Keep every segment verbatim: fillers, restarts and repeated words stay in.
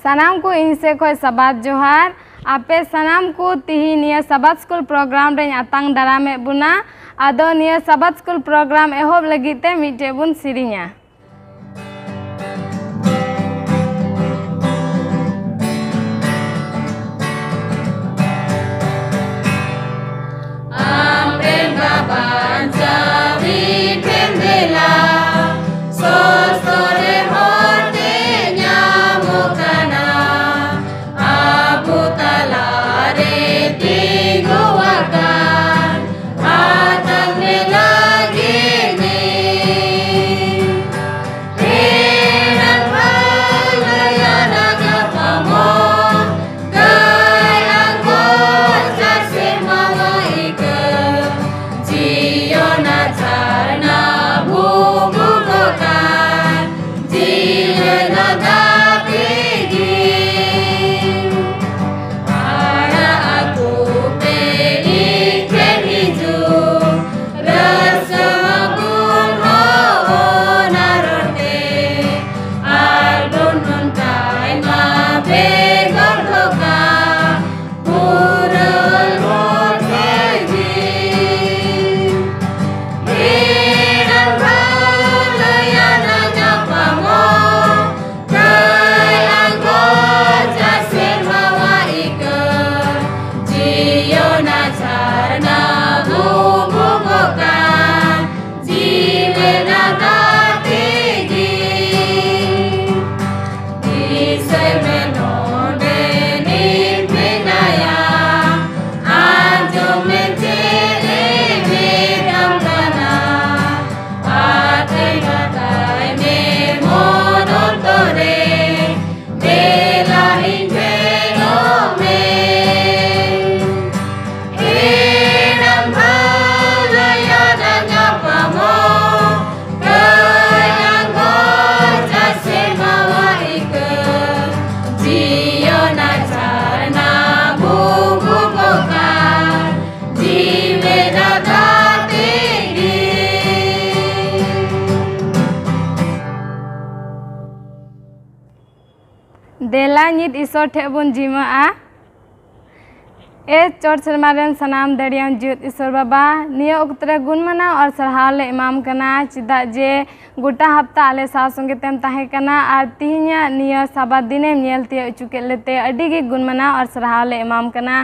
ᱥᱟᱱᱟᱢ ᱠᱚ ᱤᱧ ᱥᱮᱫ ᱠᱷᱚᱱ ᱥᱟᱵᱟᱫ ᱡᱚᱦᱟᱨ᱾ ᱟᱯᱮ ᱥᱟᱱᱟᱢ ᱠᱚ ᱛᱤᱦᱤᱧ ᱱᱤᱭᱟᱹ ᱥᱟᱵᱟᱫ ᱥᱠᱩᱞ ᱯᱨᱳᱜᱨᱟᱢ ᱨᱮᱧ ᱟᱛᱟᱝ ᱫᱟᱨᱟᱢᱮᱫ ᱵᱚᱱᱟ᱾ ᱟᱫᱚ ᱱᱤᱭᱟᱹ ᱥᱟᱵᱟᱫ ᱥᱠᱩᱞ ᱯᱨᱳᱜᱨᱟᱢ ᱮᱦᱚᱵ ᱞᱟᱹᱜᱤᱫ ᱛᱮ ᱢᱤᱫᱴᱮᱡ ᱵᱚᱱ ᱥᱮᱨᱮᱧᱟ᱾ ᱟᱢᱨᱮᱱ ᱵᱟᱧᱪᱟᱣᱤᱡ ᱴᱷᱮᱱ ᱫᱮᱞᱟ, ᱥᱚᱥᱛᱚ ᱨᱮ ᱦᱚᱨ ᱛᱮ ᱧᱟᱢᱚᱜ ᱠᱟᱱᱟ᱾ ᱟᱵᱚ ᱛᱟᱞᱟᱨᱮ ᱛᱤᱸᱜᱩ ᱟᱠᱟᱱ ᱟᱛᱟᱝ ᱢᱮ ᱞᱟᱹᱜᱤᱫ ᱜᱮ᱾ ᱮᱲᱟᱝ ᱵᱷᱟᱹᱞᱟᱹᱭᱟᱱᱟᱜ ᱧᱟᱯᱟᱢᱚᱜ, ᱜᱟᱹᱭ ᱟᱨ ᱜᱚᱥ ᱪᱟᱥ ᱥᱮᱨᱢᱟ ᱢᱟ ᱤᱠᱟᱹ, ᱡᱤᱭᱚᱱ ᱟᱨ ᱡᱷᱟᱨᱱᱟ ᱵᱩᱵᱩᱞᱚᱜ ᱠᱟᱱ, ᱡᱤᱭᱚᱱ ᱫᱟᱜ ᱛᱮᱜᱮ᱾ ᱟᱲᱟᱜ ᱟᱠᱚ ᱯᱮ ᱤᱧ ᱴᱷᱮᱱ ᱦᱤᱡᱩᱜ, ᱨᱟᱹᱥᱠᱟᱹ ᱢᱟᱵᱚᱱ ᱦᱚᱸ ᱚᱱᱟ ᱨᱚᱲ ᱛᱮ, ᱟᱨ ᱵᱚᱱ ᱱᱚᱝᱠᱟᱭ ᱢᱟ ᱵᱮᱜᱚᱨ ᱫᱷᱳᱠᱟ, ᱯᱩᱨᱟᱹ ᱦᱚᱲ ᱛᱮᱜᱮ᱾ ᱞᱟ ᱧᱤᱛ ᱤᱥᱚᱨ ᱴᱷᱮᱡ ᱵᱚᱱ ᱡᱤᱢᱟᱹᱜᱼᱟ᱾ ᱮ ᱪᱚᱴ ᱥᱮᱨᱢᱟ ᱨᱮᱱ ᱥᱟᱱᱟᱢ ᱫᱟᱲᱮᱭᱟᱱ ᱡᱤᱭᱟᱹᱛ ᱤᱥᱚᱨ ᱵᱟᱵᱟ, ᱱᱤᱭᱟᱹ ᱚᱠᱛᱚ ᱨᱮ ᱜᱩᱱ ᱢᱟᱱᱟᱣ ᱟᱨ ᱥᱟᱨᱦᱟᱣ ᱞᱮ ᱮᱢᱟᱢ ᱠᱟᱱᱟ, ᱪᱮᱫᱟᱜ ᱡᱮ ᱜᱚᱴᱟ ᱦᱟᱯᱛᱟ ᱟᱞᱮ ᱥᱟᱶ ᱥᱚᱸᱜᱮ ᱛᱮᱢ ᱛᱟᱦᱮᱸ ᱠᱟᱱᱟ ᱟᱨ ᱛᱤᱦᱤᱧᱟᱜ ᱱᱤᱭᱟᱹ ᱥᱟᱵᱟᱫ ᱫᱤᱱᱮᱢ ᱧᱮᱞ ᱛᱤᱭᱳᱜ ᱦᱚᱪᱚ ᱠᱮᱫ ᱞᱮᱛᱮ ᱟᱹᱰᱤ ᱜᱮ ᱜᱩᱱ ᱢᱟᱱᱟᱣ ᱟᱨ ᱥᱟᱨᱦᱟᱣ ᱞᱮ ᱮᱢᱟᱢ ᱠᱟᱱᱟ᱾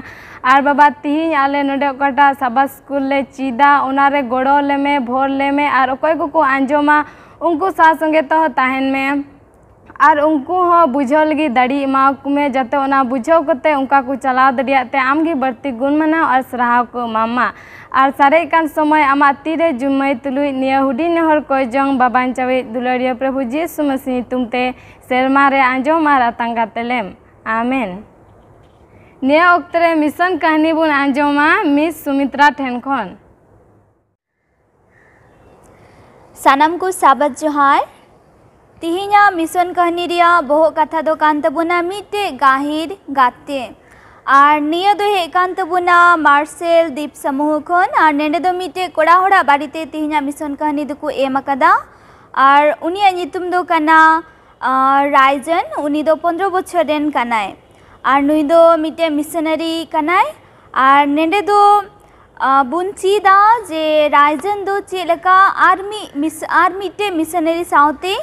ᱟᱨ ᱵᱟᱵᱟ, ᱛᱤᱦᱤᱧ ᱟᱞᱮ ᱱᱚᱰᱮ ᱚᱠᱟᱴᱟᱜ ᱥᱟᱵᱟᱫ ᱥᱠᱩᱞ ᱞᱮ ᱪᱮᱫᱟ, ᱚᱱᱟ ᱨᱮ ᱜᱚᱲᱚ ᱞᱮᱢᱮ, ᱵᱷᱳᱨ ᱞᱮᱢᱮ ᱟᱨ ᱚᱠᱚᱭ ᱠᱚᱠᱚ ᱟᱸᱡᱚᱢᱟ ᱩᱱᱠᱩ ᱥᱟᱶ ᱥᱚᱸᱜᱮ ᱛᱮᱦᱚᱸ ᱛᱟᱦᱮᱱ ᱢᱮ᱾ ᱟᱨ ᱩᱱᱠᱩ ᱦᱚᱸ ᱵᱩᱡᱷᱟᱹᱣ ᱞᱟᱹᱜᱤᱫ ᱫᱟᱲᱮ ᱮᱢᱟ ᱠᱚ ᱢᱮ, ᱡᱟᱛᱮ ᱚᱱᱟ ᱵᱩᱡᱷᱟᱹᱣ ᱠᱟᱛᱮ ᱚᱱᱠᱟ ᱠᱚ ᱪᱟᱞᱟᱣ ᱫᱟᱲᱮᱭᱟᱜ ᱛᱮ ᱟᱢ ᱜᱮ ᱵᱟᱹᱲᱛᱤ ᱜᱩᱱ ᱢᱟᱱᱟᱣ ᱟᱨ ᱥᱟᱨᱦᱟᱣ ᱠᱚ ᱮᱢᱟᱢ ᱢᱟ᱾ ᱟᱨ ᱥᱟᱨᱮᱡ ᱠᱟᱱ ᱥᱚᱢᱚᱭ ᱟᱢᱟᱜ ᱛᱤ ᱨᱮ ᱡᱩᱢᱟᱹᱭ ᱛᱩᱞᱩᱡ ᱱᱤᱭᱟᱹ ᱦᱩᱰᱤᱧ ᱱᱮᱦᱚᱨ ᱠᱚᱭ ᱡᱚᱝ ᱵᱟᱵᱟᱧ ᱪᱟᱣᱤᱡ ᱫᱩᱞᱟᱹᱲᱤᱭᱟᱹ ᱯᱨᱚᱵᱷᱩ ᱡᱤᱥᱩ ᱢᱟᱹᱥᱤ ᱧᱩᱛᱩᱢ ᱛᱮ ᱥᱮᱨᱢᱟ ᱨᱮ ᱟᱸᱡᱚᱢ ᱟᱨ ᱟᱛᱟᱝ ᱠᱟᱛᱮ ᱞᱮᱢ᱾ ᱟᱢᱮᱱ᱾ ᱱᱤᱭᱟᱹ ᱚᱠᱛᱚ ᱨᱮ ᱢᱤᱥᱚᱱ ᱠᱟᱹᱦᱱᱤ ᱵᱚᱱ ᱟᱸᱡᱚᱢᱟ ᱢᱤᱥ ᱥᱩᱢᱤᱛᱨᱟ ᱴᱷᱮᱱ ᱠᱷᱚᱱ᱾ ᱥᱟᱱᱟᱢ ᱠᱚ ᱥᱟᱵᱟᱫ ᱡᱚᱦᱟᱨ᱾ ᱛᱤᱦᱤᱧᱟᱜ ᱢᱤᱥᱚᱱ ᱠᱟᱹᱦᱱᱤ ᱨᱮᱭᱟᱜ ᱵᱚᱦᱚᱜ ᱠᱟᱛᱷᱟ ᱫᱚ ᱠᱟᱱ ᱛᱟᱵᱚᱱᱟ ᱢᱤᱫᱴᱮᱡ ᱜᱟᱹᱦᱤᱨ ᱜᱟᱛᱮ᱾ ᱟᱨ ᱱᱤᱭᱟᱹ ᱫᱚ ᱦᱮᱡ ᱠᱟᱱ ᱛᱟᱵᱚᱱᱟ ᱢᱟᱨᱥᱮᱞ ᱫᱤᱯ ᱥᱟᱢᱩᱦᱚ ᱠᱷᱚᱱ᱾ ᱟᱨ ᱱᱮᱰᱮ ᱫᱚ ᱢᱤᱫᱴᱮᱡ ᱠᱚᱲᱟ ᱦᱚᱲᱟᱜ ᱵᱟᱨᱮᱛᱮ ᱛᱤᱦᱤᱧᱟᱜ ᱢᱤᱥᱚᱱ ᱠᱟᱹᱦᱱᱤ ᱫᱚᱠᱚ ᱮᱢ ᱟᱠᱟᱫᱟ᱾ ᱟᱨ ᱩᱱᱤᱭᱟᱜ ᱧᱩᱛᱩᱢ ᱫᱚ ᱠᱟᱱᱟ, ᱟᱨ ᱨᱟᱭᱡᱚᱱ, ᱩᱱᱤ ᱫᱚ ᱯᱚᱱᱨᱚ ᱵᱚᱪᱷᱚᱨ ᱨᱮᱱ ᱠᱟᱱᱟᱭ᱾ ᱟᱨ ᱱᱩᱭ ᱫᱚ ᱢᱤᱫᱴᱮᱱ ᱢᱤᱥᱚᱱᱟᱨᱤ ᱠᱟᱱᱟᱭ᱾ ᱟᱨ ᱱᱮᱰᱮ ᱫᱚ, ᱟᱨ ᱵᱚᱱ ᱪᱮᱫᱟ ᱡᱮ ᱨᱟᱭᱡᱚᱱ ᱫᱚ ᱪᱮᱫ ᱞᱮᱠᱟ ᱟᱨ ᱢᱤᱫ ᱢᱤᱥ-, ᱟᱨ ᱢᱤᱫᱴᱮᱱ ᱢᱤᱥᱚᱱᱟᱨᱤ ᱥᱟᱶᱛᱮ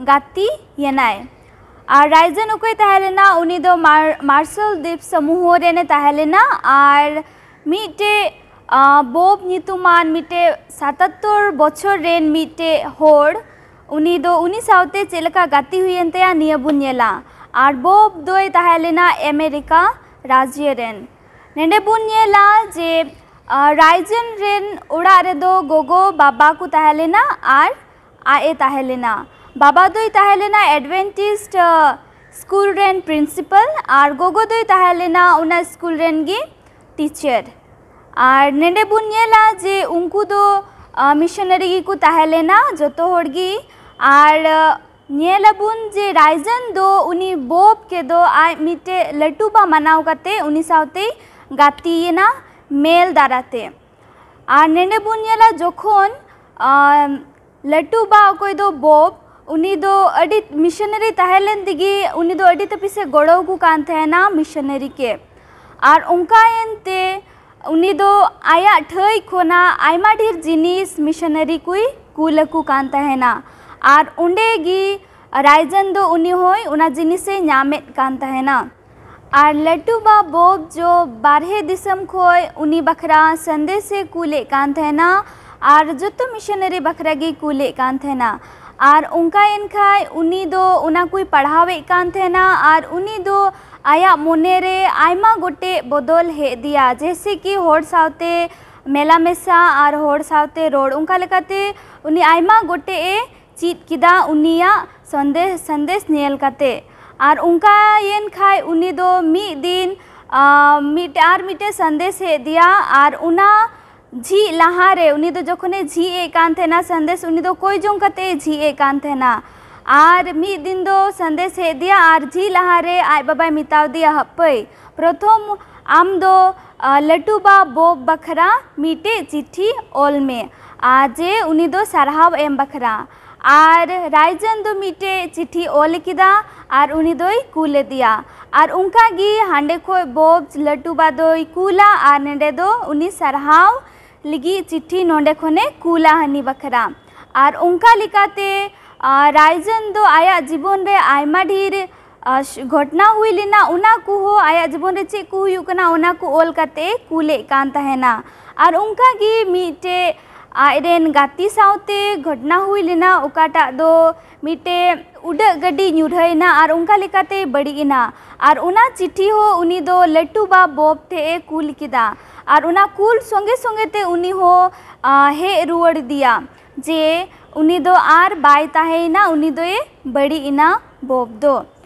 ᱜᱟᱛᱮ ᱭᱮᱱᱟᱭ᱾ ᱟᱨ ᱨᱟᱭᱡᱚᱱ ᱚᱠᱚᱭ ᱛᱟᱦᱮᱸ ᱞᱮᱱᱟ? ᱩᱱᱤ ᱫᱚ ᱢᱟᱨ-, ᱢᱟᱨᱥᱟᱞ ᱫᱤᱯ ᱥᱟᱢᱩᱦᱚ ᱨᱮᱱᱮ ᱛᱟᱦᱮᱸ ᱞᱮᱱᱟ᱾ ᱟᱨ ᱢᱤᱫᱴᱮᱡ, ᱟᱨ ᱵᱚᱵ ᱧᱩᱛᱩᱢᱟᱱ ᱢᱤᱫᱴᱮᱡ ᱥᱟᱛᱟᱛᱛᱳᱨ ᱵᱚᱪᱷᱚᱨ ᱨᱮᱱ ᱢᱤᱫᱴᱮᱡ ᱦᱚᱲ, ᱩᱱᱤ ᱫᱚ, ᱩᱱᱤ ᱥᱟᱶᱛᱮ ᱪᱮᱫ ᱞᱮᱠᱟ ᱜᱟᱛᱮ ᱦᱩᱭᱮᱱ ᱛᱟᱭᱟ, ᱱᱤᱭᱟᱹ ᱵᱚᱱ ᱧᱮᱞᱟ᱾ ᱟᱨ ᱵᱚᱵ ᱫᱚᱭ ᱛᱟᱦᱮᱸ ᱞᱮᱱᱟ ᱟᱢᱮᱨᱤᱠᱟ ᱨᱟᱡᱽᱡᱚ ᱨᱮᱱ᱾ ᱱᱚᱰᱮ ᱵᱚᱱ ᱧᱮᱞᱟ ᱡᱮ, ᱟᱨ ᱨᱟᱭᱡᱚᱱ ᱨᱮᱱ ᱚᱲᱟᱜ ᱨᱮᱫᱚ ᱜᱚᱜᱚ ᱵᱟᱵᱟ ᱠᱚ ᱛᱟᱦᱮᱸ ᱞᱮᱱᱟ ᱟᱨ ᱟᱡ ᱮ ᱛᱟᱦᱮᱸ ᱞᱮᱱᱟ᱾ ᱵᱟᱵᱟ ᱫᱚᱭ ᱛᱟᱦᱮᱸ ᱞᱮᱱᱟ ᱮᱰᱵᱷᱮᱱᱴᱤᱥᱴ, ᱟᱨ ᱥᱠᱩᱞ ᱨᱮᱱ ᱯᱨᱤᱱᱥᱤᱯᱟᱞ ᱟᱨ ᱜᱚᱜᱚ ᱫᱚᱭ ᱛᱟᱦᱮᱸ ᱞᱮᱱᱟ ᱚᱱᱟ ᱥᱠᱩᱞ ᱨᱮᱱ ᱜᱮ ᱴᱤᱪᱟᱨ᱾ ᱟᱨ ᱱᱚᱰᱮ ᱵᱚᱱ ᱧᱮᱞᱟ ᱡᱮ ᱩᱱᱠᱩ ᱫᱚ, ᱟᱨ ᱢᱤᱥᱚᱱᱟᱨᱤ ᱜᱮᱠᱚ ᱛᱟᱦᱮᱸ ᱞᱮᱱᱟ, ᱡᱚᱛᱚ ᱦᱚᱲ ᱜᱮ᱾ ᱟᱨ, ᱟᱨ ᱧᱮᱞ ᱟᱵᱚᱱ ᱡᱮ ᱨᱟᱭᱡᱚᱱ ᱫᱚ ᱩᱱᱤ ᱵᱚᱵ ᱠᱮᱫᱚ ᱟᱡ ᱢᱤᱫᱴᱮᱡ ᱞᱟᱹᱴᱩ ᱵᱟ ᱢᱟᱱᱟᱣ ᱠᱟᱛᱮ ᱩᱱᱤ ᱥᱟᱶᱛᱮᱭ ᱜᱟᱛᱮᱭᱮᱱᱟ ᱢᱮᱞ ᱫᱟᱨᱟᱛᱮ᱾ ᱟᱨ ᱱᱚᱰᱮ ᱵᱚᱱ ᱧᱮᱞᱟ ᱡᱚᱠᱷᱚᱱ, ᱟᱨ ᱞᱟᱹᱴᱩ ᱵᱟ ᱚᱠᱚᱭ ᱫᱚ ᱵᱚᱵ, ᱩᱱᱤ ᱫᱚ ᱟᱹᱰᱤ ᱢᱤᱥᱚᱱᱟᱨᱤ ᱛᱟᱦᱮᱸ ᱞᱮᱱ ᱛᱮᱜᱮ ᱩᱱᱤ ᱫᱚ ᱟᱹᱰᱤ ᱛᱟᱹᱯᱤᱥ ᱮ ᱜᱚᱲᱚ ᱟᱠᱚ ᱠᱟᱱ ᱛᱟᱦᱮᱱᱟ ᱢᱤᱥᱚᱱᱟᱨᱤ ᱠᱮ᱾ ᱟᱨ ᱚᱱᱠᱟᱭᱮᱱ ᱛᱮ ᱩᱱᱤ ᱫᱚ ᱟᱭᱟᱜ ᱴᱷᱟᱹᱭ ᱠᱷᱚᱱᱟᱜ ᱟᱭᱢᱟ ᱰᱷᱮᱨ ᱡᱤᱱᱤᱥ ᱢᱤᱥᱚᱱᱟᱨᱤ ᱠᱚᱭ ᱠᱩᱞ ᱟᱠᱚ ᱠᱟᱱ ᱛᱟᱦᱮᱱᱟ᱾ ᱟᱨ ᱚᱸᱰᱮ ᱜᱮ ᱨᱟᱭᱡᱟᱱ ᱫᱚ ᱩᱱᱤ ᱦᱚᱸᱭ ᱚᱱᱟ ᱡᱤᱱᱤᱥᱮ ᱧᱟᱢᱮᱫ ᱠᱟᱱ ᱛᱟᱦᱮᱱᱟ᱾ ᱟᱨ ᱞᱟᱹᱴᱩ ᱵᱟ ᱵᱚᱵ ᱡᱚ ᱵᱟᱨᱦᱮ ᱫᱤᱥᱚᱢ ᱠᱷᱚᱱ ᱩᱱᱤ ᱵᱟᱠᱷᱨᱟ ᱥᱟᱸᱫᱮᱥᱮ ᱠᱩᱞᱮᱫ ᱠᱟᱱ ᱛᱟᱦᱮᱱᱟ᱾ ᱟᱨ ᱡᱚᱛᱚ ᱢᱤᱥᱚᱱᱟᱨᱤ ᱵᱟᱠᱷᱨᱟ ᱜᱮᱭ ᱠᱩᱞᱮᱫ ᱠᱟᱱ ᱛᱟᱦᱮᱱᱟ᱾ ᱟᱨ ᱚᱱᱠᱟᱭᱮᱱ ᱠᱷᱟᱡ ᱩᱱᱤ ᱫᱚ ᱚᱱᱟ ᱠᱚᱭ ᱯᱟᱲᱦᱟᱣᱮᱫ ᱠᱟᱱ ᱛᱟᱦᱮᱱᱟ᱾ ᱟᱨ ᱩᱱᱤ ᱫᱚ ᱟᱭᱟᱜ ᱢᱚᱱᱮ ᱨᱮ ᱟᱭᱢᱟ ᱜᱚᱴᱮᱡ ᱵᱚᱫᱚᱞ ᱦᱮᱡ ᱟᱫᱮᱭᱟ, ᱡᱮᱭᱥᱮ ᱠᱤ ᱦᱚᱲ ᱥᱟᱶᱛᱮ ᱢᱮᱞᱟ ᱢᱮᱥᱟ ᱟᱨ ᱦᱚᱲ ᱥᱟᱶᱛᱮ ᱨᱚᱲ, ᱚᱱᱠᱟ ᱞᱮᱠᱟᱛᱮ ᱩᱱᱤ ᱟᱭᱢᱟ ᱜᱚᱴᱮᱡ ᱮ ᱪᱮᱫ ᱠᱮᱫᱟ ᱩᱱᱤᱭᱟᱜ ᱥᱟᱸᱫᱮᱥ, ᱥᱟᱸᱫᱮᱥ ᱧᱮᱞ ᱠᱟᱛᱮ᱾ ᱟᱨ ᱚᱱᱠᱟᱭᱮᱱ ᱠᱷᱟᱡ ᱩᱱᱤ ᱫᱚ ᱢᱤᱫ ᱫᱤᱱ, ᱟᱸ, ᱢᱤᱫᱴᱮᱡ ᱟᱨ ᱢᱤᱫᱴᱮᱡ ᱥᱟᱸᱫᱮᱥ ᱦᱮᱡ ᱟᱫᱮᱭᱟ᱾ ᱟᱨ ᱚᱱᱟ ᱡᱷᱤᱡ ᱞᱟᱦᱟᱨᱮ, ᱩᱱᱤ ᱫᱚ ᱡᱚᱠᱷᱚᱱᱮ ᱡᱷᱤᱡ ᱮᱫ ᱠᱟᱱ ᱛᱟᱦᱮᱱᱟ ᱥᱟᱸᱫᱮᱥ, ᱩᱱᱤ ᱫᱚ ᱠᱚᱭ ᱡᱚᱝ ᱠᱟᱛᱮ ᱮ ᱡᱷᱤᱡ ᱮᱫ ᱠᱟᱱ ᱛᱟᱦᱮᱱᱟ᱾ ᱟᱨ ᱢᱤᱫ ᱫᱤᱱ ᱫᱚ ᱥᱟᱸᱫᱮᱥ ᱦᱮᱡ ᱟᱫᱮᱭᱟ ᱟᱨ ᱡᱷᱤᱡ ᱞᱟᱦᱟᱨᱮ ᱟᱡ ᱵᱟᱵᱟᱭ ᱢᱮᱛᱟᱣ ᱫᱮᱭᱟ, ᱦᱟᱹᱯᱟᱹᱭ, ᱯᱨᱚᱛᱷᱚᱢ ᱟᱢ ᱫᱚ, ᱟ, ᱞᱟᱹᱴᱩ ᱵᱟ ᱵᱚᱵ ᱵᱟᱠᱷᱨᱟ ᱢᱤᱫᱴᱮᱡ ᱪᱤᱴᱷᱤ ᱚᱞ ᱢᱮ, ᱟᱨ ᱡᱮ ᱩᱱᱤ ᱫᱚ ᱥᱟᱨᱦᱟᱣ ᱮᱢ ᱵᱟᱠᱷᱨᱟ᱾ ᱟᱨ ᱨᱟᱭᱡᱟᱱ ᱫᱚ ᱢᱤᱫᱴᱮᱡ ᱪᱤᱴᱷᱤ ᱚᱞ ᱠᱮᱫᱟ ᱟᱨ ᱩᱱᱤ ᱫᱚᱭ ᱠᱩᱞ ᱟᱫᱮᱭᱟ᱾ ᱟᱨ ᱚᱱᱠᱟ ᱜᱮ ᱦᱟᱸᱰᱮ ᱠᱷᱚᱡ ᱵᱚᱵ ᱞᱟᱹᱴᱩ ᱵᱟ ᱫᱚᱭ ᱠᱩᱞᱟ ᱟᱨ ᱱᱚᱰᱮ ᱫᱚ ᱩᱱᱤ ᱥᱟᱨᱦᱟᱣ ᱞᱟᱹᱜᱤᱫ ᱪᱤᱴᱷᱤ ᱱᱚᱰᱮ ᱠᱷᱚᱱᱮ ᱠᱩᱞᱟ ᱦᱟᱹᱱᱤ ᱵᱟᱠᱷᱨᱟ᱾ ᱟᱨ ᱚᱱᱠᱟ ᱞᱮᱠᱟᱛᱮ, ᱟ, ᱨᱟᱭᱡᱟᱱ ᱫᱚ ᱟᱭᱟᱜ ᱡᱤᱵᱚᱱ ᱨᱮ ᱟᱭᱢᱟ ᱰᱷᱮᱨ, ᱟ, ᱜᱷᱚᱴᱱᱟ ᱦᱩᱭ ᱞᱮᱱᱟ, ᱚᱱᱟ ᱠᱚᱦᱚᱸ ᱟᱭᱟᱜ ᱡᱤᱵᱚᱱ ᱨᱮ ᱪᱮᱫ ᱠᱚ ᱦᱩᱭᱩᱜ ᱠᱟᱱᱟ, ᱚᱱᱟ ᱠᱚ ᱚᱞ ᱠᱟᱛᱮ ᱮ ᱠᱩᱞᱮᱫ ᱠᱟᱱ ᱛᱟᱦᱮᱱᱟ᱾ ᱟᱨ ᱚᱱᱠᱟ ᱜᱮ ᱢᱤᱫᱴᱮᱡ ᱟᱡᱨᱮᱱ ᱜᱟᱛᱮ ᱥᱟᱶᱛᱮ ᱜᱷᱚᱴᱱᱟ ᱦᱩᱭ ᱞᱮᱱᱟ, ᱚᱠᱟᱴᱟᱜ ᱫᱚ ᱢᱤᱫᱴᱮᱡ ᱩᱰᱟᱹᱜ ᱜᱟᱹᱰᱤ ᱧᱩᱨᱦᱟᱹᱭᱮᱱᱟ ᱟᱨ ᱚᱱᱠᱟ ᱞᱮᱠᱟᱛᱮ ᱵᱟᱹᱲᱤᱡ ᱮᱱᱟ᱾ ᱟᱨ ᱚᱱᱟ ᱪᱤᱴᱷᱤ ᱦᱚᱸ ᱩᱱᱤ ᱫᱚ ᱞᱟᱹᱴᱩ ᱵᱟ ᱵᱚᱵ ᱴᱷᱮᱡ ᱮ ᱠᱩᱞ ᱠᱮᱫᱟ᱾ ᱟᱨ ᱚᱱᱟ ᱠᱩᱞ ᱥᱚᱸᱜᱮ ᱥᱚᱸᱜᱮ ᱛᱮ ᱩᱱᱤ ᱦᱚᱸ, ᱟ, ᱦᱮᱡ ᱨᱩᱣᱟᱹᱲ ᱟᱫᱮᱭᱟ, ᱡᱮ ᱩᱱᱤ ᱫᱚ ᱟᱨ ᱵᱟᱭ ᱛᱟᱦᱮᱸᱭᱮᱱᱟ, ᱩᱱᱤ ᱫᱚᱭ ᱵᱟᱹᱲᱤᱡ ᱮᱱᱟ ᱵᱚᱵ ᱫᱚ᱾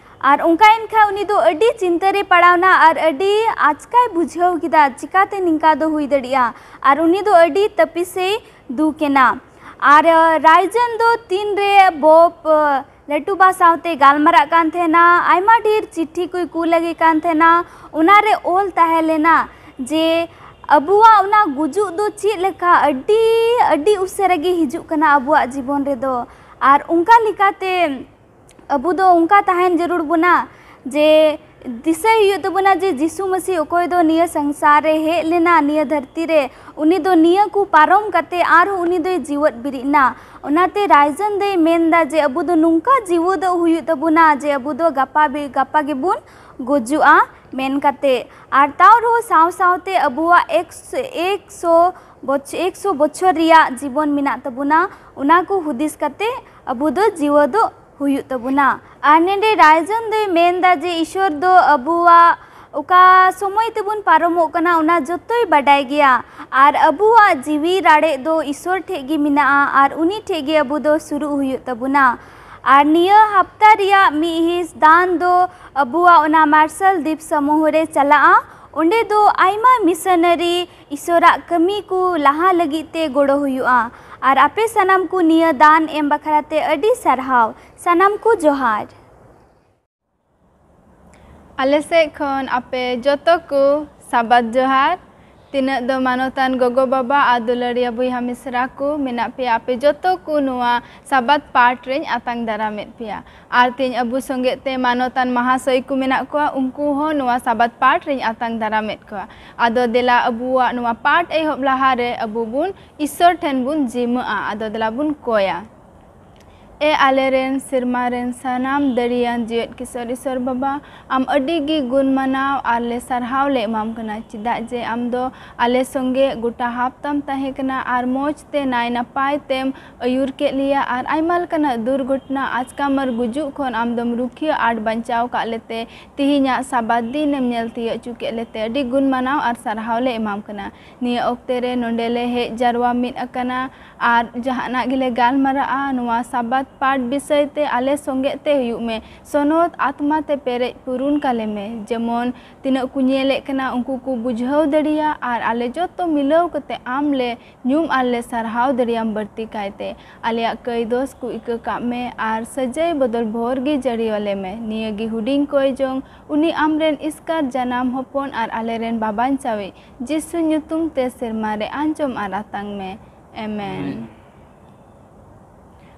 ᱟᱨ ᱚᱱᱠᱟᱭᱮᱱ ᱠᱷᱟᱱ ᱩᱱᱤ ᱫᱚ ᱟᱹᱰᱤ ᱪᱤᱱᱛᱟᱹ ᱨᱮ ᱯᱟᱲᱟᱣᱱᱟ ᱟᱨ ᱟᱹᱰᱤ ᱟᱪᱠᱟᱭ ᱵᱩᱡᱷᱟᱹᱣ ᱠᱮᱫᱟ, ᱪᱤᱠᱟᱛᱮ ᱱᱤᱝᱠᱟ ᱫᱚ ᱦᱩᱭ ᱫᱟᱲᱮᱭᱟᱜᱼᱟ᱾ ᱟᱨ ᱩᱱᱤ ᱫᱚ ᱟᱹᱰᱤ ᱛᱟᱹᱯᱤᱥᱮ ᱫᱩᱠ ᱮᱱᱟ᱾ ᱟᱨ, ᱟ, ᱨᱟᱭᱡᱟᱱ ᱫᱚ ᱛᱤᱱᱨᱮ ᱵᱚᱵ, ᱟ, ᱞᱟᱹᱴᱩ ᱵᱟ ᱥᱟᱶᱛᱮ ᱜᱟᱞᱢᱟᱨᱟᱜ ᱠᱟᱱ ᱛᱟᱦᱮᱱᱟ, ᱟᱭᱢᱟ ᱰᱷᱮᱨ ᱪᱤᱴᱷᱤ ᱠᱚᱭ ᱠᱩᱞ ᱟᱫᱮ ᱠᱟᱱ ᱛᱟᱦᱮᱱᱟ, ᱚᱱᱟᱨᱮ ᱚᱞ ᱛᱟᱦᱮᱸ ᱞᱮᱱᱟ ᱡᱮ ᱟᱵᱚᱣᱟᱜ ᱚᱱᱟ ᱜᱩᱡᱩᱜ ᱫᱚ ᱪᱮᱫ ᱞᱮᱠᱟ ᱟᱹᱰᱤ, ᱟᱹᱰᱤ ᱩᱥᱟᱹᱨᱟ ᱜᱮ ᱦᱤᱡᱩᱜ ᱠᱟᱱᱟ ᱟᱵᱚᱣᱟᱜ ᱡᱤᱵᱚᱱ ᱨᱮᱫᱚ᱾ ᱟᱨ ᱚᱱᱠᱟ ᱞᱮᱠᱟᱛᱮ ᱟᱵᱚ ᱫᱚ ᱚᱱᱠᱟ ᱛᱟᱦᱮᱱ ᱡᱟᱹᱨᱩᱲ ᱵᱚᱱᱟ ᱡᱮ ᱫᱤᱥᱟᱹᱭ ᱦᱩᱭᱩᱜ ᱛᱟᱵᱚᱱᱟ ᱡᱮ ᱡᱤᱥᱩ ᱢᱟᱹᱥᱤ ᱚᱠᱚᱭ ᱫᱚ ᱱᱤᱭᱟᱹ ᱥᱚᱝᱥᱟᱨ ᱨᱮ ᱦᱮᱡ ᱞᱮᱱᱟ, ᱱᱤᱭᱟᱹ ᱫᱷᱟᱹᱨᱛᱤ ᱨᱮ, ᱩᱱᱤ ᱫᱚ ᱱᱤᱭᱟᱹ ᱠᱚ ᱯᱟᱨᱚᱢ ᱠᱟᱛᱮ ᱟᱨᱦᱚᱸ ᱩᱱᱤ ᱫᱚᱭ ᱡᱤᱣᱮᱫ ᱵᱮᱨᱮᱫ ᱮᱱᱟ᱾ ᱚᱱᱟᱛᱮ ᱨᱟᱭᱡᱚᱱ ᱫᱚᱭ ᱢᱮᱱᱫᱟ ᱡᱮ ᱟᱵᱚ ᱫᱚ ᱱᱚᱝᱠᱟ ᱡᱤᱣᱮᱫᱚᱜ ᱦᱩᱭᱩᱜ ᱛᱟᱵᱚᱱᱟ ᱡᱮ ᱟᱵᱚ ᱫᱚ ᱜᱟᱯᱟ ᱵᱮ-, ᱜᱟᱯᱟ ᱜᱮᱵᱚᱱ ᱜᱩᱡᱩᱜᱼᱟ ᱢᱮᱱ ᱠᱟᱛᱮ᱾ ᱟᱨ ᱛᱟᱣ ᱨᱮᱦᱚᱸ ᱥᱟᱶ ᱥᱟᱶᱛᱮ ᱟᱵᱚᱣᱟᱜ ᱮᱠᱥ-, ᱮᱠᱥᱚ ᱵᱚᱪᱷ-, ᱮᱠᱥᱚ ᱵᱚᱪᱷᱚᱨ ᱨᱮᱭᱟᱜ ᱡᱤᱵᱚᱱ ᱢᱮᱱᱟᱜ ᱛᱟᱵᱚᱱᱟ, ᱚᱱᱟ ᱠᱚ ᱦᱩᱫᱤᱥ ᱠᱟᱛᱮ ᱟᱵᱚ ᱫᱚ ᱡᱤᱣᱮᱫᱚᱜ ᱦᱩᱭᱩᱜ ᱛᱟᱵᱚᱱᱟ᱾ ᱟᱨ ᱱᱚᱰᱮ ᱨᱟᱭᱡᱚᱱ ᱫᱚᱭ ᱢᱮᱱᱫᱟ ᱡᱮ ᱤᱥᱚᱨ ᱫᱚ ᱟᱵᱚᱣᱟᱜ ᱚᱠᱟ ᱥᱚᱢᱚᱭ ᱛᱮᱵᱚᱱ ᱯᱟᱨᱚᱢᱚᱜ ᱠᱟᱱᱟ, ᱚᱱᱟ ᱡᱚᱛᱚᱭ ᱵᱟᱰᱟᱭ ᱜᱮᱭᱟ᱾ ᱟᱨ ᱟᱵᱚᱣᱟᱜ ᱡᱤᱣᱤ ᱨᱟᱲᱮᱡ ᱫᱚ ᱤᱥᱚᱨ ᱴᱷᱮᱡ ᱜᱮ ᱢᱮᱱᱟᱜᱼᱟ ᱟᱨ ᱩᱱᱤ ᱴᱷᱮᱡ ᱜᱮ ᱟᱵᱚ ᱫᱚ ᱥᱩᱨᱩᱜ ᱦᱩᱭᱩᱜ ᱛᱟᱵᱚᱱᱟ᱾ ᱟᱨ ᱱᱤᱭᱟᱹ ᱦᱟᱯᱛᱟ ᱨᱮᱭᱟᱜ ᱢᱤᱫ ᱦᱤᱸᱥ ᱫᱟᱱ ᱫᱚ ᱟᱵᱚᱣᱟᱜ ᱚᱱᱟ ᱢᱟᱨᱥᱟᱞ ᱫᱤᱯ ᱥᱟᱢᱩᱦᱚ ᱨᱮ ᱪᱟᱞᱟᱜᱼᱟ᱾ ᱚᱸᱰᱮ ᱫᱚ ᱟᱭᱢᱟ ᱢᱤᱥᱚᱱᱟᱨᱤ ᱤᱥᱚᱨᱟᱜ ᱠᱟᱹᱢᱤ ᱠᱚ ᱞᱟᱦᱟ ᱞᱟᱹᱜᱤᱫ ᱛᱮ ᱜᱚᱲᱚ ᱦᱩᱭᱩᱜᱼᱟ᱾ ᱟᱨ ᱟᱯᱮ ᱥᱟᱱᱟᱢ ᱠᱚ ᱱᱤᱭᱟᱹ ᱫᱟᱱ ᱮᱢ ᱵᱟᱠᱷᱨᱟ ᱛᱮ ᱟᱹᱰᱤ ᱥᱟᱨᱦᱟᱣ᱾ ᱥᱟᱱᱟᱢ ᱠᱚ ᱡᱚᱦᱟᱨ᱾ ᱟᱞᱮ ᱥᱮᱫ ᱠᱷᱚᱱ ᱟᱯᱮ ᱡᱚᱛᱚ ᱠᱚ ᱥᱟᱵᱟᱫ ᱡᱚᱦᱟᱨ᱾ ᱛᱤᱱᱟᱹᱜ ᱫᱚ ᱢᱟᱱᱚᱛᱟᱱ ᱜᱚᱜᱚ ᱵᱟᱵᱟ ᱟᱨ ᱫᱩᱞᱟᱹᱲᱤᱭᱟᱹ ᱵᱚᱭᱦᱟ ᱢᱤᱥᱨᱟ ᱠᱚ ᱢᱮᱱᱟᱜ ᱯᱮᱭᱟ, ᱟᱯᱮ ᱡᱚᱛᱚ ᱠᱚ ᱱᱚᱣᱟ ᱥᱟᱵᱟᱫ ᱯᱟᱴ ᱨᱮᱧ ᱟᱛᱟᱝ ᱫᱟᱨᱟᱢᱮᱫ ᱯᱮᱭᱟ᱾ ᱟᱨ ᱛᱮᱦᱮᱧ ᱟᱵᱚ ᱥᱚᱸᱜᱮ ᱛᱮ ᱢᱟᱱᱚᱛᱟᱱ ᱢᱟᱦᱟᱥᱚᱭ ᱠᱚ ᱢᱮᱱᱟᱜ ᱠᱚᱣᱟ, ᱩᱱᱠᱩ ᱦᱚᱸ ᱱᱚᱣᱟ ᱥᱟᱵᱟᱫ ᱯᱟᱴ ᱨᱮᱧ ᱟᱛᱟᱝ ᱫᱟᱨᱟᱢᱮᱫ ᱠᱚᱣᱟ᱾ ᱟᱫᱚ ᱫᱮᱞᱟ ᱟᱵᱚᱣᱟᱜ ᱱᱚᱣᱟ ᱯᱟᱴ ᱮᱦᱚᱵ ᱞᱟᱦᱟ ᱨᱮ ᱟᱵᱚ ᱵᱚᱱ ᱤᱥᱥᱚᱨ ᱴᱷᱮᱱ ᱵᱚᱱ ᱡᱤᱢᱟᱹᱜᱼᱟ᱾ ᱟᱫᱚ ᱫᱮᱞᱟ ᱵᱚᱱ ᱠᱚᱭᱟ᱾ ᱮ ᱟᱞᱮᱨᱮᱱ ᱥᱮᱨᱢᱟ ᱨᱮᱱ ᱥᱟᱱᱟᱢ ᱫᱟᱲᱮᱭᱟᱱ ᱡᱤᱣᱮᱫ ᱠᱤᱥᱚᱨ ᱤᱥᱚᱨ ᱵᱟᱵᱟ, ᱟᱢ ᱟᱹᱰᱤ ᱜᱮ ᱜᱩᱱ ᱢᱟᱱᱟᱣ ᱟᱨ ᱞᱮ ᱥᱟᱨᱦᱟᱣ ᱞᱮ ᱮᱢᱟᱢ ᱠᱟᱱᱟ, ᱪᱮᱫᱟᱜ ᱡᱮ ᱟᱢ ᱫᱚ ᱟᱞᱮ ᱥᱚᱸᱜᱮ ᱜᱚᱴᱟ ᱦᱟᱯᱛᱟᱢ ᱛᱟᱦᱮᱸ ᱠᱟᱱᱟ ᱟᱨ ᱢᱚᱡᱽ ᱛᱮ ᱱᱟᱭ ᱱᱟᱯᱟᱭ ᱛᱮᱢ ᱟᱹᱭᱩᱨ ᱠᱮᱫ ᱞᱮᱭᱟ ᱟᱨ ᱟᱭᱢᱟ ᱞᱮᱠᱟᱱᱟᱜ ᱫᱩᱨᱜᱷᱚᱴᱚᱱᱟ, ᱟᱪᱠᱟᱢ ᱟᱨ ᱜᱩᱡᱩᱜ ᱠᱷᱚᱱ ᱟᱢ ᱫᱚᱢ ᱨᱩᱠᱷᱤᱭᱟᱹ ᱟᱨ ᱵᱟᱧᱪᱟᱣ ᱠᱟᱜ ᱞᱮᱛᱮ ᱛᱮᱦᱮᱧᱟᱜ ᱥᱟᱵᱟᱫ ᱫᱤᱱ ᱮᱢ ᱧᱮᱞ ᱛᱤᱭᱟᱹᱜ ᱦᱚᱪᱚ ᱠᱮᱫ ᱞᱮᱛᱮ ᱟᱹᱰᱤ ᱜᱩᱱ ᱢᱟᱱᱟᱣ ᱟᱨ ᱥᱟᱨᱦᱟᱣ ᱞᱮ ᱮᱢᱟᱢ ᱠᱟᱱᱟ᱾ ᱱᱤᱭᱟᱹ ᱚᱠᱛᱮ ᱨᱮ ᱱᱚᱰᱮ ᱞᱮ ᱦᱮᱡ ᱡᱟᱨᱣᱟ ᱢᱤᱫ ᱟᱠᱟᱱᱟ᱾ ᱟᱨ ᱡᱟᱦᱟᱱᱟᱜ ᱜᱮᱞᱮ ᱜᱟᱞᱢᱟᱨᱟᱜᱼᱟ, ᱱᱚᱣᱟ ᱥᱟᱵᱟᱫ ᱯᱟᱴ ᱵᱤᱥᱚᱭ ᱛᱮ ᱟᱞᱮ ᱥᱚᱸᱜᱮ ᱛᱮ ᱦᱩᱭᱩᱜ ᱢᱮ᱾ ᱥᱚᱱᱚᱛ ᱟᱛᱢᱟ ᱛᱮ ᱯᱮᱨᱮᱡ ᱯᱩᱨᱩᱱ ᱠᱟᱞᱮ ᱢᱮ, ᱡᱮᱢᱚᱱ ᱛᱤᱱᱟᱹᱜ ᱠᱚ ᱧᱮᱞᱮᱫ ᱠᱟᱱᱟ ᱩᱱᱠᱩ ᱠᱚ ᱵᱩᱡᱷᱟᱹᱣ ᱫᱟᱲᱮᱭᱟᱜ ᱟᱨ ᱟᱞᱮ ᱡᱚᱛᱚ ᱢᱤᱞᱟᱹᱣ ᱠᱟᱛᱮ ᱟᱢ ᱞᱮ ᱧᱩᱢ ᱟᱨ ᱞᱮ ᱥᱟᱨᱦᱟᱣ ᱫᱟᱲᱮᱭᱟᱢ ᱵᱟᱹᱲᱛᱤ ᱠᱟᱭᱛᱮ᱾ ᱟᱞᱮᱭᱟᱜ ᱠᱟᱹᱭ ᱫᱚᱥ ᱠᱚ ᱤᱠᱟᱹ ᱠᱟᱜ ᱢᱮ ᱟᱨ ᱥᱟᱹᱡᱟᱹᱭ ᱵᱚᱫᱚᱞ ᱵᱷᱳᱨ ᱜᱮ ᱡᱟᱹᱲᱤ ᱟᱞᱮ ᱢᱮ᱾ ᱱᱤᱭᱟᱹ ᱜᱮ ᱦᱩᱰᱤᱧ ᱠᱚᱭ ᱡᱚᱝ ᱩᱱᱤ ᱟᱢᱨᱮᱱ ᱤᱥᱠᱟᱨ ᱡᱟᱱᱟᱢ ᱦᱚᱯᱚᱱ ᱟᱨ ᱟᱞᱮᱨᱮᱱ ᱵᱟᱵᱟᱧᱪᱟᱣᱤᱡ ᱡᱤᱥᱩ ᱧᱩᱛᱩᱢ ᱛᱮ ᱥᱮᱨᱢᱟ ᱨᱮ ᱟᱸᱡᱚᱢ ᱟᱨ ᱟᱛᱟᱝ ᱢᱮ᱾ ᱮᱢᱮᱱ᱾ ᱟᱢᱮᱱ᱾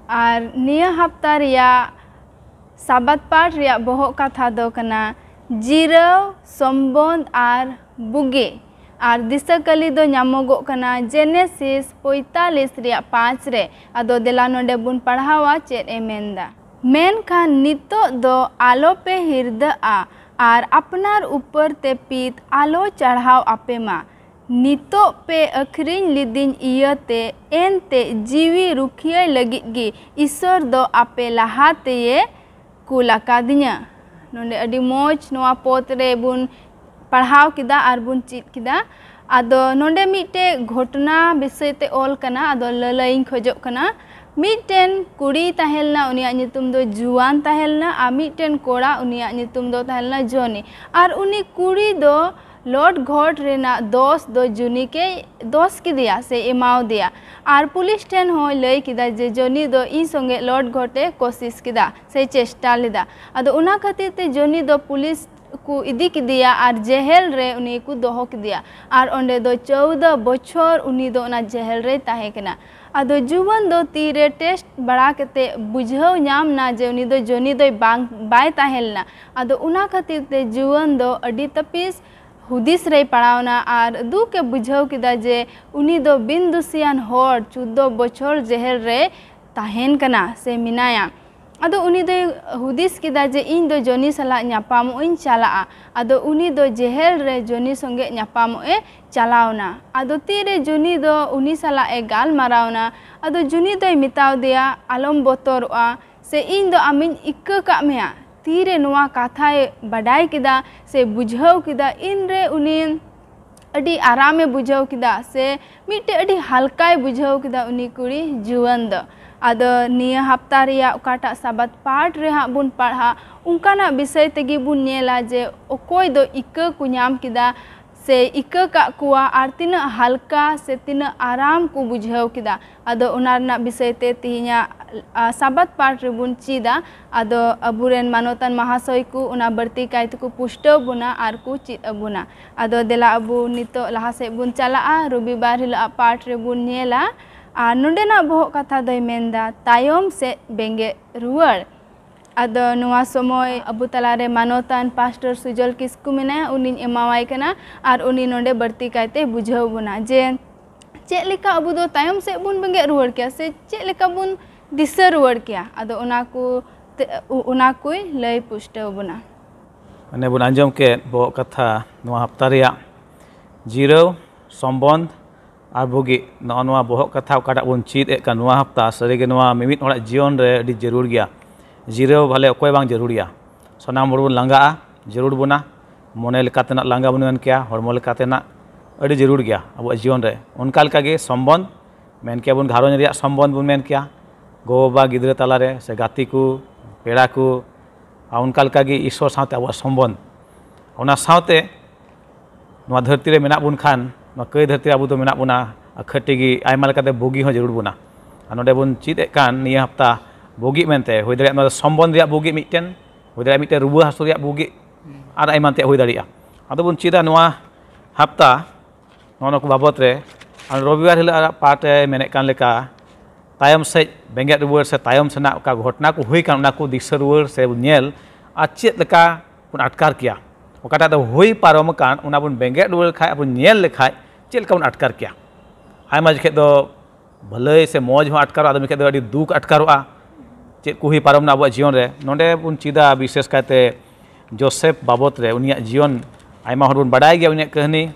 ᱟᱨ ᱱᱤᱭᱟᱹ ᱦᱟᱯᱛᱟ ᱨᱮᱭᱟᱜ ᱥᱟᱵᱟᱫ ᱯᱟᱴ ᱨᱮᱭᱟᱜ ᱵᱚᱦᱚᱜ ᱠᱟᱛᱷᱟ ᱫᱚ ᱠᱟᱱᱟ ᱡᱤᱨᱟᱹᱣ, ᱥᱚᱢᱵᱚᱱᱫᱷ ᱟᱨ ᱵᱩᱜᱤ᱾ ᱟᱨ ᱫᱤᱥᱟᱹ ᱠᱟᱹᱞᱤ ᱫᱚ ᱧᱟᱢᱚᱜᱚᱜ ᱠᱟᱱᱟ ᱡᱮᱱᱮᱥᱤᱥ ᱯᱚᱸᱭᱛᱟᱞᱤᱥ ᱨᱮᱭᱟᱜ ᱯᱟᱸᱪ ᱨᱮ᱾ ᱟᱫᱚ ᱫᱮᱞᱟ ᱱᱚᱰᱮ ᱵᱚᱱ ᱯᱟᱲᱦᱟᱣᱟ ᱪᱮᱫ ᱮ ᱢᱮᱱᱫᱟ᱾ ᱢᱮᱱᱠᱷᱟᱱ ᱱᱤᱛᱚᱜ ᱫᱚ ᱟᱞᱚᱯᱮ ᱦᱤᱨᱫᱟᱹᱜᱼᱟ ᱟᱨ ᱟᱯᱱᱟᱨ ᱩᱯᱟᱹᱨ ᱛᱮ ᱯᱤᱛ ᱟᱞᱚ ᱪᱟᱲᱦᱟᱣ ᱟᱯᱮ ᱢᱟ᱾ ᱱᱤᱛᱚᱜ ᱯᱮ ᱟᱹᱠᱷᱨᱤᱧ ᱞᱤᱫᱤᱧ ᱤᱭᱟᱹᱛᱮ, ᱮᱱᱛᱮ ᱡᱤᱣᱤ ᱨᱩᱠᱷᱤᱭᱟᱹᱭ ᱞᱟᱹᱜᱤᱫ ᱜᱮ ᱤᱥᱚᱨ ᱫᱚ ᱟᱯᱮ ᱞᱟᱦᱟ ᱛᱮᱭᱮ ᱠᱩᱞ ᱟᱠᱟᱫᱤᱧᱟ᱾ ᱱᱚᱰᱮ ᱟᱹᱰᱤ ᱢᱚᱡᱽ ᱱᱚᱣᱟ ᱯᱚᱫ ᱨᱮ ᱵᱚᱱ ᱯᱟᱲᱦᱟᱣ ᱠᱮᱫᱟ ᱟᱨ ᱵᱚᱱ ᱪᱮᱫ ᱠᱮᱫᱟ᱾ ᱟᱫᱚ ᱱᱚᱰᱮ ᱢᱤᱫᱴᱮᱡ ᱜᱷᱚᱴᱚᱱᱟ ᱵᱤᱥᱚᱭ ᱛᱮ ᱚᱞ ᱠᱟᱱᱟ, ᱟᱫᱚ ᱞᱟᱹᱞᱟᱹᱭᱤᱧ ᱠᱷᱚᱡᱚᱜ ᱠᱟᱱᱟ᱾ ᱢᱤᱫᱴᱮᱱ ᱠᱩᱲᱤᱭ ᱛᱟᱦᱮᱸ ᱞᱮᱱᱟ, ᱩᱱᱤᱭᱟᱜ ᱧᱩᱛᱩᱢ ᱫᱚ ᱡᱩᱣᱟᱱ ᱛᱟᱦᱮᱸ ᱞᱮᱱᱟ, ᱟᱨ ᱢᱤᱫᱴᱮᱱ ᱠᱚᱲᱟ, ᱩᱱᱤᱭᱟᱜ ᱧᱩᱛᱩᱢ ᱫᱚ ᱛᱟᱦᱮᱸ ᱞᱮᱱᱟ ᱡᱚᱱᱤ᱾ ᱟᱨ ᱩᱱᱤ ᱠᱩᱲᱤ ᱫᱚ ᱞᱚᱴ ᱜᱷᱚᱴ ᱨᱮᱱᱟᱜ ᱫᱚᱥ ᱫᱚ ᱡᱩᱱᱤ ᱠᱮ ᱫᱚᱥ ᱠᱮᱫᱮᱭᱟ ᱥᱮ ᱮᱢᱟᱣ ᱫᱮᱭᱟ᱾ ᱟᱨ ᱯᱩᱞᱤᱥ ᱴᱷᱮᱱ ᱦᱚᱸᱭ ᱞᱟᱹᱭ ᱠᱮᱫᱟ ᱡᱮ ᱡᱚᱱᱤ ᱫᱚ ᱤᱧ ᱥᱚᱸᱜᱮ ᱞᱚᱴ ᱜᱷᱚᱴᱮ ᱠᱳᱥᱤᱥ ᱠᱮᱫᱟ ᱥᱮ ᱪᱮᱥᱴᱟ ᱞᱮᱫᱟ᱾ ᱟᱫᱚ ᱚᱱᱟ ᱠᱷᱟᱹᱛᱤᱨ ᱛᱮ ᱡᱚᱱᱤ ᱫᱚ ᱯᱩᱞᱤᱥ ᱠᱚ ᱤᱫᱤ ᱠᱮᱫᱮᱭᱟ ᱟᱨ ᱡᱮᱦᱮᱞ ᱨᱮ ᱩᱱᱤ ᱠᱚ ᱫᱚᱦᱚ ᱠᱮᱫᱮᱭᱟ᱾ ᱟᱨ ᱚᱸᱰᱮ ᱫᱚ ᱪᱳᱣᱫᱚ ᱵᱚᱪᱷᱚᱨ ᱩᱱᱤ ᱫᱚ ᱚᱱᱟ ᱡᱮᱦᱮᱞ ᱨᱮᱭ ᱛᱟᱦᱮᱸ ᱠᱟᱱᱟ᱾ ᱟᱫᱚ ᱡᱩᱣᱟᱹᱱ ᱫᱚ ᱛᱤᱨᱮ ᱴᱮᱥᱴ ᱵᱟᱲᱟ ᱠᱟᱛᱮ ᱵᱩᱡᱷᱟᱹᱣ ᱧᱟᱢ ᱱᱟ ᱡᱮ ᱩᱱᱤ ᱫᱚ ᱡᱚᱱᱤ ᱫᱚᱭ ᱵᱟᱝ, ᱵᱟᱭ ᱛᱟᱦᱮᱸ ᱞᱮᱱᱟ᱾ ᱟᱫᱚ ᱚᱱᱟ ᱠᱷᱟᱹᱛᱤᱨ ᱛᱮ ᱡᱩᱣᱟᱹᱱ ᱫᱚ ᱟᱹᱰᱤ ᱛᱟᱹᱯᱤᱥ ᱦᱩᱫᱤᱥ ᱨᱮᱭ ᱯᱟᱲᱟᱣ ᱮᱱᱟ ᱟᱨ ᱫᱩᱠ ᱮ ᱵᱩᱡᱷᱟᱹᱣ ᱠᱮᱫᱟ ᱡᱮ ᱩᱱᱤ ᱫᱚ ᱵᱤᱱ ᱫᱩᱥᱤᱭᱟᱱ ᱦᱚᱲ ᱪᱳᱫᱽᱫᱳ ᱵᱚᱪᱷᱚᱨ ᱡᱮᱦᱮᱞ ᱨᱮ ᱛᱟᱦᱮᱱ ᱠᱟᱱᱟ ᱥᱮ ᱢᱮᱱᱟᱭᱟ᱾ ᱟᱫᱚ ᱩᱱᱤ ᱫᱚᱭ ᱦᱩᱫᱤᱥ ᱠᱮᱫᱟ ᱡᱮ ᱤᱧ ᱫᱚ ᱡᱚᱱᱤ ᱥᱟᱞᱟᱜ ᱧᱟᱯᱟᱢᱚᱜ ᱤᱧ ᱪᱟᱞᱟᱜᱼᱟ᱾ ᱟᱫᱚ ᱩᱱᱤ ᱫᱚ ᱡᱮᱦᱮᱞ ᱨᱮ ᱡᱚᱱᱤ ᱥᱚᱸᱜᱮ ᱧᱟᱯᱟᱢᱚᱜ ᱮ ᱪᱟᱞᱟᱣ ᱮᱱᱟ᱾ ᱟᱫᱚ ᱛᱤᱨᱮ ᱡᱚᱱᱤ ᱫᱚ ᱩᱱᱤ ᱥᱟᱞᱟᱜ ᱮ ᱜᱟᱞᱢᱟᱨᱟᱣ ᱮᱱᱟ, ᱟᱫᱚ ᱡᱚᱱᱤ ᱫᱚᱭ ᱢᱮᱛᱟᱣ ᱫᱮᱭᱟ, "ᱟᱞᱚᱢ ᱵᱚᱛᱚᱨᱚᱜᱼᱟ, ᱥᱮ ᱤᱧ ᱫᱚ ᱟᱢᱤᱧ ᱤᱠᱟᱹ ᱠᱟᱜ ᱢᱮᱭᱟ᱾ ᱛᱤᱨᱮ ᱱᱚᱣᱟ ᱠᱟᱛᱷᱟᱭ ᱵᱟᱰᱟᱭ ᱠᱮᱫᱟ ᱥᱮ ᱵᱩᱡᱷᱟᱹᱣ ᱠᱮᱫᱟ, ᱤᱱᱨᱮ ᱩᱱᱤ ᱟᱹᱰᱤ ᱟᱨᱟᱢᱮ ᱵᱩᱡᱷᱟᱹᱣ ᱠᱮᱫᱟ ᱥᱮ ᱢᱤᱫᱴᱮᱡ ᱟᱹᱰᱤ ᱦᱟᱞᱠᱟᱭ ᱵᱩᱡᱷᱟᱹᱣ ᱠᱮᱫᱟ ᱩᱱᱤ ᱠᱩᱲᱤ ᱡᱩᱣᱟᱹᱱ ᱫᱚ᱾ ᱟᱫᱚ ᱱᱤᱭᱟᱹ ᱦᱟᱯᱛᱟ ᱨᱮᱭᱟᱜ ᱚᱠᱟᱴᱟᱜ ᱥᱟᱵᱟᱫ ᱯᱟᱴ ᱨᱮ ᱦᱟᱸᱜ ᱵᱚᱱ ᱯᱟᱲᱦᱟᱜ, ᱚᱱᱠᱟᱱᱟᱜ ᱵᱤᱥᱚᱭ ᱛᱮᱜᱮ ᱵᱚᱱ ᱧᱮᱞᱟ ᱡᱮ ᱚᱠᱚᱭ ᱫᱚ ᱤᱠᱟᱹ ᱠᱚ ᱧᱟᱢ ᱠᱮᱫᱟ ᱥᱮ ᱤᱠᱟᱹ ᱠᱟᱜ ᱠᱚᱣᱟ ᱟᱨ ᱛᱤᱱᱟᱹᱜ ᱦᱟᱞᱠᱟ ᱥᱮ ᱛᱤᱱᱟᱹᱜ ᱟᱨᱟᱢ ᱠᱚ ᱵᱩᱡᱷᱟᱹᱣ ᱠᱮᱫᱟ᱾ ᱟᱫᱚ ᱚᱱᱟ ᱨᱮᱱᱟᱜ ᱵᱤᱥᱚᱭ ᱛᱮ ᱛᱮᱦᱮᱧᱟᱜ, ᱟ, ᱥᱟᱵᱟᱫ ᱯᱟᱴ ᱨᱮᱵᱚᱱ ᱪᱮᱫᱟ᱾ ᱟᱫᱚ ᱟᱵᱚᱨᱮᱱ ᱢᱟᱱᱚᱛᱟᱱ ᱢᱟᱦᱟᱥᱚᱭ ᱠᱚ ᱚᱱᱟ ᱵᱟᱹᱲᱛᱤ ᱠᱟᱭ ᱛᱮᱠᱚ ᱯᱩᱥᱴᱟᱹᱣ ᱵᱚᱱᱟ ᱟᱨ ᱠᱚ ᱪᱮᱫ ᱟᱵᱚᱱᱟ᱾ ᱟᱫᱚ ᱫᱮᱞᱟ ᱟᱵᱚ ᱱᱤᱛᱚᱜ ᱞᱟᱦᱟ ᱥᱮᱫ ᱵᱚᱱ ᱪᱟᱞᱟᱜᱼᱟ, ᱨᱚᱵᱤᱵᱟᱨ ᱦᱤᱞᱳᱜ ᱟᱜ ᱯᱟᱴ ᱨᱮᱵᱚᱱ ᱧᱮᱞᱟ᱾ ᱟᱨ ᱱᱚᱰᱮᱱᱟᱜ ᱵᱚᱦᱚᱜ ᱠᱟᱛᱷᱟ ᱫᱚᱭ ᱢᱮᱱᱫᱟ ᱛᱟᱭᱚᱢ ᱥᱮᱫ ᱵᱮᱸᱜᱮᱫ ᱨᱩᱣᱟᱹᱲ᱾ ᱟᱫᱚ ᱱᱚᱣᱟ ᱥᱚᱢᱚᱭ ᱟᱵᱚ ᱛᱟᱞᱟᱨᱮ ᱢᱟᱱᱚᱛᱟᱱ ᱯᱟᱥᱴᱚᱨ ᱥᱩᱡᱚᱞ ᱠᱤᱥᱠᱩ ᱢᱮᱱᱟᱭᱟ, ᱩᱱᱤᱧ ᱮᱢᱟᱣᱟᱭ ᱠᱟᱱᱟ᱾ ᱟᱨ ᱩᱱᱤ ᱱᱚᱰᱮ ᱵᱟᱹᱲᱛᱤ ᱠᱟᱭᱛᱮ ᱵᱩᱡᱷᱟᱹᱣ ᱵᱚᱱᱟ ᱡᱮ ᱪᱮᱫ ᱞᱮᱠᱟ ᱟᱵᱚ ᱫᱚ ᱛᱟᱭᱚᱢ ᱥᱮᱫ ᱵᱚᱱ ᱵᱮᱸᱜᱮᱫ ᱨᱩᱣᱟᱹᱲ ᱠᱮᱭᱟ ᱥᱮ ᱪᱮᱫ ᱞᱮᱠᱟ ᱵᱚᱱ ᱫᱤᱥᱟᱹ ᱨᱩᱣᱟᱹᱲ ᱠᱮᱭᱟ᱾ ᱟᱫᱚ ᱚᱱᱟ ᱠᱚ ᱛᱮ-, ᱚᱱᱟ ᱠᱚᱭ ᱞᱟᱹᱭ ᱯᱩᱥᱴᱟᱹᱣ ᱵᱚᱱᱟ᱾ ᱢᱟᱱᱮ ᱵᱚᱱ ᱟᱸᱡᱚᱢ ᱠᱮᱫ ᱵᱚᱦᱚᱜ ᱠᱟᱛᱷᱟ ᱱᱚᱣᱟ ᱦᱟᱯᱛᱟ ᱨᱮᱭᱟᱜ ᱡᱤᱨᱟᱹᱣ, ᱥᱚᱢᱵᱚᱱᱫᱷ ᱟᱨ ᱵᱩᱜᱤ᱾ ᱱᱚᱜᱼᱚ ᱱᱚᱣᱟ ᱵᱚᱦᱚᱜ ᱠᱟᱛᱷᱟ ᱚᱠᱟᱴᱟᱜ ᱵᱚᱱ ᱪᱮᱫ ᱮᱫ ᱠᱟᱱ ᱱᱚᱣᱟ ᱦᱟᱯᱛᱟ, ᱥᱟᱹᱨᱤᱜᱮ ᱱᱚᱣᱟ ᱢᱤᱢᱤᱫ ᱦᱚᱲᱟᱜ ᱡᱤᱭᱚᱱ ᱨᱮ ᱟᱹᱰᱤ ᱡᱟᱹᱨᱩᱲ ᱜᱮᱭᱟ᱾ ᱡᱤᱨᱟᱹᱣ ᱵᱷᱟᱞᱮ ᱚᱠᱚᱭ ᱵᱟᱝ ᱡᱟᱹᱨᱩᱲ ᱜᱮᱭᱟ᱾ ᱥᱟᱱᱟᱢ ᱦᱚᱲ ᱵᱚᱱ ᱞᱟᱸᱜᱟᱜᱼᱟ, ᱡᱟᱹᱨᱩᱲ ᱵᱚᱱᱟ᱾ ᱢᱚᱱᱮ ᱞᱮᱠᱟᱛᱮᱱᱟᱜ ᱞᱟᱸᱜᱟ ᱵᱚᱱ ᱢᱮᱱ ᱠᱮᱭᱟ, ᱦᱚᱲᱢᱚ ᱞᱮᱠᱟᱛᱮᱱᱟᱜ ᱟᱹᱰᱤ ᱡᱟᱹᱨᱩᱲ ᱜᱮᱭᱟ ᱟᱵᱚᱣᱟᱜ ᱡᱤᱭᱚᱱ ᱨᱮ᱾ ᱚᱱᱠᱟ ᱞᱮᱠᱟᱜᱮ ᱥᱚᱢᱵᱚᱱᱫᱷ ᱢᱮᱱ ᱠᱮᱭᱟ ᱵᱚᱱ, ᱜᱷᱟᱨᱚᱸᱡᱽ ᱨᱮᱭᱟᱜ ᱥᱚᱢᱵᱚᱱᱫᱷ ᱵᱚᱱ ᱢᱮᱱ ᱠᱮᱭᱟ, ᱜᱚ-ᱵᱟᱵᱟ ᱜᱤᱫᱽᱨᱟᱹ ᱛᱟᱞᱟᱨᱮ ᱥᱮ ᱜᱟᱛᱮ ᱠᱚ, ᱯᱮᱲᱟ ᱠᱚ, ᱟᱨ ᱚᱱᱠᱟ ᱞᱮᱠᱟᱜᱮ ᱤᱥᱥᱚᱨ ᱥᱟᱶᱛᱮ ᱟᱵᱚᱣᱟᱜ ᱥᱚᱢᱵᱚᱱᱫᱷ᱾ ᱚᱱᱟ ᱥᱟᱶᱛᱮ ᱱᱚᱣᱟ ᱫᱷᱟᱹᱨᱛᱤ ᱨᱮ ᱢᱮᱱᱟᱜ ᱵᱚᱱ ᱠᱷᱟᱱ, ᱱᱚᱣᱟ ᱠᱟᱹᱭ ᱫᱷᱟᱹᱨᱛᱤ ᱨᱮ ᱟᱵᱚ ᱫᱚ ᱢᱮᱱᱟᱜ ᱵᱚᱱᱟ, ᱟᱨ ᱠᱷᱟᱹᱴᱤ ᱜᱮ ᱟᱭᱢᱟ ᱞᱮᱠᱟᱛᱮ ᱵᱩᱜᱤ ᱦᱚᱸ ᱡᱟᱹᱨᱩᱲ ᱵᱚᱱᱟ᱾ ᱟᱨ ᱱᱚᱰᱮ ᱵᱚᱱ ᱪᱮᱫ ᱮᱫ ᱠᱟᱱ ᱱᱤᱭᱟᱹ ᱦᱟᱯᱛᱟ ᱵᱩᱜᱤ ᱢᱮᱱᱛᱮ, ᱦᱩᱭ ᱫᱟᱲᱮᱭᱟᱜᱼᱟ ᱱᱚᱣᱟ ᱫᱚ ᱥᱚᱢᱵᱚᱱᱫᱷ ᱨᱮᱭᱟᱜ ᱵᱩᱜᱤ ᱢᱤᱫᱴᱮᱱ, ᱦᱩᱭ ᱫᱟᱲᱮᱭᱟᱜᱼᱟ ᱢᱤᱫᱴᱮᱱ ᱨᱩᱣᱟᱹ ᱦᱟᱹᱥᱩ ᱨᱮᱭᱟᱜ ᱵᱩᱜᱤ, ᱟᱨ ᱮᱢᱟᱱ ᱛᱮᱭᱟᱜ ᱦᱩᱭ ᱫᱟᱲᱮᱭᱟᱜᱼᱟ᱾ ᱟᱫᱚ ᱵᱚᱱ ᱪᱮᱫᱟ ᱱᱚᱣᱟ ᱦᱟᱯᱛᱟ ᱱᱚᱜᱼᱚ ᱱᱚᱣᱟ ᱠᱚ ᱵᱟᱵᱚᱛ ᱨᱮ᱾ ᱟᱨ ᱨᱚᱵᱤᱵᱟᱨ ᱦᱤᱞᱳᱜ ᱟᱨᱟᱜ ᱯᱟᱴ ᱮ ᱢᱮᱱᱮᱫ ᱠᱟᱱ ᱞᱮᱠᱟ, ᱛᱟᱭᱚᱢ ᱥᱮᱫ ᱵᱮᱸᱜᱮᱫ ᱨᱩᱣᱟᱹᱲ ᱥᱮ ᱛᱟᱭᱚᱢ ᱥᱮᱱᱟᱜ ᱚᱠᱟ ᱜᱷᱚᱴᱚᱱᱟ ᱠᱚ ᱦᱩᱭ ᱠᱟᱱ, ᱚᱱᱟ ᱠᱚ ᱫᱤᱥᱟᱹ ᱨᱩᱣᱟᱹᱲ ᱥᱮ ᱧᱮᱞ, ᱟᱨ ᱪᱮᱫ ᱞᱮᱠᱟ ᱵᱚᱱ ᱟᱴᱠᱟᱨ ᱠᱮᱭᱟ᱾ ᱚᱠᱟᱴᱟᱜ ᱫᱚ ᱦᱩᱭ ᱯᱟᱨᱚᱢ ᱟᱠᱟᱱ, ᱚᱱᱟ ᱵᱚᱱ ᱵᱮᱸᱜᱮᱫ ᱨᱩᱣᱟᱹᱲ ᱠᱷᱟᱡ, ᱟᱨ ᱵᱚᱱ ᱧᱮᱞ ᱞᱮᱠᱷᱟᱡ ᱪᱮᱫ ᱞᱮᱠᱟ ᱵᱚᱱ ᱟᱴᱠᱟᱨ ᱠᱮᱭᱟ᱾ ᱟᱭᱢᱟ ᱡᱚᱠᱷᱮᱡ ᱫᱚ ᱵᱷᱟᱹᱞᱟᱹᱭ ᱥᱮ ᱢᱚᱡᱽ ᱦᱚᱸ ᱟᱴᱠᱟᱨᱚᱜᱼᱟ, ᱟᱫᱚ ᱢᱤᱫ ᱡᱚᱠᱷᱮᱡ ᱫᱚ ᱟᱹᱰᱤ ᱫᱩᱠ ᱟᱴᱠᱟᱨᱚᱜᱼᱟ᱾ ᱪᱮᱫ ᱠᱚ ᱦᱩᱭ ᱯᱟᱨᱚᱢᱱᱟ ᱟᱵᱚᱣᱟᱜ ᱡᱤᱭᱚᱱ ᱨᱮ, ᱱᱚᱰᱮ ᱵᱚᱱ ᱪᱮᱫᱟ ᱵᱤᱥᱮᱥ ᱠᱟᱭᱛᱮ ᱡᱳᱥᱮᱯ ᱵᱟᱵᱚᱛ ᱨᱮ, ᱩᱱᱤᱭᱟᱜ ᱡᱤᱭᱚᱱ ᱟᱭᱢᱟ ᱦᱚᱲ ᱵᱚᱱ ᱵᱟᱰᱟᱭ ᱜᱮᱭᱟ ᱩᱱᱤᱭᱟᱜ ᱠᱟᱹᱦᱱᱤ,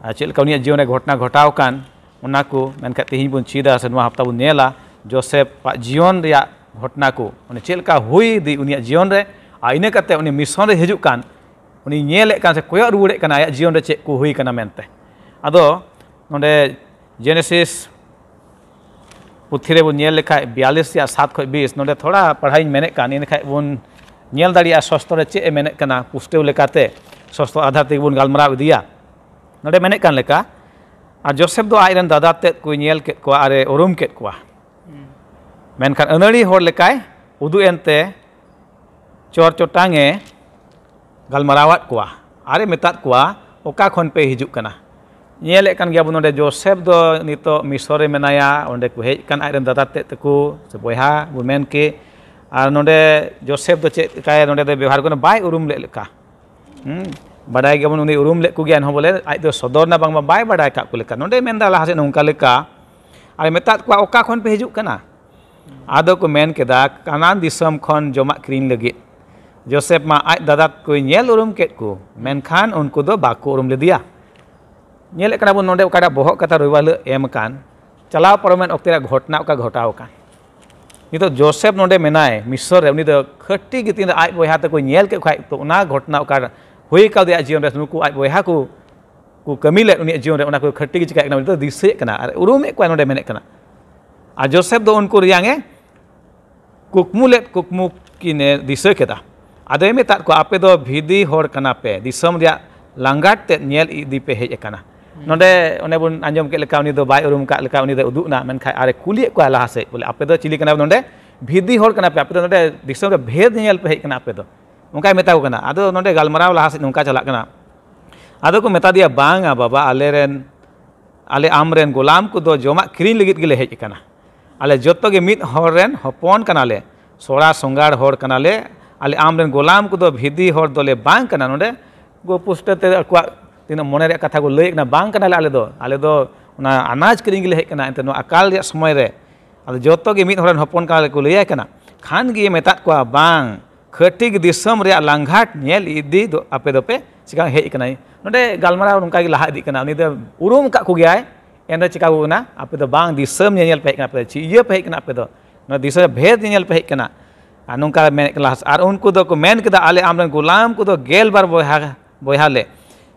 ᱟᱨ ᱪᱮᱫ ᱞᱮᱠᱟ ᱩᱱᱤᱭᱟᱜ ᱡᱤᱭᱚᱱ ᱨᱮ ᱜᱷᱚᱴᱚᱱᱟ ᱜᱷᱚᱴᱟᱣ ᱟᱠᱟᱱ ᱚᱱᱟ ᱠᱚ᱾ ᱢᱮᱱᱠᱷᱟᱱ ᱛᱮᱦᱮᱧ ᱵᱚᱱ ᱪᱮᱫᱟ ᱥᱮ ᱱᱚᱣᱟ ᱦᱟᱯᱛᱟ ᱵᱚᱱ ᱧᱮᱞᱟ ᱡᱳᱥᱮᱯᱟᱜ ᱡᱤᱭᱚᱱ ᱨᱮᱭᱟᱜ ᱜᱷᱚᱴᱚᱱᱟ ᱠᱚ, ᱢᱟᱱᱮ ᱪᱮᱫ ᱞᱮᱠᱟ ᱦᱩᱭ ᱤᱫᱤ ᱩᱱᱤᱭᱟᱜ ᱡᱤᱭᱚᱱ ᱨᱮ, ᱟᱨ ᱤᱱᱟᱹ ᱠᱟᱛᱮ ᱩᱱᱤ ᱢᱤᱥᱚᱱ ᱨᱮ ᱦᱤᱡᱩᱜ ᱠᱟᱱ, ᱩᱱᱤ ᱧᱮᱞᱮᱫ ᱠᱟᱱ ᱥᱮ ᱠᱚᱭᱚᱜ ᱨᱩᱣᱟᱹᱲᱮᱫ ᱠᱟᱱᱟ ᱟᱭᱟᱜ ᱡᱤᱭᱚᱱ ᱨᱮ ᱪᱮᱫ ᱠᱚ ᱦᱩᱭ ᱠᱟᱱᱟ ᱢᱮᱱᱛᱮ᱾ ᱟᱫᱚ ᱱᱚᱰᱮ ᱡᱮᱱᱮᱥᱤᱥ ᱯᱩᱛᱷᱤ ᱨᱮᱵᱚᱱ ᱧᱮᱞ ᱞᱮᱠᱷᱟᱡ ᱵᱤᱭᱟᱞᱤᱥ ᱨᱮᱭᱟᱜ ᱥᱟᱛ ᱠᱷᱚᱱ ᱵᱤᱥ, ᱱᱚᱰᱮ ᱛᱷᱚᱲᱟ ᱯᱟᱲᱦᱟᱣᱤᱧ ᱢᱮᱱᱮᱫ ᱠᱟᱱ, ᱤᱱᱟᱹ ᱠᱷᱟᱡ ᱵᱚᱱ ᱧᱮᱞ ᱫᱟᱲᱮᱭᱟᱜᱼᱟ ᱥᱚᱥᱛᱚ ᱨᱮ ᱪᱮᱫ ᱮ ᱢᱮᱱᱮᱫ ᱠᱟᱱᱟ, ᱯᱩᱥᱴᱟᱹᱣ ᱞᱮᱠᱟᱛᱮ ᱥᱚᱥᱛᱚ ᱟᱫᱷᱟᱨ ᱛᱮᱜᱮ ᱵᱚᱱ ᱜᱟᱞᱢᱟᱨᱟᱣ ᱤᱫᱤᱭᱟ᱾ ᱱᱚᱰᱮ ᱢᱮᱱᱮᱫ ᱠᱟᱱ ᱞᱮᱠᱟ, ᱟᱨ ᱡᱳᱥᱮᱯ ᱫᱚ ᱟᱡ ᱨᱮᱱ ᱫᱟᱫᱟ ᱛᱮᱫ ᱠᱚᱭ ᱧᱮᱞ ᱠᱮᱫ ᱠᱚᱣᱟ ᱟᱨ ᱮ ᱩᱨᱩᱢ ᱠᱮᱫ ᱠᱚᱣᱟ᱾ ᱢᱮᱱᱠᱷᱟᱱ ᱟᱹᱱᱟᱹᱲᱤ ᱦᱚᱲ ᱞᱮᱠᱟᱭ ᱩᱫᱩᱜ ᱮᱱᱛᱮ ᱪᱚᱨ ᱪᱚᱴᱟᱝ ᱮ ᱜᱟᱞᱢᱟᱨᱟᱣᱟᱫ ᱠᱚᱣᱟ ᱟᱨ ᱮ ᱢᱮᱛᱟᱫ ᱠᱚᱣᱟ, "ᱚᱠᱟ ᱠᱷᱚᱱ ᱯᱮ ᱦᱤᱡᱩᱜ ᱠᱟᱱᱟ?" ᱧᱮᱞᱮᱫ ᱠᱟᱱ ᱜᱮᱭᱟᱵᱚᱱ, ᱱᱚᱰᱮ ᱡᱳᱥᱮᱯ ᱫᱚ ᱱᱤᱛᱚᱜ ᱢᱤᱥᱚᱨ ᱨᱮ ᱢᱮᱱᱟᱭᱟ, ᱚᱸᱰᱮ ᱠᱚ ᱦᱮᱡ ᱟᱠᱟᱱ ᱟᱡ ᱨᱮᱱ ᱫᱟᱫᱟ ᱛᱮᱫ ᱛᱟᱠᱚ ᱥᱮ ᱵᱚᱭᱦᱟ ᱵᱚᱱ ᱢᱮᱱ ᱠᱮ᱾ ᱟᱨ ᱱᱚᱰᱮ ᱡᱳᱥᱮᱯ ᱫᱚ ᱪᱮᱫ ᱞᱮᱠᱟᱭ ᱱᱚᱰᱮ ᱫᱚ ᱵᱮᱣᱦᱟᱨ ᱠᱟᱱᱟ, ᱵᱟᱭ ᱩᱨᱩᱢ ᱞᱮᱫ ᱞᱮᱠᱟ᱾ ᱦᱩᱸ, ᱵᱟᱰᱟᱭ ᱜᱮᱭᱟᱵᱚᱱ ᱩᱱᱤ ᱩᱨᱩᱢ ᱞᱮᱫ ᱠᱚᱜᱮᱭᱟ, ᱮᱱᱦᱚᱸ ᱵᱚᱞᱮ ᱟᱡ ᱫᱚ ᱥᱚᱫᱚᱨ ᱱᱟ ᱵᱟᱝᱢᱟ ᱵᱟᱭ ᱵᱟᱰᱟᱭ ᱠᱟᱜ ᱠᱚ ᱞᱮᱠᱟ᱾ ᱱᱚᱰᱮ ᱢᱮᱱᱫᱟ ᱞᱟᱦᱟ ᱥᱮᱫ ᱱᱚᱝᱠᱟ ᱞᱮᱠᱟ, ᱟᱨ ᱢᱮᱛᱟᱫ ᱠᱚᱣᱟ, "ᱚᱠᱟ ᱠᱷᱚᱱ ᱯᱮ ᱦᱤᱡᱩᱜ ᱠᱟᱱᱟ?" ᱟᱫᱚ ᱠᱚ ᱢᱮᱱ ᱠᱮᱫᱟ, "ᱠᱟᱱᱟᱱ ᱫᱤᱥᱚᱢ ᱠᱷᱚᱱ ᱡᱚᱢᱟᱜ ᱠᱤᱨᱤᱧ ᱞᱟᱹᱜᱤᱫ᱾" ᱡᱳᱥᱮᱯ ᱢᱟ ᱟᱡ ᱫᱟᱫᱟ ᱠᱚᱭ ᱧᱮᱞ ᱩᱨᱩᱢ ᱠᱮᱫ ᱠᱚ, ᱢᱮᱱᱠᱷᱟᱱ ᱩᱱᱠᱩ ᱫᱚ ᱵᱟᱠᱚ ᱩᱨᱩᱢ ᱞᱮᱫᱮᱭᱟ᱾ ᱧᱮᱞᱮᱫ ᱠᱟᱱᱟ ᱵᱚᱱ ᱱᱚᱰᱮ ᱚᱠᱟᱴᱟᱜ ᱵᱚᱦᱚᱜ ᱠᱟᱛᱷᱟ ᱨᱚᱵᱤᱵᱟᱨ ᱦᱤᱞᱳᱜ ᱮᱢ ᱟᱠᱟᱱ, ᱪᱟᱞᱟᱣ ᱯᱟᱨᱚᱢᱮᱱ ᱚᱠᱛᱮ ᱨᱮᱭᱟᱜ ᱜᱷᱚᱴᱚᱱᱟ ᱚᱠᱟ ᱜᱷᱚᱴᱟᱣ ᱟᱠᱟᱱ᱾ ᱱᱤᱛᱚᱜ ᱡᱳᱥᱮᱯ ᱱᱚᱰᱮ ᱢᱮᱱᱟᱭ ᱢᱤᱥᱚᱨ ᱨᱮ, ᱩᱱᱤ ᱫᱚ ᱠᱷᱟᱹᱴᱤ ᱜᱮ ᱛᱤᱱ ᱨᱮ ᱟᱡ ᱵᱚᱭᱦᱟ ᱛᱮᱠᱚ ᱧᱮᱞ ᱠᱮᱫ ᱠᱷᱟᱡ, ᱛᱚ ᱚᱱᱟ ᱜᱷᱚᱴᱚᱱᱟ ᱚᱠᱟ ᱦᱩᱭ ᱠᱟᱣᱫᱮᱭᱟ ᱡᱤᱭᱚᱱ ᱨᱮ, ᱱᱩᱠᱩ ᱟᱡ ᱵᱚᱭᱦᱟ ᱠᱚ ᱠᱚ ᱠᱟᱹᱢᱤ ᱞᱮᱫ ᱩᱱᱤᱭᱟᱜ ᱡᱤᱭᱚᱱ ᱨᱮ, ᱚᱱᱟ ᱠᱚ ᱠᱷᱟᱹᱴᱤ ᱜᱮ ᱪᱤᱠᱟᱹᱭᱮᱫ ᱠᱟᱱᱟ, ᱩᱱᱤ ᱫᱚ ᱫᱤᱥᱟᱹᱭᱮᱫ ᱠᱟᱱᱟ ᱟᱨ ᱩᱨᱩᱢᱮᱫ ᱠᱚᱣᱟᱭ ᱱᱚᱰᱮ ᱢᱮᱱᱮᱫ ᱠᱟᱱᱟ᱾ ᱟᱨ ᱡᱳᱥᱮᱯ ᱫᱚ ᱩᱱᱠᱩ ᱨᱮᱭᱟᱝ ᱮ ᱠᱩᱠᱢᱩ ᱞᱮᱫ ᱠᱩᱠᱢᱩ ᱠᱤᱱᱮ ᱫᱤᱥᱟᱹ ᱠᱮᱫᱟ᱾ ᱟᱫᱚᱭ ᱢᱮᱛᱟᱫ ᱠᱚᱣᱟ, "ᱟᱯᱮ ᱫᱚ ᱵᱷᱤᱫᱤ ᱦᱚᱲ ᱠᱟᱱᱟ ᱯᱮ, ᱫᱤᱥᱚᱢ ᱨᱮᱭᱟᱜ ᱞᱟᱸᱜᱟᱴ ᱛᱮᱫ ᱧᱮᱞ ᱤᱫᱤ ᱯᱮ ᱦᱮᱡ ᱟᱠᱟᱱᱟ᱾" ᱱᱚᱰᱮ ᱚᱱᱮ ᱵᱚᱱ ᱟᱸᱡᱚᱢ ᱠᱮᱫ ᱞᱮᱠᱟ, ᱩᱱᱤ ᱫᱚ ᱵᱟᱭ ᱩᱨᱩᱢ ᱠᱟᱜ ᱞᱮᱠᱟ, ᱩᱱᱤ ᱫᱚ ᱩᱫᱩᱜ ᱮᱱᱟ, ᱢᱮᱱᱠᱷᱟᱱ ᱟᱨᱮ ᱠᱩᱞᱤᱭᱮᱫ ᱠᱚᱣᱟ ᱞᱟᱦᱟ ᱥᱮᱫ, ᱵᱚᱞᱮ, "ᱟᱯᱮ ᱫᱚ ᱪᱤᱞᱤ ᱠᱟᱱᱟ ᱯᱮ? ᱱᱚᱰᱮ ᱵᱷᱤᱫᱤ ᱦᱚᱲ ᱠᱟᱱᱟ ᱯᱮ, ᱟᱯᱮ ᱫᱚ ᱱᱚᱰᱮ ᱫᱤᱥᱚᱢ ᱨᱮ ᱵᱷᱮᱫ ᱧᱮᱧᱮᱞ ᱯᱮ ᱦᱮᱡ ᱠᱟᱱᱟ ᱟᱯᱮ ᱫᱚ?" ᱚᱱᱠᱟᱭ ᱢᱮᱛᱟ ᱠᱚ ᱠᱟᱱᱟ᱾ ᱟᱫᱚ ᱱᱚᱰᱮ ᱜᱟᱞᱢᱟᱨᱟᱣ ᱞᱟᱦᱟ ᱥᱮᱫ ᱱᱚᱝᱠᱟ ᱪᱟᱞᱟᱜ ᱠᱟᱱᱟ, ᱟᱫᱚ ᱠᱚ ᱢᱮᱛᱟ ᱫᱮᱭᱟ, "ᱵᱟᱝᱟ ᱵᱟᱵᱟ, ᱟᱞᱮ ᱨᱮᱱ, ᱟᱞᱮ ᱟᱢ ᱨᱮᱱ ᱜᱳᱞᱟᱢ ᱠᱚᱫᱚ ᱡᱚᱢᱟᱜ ᱠᱤᱨᱤᱧ ᱞᱟᱹᱜᱤᱫ ᱜᱮᱞᱮ ᱦᱮᱡ ᱟᱠᱟᱱᱟ᱾ ᱟᱞᱮ ᱡᱚᱛᱚ ᱜᱮ ᱢᱤᱫ ᱦᱚᱲ ᱨᱮᱱ ᱦᱚᱯᱚᱱ ᱠᱟᱱᱟᱞᱮ, ᱥᱚᱲᱟ ᱥᱚᱸᱜᱟᱲ ᱦᱚᱲ ᱠᱟᱱᱟᱞᱮ᱾ ᱟᱞᱮ ᱟᱢ ᱨᱮᱱ ᱜᱳᱞᱟᱢ ᱠᱚᱫᱚ ᱵᱷᱤᱫᱤ ᱦᱚᱲ ᱫᱚᱞᱮ ᱵᱟᱝ ᱠᱟᱱᱟ᱾" ᱱᱚᱰᱮ ᱜᱳ ᱯᱩᱥᱴᱟᱹ ᱛᱮ ᱟᱠᱚᱣᱟᱜ ᱛᱤᱱᱟᱹᱜ ᱢᱚᱱᱮ ᱨᱮᱭᱟᱜ ᱠᱟᱛᱷᱟ ᱠᱚ ᱞᱟᱹᱭᱮᱫ ᱠᱟᱱᱟ, "ᱵᱟᱝ ᱠᱟᱱᱟᱞᱮ ᱟᱞᱮ ᱫᱚ, ᱟᱞᱮ ᱫᱚ ᱚᱱᱟ ᱟᱱᱟᱡᱽ ᱠᱤᱨᱤᱧ ᱜᱮᱞᱮ ᱦᱮᱡ ᱠᱟᱱᱟ, ᱮᱱᱛᱮ ᱱᱚᱣᱟ ᱟᱠᱟᱞ ᱨᱮᱭᱟᱜ ᱥᱚᱢᱚᱭ ᱨᱮ ᱟᱫᱚ ᱡᱚᱛᱚ ᱜᱮ ᱢᱤᱫ ᱦᱚᱲ ᱨᱮᱱ ᱦᱚᱯᱚᱱ ᱠᱟᱱᱟ ᱞᱮ" ᱠᱚ ᱞᱟᱹᱭᱟᱭ ᱠᱟᱱᱟ᱾ ᱠᱷᱟᱱ ᱜᱮ ᱢᱮᱛᱟᱫ ᱠᱚᱣᱟ, "ᱵᱟᱝ, ᱠᱷᱟᱹᱴᱤ ᱜᱮ ᱫᱤᱥᱚᱢ ᱨᱮᱭᱟᱜ ᱞᱟᱝᱜᱷᱟᱴ ᱧᱮᱞ ᱤᱫᱤ ᱫᱚ ᱟᱯᱮ ᱫᱚᱯᱮ ᱪᱤᱠᱟ ᱦᱮᱡ ᱟᱠᱟᱱᱟ?" ᱱᱚᱰᱮ ᱜᱟᱞᱢᱟᱨᱟᱣ ᱱᱚᱝᱠᱟ ᱜᱮ ᱞᱟᱦᱟ ᱤᱫᱤᱜ ᱠᱟᱱᱟ᱾ ᱩᱱᱤ ᱫᱚ ᱩᱨᱩᱢ ᱟᱠᱟᱫ ᱠᱚᱜᱮᱭᱟᱭ, ᱮᱱᱨᱮ ᱪᱤᱠᱟ ᱠᱚ ᱠᱟᱱᱟ, "ᱟᱯᱮ ᱫᱚ ᱵᱟᱝ ᱫᱤᱥᱚᱢ ᱧᱮᱧᱮᱞ ᱯᱮ ᱦᱮᱡ ᱠᱟᱱᱟ, ᱟᱯᱮ ᱫᱚ ᱪᱮᱫ ᱤᱭᱟᱹ ᱯᱮ ᱦᱮᱡ ᱠᱟᱱᱟ, ᱟᱯᱮ ᱫᱚ ᱱᱚᱣᱟ ᱫᱤᱥᱚᱢ ᱨᱮ ᱵᱷᱮᱫ ᱧᱮᱧᱮᱞ ᱯᱮ ᱦᱮᱡ ᱠᱟᱱᱟ?" ᱟᱨ ᱱᱚᱝᱠᱟ ᱢᱮᱱᱮᱫ ᱠᱟᱱᱟ ᱞᱟᱦᱟ ᱥᱮᱫ᱾ ᱟᱨ ᱩᱱᱠᱩ ᱫᱚᱠᱚ ᱢᱮᱱ ᱠᱮᱫᱟ, "ᱟᱞᱮ ᱟᱢᱨᱮᱱ ᱜᱩᱞᱟᱢ ᱠᱚᱫᱚ ᱜᱮᱞ ᱵᱟᱨ ᱵᱚᱭᱦᱟ, ᱵᱚᱭᱦᱟ ᱞᱮ,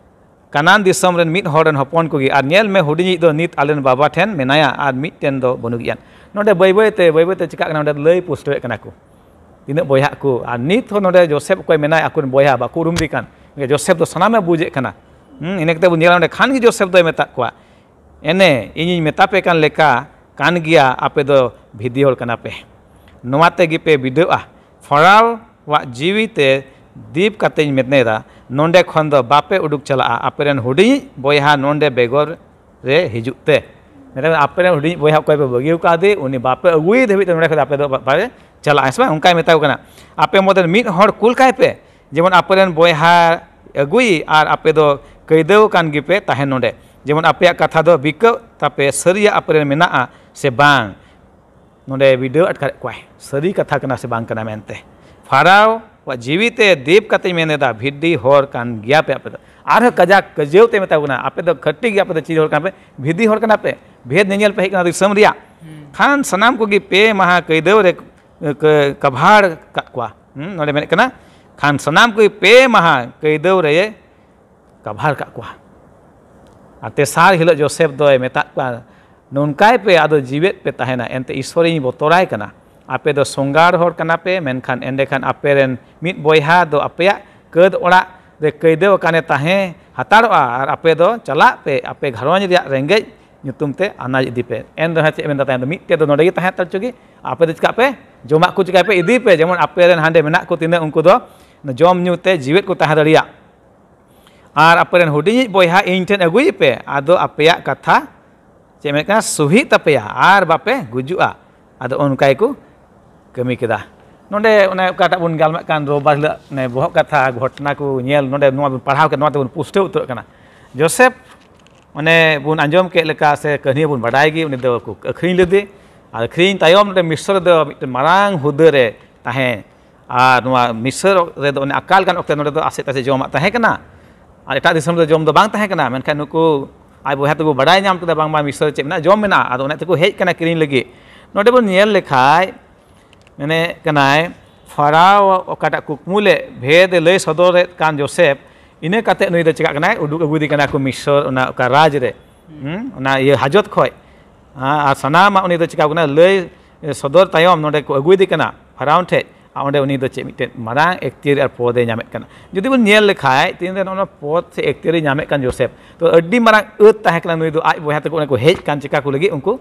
ᱠᱟᱱᱟᱱ ᱫᱤᱥᱚᱢ ᱨᱮᱱ ᱢᱤᱫ ᱦᱚᱲ ᱨᱮᱱ ᱦᱚᱯᱚᱱ ᱠᱚᱜᱮ, ᱟᱨ ᱧᱮᱞ ᱢᱮ, ᱦᱩᱰᱤᱧᱤᱡ ᱫᱚ ᱱᱤᱛ ᱟᱞᱮᱨᱮᱱ ᱵᱟᱵᱟ ᱴᱷᱮᱱ ᱢᱮᱱᱟᱭᱟ, ᱟᱨ ᱢᱤᱫᱴᱮᱱ ᱫᱚ ᱵᱟᱹᱱᱩᱜ ᱜᱮᱭᱟ᱾" ᱱᱚᱰᱮ ᱵᱟᱹᱭ ᱵᱟᱹᱭ ᱛᱮ, ᱵᱟᱹᱭ ᱵᱟᱹᱭ ᱛᱮ ᱪᱤᱠᱟᱹᱜ ᱠᱟᱱᱟ, ᱱᱚᱰᱮ ᱞᱟᱹᱭ ᱯᱩᱥᱴᱟᱹᱣᱮᱫ ᱠᱟᱱᱟ ᱠᱚ ᱛᱤᱱᱟᱹᱜ ᱵᱚᱭᱦᱟᱜ ᱠᱚ, ᱟᱨ ᱱᱤᱛ ᱦᱚᱸ ᱱᱚᱰᱮ ᱡᱳᱥᱮᱯ ᱚᱠᱚᱭ ᱢᱮᱱᱟᱭ ᱟᱠᱚᱨᱮᱱ ᱵᱚᱭᱦᱟ, ᱵᱟᱠᱚ ᱩᱨᱩᱢᱫᱮ ᱠᱟᱱ᱾ ᱡᱳᱥᱮᱯ ᱫᱚ ᱥᱟᱱᱟᱢᱮ ᱵᱩᱡᱮᱫ ᱠᱟᱱᱟ᱾ ᱦᱩᱸ, ᱤᱱᱟᱹ ᱠᱟᱛᱮ ᱵᱚᱱ ᱧᱮᱞᱟ ᱱᱚᱰᱮ ᱠᱷᱟᱱ ᱜᱮ ᱡᱳᱥᱮᱯ ᱫᱚᱭ ᱢᱮᱛᱟᱫ ᱠᱚᱣᱟ, "ᱮᱱᱮ ᱤᱧᱤᱧ ᱢᱮᱛᱟ ᱯᱮ ᱠᱟᱱ ᱞᱮᱠᱟ ᱠᱟᱱ ᱜᱮᱭᱟ, ᱟᱯᱮ ᱫᱚ ᱵᱷᱤᱫᱤ ᱦᱚᱲ ᱠᱟᱱᱟ ᱯᱮ᱾ ᱱᱚᱣᱟ ᱛᱮᱜᱮ ᱯᱮ ᱵᱤᱰᱟᱹᱜᱼᱟ, ᱯᱷᱟᱨᱟᱣᱟᱜ ᱡᱤᱣᱤ ᱛᱮ ᱫᱤᱯ ᱠᱟᱛᱮᱧ ᱢᱮᱱᱮᱫᱟ, ᱱᱚᱸᱰᱮ ᱠᱷᱚᱱ ᱫᱚ ᱵᱟᱯᱮ ᱩᱰᱩᱠ ᱪᱟᱞᱟᱜᱼᱟ, ᱟᱯᱮᱨᱮᱱ ᱦᱩᱰᱤᱧᱤᱡ ᱵᱚᱭᱦᱟ ᱱᱚᱸᱰᱮ ᱵᱮᱜᱚᱨ ᱨᱮ ᱦᱤᱡᱩᱜ ᱛᱮ᱾ ᱢᱮᱛᱟᱭ ᱠᱟᱱᱟ, ᱟᱯᱮᱨᱮᱱ ᱦᱩᱰᱤᱧᱤᱡ ᱵᱚᱭᱦᱟ ᱚᱠᱚᱭ ᱯᱮ ᱵᱟᱹᱜᱤ ᱟᱠᱟᱫᱮ, ᱩᱱᱤ ᱵᱟᱯᱮ ᱟᱹᱜᱩᱭᱮ ᱫᱷᱟᱹᱵᱤᱡ ᱛᱮ ᱱᱚᱸᱰᱮ ᱠᱷᱚᱱ ᱫᱚ ᱟᱯᱮ ᱫᱚ ᱵᱟᱯᱮ ᱪᱟᱞᱟᱜᱼᱟ, ᱦᱮᱸ ᱥᱮ ᱵᱟᱝ? ᱚᱱᱠᱟᱭ ᱢᱮᱛᱟ ᱠᱚ ᱠᱟᱱᱟ, ᱟᱯᱮ ᱢᱩᱫᱽᱨᱮ ᱢᱤᱫ ᱦᱚᱲ ᱠᱩᱞ ᱠᱟᱭ ᱯᱮ, ᱡᱮᱢᱚᱱ ᱟᱯᱮᱨᱮᱱ ᱵᱚᱭᱦᱟ ᱟᱹᱜᱩᱭᱮ ᱟᱨ ᱟᱯᱮ ᱫᱚ ᱠᱟᱹᱭᱫᱟᱹᱣ ᱟᱠᱟᱱ ᱜᱮᱯᱮ ᱛᱟᱦᱮᱱ ᱱᱚᱸᱰᱮ, ᱡᱮᱢᱚᱱ ᱟᱯᱮᱭᱟᱜ ᱠᱟᱛᱷᱟ ᱫᱚ ᱵᱤᱠᱟᱹᱜ ᱛᱟᱯᱮ, ᱥᱟᱹᱨᱤᱭᱟᱜ ᱟᱯᱮᱨᱮᱱ ᱢᱮᱱᱟᱜᱼᱟ ᱥᱮ ᱵᱟᱝ? ᱱᱚᱰᱮ ᱵᱤᱰᱟᱹᱣ ᱟᱴᱠᱟᱨᱮᱫ ᱠᱚᱣᱟᱭ, ᱥᱟᱹᱨᱤ ᱠᱟᱛᱷᱟ ᱠᱟᱱᱟ ᱥᱮ ᱵᱟᱝ ᱠᱟᱱᱟ ᱢᱮᱱᱛᱮ᱾ ᱯᱷᱟᱨᱟᱣ ᱟᱜ ᱡᱤᱣᱤ ᱛᱮ ᱫᱤᱯ ᱠᱟᱛᱮᱧ ᱢᱮᱱ ᱮᱫᱟ, ᱵᱷᱤᱰᱤ ᱦᱚᱲ ᱠᱟᱱ ᱜᱮᱭᱟ ᱯᱮ ᱟᱯᱮ ᱫᱚ᱾ ᱟᱨᱦᱚᱸ ᱠᱟᱡᱟᱠ ᱠᱟᱹᱡᱟᱹᱣ ᱛᱮ ᱢᱮᱛᱟ ᱠᱚ ᱠᱟᱱᱟ, ᱟᱯᱮ ᱫᱚ ᱠᱷᱟᱹᱴᱤ ᱜᱮ, ᱟᱯᱮ ᱫᱚ ᱪᱤᱞᱤ ᱦᱚᱲ ᱠᱟᱱᱟ ᱯᱮ? ᱵᱷᱤᱰᱤ ᱦᱚᱲ ᱠᱟᱱᱟ ᱯᱮ, ᱵᱷᱮᱫ ᱧᱮᱧᱮᱞ ᱯᱮ ᱦᱮᱡ ᱠᱟᱱᱟ ᱫᱤᱥᱚᱢ ᱨᱮᱭᱟᱜ᱾ ᱠᱷᱟᱱ ᱥᱟᱱᱟᱢ ᱠᱚᱜᱮ ᱯᱮ ᱢᱟᱦᱟ ᱠᱟᱹᱭᱫᱟᱹᱣ ᱨᱮ ᱠᱟᱹ- ᱠᱟᱵᱷᱟᱲ ᱠᱟᱜ ᱠᱚᱣᱟ᱾ ᱦᱩᱸ, ᱱᱚᱰᱮ ᱢᱮᱱᱮᱫ ᱠᱟᱱᱟ, ᱠᱷᱟᱱ ᱥᱟᱱᱟᱢ ᱠᱚᱜᱮ ᱯᱮ ᱢᱟᱦᱟ ᱠᱟᱹᱭᱫᱟᱹᱣ ᱨᱮ ᱠᱟᱵᱷᱟᱨ ᱠᱟᱜ ᱠᱚᱣᱟ᱾ ᱟᱨ ᱛᱮᱥᱟᱨ ᱦᱤᱞᱳᱜ ᱡᱳᱥᱮᱯ ᱫᱚᱭ ᱢᱮᱛᱟᱫ ᱠᱚᱣᱟ, ᱱᱚᱝᱠᱟᱭ ᱯᱮ, ᱟᱫᱚ ᱡᱤᱣᱮᱫ ᱯᱮ ᱛᱟᱦᱮᱱᱟ, ᱮᱱᱛᱮ ᱤᱥᱥᱚᱨᱤᱧ ᱵᱚᱛᱚᱨᱟᱭ ᱠᱟᱱᱟ᱾ ᱟᱯᱮ ᱫᱚ ᱥᱚᱸᱜᱟᱲ ᱦᱚᱲ ᱠᱟᱱᱟ ᱯᱮ, ᱢᱮᱱᱠᱷᱟᱱ ᱮᱸᱰᱮᱠᱷᱟᱱ ᱟᱯᱮᱨᱮᱱ ᱢᱤᱫ ᱵᱚᱭᱦᱟ ᱫᱚ ᱟᱯᱮᱭᱟᱜ ᱠᱟᱹᱫ ᱚᱲᱟᱜ ᱨᱮ ᱠᱟᱹᱭᱫᱟᱹᱣ ᱟᱠᱟᱱᱮ ᱛᱟᱦᱮᱸ ᱦᱟᱛᱟᱲᱚᱜᱼᱟ, ᱟᱨ ᱟᱯᱮ ᱫᱚ ᱪᱟᱞᱟᱜ ᱯᱮ, ᱟᱯᱮ ᱜᱷᱟᱨᱚᱸᱡᱽ ᱨᱮᱭᱟᱜ ᱨᱮᱸᱜᱮᱡ ᱧᱩᱛᱩᱢ ᱛᱮ ᱟᱱᱟᱡᱽ ᱤᱫᱤ ᱯᱮ᱾ ᱮᱱ ᱨᱮᱦᱚᱸ ᱪᱮᱫ ᱢᱮᱱᱫᱟ ᱛᱟᱭᱚᱢ ᱫᱚ, ᱢᱤᱫᱴᱮᱡ ᱫᱚ ᱱᱚᱰᱮ ᱜᱮ ᱛᱟᱦᱮᱸ ᱦᱟᱛᱟᱲ ᱦᱚᱪᱚ ᱜᱮ, ᱟᱯᱮ ᱫᱚ ᱪᱤᱠᱟᱜ ᱯᱮ? ᱡᱚᱢᱟᱜ ᱠᱚ ᱪᱤᱠᱟᱹᱭ ᱯᱮ, ᱤᱫᱤ ᱯᱮ, ᱡᱮᱢᱚᱱ ᱟᱯᱮᱨᱮᱱ ᱦᱟᱸᱰᱮ ᱢᱮᱱᱟᱜ ᱠᱚ ᱛᱤᱱᱟᱹᱜ, ᱩᱱᱠᱩ ᱫᱚ ᱡᱚᱢ ᱧᱩ ᱛᱮ ᱡᱤᱣᱮᱫ ᱠᱚ ᱛᱟᱦᱮᱸ ᱫᱟᱲᱮᱭᱟᱜ᱾ ᱟᱨ ᱟᱯᱮᱨᱮᱱ ᱦᱩᱰᱤᱧᱤᱡ ᱵᱚᱭᱦᱟ ᱤᱧ ᱴᱷᱮᱱ ᱟᱹᱜᱩᱭᱮ ᱯᱮ, ᱟᱫᱚ ᱟᱯᱮᱭᱟᱜ ᱠᱟᱛᱷᱟ ᱪᱮᱫ ᱢᱮᱱᱮᱫ ᱠᱟᱱᱟ, ᱥᱩᱦᱤᱜ ᱛᱟᱯᱮᱭᱟ ᱟᱨ ᱵᱟᱯᱮ ᱜᱩᱡᱩᱜᱼᱟ᱾ ᱟᱫᱚ ᱚᱱᱠᱟ ᱜᱮᱠᱚ ᱠᱟᱹᱢᱤ ᱠᱮᱫᱟ᱾ ᱱᱚᱰᱮ ᱚᱱᱮ ᱚᱠᱟᱴᱟᱜ ᱵᱚᱱ ᱜᱟᱞᱢᱟᱨᱟᱜ ᱠᱟᱱ ᱨᱳᱵᱵᱟᱨ ᱦᱤᱞᱳᱜ, ᱚᱱᱮ ᱵᱚᱦᱚᱜ ᱠᱟᱛᱷᱟ, ᱜᱷᱚᱴᱚᱱᱟ ᱠᱚ ᱧᱮᱞ, ᱱᱚᱰᱮ ᱱᱚᱣᱟ ᱵᱚᱱ ᱯᱟᱲᱦᱟᱣ ᱠᱮᱫ, ᱱᱚᱣᱟ ᱛᱮᱵᱚᱱ ᱯᱩᱥᱴᱟᱹᱣ ᱩᱛᱟᱹᱨᱚᱜ ᱠᱟᱱᱟ᱾ ᱡᱳᱥᱮᱯ, ᱚᱱᱮ ᱵᱚᱱ ᱟᱸᱡᱚᱢ ᱠᱮᱫ ᱞᱮᱠᱟ ᱥᱮ ᱠᱟᱹᱦᱱᱤ ᱵᱚᱱ ᱵᱟᱰᱟᱭ ᱜᱮ, ᱩᱱᱤ ᱫᱚ ᱠᱚ ᱟᱹᱠᱷᱨᱤᱧ ᱞᱮᱫᱮ᱾ ᱟᱨ ᱟᱹᱠᱷᱨᱤᱧ ᱛᱟᱭᱚᱢ ᱱᱚᱰᱮ ᱢᱤᱥᱨ ᱨᱮᱫᱚ ᱢᱤᱫᱴᱮᱱ ᱢᱟᱨᱟᱝ ᱦᱩᱫᱟᱹ ᱨᱮ ᱛᱟᱦᱮᱸ ᱟᱨ ᱱᱚᱣᱟ ᱢᱤᱥᱚᱨ ᱨᱮᱫᱚ ᱚᱱᱮ ᱟᱠᱟᱞ ᱠᱟᱱ ᱚᱠᱛᱮ ᱱᱚᱰᱮ ᱫᱚ ᱟᱥᱮ ᱛᱟᱥᱮ ᱡᱚᱢᱟᱜ ᱛᱟᱦᱮᱸ ᱠᱟᱱᱟ, ᱟᱨ ᱮᱴᱟᱜ ᱫᱤᱥᱚᱢ ᱨᱮ ᱡᱚᱢ ᱫᱚ ᱵᱟᱝ ᱛᱟᱦᱮᱸ ᱠᱟᱱᱟ᱾ ᱢᱮᱱᱠᱷᱟᱱ ᱱᱩᱠᱩ ᱟᱡ ᱵᱚᱭᱦᱟ ᱛᱟᱠᱚ ᱵᱟᱰᱟᱭ ᱧᱟᱢ ᱠᱮᱫᱟ ᱵᱟᱝᱢᱟ ᱢᱤᱥᱚᱨ ᱨᱮ ᱪᱮᱫ ᱢᱮᱱᱟᱜᱼᱟ, ᱡᱚᱢ ᱢᱮᱱᱟᱜᱼᱟ, ᱟᱫᱚ ᱚᱱᱟ ᱛᱮᱠᱚ ᱦᱮᱡ ᱠᱟᱱᱟ ᱠᱤᱨᱤᱧ ᱞᱟᱹᱜᱤᱫ᱾ ᱱᱚᱰᱮ ᱵᱚᱱ ᱧᱮᱞ ᱞᱮᱠᱷᱟᱡ ᱢᱮᱱᱮᱫ ᱠᱟᱱᱟᱭ, ᱯᱷᱟᱨᱟᱣ ᱚᱠᱟᱴᱟᱜ ᱠᱩᱠᱢᱩ ᱞᱮ ᱵᱷᱮᱫ ᱮ ᱞᱟᱹᱭ ᱥᱚᱫᱚᱨᱮᱫ ᱠᱟᱱ ᱡᱳᱥᱮᱯ, ᱤᱱᱟᱹ ᱠᱟᱛᱮ ᱱᱩᱭ ᱫᱚ ᱪᱮᱠᱟᱜ ᱠᱟᱱᱟᱭ, ᱩᱰᱩᱠ ᱟᱹᱜᱩᱭᱮᱫᱮ ᱠᱟᱱᱟ ᱠᱚ ᱢᱤᱥᱚᱨ ᱚᱱᱟ ᱚᱠᱟ ᱨᱟᱡᱽ ᱨᱮ, ᱦᱩᱸ, ᱚᱱᱟ ᱤᱭᱟᱹ ᱦᱟᱡᱚᱛ ᱠᱷᱚᱡ᱾ ᱟᱨ ᱥᱟᱱᱟᱢᱟᱜ ᱩᱱᱤ ᱫᱚ ᱪᱮᱠᱟ ᱠᱟᱱᱟ, ᱞᱟᱹᱭ ᱥᱚᱫᱚᱨ ᱛᱟᱭᱚᱢ ᱱᱚᱰᱮ ᱠᱚ ᱟᱹᱜᱩᱭᱮᱫᱮ ᱠᱟᱱᱟ ᱯᱷᱟᱨᱟᱣᱩᱱ ᱴᱷᱮᱡ᱾ ᱟᱨ ᱚᱸᱰᱮ ᱩᱱᱤ ᱫᱚ ᱪᱮᱫ ᱢᱤᱫᱴᱮᱱ ᱢᱟᱨᱟᱝ ᱮᱠᱛᱤᱭᱟᱨ ᱟᱨ ᱯᱚᱫᱮ ᱧᱟᱢᱮᱫ ᱠᱟᱱᱟ᱾ ᱡᱩᱫᱤ ᱵᱚᱱ ᱧᱮᱞ ᱞᱮᱠᱷᱟᱡ, ᱛᱤᱱᱨᱮ ᱱᱚᱜᱼᱚ ᱱᱚᱣᱟ ᱯᱚᱫ ᱥᱮ ᱮᱠᱛᱤᱭᱟᱨᱮ ᱧᱟᱢᱮᱫ ᱠᱟᱱ ᱡᱳᱥᱮᱯ, ᱛᱚ ᱟᱹᱰᱤ ᱢᱟᱨᱟᱝ ᱟᱹᱫ ᱛᱟᱦᱮᱸ ᱠᱟᱱᱟ ᱱᱩᱭ ᱫᱚ, ᱟᱡ ᱵᱚᱭᱦᱟ ᱛᱟᱠᱚ ᱚᱸᱰᱮ ᱠᱚ ᱦᱮᱡ ᱠᱟᱱ ᱪᱮᱠᱟ ᱠᱚ ᱞᱟᱹᱜᱤᱫ, ᱩᱱᱠᱩ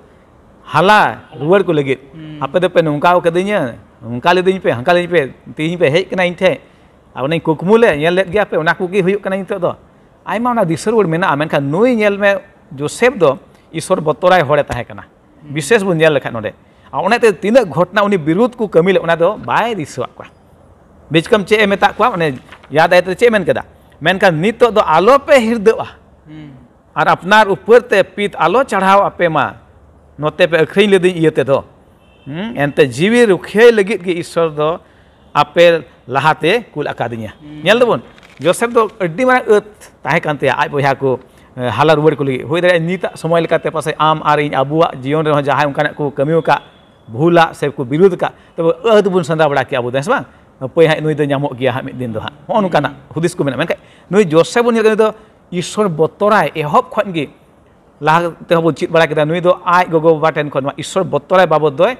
ᱦᱟᱞᱟ ᱨᱩᱣᱟᱹᱲ ᱠᱚ ᱞᱟᱹᱜᱤᱫ᱾ ᱦᱩᱸ᱾ ᱟᱯᱮ ᱫᱚᱯᱮ ᱱᱚᱝᱠᱟ ᱟᱠᱟᱫᱤᱧᱟ, ᱱᱚᱝᱠᱟ ᱞᱤᱫᱤᱧ ᱯᱮ, ᱦᱟᱝᱠᱟ ᱞᱤᱫᱤᱧ ᱯᱮ, ᱛᱮᱦᱤᱧ ᱯᱮ ᱦᱮᱡ ᱠᱟᱱᱟ ᱤᱧ ᱴᱷᱮᱡ, ᱟᱨ ᱚᱱᱮ ᱠᱩᱠᱢᱩ ᱞᱮ ᱧᱮᱞ ᱞᱮᱫ ᱜᱮᱭᱟ ᱯᱮ, ᱚᱱᱟ ᱠᱚᱜᱮ ᱦᱩᱭᱩᱜ ᱠᱟᱱᱟ ᱱᱤᱛᱚᱜ ᱫᱚ᱾ ᱟᱭᱢᱟ ᱚᱱᱟ ᱫᱤᱥᱟᱹ ᱨᱩᱣᱟᱹᱲ ᱢᱮᱱᱟᱜᱼᱟ, ᱢᱮᱱᱠᱷᱟᱱ ᱱᱩᱭ ᱧᱮᱞ ᱢᱮ, ᱡᱳᱥᱮᱯ ᱫᱚ ᱤᱥᱚᱨ ᱵᱚᱛᱚᱨᱟᱭ ᱦᱚᱲᱮ ᱛᱟᱦᱮᱸ ᱠᱟᱱᱟ᱾ ᱵᱤᱥᱮᱥ ᱵᱚᱱ ᱧᱮᱞ ᱞᱮᱠᱷᱟᱱ ᱱᱚᱰᱮ, ᱟᱨ ᱚᱱᱟᱛᱮ ᱛᱤᱱᱟᱹᱜ ᱜᱷᱚᱴᱱᱟ ᱩᱱᱤ ᱵᱤᱨᱩᱫᱷ ᱠᱚ ᱠᱟᱹᱢᱤ ᱞᱮᱫ, ᱚᱱᱟ ᱫᱚ ᱵᱟᱭ ᱫᱤᱥᱟᱹᱣᱟᱜ ᱠᱚᱣᱟ᱾ ᱵᱤᱪᱠᱚᱢ ᱪᱮᱫ ᱮ ᱢᱮᱛᱟᱜ ᱠᱚᱣᱟ, ᱚᱱᱮ ᱭᱟᱫ ᱟᱭ ᱛᱮ ᱪᱮᱫ ᱮ ᱢᱮᱱ ᱠᱮᱫᱟ? ᱢᱮᱱᱠᱷᱟᱱ ᱱᱤᱛᱚᱜ ᱫᱚ ᱟᱞᱚ ᱯᱮ ᱦᱤᱨᱫᱟᱹᱜᱼᱟ᱾ ᱟᱨ ᱟᱯᱱᱟᱨ ᱩᱯᱟᱹᱨ ᱛᱮ ᱯᱤᱛ ᱟᱞᱚ ᱪᱟᱲᱦᱟᱣ ᱟᱯᱮ ᱢᱟ, ᱱᱚᱛᱮ ᱯᱮ ᱟᱹᱠᱷᱨᱤᱧ ᱞᱤᱫᱤᱧ ᱤᱭᱟᱹ ᱛᱮᱫᱚ᱾ ᱦᱩᱸ, ᱮᱱᱛᱮ ᱡᱤᱣᱤ ᱨᱩᱠᱷᱤᱭᱟᱹᱭ ᱞᱟᱹᱜᱤᱫ ᱜᱮ ᱤᱥᱚᱨ ᱫᱚ ᱟᱯᱮ ᱞᱟᱦᱟᱛᱮ ᱠᱩᱞ ᱟᱠᱟᱫᱤᱧᱟ᱾ ᱧᱮᱞ ᱫᱟᱵᱚᱱ, ᱡᱳᱥᱮᱯ ᱫᱚ ᱟᱹᱰᱤ ᱢᱟᱨᱟᱝ ᱟᱹᱛ ᱛᱟᱦᱮᱸ ᱠᱟᱱ ᱛᱟᱭᱟ ᱟᱡ ᱵᱚᱭᱦᱟ ᱠᱚ, ᱮ, ᱦᱟᱞᱟ ᱨᱩᱣᱟᱹᱲ ᱠᱚ ᱞᱟᱹᱜᱤᱫ᱾ ᱦᱩᱭ ᱫᱟᱲᱮᱭᱟᱜᱼᱟ ᱱᱤᱛᱟᱜ ᱥᱚᱢᱚᱭ ᱞᱮᱠᱟᱛᱮ ᱯᱟᱥᱮᱡ ᱟᱢ ᱟᱨ ᱤᱧ ᱟᱵᱚᱣᱟᱜ ᱡᱤᱭᱚᱱ ᱨᱮᱦᱚᱸ ᱡᱟᱦᱟᱸᱭ ᱚᱱᱠᱟᱱᱟᱜ ᱠᱚ ᱠᱟᱹᱢᱤ ᱟᱠᱟᱫ, ᱵᱷᱩᱞᱟᱜ ᱥᱮ ᱠᱚ ᱵᱤᱨᱩᱫᱷ ᱟᱠᱟᱫ, ᱛᱚᱵᱮ ᱟᱹᱛ ᱵᱚᱱ ᱥᱮᱸᱫᱽᱨᱟ ᱵᱟᱲᱟ ᱠᱮᱭᱟ ᱟᱵᱚ ᱫᱚ, ᱦᱮᱸ ᱥᱮ ᱵᱟᱝ? ᱦᱟᱯᱳᱭ ᱦᱟᱸᱜ ᱱᱩᱭ ᱫᱚ ᱧᱟᱢᱚᱜ ᱜᱮᱭᱟ ᱦᱟᱸᱜ ᱢᱤᱫ ᱫᱤᱱ ᱫᱚ ᱦᱟᱸᱜ, ᱦᱚᱸᱜᱼᱚ ᱱᱚᱝᱠᱟᱱᱟᱜ ᱦᱩᱫᱤᱥ ᱠᱚ ᱢᱮᱱᱟᱜᱼᱟ᱾ ᱢᱮᱱᱠᱷᱟᱱ ᱱᱩᱭ ᱡᱳᱥᱮᱯ ᱵᱚᱱ ᱧᱮᱞ ᱠᱮᱫᱟ, ᱱᱩᱭ ᱫᱚ ᱤᱥᱚᱨ ᱵᱚᱛᱚᱨᱟᱭ ᱮᱦᱚᱵ ᱠᱷᱚᱱ ᱜᱮ᱾ ᱞᱟᱦᱟ ᱛᱮᱦᱚᱸ ᱵᱚᱱ ᱪᱮᱫ ᱵᱟᱲᱟ ᱠᱮᱫᱟ, ᱱᱩᱭ ᱫᱚ ᱟᱡ ᱜᱚᱜᱚ ᱵᱟᱵᱟ ᱴᱷᱮᱱ ᱠᱷᱚᱱ ᱱᱚᱣᱟ ᱤᱥᱚᱨ ᱵᱚᱛᱚᱨᱟᱭ ᱵᱟᱵᱚᱫ ᱫᱚᱭ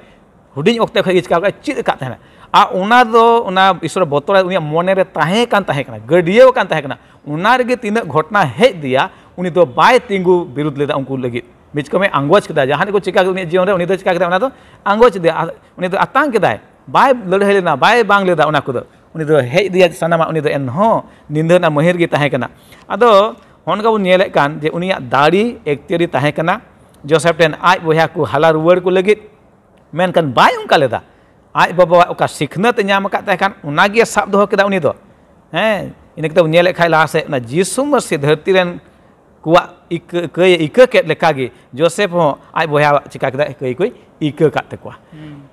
ᱦᱩᱰᱤᱧ ᱚᱠᱛᱮ ᱠᱷᱚᱱ ᱜᱮ ᱪᱤᱠᱟ ᱠᱟᱜᱼᱟ, ᱪᱮᱫ ᱟᱠᱟᱫ ᱛᱟᱦᱮᱱᱟ᱾ ᱟᱨ ᱚᱱᱟ ᱫᱚ, ᱚᱱᱟ ᱤᱥᱚᱨ ᱵᱚᱛᱚᱨᱟᱭ ᱩᱱᱤᱭᱟᱜ ᱢᱚᱱᱮ ᱨᱮ ᱛᱟᱦᱮᱸ ᱠᱟᱱ, ᱛᱟᱦᱮᱸ ᱠᱟᱱᱟ, ᱜᱟᱹᱰᱭᱟᱹᱣ ᱟᱠᱟᱱ ᱛᱟᱦᱮᱸ ᱠᱟᱱᱟ᱾ ᱚᱱᱟ ᱨᱮᱜᱮ ᱛᱤᱱᱟᱹᱜ ᱜᱷᱚᱴᱱᱟ ᱦᱮᱡ ᱫᱮᱭᱟ, ᱩᱱᱤ ᱫᱚ ᱵᱟᱭ ᱛᱤᱸᱜᱩ ᱵᱤᱨᱩᱫᱷ ᱞᱮᱫᱟ ᱩᱱᱠᱩ ᱞᱟᱹᱜᱤᱫ᱾ ᱵᱤᱪᱠᱚᱢᱮ ᱟᱸᱜᱚᱪ ᱠᱮᱫᱟ, ᱡᱟᱦᱟᱱᱟᱜ ᱠᱚ ᱪᱤᱠᱟ ᱠᱮᱫᱟ ᱩᱱᱤᱭᱟᱜ ᱡᱤᱭᱚᱱ ᱨᱮ, ᱩᱱᱤ ᱫᱚ ᱪᱤᱠᱟ ᱠᱮᱫᱟ, ᱚᱱᱟ ᱫᱚ ᱟᱸᱜᱚᱪ ᱠᱮᱫᱟ᱾ ᱟᱨ ᱩᱱᱤ ᱫᱚ ᱟᱛᱟᱝ ᱠᱮᱫᱟᱭ, ᱵᱟᱭ ᱞᱟᱹᱲᱦᱟᱹᱭ ᱞᱮᱱᱟ, ᱵᱟᱭ ᱵᱟᱝ ᱞᱮᱫᱟ ᱚᱱᱟ ᱠᱚᱫᱚ᱾ ᱩᱱᱤ ᱫᱚ ᱦᱮᱡ ᱫᱮᱭᱟ ᱥᱟᱱᱟᱢᱟᱜ, ᱩᱱᱤ ᱫᱚ ᱮᱱᱦᱚᱸ ᱱᱤᱫᱷᱟᱹᱱ ᱟᱨ ᱢᱟᱹᱦᱤᱨ ᱜᱮ ᱛᱟᱦᱮᱸ ᱠᱟᱱᱟ᱾ ᱟᱫᱚ ᱦᱚᱸᱜᱼᱚ ᱱᱚᱝᱠᱟ ᱵᱚᱱ ᱧᱮᱞᱮᱫ ᱠᱟᱱ ᱡᱮ ᱩᱱᱤᱭᱟᱜ ᱫᱟᱲᱮ ᱮᱠᱪᱩᱭᱮᱞᱤ ᱛᱟᱦᱮᱸ ᱠᱟᱱᱟ ᱡᱳᱥᱮᱯ ᱴᱷᱮᱱ ᱟᱡ ᱵᱚᱭᱦᱟ ᱠᱚ ᱦᱟᱞᱟ ᱨᱩᱣᱟᱹᱲ ᱠᱚ ᱞᱟᱹᱜᱤᱫ, ᱢᱮᱱᱠᱷᱟᱱ ᱵᱟᱭ ᱚᱱᱠᱟ ᱞᱮᱫᱟ᱾ ᱟᱡ ᱵᱟᱵᱟᱣᱟᱜ ᱚᱠᱟ ᱥᱤᱠᱷᱱᱟᱹᱛ ᱮ ᱧᱟᱢ ᱟᱠᱟᱫ ᱛᱟᱦᱮᱸ ᱠᱟᱱ, ᱚᱱᱟᱜᱮ ᱥᱟᱵ ᱫᱚᱦᱚ ᱠᱮᱫᱟ ᱩᱱᱤ ᱫᱚ᱾ ᱦᱮᱸ, ᱤᱱᱟᱹ ᱠᱟᱛᱮ ᱵᱚᱱ ᱧᱮᱞᱮᱫ ᱠᱷᱟᱱ ᱞᱟᱦᱟ ᱥᱮᱫ, ᱚᱱᱟ ᱡᱤᱥᱩ ᱢᱟᱹᱥᱤ ᱫᱷᱟᱹᱨᱛᱤ ᱨᱮᱱ ᱠᱚᱣᱟᱜ ᱤᱠᱟᱹ, ᱠᱟᱹᱭ ᱤᱠᱟᱹ ᱠᱮᱫ ᱞᱮᱠᱟᱜᱮ ᱡᱳᱥᱮᱯ ᱦᱚᱸ ᱟᱡ ᱵᱚᱭᱦᱟᱣᱟᱜ ᱪᱤᱠᱟ ᱠᱮᱫᱟ, ᱠᱟᱹᱭ ᱠᱚᱭ ᱤᱠᱟᱹ ᱠᱟᱫ ᱛᱟᱠᱚᱣᱟ᱾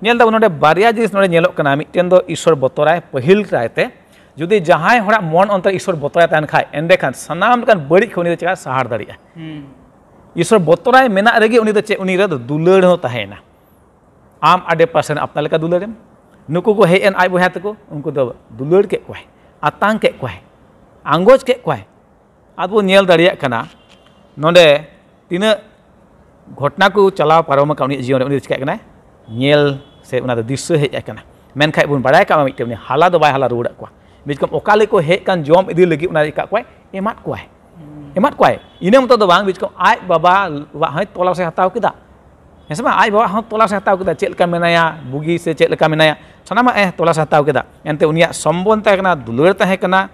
ᱧᱮᱞ ᱫᱟᱵᱚᱱ ᱱᱚᱰᱮ ᱵᱟᱨᱭᱟ ᱡᱤᱱᱤᱥ ᱱᱚᱰᱮ ᱧᱮᱞᱚᱜ ᱠᱟᱱᱟ᱾ ᱢᱤᱫᱴᱮᱱ ᱫᱚ ᱤᱥᱚᱨ ᱵᱚᱛᱚᱨᱟᱭ ᱯᱟᱹᱦᱤᱞ ᱠᱟᱭᱛᱮ, ᱡᱩᱫᱤ ᱡᱟᱦᱟᱸᱭ ᱦᱚᱲᱟᱜ ᱢᱚᱱ ᱚᱱᱛᱚᱨ ᱤᱥᱚᱨ ᱵᱚᱛᱚᱨᱟᱭ ᱛᱟᱦᱮᱱ ᱠᱷᱟᱡ, ᱮᱸᱰᱮᱠᱷᱟᱱ ᱥᱟᱱᱟᱢ ᱞᱮᱠᱟᱱ ᱵᱟᱹᱲᱤᱡ ᱠᱷᱚᱱ ᱩᱱᱤ ᱫᱚ ᱪᱮᱠᱟ ᱥᱟᱦᱟᱲ ᱫᱟᱲᱮᱭᱟᱜᱼᱟ᱾ ᱤᱥᱚᱨ ᱵᱚᱛᱚᱨᱟᱭ ᱢᱮᱱᱟᱜ ᱨᱮᱜᱮ ᱩᱱᱤ ᱫᱚ ᱪᱮᱫ, ᱩᱱᱤ ᱨᱮ ᱫᱚ ᱫᱩᱞᱟᱹᱲ ᱦᱚᱸ ᱛᱟᱦᱮᱸᱭᱮᱱᱟ᱾ ᱟᱢ ᱟᱰᱮ ᱯᱟᱥᱮ ᱨᱮᱱ ᱟᱯᱱᱟᱨ ᱞᱮᱠᱟ ᱫᱩᱞᱟᱹᱲᱮᱢ᱾ ᱱᱩᱠᱩ ᱠᱚ ᱦᱮᱡ ᱮᱱ ᱟᱡ ᱵᱚᱭᱦᱟ ᱛᱟᱠᱚ, ᱩᱱᱠᱩ ᱫᱚ ᱫᱩᱞᱟᱹᱲ ᱠᱮᱫ ᱠᱚᱣᱟᱭ, ᱟᱛᱟᱝ ᱠᱮᱫ ᱠᱚᱣᱟᱭ, ᱟᱸᱜᱚᱪ ᱠᱮᱫ ᱠᱚᱣᱟᱭ᱾ ᱟᱫᱚ ᱵᱚᱱ ᱧᱮᱞ ᱫᱟᱲᱮᱭᱟᱜ ᱠᱟᱱᱟ ᱱᱚᱰᱮ ᱛᱤᱱᱟᱹᱜ ᱜᱷᱚᱴᱱᱟ ᱠᱚ ᱪᱟᱞᱟᱣ ᱯᱟᱨᱚᱢ ᱟᱠᱟᱱ ᱩᱱᱤᱭᱟᱜ ᱡᱤᱭᱚᱱ ᱨᱮ, ᱩᱱᱤ ᱫᱚ ᱪᱤᱠᱟᱹᱜ ᱠᱟᱱᱟᱭ? ᱧᱮᱞ ᱥᱮ ᱚᱱᱟ ᱫᱚ ᱫᱤᱥᱟᱹ ᱦᱮᱡ ᱟᱭ ᱠᱟᱱᱟ᱾ ᱢᱮᱱᱠᱷᱟᱡ ᱵᱚᱱ ᱵᱟᱲᱟᱭ ᱠᱟᱜ ᱢᱟ ᱢᱤᱫᱴᱮᱱ, ᱩᱱᱤ ᱦᱟᱞᱟ ᱫᱚ ᱵᱟᱭ ᱦᱟᱞᱟ ᱨᱩᱣᱟᱹᱲᱟᱜ ᱠᱚᱣᱟ᱾ ᱵᱤᱪᱠᱚᱢ ᱚᱠᱟ ᱞᱮᱠᱚ ᱦᱮᱡ ᱠᱟᱱ ᱡᱚᱢ ᱤᱫᱤ ᱞᱟᱹᱜᱤᱫ, ᱚᱱᱟ ᱮᱠᱟᱜ ᱠᱚᱣᱟᱭ, ᱮᱢᱟᱫ ᱠᱚᱣᱟᱭ, ᱮᱢᱟᱫ ᱠᱚᱣᱟᱭ᱾ ᱤᱱᱟᱹ ᱢᱚᱛᱚ ᱫᱚ ᱵᱟᱝ, ᱵᱤᱪᱠᱚᱢ ᱟᱡ ᱵᱟᱵᱟᱣᱟᱜ ᱦᱚᱸᱭ ᱛᱚᱞᱟᱥ ᱮ ᱦᱟᱛᱟᱣ ᱠᱮᱫᱟ᱾ ᱦᱮᱸ ᱥᱮ ᱵᱟᱝ? ᱟᱡ ᱵᱟᱵᱟ ᱦᱚᱸ ᱛᱚᱞᱟᱥ ᱮ ᱦᱟᱛᱟᱣ ᱠᱮᱫᱟ, ᱪᱮᱫ ᱞᱮᱠᱟ ᱢᱮᱱᱟᱭᱟ, ᱵᱩᱜᱤ ᱥᱮ ᱪᱮᱫ ᱞᱮᱠᱟ ᱢᱮᱱᱟᱭᱟ, ᱥᱟᱱᱟᱢᱟᱜ ᱮ ᱛᱚᱞᱟᱥ ᱮ ᱦᱟᱛᱟᱣ ᱠᱮᱫᱟ᱾ ᱮᱱᱛᱮ ᱩᱱᱤᱭᱟᱜ ᱥᱚᱢᱵᱚᱞ ᱛᱟᱦᱮᱸ ᱠᱟᱱᱟ, ᱫᱩᱞᱟᱹᱲ ᱛᱟᱦᱮᱸ ᱠᱟᱱᱟ,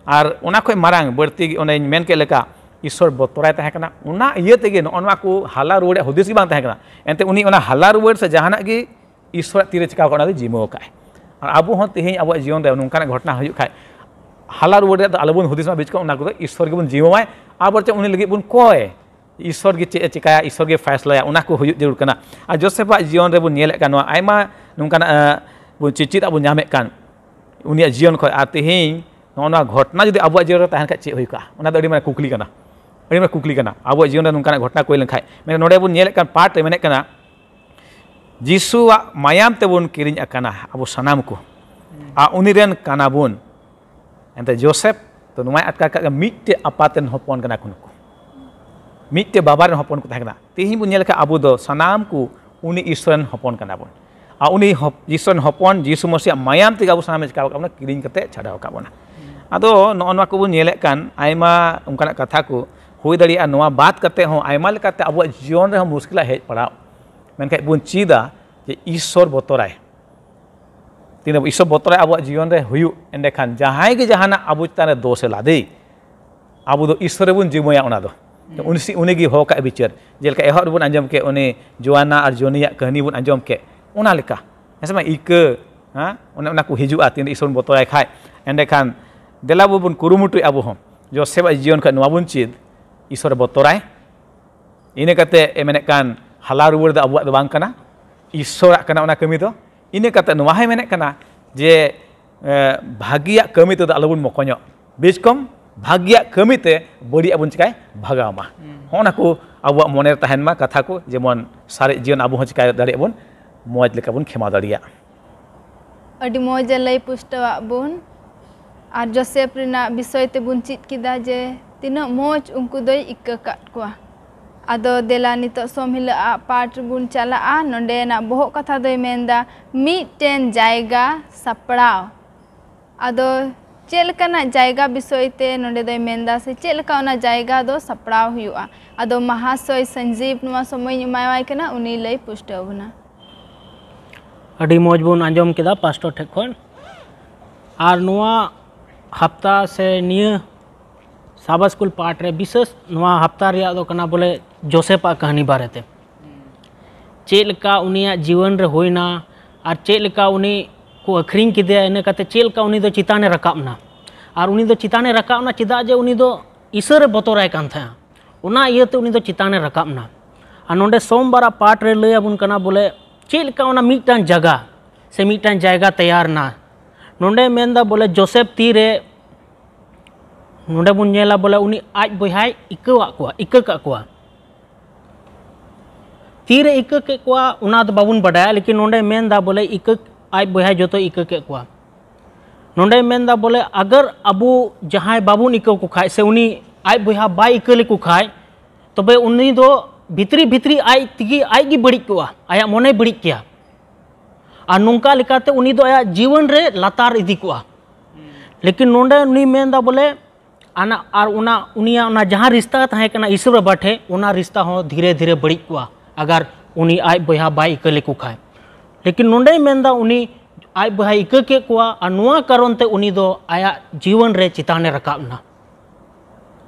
ᱟᱨ ᱚᱱᱟ ᱠᱷᱚᱱ ᱢᱟᱨᱟᱝ ᱵᱟᱹᱲᱛᱤ ᱚᱱᱮᱧ ᱢᱮᱱ ᱠᱮᱫ ᱞᱮᱠᱟ ᱤᱥᱥᱚᱨ ᱵᱚᱛᱚᱨᱟᱭ ᱛᱟᱦᱮᱸ ᱠᱟᱱᱟ᱾ ᱚᱱᱟ ᱤᱭᱟᱹ ᱛᱮᱜᱮ ᱱᱚᱜᱼᱚ ᱱᱚᱣᱟ ᱠᱚ ᱦᱟᱞᱟ ᱨᱩᱣᱟᱹᱲ ᱨᱮᱭᱟᱜ ᱦᱩᱫᱤᱥ ᱜᱮ ᱵᱟᱝ ᱛᱟᱦᱮᱸ ᱠᱟᱱᱟ᱾ ᱮᱱᱛᱮ ᱩᱱᱤ ᱚᱱᱟ ᱦᱟᱞᱟ ᱨᱩᱣᱟᱹᱲ ᱥᱮ ᱡᱟᱦᱟᱱᱟᱜ ᱜᱮ ᱤᱥᱥᱚᱨᱟᱜ ᱛᱤᱨᱮ ᱪᱤᱠᱟᱣ ᱠᱟᱜ, ᱚᱱᱟ ᱫᱚ ᱡᱤᱢᱟᱹᱣ ᱠᱟᱜᱼᱟᱭ᱾ ᱟᱨ ᱟᱵᱚ ᱦᱚᱸ ᱛᱮᱦᱮᱧ ᱟᱵᱚᱣᱟᱜ ᱡᱤᱭᱚᱱ ᱨᱮ ᱱᱚᱝᱠᱟᱱᱟᱜ ᱜᱷᱚᱴᱚᱱᱟ ᱦᱩᱭᱩᱜ ᱠᱷᱟᱡ, ᱦᱟᱞᱟ ᱨᱩᱣᱟᱹᱲ ᱨᱮᱭᱟᱜ ᱫᱚ ᱟᱞᱚᱵᱚᱱ ᱦᱩᱫᱤᱥ ᱢᱟ, ᱵᱤᱪᱠᱚᱢ ᱚᱱᱟ ᱠᱚᱫᱚ ᱤᱥᱥᱚᱨ ᱜᱮᱵᱚᱱ ᱡᱤᱢᱟᱹᱣᱟᱭ᱾ ᱟᱵᱚ ᱪᱮᱫ ᱩᱱᱤ ᱞᱟᱹᱜᱤᱫ ᱵᱚᱱ ᱠᱚᱭ, ᱤᱥᱥᱚᱨ ᱜᱮ ᱪᱮᱫ ᱮ ᱪᱤᱠᱟᱭᱟ, ᱤᱥᱥᱚᱨ ᱜᱮ ᱯᱷᱟᱭᱥᱞᱟᱭᱟ, ᱚᱱᱟ ᱠᱚ ᱦᱩᱭᱩᱜ ᱡᱟᱹᱨᱩᱲ ᱠᱟᱱᱟ᱾ ᱟᱨ ᱡᱳᱥᱮᱯᱷᱟᱜ ᱡᱤᱭᱚᱱ ᱨᱮᱵᱚᱱ ᱧᱮᱞᱮᱫ ᱠᱟᱱ ᱱᱚᱣᱟ ᱟᱭᱢᱟ ᱱᱚᱝᱠᱟᱱᱟᱜ, ᱟᱸ, ᱵᱚᱱ ᱪᱮᱪᱮᱫ ᱟᱜ ᱵᱚᱱ ᱧᱟᱢᱮᱫ ᱠᱟᱱ ᱩᱱᱤᱭᱟᱜ ᱡᱤᱭᱚᱱ ᱠᱷᱚᱱ᱾ ᱟᱨ ᱛᱮᱦᱮᱧ ᱱᱚᱜᱼᱚ ᱱᱚᱣᱟ ᱜᱷᱚᱴᱚᱱᱟ ᱡᱩᱫᱤ ᱟᱵᱚᱣᱟᱜ ᱡᱤᱭᱚᱱ ᱨᱮ ᱛᱟᱦᱮᱱ ᱠᱷᱟᱡ ᱪᱮᱫ ᱦᱩᱭ ᱠᱚᱜᱼᱟ? ᱚᱱᱟ ᱫᱚ ᱟᱹᱰᱤ ᱢᱟᱨᱟᱝ ᱠᱩᱠᱞᱤ ᱠᱟᱱᱟ, ᱟᱹᱰᱤ ᱢᱟᱨᱟᱝ ᱠᱩᱠᱞᱤ ᱠᱟᱱᱟ᱾ ᱟᱵᱚᱣᱟᱜ ᱡᱤᱭᱚᱱ ᱨᱮ ᱱᱚᱝᱠᱟᱱᱟᱜ ᱜᱷᱚᱴᱚᱱᱟ ᱠᱚ ᱦᱩᱭ ᱞᱮᱱᱠᱷᱟᱡ, ᱢᱮᱱᱠᱷᱟᱱ ᱱᱚᱰᱮ ᱵᱚᱱ ᱧᱮᱞᱮᱫ ᱠᱟᱱ ᱯᱟᱴ ᱨᱮ ᱢᱮᱱᱮᱫ ᱠᱟᱱᱟ, ᱡᱤᱥᱩᱣᱟᱜ ᱢᱟᱭᱟᱢ ᱛᱮᱵᱚᱱ ᱠᱤᱨᱤᱧ ᱟᱠᱟᱱᱟ ᱟᱵᱚ ᱥᱟᱱᱟᱢ ᱠᱚ᱾ ᱟᱨ ᱩᱱᱤ ᱨᱮᱱ ᱠᱟᱱᱟ ᱵᱚᱱ᱾ ᱮᱱᱛᱮ ᱡᱳᱥᱮᱯ ᱫᱚ ᱱᱚᱣᱟᱭ ᱟᱴᱠᱟᱨ ᱠᱟᱜ ᱠᱟᱱᱟ, ᱢᱤᱫᱴᱮᱡ ᱟᱯᱟᱛ ᱨᱮᱱ ᱦᱚᱯᱚᱱ ᱠᱟᱱᱟ ᱠᱚ ᱱᱩᱠᱩ, ᱢᱤᱫᱴᱮᱡ ᱵᱟᱵᱟ ᱨᱮᱱ ᱦᱚᱯᱚᱱ ᱠᱚ ᱛᱟᱦᱮᱸ ᱠᱟᱱᱟ᱾ ᱛᱮᱦᱮᱧ ᱵᱚᱱ ᱧᱮᱞ ᱞᱮᱠᱷᱟᱱ ᱟᱵᱚ ᱫᱚ ᱥᱟᱱᱟᱢ ᱠᱚ ᱩᱱᱤ ᱤᱥᱥᱚᱨ ᱨᱮᱱ ᱦᱚᱯᱚᱱ ᱠᱟᱱᱟ ᱵᱚᱱ᱾ ᱟᱨ ᱩᱱᱤ ᱦᱚᱯ-, ᱤᱥᱥᱚᱨ ᱨᱮᱱ ᱦᱚᱯᱚᱱ ᱡᱤᱥᱩ ᱢᱟᱥᱤᱭᱟᱜ ᱢᱟᱭᱟᱢ ᱛᱮᱜᱮ ᱟᱵᱚ ᱥᱟᱱᱟᱢᱮ ᱪᱤᱠᱟᱣ ᱟᱠᱟᱫ ᱵᱚᱱᱟ, ᱠᱤᱨᱤᱧ ᱠᱟᱛᱮ ᱪᱷᱟᱰᱟᱣ ᱟᱠᱟᱫ ᱵᱚᱱᱟ᱾ ᱟᱫᱚ ᱱᱚᱜᱼᱚ ᱱᱚᱣᱟ ᱠᱚᱵᱚᱱ ᱧᱮᱞᱮᱫ ᱠᱟᱱ ᱟᱭᱢᱟ ᱚᱱᱠᱟᱱᱟᱜ ᱠᱟᱛᱷᱟ ᱠᱚ ᱦᱩᱭ ᱫᱟᱲᱮᱭᱟᱜᱼᱟ᱾ ᱱᱚᱣᱟ ᱵᱟᱫ ᱠᱟᱛᱮ ᱦᱚᱸ ᱟᱭᱢᱟ ᱞᱮᱠᱟᱛᱮ ᱟᱵᱚᱣᱟᱜ ᱡᱤᱭᱚᱱ ᱨᱮᱦᱚᱸ ᱢᱩᱥᱠᱤᱞᱟᱜ ᱦᱮᱡ ᱯᱟᱲᱟᱣ, ᱢᱮᱱᱠᱷᱟᱱ ᱵᱚᱱ ᱪᱮᱫᱟ ᱡᱮ ᱤᱥᱥᱚᱨ ᱵᱚᱛᱚᱨᱟᱭ᱾ ᱛᱤᱱᱟᱹᱜ ᱤᱥᱥᱚᱨ ᱵᱚᱛᱚᱨᱟᱭ ᱟᱵᱚᱣᱟᱜ ᱡᱤᱭᱚᱱ ᱨᱮ ᱦᱩᱭᱩᱜ, ᱮᱸᱰᱮᱠᱷᱟᱱ ᱡᱟᱦᱟᱸᱭ ᱜᱮ ᱡᱟᱦᱟᱱᱟᱜ ᱟᱵᱚ ᱪᱮᱛᱟᱱ ᱨᱮ ᱫᱳᱥ ᱮ ᱞᱟᱫᱮ, ᱟᱵᱚ ᱫᱚ ᱤᱥᱥᱚᱨ ᱨᱮᱵᱚᱱ ᱡᱤᱢᱟᱹᱭᱟ ᱚᱱᱟ ᱫᱚ᱾ ᱩᱱᱤ ᱥᱤ-, ᱩᱱᱤ ᱜᱮ ᱦᱚᱠ ᱟᱜ ᱵᱤᱪᱟᱹᱨ᱾ ᱡᱮᱞᱮᱠᱟ ᱮᱦᱚᱵ ᱨᱮᱵᱚᱱ ᱟᱸᱡᱚᱢ ᱠᱮᱫ ᱩᱱᱤ ᱡᱳᱣᱟᱱᱟ ᱟᱨ ᱡᱚᱱᱤᱭᱟᱜ ᱠᱟᱹᱦᱱᱤ ᱵᱚᱱ ᱟᱸᱡᱚᱢ ᱠᱮᱫ, ᱚᱱᱟ ᱞᱮᱠᱟ᱾ ᱦᱮᱸ ᱥᱮ ᱵᱟᱝ? ᱤᱠᱟᱹ, ᱦᱮᱸ? ᱚᱱᱮ ᱚᱱᱟ ᱠᱚ ᱦᱤᱡᱩᱜᱼᱟ, ᱛᱤᱱ ᱤᱥᱥᱚᱨ ᱵᱚᱱ ᱵᱚᱛᱚᱨᱟᱭ ᱠᱷᱟᱡ᱾ ᱮᱸᱰᱮᱠᱷᱟᱱ ᱫᱮᱞᱟ ᱵᱚ ᱵᱚᱱ ᱠᱩᱨᱩᱢᱩᱴᱩᱭ ᱟᱵᱚ ᱦᱚᱸ᱾ ᱡᱳᱥᱮᱯ ᱟᱜ ᱡᱤᱭᱚᱱ ᱠᱷᱚᱱ ᱱᱚᱣᱟ ᱵᱚᱱ ᱪᱮᱫ, ᱤᱥᱥᱚᱨ ᱵᱚᱛᱚᱨᱟᱭ᱾ ᱤᱱᱟᱹ ᱠᱟᱛᱮ ᱮ ᱢᱮᱱᱮᱫ ᱠᱟᱱ, ᱦᱟᱞᱟ ᱨᱩᱣᱟᱹᱲ ᱫᱚ ᱟᱵᱚᱣᱟᱜ ᱫᱚ ᱵᱟᱝ ᱠᱟᱱᱟ, ᱤᱥᱥᱚᱨᱟᱜ ᱠᱟᱱᱟ ᱚᱱᱟ ᱠᱟᱹᱢᱤ ᱫᱚ᱾ ᱤᱱᱟᱹ ᱠᱟᱛᱮ ᱱᱚᱣᱟ ᱦᱚᱸᱭ ᱢᱮᱱᱮᱫ ᱠᱟᱱᱟ ᱡᱮ, ᱮ, ᱵᱷᱟᱹᱜᱤᱭᱟᱜ ᱠᱟᱹᱢᱤ ᱛᱮᱫᱚ ᱟᱞᱚᱵᱚᱱ ᱢᱚᱠᱚᱧᱚᱜ, ᱵᱮᱥ ᱠᱚᱢ ᱵᱷᱟᱹᱜᱤᱭᱟᱜ ᱠᱟᱹᱢᱤ ᱛᱮ ᱵᱟᱹᱲᱤᱡᱟᱜ ᱵᱚᱱ ᱪᱤᱠᱟᱭ ᱵᱷᱟᱜᱟᱣ ᱢᱟ᱾ ᱦᱚᱸᱜᱼᱚ ᱱᱟ ᱠᱚ ᱟᱵᱚᱣᱟᱜ ᱢᱚᱱᱮ ᱨᱮ ᱛᱟᱦᱮᱱ ᱢᱟ ᱠᱟᱛᱷᱟ ᱠᱚ, ᱡᱮᱢᱚᱱ ᱥᱟᱨᱮᱡ ᱡᱤᱭᱚᱱ ᱟᱵᱚ ᱦᱚᱸ ᱪᱤᱠᱟᱭ ᱫᱟᱲᱮᱭᱟᱜ ᱵᱚᱱ, ᱢᱚᱡᱽ ᱞᱮᱠᱟ ᱵᱚᱱ ᱠᱷᱮᱢᱟᱣ ᱫᱟᱲᱮᱭᱟᱜ᱾ ᱟᱹᱰᱤ ᱢᱚᱡᱽ ᱮ ᱞᱟᱹᱭ ᱯᱩᱥᱴᱟᱹᱣᱟᱜ ᱵᱚᱱ᱾ ᱟᱨ ᱡᱳᱥᱮᱯ ᱨᱮᱱᱟᱜ ᱵᱤᱥᱚᱭ ᱛᱮᱵᱚᱱ ᱪᱮᱫ ᱠᱮᱫᱟ ᱡᱮ ᱛᱤᱱᱟᱹᱜ ᱢᱚᱡᱽ ᱩᱱᱠᱩ ᱫᱚᱭ ᱤᱠᱟᱹ ᱠᱟᱫ ᱠᱚᱣᱟ᱾ ᱟᱫᱚ ᱫᱮᱞᱟ ᱱᱤᱛᱚᱜ ᱥᱚᱢ ᱦᱤᱞᱳᱜ ᱟᱜ ᱯᱟᱴ ᱵᱚᱱ ᱪᱟᱞᱟᱜᱼᱟ᱾ ᱱᱚᱰᱮᱱᱟᱜ ᱵᱚᱦᱚᱜ ᱠᱟᱛᱷᱟ ᱫᱚᱭ ᱢᱮᱱᱫᱟ ᱢᱤᱫᱴᱮᱱ ᱡᱟᱭᱜᱟ ᱥᱟᱯᱲᱟᱣ᱾ ᱟᱫᱚ ᱪᱮᱫ ᱞᱮᱠᱟᱱᱟᱜ ᱡᱟᱭᱜᱟ ᱵᱤᱥᱚᱭ ᱛᱮ ᱱᱚᱰᱮ ᱫᱚᱭ ᱢᱮᱱᱫᱟ, ᱥᱮ ᱪᱮᱫ ᱞᱮᱠᱟ ᱚᱱᱟ ᱡᱟᱭᱜᱟ ᱫᱚ ᱥᱟᱯᱲᱟᱣ ᱦᱩᱭᱩᱜᱼᱟ? ᱟᱫᱚ ᱢᱟᱦᱟᱥᱚᱭ ᱥᱚᱧᱡᱤᱵ ᱱᱚᱣᱟ ᱥᱚᱢᱚᱭ ᱤᱧ ᱮᱢᱟᱣᱟᱭ ᱠᱟᱱᱟ, ᱩᱱᱤ ᱞᱟᱹᱭ ᱯᱩᱥᱴᱟᱹᱣ ᱵᱚᱱᱟ᱾ ᱟᱹᱰᱤ ᱢᱚᱡᱽ ᱵᱚᱱ ᱟᱸᱡᱚᱢ ᱠᱮᱫᱟ ᱯᱟᱥᱴᱚᱨ ᱴᱷᱮᱱ ᱠᱷᱚᱱ᱾ ᱟᱨ ᱱᱚᱣᱟ ᱦᱟᱯᱛᱟ ᱥᱮ ᱱᱤᱭᱟᱹ ᱥᱟᱵᱟ ᱥᱠᱩᱞ ᱯᱟᱴ ᱨᱮ ᱵᱤᱥᱮᱥ ᱱᱚᱣᱟ ᱦᱟᱯᱛᱟ ᱨᱮᱭᱟᱜ ᱫᱚ ᱠᱟᱱᱟ ᱵᱚᱞᱮ ᱡᱳᱥᱮᱯ ᱟᱜ ᱠᱟᱹᱦᱱᱤ ᱵᱟᱨᱮᱛᱮ᱾ ᱪᱮᱫ ᱞᱮᱠᱟ ᱩᱱᱤᱭᱟᱜ ᱡᱤᱭᱚᱱ ᱨᱮ ᱦᱩᱭᱱᱟ ᱟᱨ ᱪᱮᱫ ᱞᱮᱠᱟ ᱩᱱᱤ ᱠᱚ ᱟᱹᱠᱷᱨᱤᱧ ᱠᱮᱫᱮᱭᱟ, ᱤᱱᱟᱹ ᱠᱟᱛᱮ ᱪᱮᱫ ᱞᱮᱠᱟ ᱩᱱᱤ ᱫᱚ ᱪᱮᱛᱟᱱᱮ ᱨᱟᱠᱟᱵ ᱮᱱᱟ᱾ ᱟᱨ ᱩᱱᱤ ᱫᱚ ᱪᱮᱛᱟᱱᱮ ᱨᱟᱠᱟᱵ ᱮᱱᱟ ᱪᱮᱫᱟᱜ ᱡᱮ ᱩᱱᱤ ᱫᱚ ᱤᱥᱚᱨᱮ ᱵᱚᱛᱚᱨᱟᱭ ᱠᱟᱱ ᱛᱟᱦᱮᱸᱫᱼᱟ, ᱚᱱᱟ ᱤᱭᱟᱹᱛᱮ ᱩᱱᱤ ᱫᱚ ᱪᱮᱛᱟᱱᱮ ᱨᱟᱠᱟᱵ ᱮᱱᱟ᱾ ᱟᱨ ᱱᱚᱰᱮ ᱥᱳᱢᱵᱟᱨᱟᱜ ᱯᱟᱴ ᱨᱮ ᱞᱟᱹᱭ ᱟᱵᱚᱱ ᱠᱟᱱᱟ ᱵᱚᱞᱮ ᱪᱮᱫ ᱞᱮᱠᱟ ᱚᱱᱟ ᱢᱤᱫᱴᱟᱝ ᱡᱟᱭᱜᱟ ᱥᱮ ᱢᱤᱫᱴᱟᱝ ᱡᱟᱭᱜᱟ ᱛᱮᱭᱟᱨ ᱮᱱᱟ᱾ ᱱᱚᱰᱮ ᱢᱮᱱᱫᱟ ᱵᱚᱞᱮ ᱡᱳᱥᱮᱯ ᱛᱤᱨᱮ, ᱱᱚᱰᱮ ᱵᱚᱱ ᱧᱮᱞᱟ ᱵᱚᱞᱮ ᱩᱱᱤ ᱟᱡ ᱵᱚᱭᱦᱟᱭ ᱤᱠᱟᱹᱣᱟᱜ ᱠᱚᱣᱟ, ᱤᱠᱟᱹ ᱠᱟᱜ ᱠᱚᱣᱟ᱾ ᱛᱤᱨᱮ ᱤᱠᱟᱹ ᱠᱮᱫ ᱠᱚᱣᱟ ᱚᱱᱟ ᱫᱚ ᱵᱟᱵᱚᱱ ᱵᱟᱰᱟᱭᱟ, ᱞᱮᱠᱤᱱ ᱱᱚᱰᱮ ᱢᱮᱱᱫᱟ ᱵᱚᱞᱮ ᱤᱠᱟᱹ, ᱟᱡ ᱵᱚᱭᱦᱟᱭ ᱡᱚᱛᱚᱭ ᱤᱠᱟᱹ ᱠᱮᱫ ᱠᱚᱣᱟ᱾ ᱱᱚᱰᱮ ᱢᱮᱱᱫᱟ ᱵᱚᱞᱮ ᱟᱜᱟᱨ ᱟᱵᱚ ᱡᱟᱦᱟᱸᱭ ᱵᱟᱵᱚᱱ ᱤᱠᱟᱹ ᱠᱚ ᱠᱷᱟᱡ ᱥᱮ ᱩᱱᱤ ᱟᱡ ᱵᱚᱭᱦᱟ ᱵᱟᱭ ᱤᱠᱟᱹ ᱞᱮᱠᱚ ᱠᱷᱟᱡ, ᱛᱚᱵᱮ ᱩᱱᱤ ᱫᱚ ᱵᱷᱤᱛᱨᱤ ᱵᱷᱤᱛᱨᱤ ᱟᱡ ᱛᱮᱜᱮ ᱟᱡ ᱜᱮ ᱵᱟᱹᱲᱤᱡ ᱠᱚᱜᱼᱟ, ᱟᱭᱟᱜ ᱢᱚᱱᱮᱭ ᱵᱟᱹᱲᱤᱡ ᱠᱮᱭᱟ᱾ ᱟᱨ ᱱᱚᱝᱠᱟ ᱞᱮᱠᱟᱛᱮ ᱩᱱᱤ ᱫᱚ ᱟᱭᱟᱜ ᱡᱤᱭᱚᱱ ᱨᱮ ᱞᱟᱛᱟᱨ ᱤᱫᱤ ᱠᱚᱜᱼᱟ᱾ ᱞᱮᱠᱤᱱ ᱱᱚᱰᱮ ᱩᱱᱤ ᱢᱮᱱᱫᱟ ᱵᱚᱞᱮ ᱟᱱᱟ-, ᱟᱨ ᱚᱱᱟ ᱩᱱᱤᱭᱟᱜ ᱚᱱᱟ ᱡᱟᱦᱟᱸ ᱨᱤᱥᱛᱟ ᱛᱟᱦᱮᱸ ᱠᱟᱱᱟ ᱤᱥᱚᱨ ᱵᱟᱵᱟ ᱴᱷᱮᱡ, ᱚᱱᱟ ᱨᱤᱥᱛᱟ ᱦᱚᱸ ᱫᱷᱤᱨᱮ ᱫᱷᱤᱨᱮ ᱵᱟᱹᱲᱤᱡ ᱠᱚᱜᱼᱟ ᱟᱜᱟᱨ ᱩᱱᱤ ᱟᱡ ᱵᱚᱭᱦᱟ ᱵᱟᱭ ᱤᱠᱟᱹ ᱞᱮᱠᱚ ᱠᱷᱟᱡ᱾ ᱞᱮᱠᱤᱱ ᱱᱚᱰᱮᱭ ᱢᱮᱱᱫᱟ ᱩᱱᱤ ᱟᱡ ᱵᱚᱭᱦᱟᱭ ᱤᱠᱟᱹ ᱠᱮᱫ ᱠᱚᱣᱟ ᱟᱨ ᱱᱚᱣᱟ ᱠᱟᱨᱚᱱ ᱛᱮ ᱩᱱᱤ ᱫᱚ ᱟᱭᱟᱜ ᱡᱤᱭᱚᱱ ᱨᱮ ᱪᱮᱛᱟᱱᱮ ᱨᱟᱠᱟᱵ ᱮᱱᱟ᱾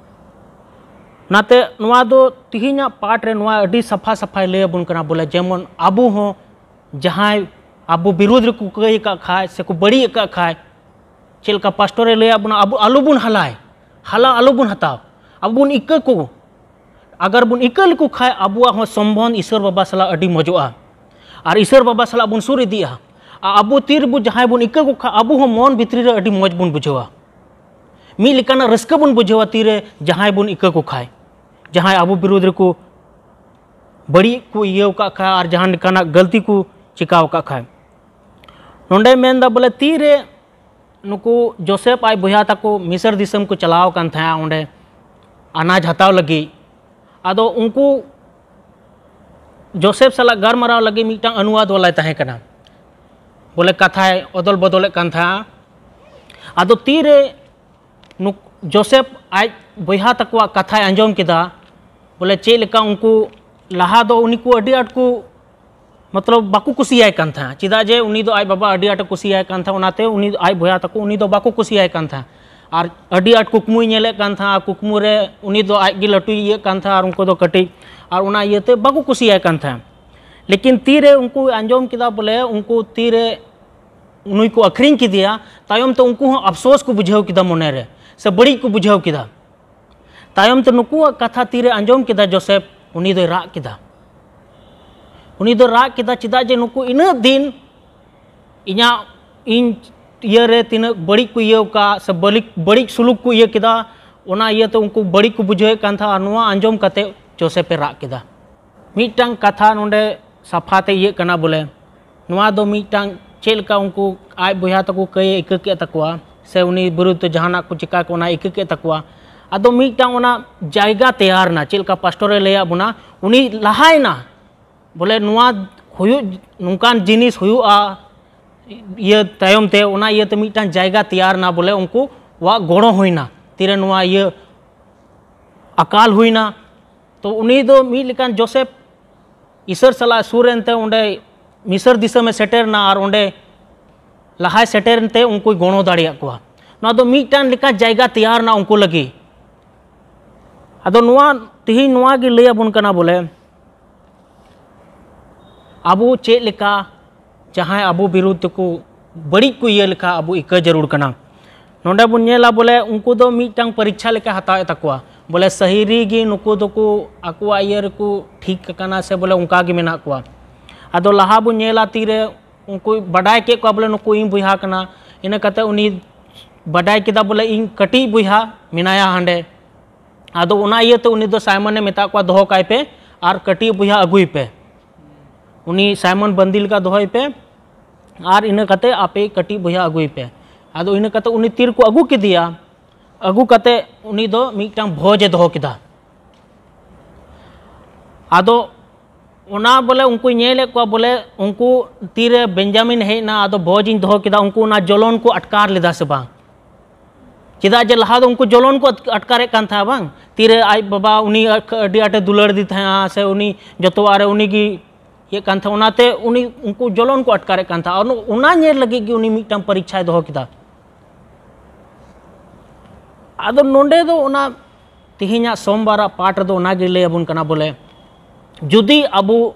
ᱚᱱᱟᱛᱮ ᱱᱚᱣᱟ ᱫᱚ ᱛᱤᱦᱤᱧᱟᱜ ᱯᱟᱴ ᱨᱮ ᱱᱚᱣᱟ ᱟᱹᱰᱤ ᱥᱟᱯᱷᱟ ᱥᱟᱯᱷᱟᱭ ᱞᱟᱹᱭ ᱟᱵᱚᱱ ᱠᱟᱱᱟ ᱵᱚᱞᱮ ᱡᱮᱢᱚᱱ ᱟᱵᱚ ᱦᱚᱸ ᱡᱟᱦᱟᱸᱭ ᱟᱵᱚ ᱵᱤᱨᱩᱫᱷ ᱨᱮᱠᱚ ᱠᱟᱹᱭ ᱟᱠᱟᱫ ᱠᱷᱟᱡ ᱥᱮᱠᱚ ᱵᱟᱹᱲᱤᱡ ᱟᱠᱟᱫ ᱠᱷᱟᱡ, ᱪᱮᱫ ᱞᱮᱠᱟ ᱯᱟᱥᱴᱚᱨᱮ ᱞᱟᱹᱭᱟᱫ ᱵᱚᱱᱟ, ᱟᱵᱚ ᱟᱞᱚ ᱵᱚᱱ ᱦᱟᱞᱟᱭ, ᱦᱟᱞᱟ ᱟᱞᱚ ᱵᱚᱱ ᱦᱟᱛᱟᱣ, ᱟᱵᱚ ᱵᱚᱱ ᱤᱠᱟᱹ ᱠᱚ᱾ ᱟᱜᱟᱨ ᱵᱚᱱ ᱤᱠᱟᱹ ᱞᱮᱠᱚ ᱠᱷᱟᱡ ᱟᱵᱚᱣᱟᱜ ᱦᱚᱸ ᱥᱚᱢᱵᱚᱱᱫᱷ ᱤᱥᱚᱨ ᱵᱟᱵᱟ ᱥᱟᱞᱟᱜ ᱟᱹᱰᱤ ᱢᱚᱡᱚᱜᱼᱟ ᱟᱨ ᱤᱥᱚᱨ ᱵᱟᱵᱟ ᱥᱟᱞᱟᱜ ᱵᱚᱱ ᱥᱩᱨ ᱤᱫᱤᱜᱼᱟ᱾ ᱟᱨ ᱟᱵᱚ ᱛᱤ ᱨᱮᱵᱚ ᱡᱟᱦᱟᱸᱭ ᱵᱚᱱ ᱤᱠᱟᱹ ᱠᱚ ᱠᱷᱟᱡ ᱟᱵᱚ ᱦᱚᱸ ᱢᱚᱱ ᱵᱷᱤᱛᱨᱤ ᱨᱮ ᱟᱹᱰᱤ ᱢᱚᱡᱽ ᱵᱚᱱ ᱵᱩᱡᱷᱟᱹᱣᱟ, ᱢᱤᱫ ᱞᱮᱠᱟᱱᱟᱜ ᱨᱟᱹᱥᱠᱟᱹ ᱵᱚᱱ ᱵᱩᱡᱷᱟᱹᱣᱟ ᱛᱤᱨᱮ ᱡᱟᱦᱟᱸᱭ ᱵᱚᱱ ᱤᱠᱟᱹ ᱠᱚ ᱠᱷᱟᱡ, ᱡᱟᱦᱟᱸᱭ ᱟᱵᱚ ᱵᱤᱨᱩᱫᱷ ᱨᱮᱠᱚ ᱵᱟᱹᱲᱤᱡ ᱠᱚ ᱤᱭᱟᱹᱣ ᱠᱟᱜ ᱠᱷᱟᱡ ᱟᱨ ᱡᱟᱦᱟᱸ ᱞᱮᱠᱟᱱᱟᱜ ᱜᱟᱹᱞᱛᱤ ᱠᱚ ᱪᱤᱠᱟᱹᱣ ᱠᱟᱜ ᱠᱷᱟᱡ᱾ ᱱᱚᱰᱮ ᱢᱮᱱᱫᱟ ᱵᱚᱞᱮ ᱛᱤᱨᱮ ᱱᱩᱠᱩ ᱡᱳᱥᱮᱯ ᱟᱡ ᱵᱚᱭᱦᱟ ᱛᱟᱠᱚ ᱢᱤᱥᱨ ᱫᱤᱥᱚᱢ ᱠᱚ ᱪᱟᱞᱟᱣ ᱟᱠᱟᱱ ᱛᱟᱦᱮᱸᱫ ᱚᱸᱰᱮ ᱟᱱᱟᱡ ᱦᱟᱛᱟᱣ ᱞᱟᱹᱜᱤᱫ᱾ ᱟᱫᱚ ᱩᱱᱠᱩ ᱡᱳᱥᱮᱯ ᱥᱟᱞᱟᱜ ᱜᱟᱞᱢᱟᱨᱟᱣ ᱞᱟᱹᱜᱤᱫ ᱢᱤᱫᱴᱟᱝ ᱚᱱᱩᱣᱟᱫ ᱣᱟᱞᱟᱭ ᱛᱟᱦᱮᱸ ᱠᱟᱱᱟ, ᱵᱚᱞᱮ ᱠᱟᱛᱷᱟᱭ ᱚᱫᱚᱞ ᱵᱚᱫᱚᱞᱮᱫ ᱠᱟᱱ ᱛᱟᱦᱮᱸᱫᱼᱟ᱾ ᱟᱫᱚ ᱛᱤᱨᱮ ᱱᱩᱠ- ᱡᱳᱥᱮᱯ ᱟᱡ ᱵᱚᱭᱦᱟ ᱛᱟᱠᱚᱣᱟᱜ ᱠᱟᱛᱷᱟᱭ ᱟᱸᱡᱚᱢ ᱠᱮᱫᱟ, ᱵᱚᱞᱮ ᱪᱮᱫ ᱞᱮᱠᱟ ᱩᱱᱠᱩ ᱞᱟᱦᱟ ᱫᱚ ᱩᱱᱤ ᱠᱚ ᱟᱹᱰᱤ ᱟᱸᱴ ᱠᱚ ᱢᱚᱛᱞᱚᱵ ᱵᱟᱠᱚ ᱠᱩᱥᱤᱭᱟᱭ ᱠᱟᱱ ᱛᱟᱦᱮᱸᱫ, ᱪᱮᱫᱟᱜ ᱡᱮ ᱩᱱᱤ ᱫᱚ ᱟᱡ ᱵᱟᱵᱟ ᱟᱹᱰᱤ ᱟᱸᱴᱮ ᱠᱩᱥᱤᱭᱟᱭ ᱠᱟᱱ ᱛᱟᱦᱮᱸᱫ, ᱚᱱᱟᱛᱮ ᱩᱱᱤ ᱟᱡ ᱵᱚᱭᱦᱟ ᱛᱟᱠᱚ ᱩᱱᱤ ᱫᱚ ᱵᱟᱠᱚ ᱠᱩᱥᱤᱭᱟᱭ ᱠᱟᱱ ᱛᱟᱦᱮᱸᱫ᱾ ᱟᱨ ᱟᱹᱰᱤ ᱟᱸᱴ ᱠᱩᱠᱢᱩᱭ ᱧᱮᱞᱮᱫ ᱠᱟᱱ ᱛᱟᱦᱮᱸᱫ, ᱟᱨ ᱠᱩᱠᱢᱩ ᱨᱮ ᱩᱱᱤ ᱫᱚ ᱟᱡ ᱜᱮ ᱞᱟᱹᱴᱩᱭ ᱤᱭᱟᱹᱜ ᱠᱟᱱ ᱛᱟᱦᱮᱸᱫ ᱟᱨ ᱩᱱᱠᱩ ᱫᱚ ᱠᱟᱹᱴᱤᱡ, ᱟᱨ ᱚᱱᱟ ᱤᱭᱟᱹᱛᱮ ᱵᱟᱠᱚ ᱠᱩᱥᱤᱭᱟᱭ ᱠᱟᱱ ᱛᱟᱦᱮᱸᱫ᱾ ᱞᱮᱠᱤᱱ ᱛᱤᱨᱮ ᱩᱱᱠᱩ ᱟᱸᱡᱚᱢ ᱠᱮᱫᱟ ᱵᱚᱞᱮ ᱩᱱᱠᱩ ᱛᱤᱨᱮ ᱱᱩᱭ ᱠᱚ ᱟᱹᱠᱷᱨᱤᱧ ᱠᱮᱫᱮᱭᱟ, ᱛᱟᱭᱚᱢ ᱛᱮ ᱩᱱᱠᱩ ᱦᱚᱸ ᱟᱯᱥᱳᱥ ᱠᱚ ᱵᱩᱡᱷᱟᱹᱣ ᱠᱮᱫᱟ ᱢᱚᱱᱮ ᱨᱮ, ᱥᱮ ᱵᱟᱹᱲᱤᱡ ᱠᱚ ᱵᱩᱡᱷᱟᱹᱣ ᱠᱮᱫᱟ᱾ ᱛᱟᱭᱚᱢ ᱛᱮ ᱱᱩᱠᱩᱣᱟᱜ ᱠᱟᱛᱷᱟ ᱛᱤᱨᱮ ᱟᱸᱡᱚᱢ ᱠᱮᱫᱟ ᱡᱳᱥᱮᱯ, ᱩᱱᱤ ᱫᱚᱭ ᱨᱟᱜ ᱠᱮᱫᱟ᱾ ᱩᱱᱤ ᱫᱚ ᱨᱟᱜ ᱠᱮᱫᱟ, ᱪᱮᱫᱟᱜ ᱡᱮ ᱱᱩᱠᱩ ᱤᱱᱟᱹᱜ ᱫᱤᱱ ᱤᱧᱟᱹᱜ, ᱤᱧ ᱤᱭᱟᱹ ᱨᱮ ᱛᱤᱱᱟᱹᱜ ᱵᱟᱹᱲᱤᱡ ᱠᱚ ᱤᱭᱟᱹᱣ ᱠᱟᱜ ᱥᱮ ᱵᱟᱹᱲᱤᱡ, ᱵᱟᱹᱲᱤᱡ ᱥᱩᱞᱩᱠ ᱠᱚ ᱤᱭᱟᱹ ᱠᱮᱫᱟ, ᱚᱱᱟ ᱤᱭᱟᱹᱛᱮ ᱩᱱᱠᱩ ᱵᱟᱹᱲᱤᱡ ᱠᱚ ᱵᱩᱡᱷᱟᱹᱣᱮᱫ ᱠᱟᱱ ᱛᱟᱦᱮᱸᱫ᱾ ᱟᱨ ᱱᱚᱣᱟ ᱟᱸᱡᱚᱢ ᱠᱟᱛᱮ ᱡᱳᱥᱮᱯ ᱮ ᱨᱟᱜ ᱠᱮᱫᱟ᱾ ᱢᱤᱫᱴᱟᱝ ᱠᱟᱛᱷᱟ ᱱᱚᱰᱮ ᱥᱟᱯᱷᱟ ᱛᱮ ᱤᱭᱟᱹᱜ ᱠᱟᱱᱟ ᱵᱚᱞᱮ, ᱱᱚᱣᱟ ᱫᱚ ᱢᱤᱫᱴᱟᱝ ᱪᱮᱫ ᱞᱮᱠᱟ ᱩᱱᱠᱩ ᱟᱡ ᱵᱚᱭᱦᱟ ᱛᱟᱠᱚ ᱠᱟᱹᱭ ᱮ ᱤᱠᱟᱹ ᱠᱮᱫ ᱛᱟᱠᱚᱣᱟ ᱥᱮ ᱩᱱᱤ ᱵᱤᱨᱩᱫᱷ ᱛᱮ ᱡᱟᱦᱟᱱᱟᱜ ᱠᱚ ᱪᱤᱠᱟ ᱠᱚ ᱚᱱᱟ ᱤᱠᱟᱹ ᱠᱮᱫ ᱛᱟᱠᱚᱣᱟ᱾ ᱟᱫᱚ ᱢᱤᱫᱴᱟᱝ ᱚᱱᱟ ᱡᱟᱭᱜᱟ ᱛᱮᱭᱟᱨ ᱮᱱᱟ, ᱪᱮᱫ ᱞᱮᱠᱟ ᱯᱟᱥᱴᱚᱨ ᱮ ᱞᱟᱹᱭᱟᱫ ᱵᱚᱱᱟ, ᱩᱱᱤ ᱞᱟᱦᱟᱭᱮᱱᱟ ᱵᱚᱞᱮ ᱱᱚᱣᱟ ᱦᱩᱭᱩᱜ, ᱱᱚᱝᱠᱟᱱ ᱡᱤᱱᱤᱥ ᱦᱩᱭᱩᱜᱼᱟ ᱤᱭᱟᱹ ᱛᱟᱭᱚᱢ ᱛᱮ, ᱚᱱᱟ ᱤᱭᱟᱹᱛᱮ ᱢᱤᱫᱴᱟᱝ ᱡᱟᱭᱜᱟ ᱛᱮᱭᱟᱨ ᱮᱱᱟ ᱵᱚᱞᱮ ᱩᱱᱠᱩᱣᱟᱜ ᱜᱚᱲᱚ ᱦᱩᱭᱱᱟ᱾ ᱛᱤᱨᱮ ᱱᱚᱣᱟ ᱤᱭᱟᱹ ᱟᱠᱟᱞ ᱦᱩᱭᱱᱟ, ᱛᱚ ᱩᱱᱤ ᱫᱚ ᱢᱤᱫ ᱞᱮᱠᱟᱱ ᱡᱳᱥᱮᱯ ᱤᱥᱚᱨ ᱥᱟᱞᱟᱜ ᱥᱩᱨ ᱮᱱᱛᱮ ᱚᱸᱰᱮ ᱢᱤᱥᱚᱨ ᱫᱤᱥᱚᱢ ᱮ ᱥᱮᱴᱮᱨ ᱮᱱᱟ ᱟᱨ ᱚᱸᱰᱮ ᱞᱟᱦᱟᱭ ᱥᱮᱴᱮᱨ ᱮᱱᱛᱮ ᱩᱱᱠᱩᱭ ᱜᱚᱲᱚ ᱫᱟᱲᱮᱭᱟᱜ ᱠᱚᱣᱟ᱾ ᱱᱚᱣᱟ ᱫᱚ ᱢᱤᱫᱴᱟᱝ ᱞᱮᱠᱟ ᱡᱟᱭᱜᱟ ᱛᱮᱭᱟᱨ ᱮᱱᱟ ᱩᱱᱠᱩ ᱞᱟᱹᱜᱤᱫ᱾ ᱟᱫᱚ ᱱᱚᱣᱟ ᱛᱮᱦᱮᱧ ᱱᱚᱣᱟ ᱜᱮ ᱞᱟᱹᱭ ᱟᱵᱚᱱ ᱠᱟᱱᱟ ᱵᱚᱞᱮ ᱟᱵᱚ ᱪᱮᱫ ᱞᱮᱠᱟ ᱡᱟᱦᱟᱸᱭ ᱟᱵᱚ ᱵᱤᱨᱩᱫᱷ ᱛᱮᱠᱚ ᱵᱟᱹᱲᱤᱡ ᱠᱚ ᱤᱭᱟᱹ ᱞᱮᱠᱷᱟ ᱟᱵᱚ ᱤᱠᱟᱹ ᱡᱟᱹᱨᱩᱲ ᱠᱟᱱᱟ᱾ ᱱᱚᱰᱮ ᱵᱚᱱ ᱧᱮᱞᱟ ᱵᱚᱞᱮ ᱩᱱᱠᱩ ᱫᱚ ᱢᱤᱫᱴᱟᱝ ᱯᱚᱨᱤᱠᱷᱟ ᱞᱮᱠᱟ ᱦᱟᱛᱟᱣᱮᱫ ᱛᱟᱠᱚᱣᱟ, ᱵᱚᱞᱮ ᱥᱟᱹᱨᱤ ᱜᱮ ᱱᱩᱠᱩ ᱫᱚᱠᱚ ᱟᱠᱚᱣᱟᱜ ᱤᱭᱟᱹ ᱨᱮᱠᱚ ᱴᱷᱤᱠ ᱟᱠᱟᱱᱟ ᱥᱮ ᱵᱚᱞᱮ ᱚᱱᱠᱟ ᱜᱮ ᱢᱮᱱᱟᱜ ᱠᱚᱣᱟ᱾ ᱟᱫᱚ ᱞᱟᱦᱟ ᱵᱚᱱ ᱧᱮᱞᱟ ᱛᱤᱨᱮ ᱩᱱᱠᱩ ᱵᱟᱰᱟᱭ ᱠᱮᱫ ᱠᱚᱣᱟ ᱵᱚᱞᱮ ᱱᱩᱠᱩ ᱤᱧ ᱵᱚᱭᱦᱟ ᱠᱟᱱᱟ, ᱤᱱᱟᱹ ᱠᱟᱛᱮ ᱩᱱᱤ ᱵᱟᱰᱟᱭ ᱠᱮᱫᱟ ᱵᱚᱞᱮ ᱤᱧ ᱠᱟᱹᱴᱤᱡ ᱵᱚᱭᱦᱟ ᱢᱮᱱᱟᱭᱟ ᱦᱟᱸᱰᱮ᱾ ᱟᱫᱚ ᱚᱱᱟ ᱤᱭᱟᱹᱛᱮ ᱩᱱᱤ ᱫᱚ ᱥᱟᱭᱢᱚᱱᱮ ᱢᱮᱛᱟᱜ ᱠᱚᱣᱟ, "ᱫᱚᱦᱚ ᱠᱟᱭ ᱯᱮ ᱟᱨ ᱠᱟᱹᱴᱤᱡ ᱵᱚᱭᱦᱟ ᱟᱹᱜᱩᱭ ᱯᱮ, ᱩᱱᱤ ᱥᱟᱭᱢᱚᱱ ᱵᱟᱹᱱᱫᱤ ᱞᱮᱠᱟ ᱫᱚᱦᱚᱭ ᱯᱮ, ᱟᱨ ᱤᱱᱟᱹ ᱠᱟᱛᱮ ᱟᱯᱮ ᱠᱟᱹᱴᱤᱡ ᱵᱚᱭᱦᱟ ᱟᱹᱜᱩᱭ ᱯᱮ᱾" ᱟᱫᱚ ᱤᱱᱟᱹ ᱠᱟᱛᱮ ᱩᱱᱤ ᱛᱤᱨ ᱠᱚ ᱟᱹᱜᱩ ᱠᱮᱫᱮᱭᱟ᱾ ᱟᱹᱜᱩ ᱠᱟᱛᱮ ᱩᱱᱤ ᱫᱚ ᱢᱤᱫᱴᱟᱝ ᱵᱷᱚᱡᱽ ᱮ ᱫᱚᱦᱚ ᱠᱮᱫᱟ᱾ ᱟᱫᱚ ᱚᱱᱟ ᱵᱚᱞᱮ ᱩᱱᱠᱩᱭ ᱧᱮᱞᱮᱫ ᱠᱚᱣᱟ ᱵᱚᱞᱮ ᱩᱱᱠᱩ ᱛᱤᱨᱮ ᱵᱮᱧᱡᱟᱢᱤᱱ ᱦᱮᱡ ᱮᱱᱟ, ᱟᱫᱚ ᱵᱷᱚᱡᱽ ᱤᱧ ᱫᱚᱦᱚ ᱠᱮᱫᱟ, ᱩᱱᱠᱩ ᱚᱱᱟ ᱡᱚᱞᱚᱱ ᱠᱚ ᱟᱴᱠᱟᱨ ᱞᱮᱫᱟ ᱥᱮ ᱵᱟᱝ? ᱪᱮᱫᱟᱜ ᱡᱮ ᱞᱟᱦᱟ ᱫᱚ ᱩᱱᱠᱩ ᱡᱚᱞᱚᱱ ᱠᱚ ᱟᱴᱠᱟᱨᱮᱫ ᱠᱟᱱ ᱛᱟᱦᱮᱸᱫ, ᱵᱟᱝ? ᱛᱤᱨᱮ ᱟᱡ ᱵᱟᱵᱟ ᱩᱱᱤ ᱟᱹᱰᱤ ᱟᱸᱴᱮ ᱫᱩᱞᱟᱹᱲ ᱫᱤ ᱛᱟᱦᱮᱸᱫᱼᱟ, ᱥᱮ ᱩᱱᱤ ᱡᱚᱛᱚᱣᱟᱜ ᱨᱮ ᱩᱱᱤ ᱜᱮ ᱤᱭᱟᱹᱜ ᱠᱟᱱ ᱛᱟᱦᱮᱸᱫ, ᱚᱱᱟᱛᱮ ᱩᱱᱤ, ᱩᱱᱠᱩ ᱡᱚᱞᱚᱱ ᱠᱚ ᱟᱴᱠᱟᱨᱮᱫ ᱠᱟᱱ ᱛᱟᱦᱮᱸᱫ᱾ ᱟᱨ ᱚᱱᱟ ᱧᱮᱞ ᱞᱟᱹᱜᱤᱫ ᱜᱮ ᱩᱱᱤ ᱢᱤᱫᱴᱟᱝ ᱯᱚᱨᱤᱠᱪᱷᱟᱭ ᱫᱚᱦᱚ ᱠᱮᱫᱟ᱾ ᱟᱫᱚ ᱱᱚᱰᱮ ᱫᱚ ᱚᱱᱟ ᱛᱮᱦᱮᱧᱟᱜ ᱥᱳᱢᱵᱟᱨᱟᱜ ᱯᱟᱴ ᱨᱮᱫᱚ ᱚᱱᱟ ᱜᱮ ᱞᱟᱹᱭ ᱟᱵᱚᱱ ᱠᱟᱱᱟ, ᱵᱚᱞᱮ ᱡᱩᱫᱤ ᱟᱵᱚ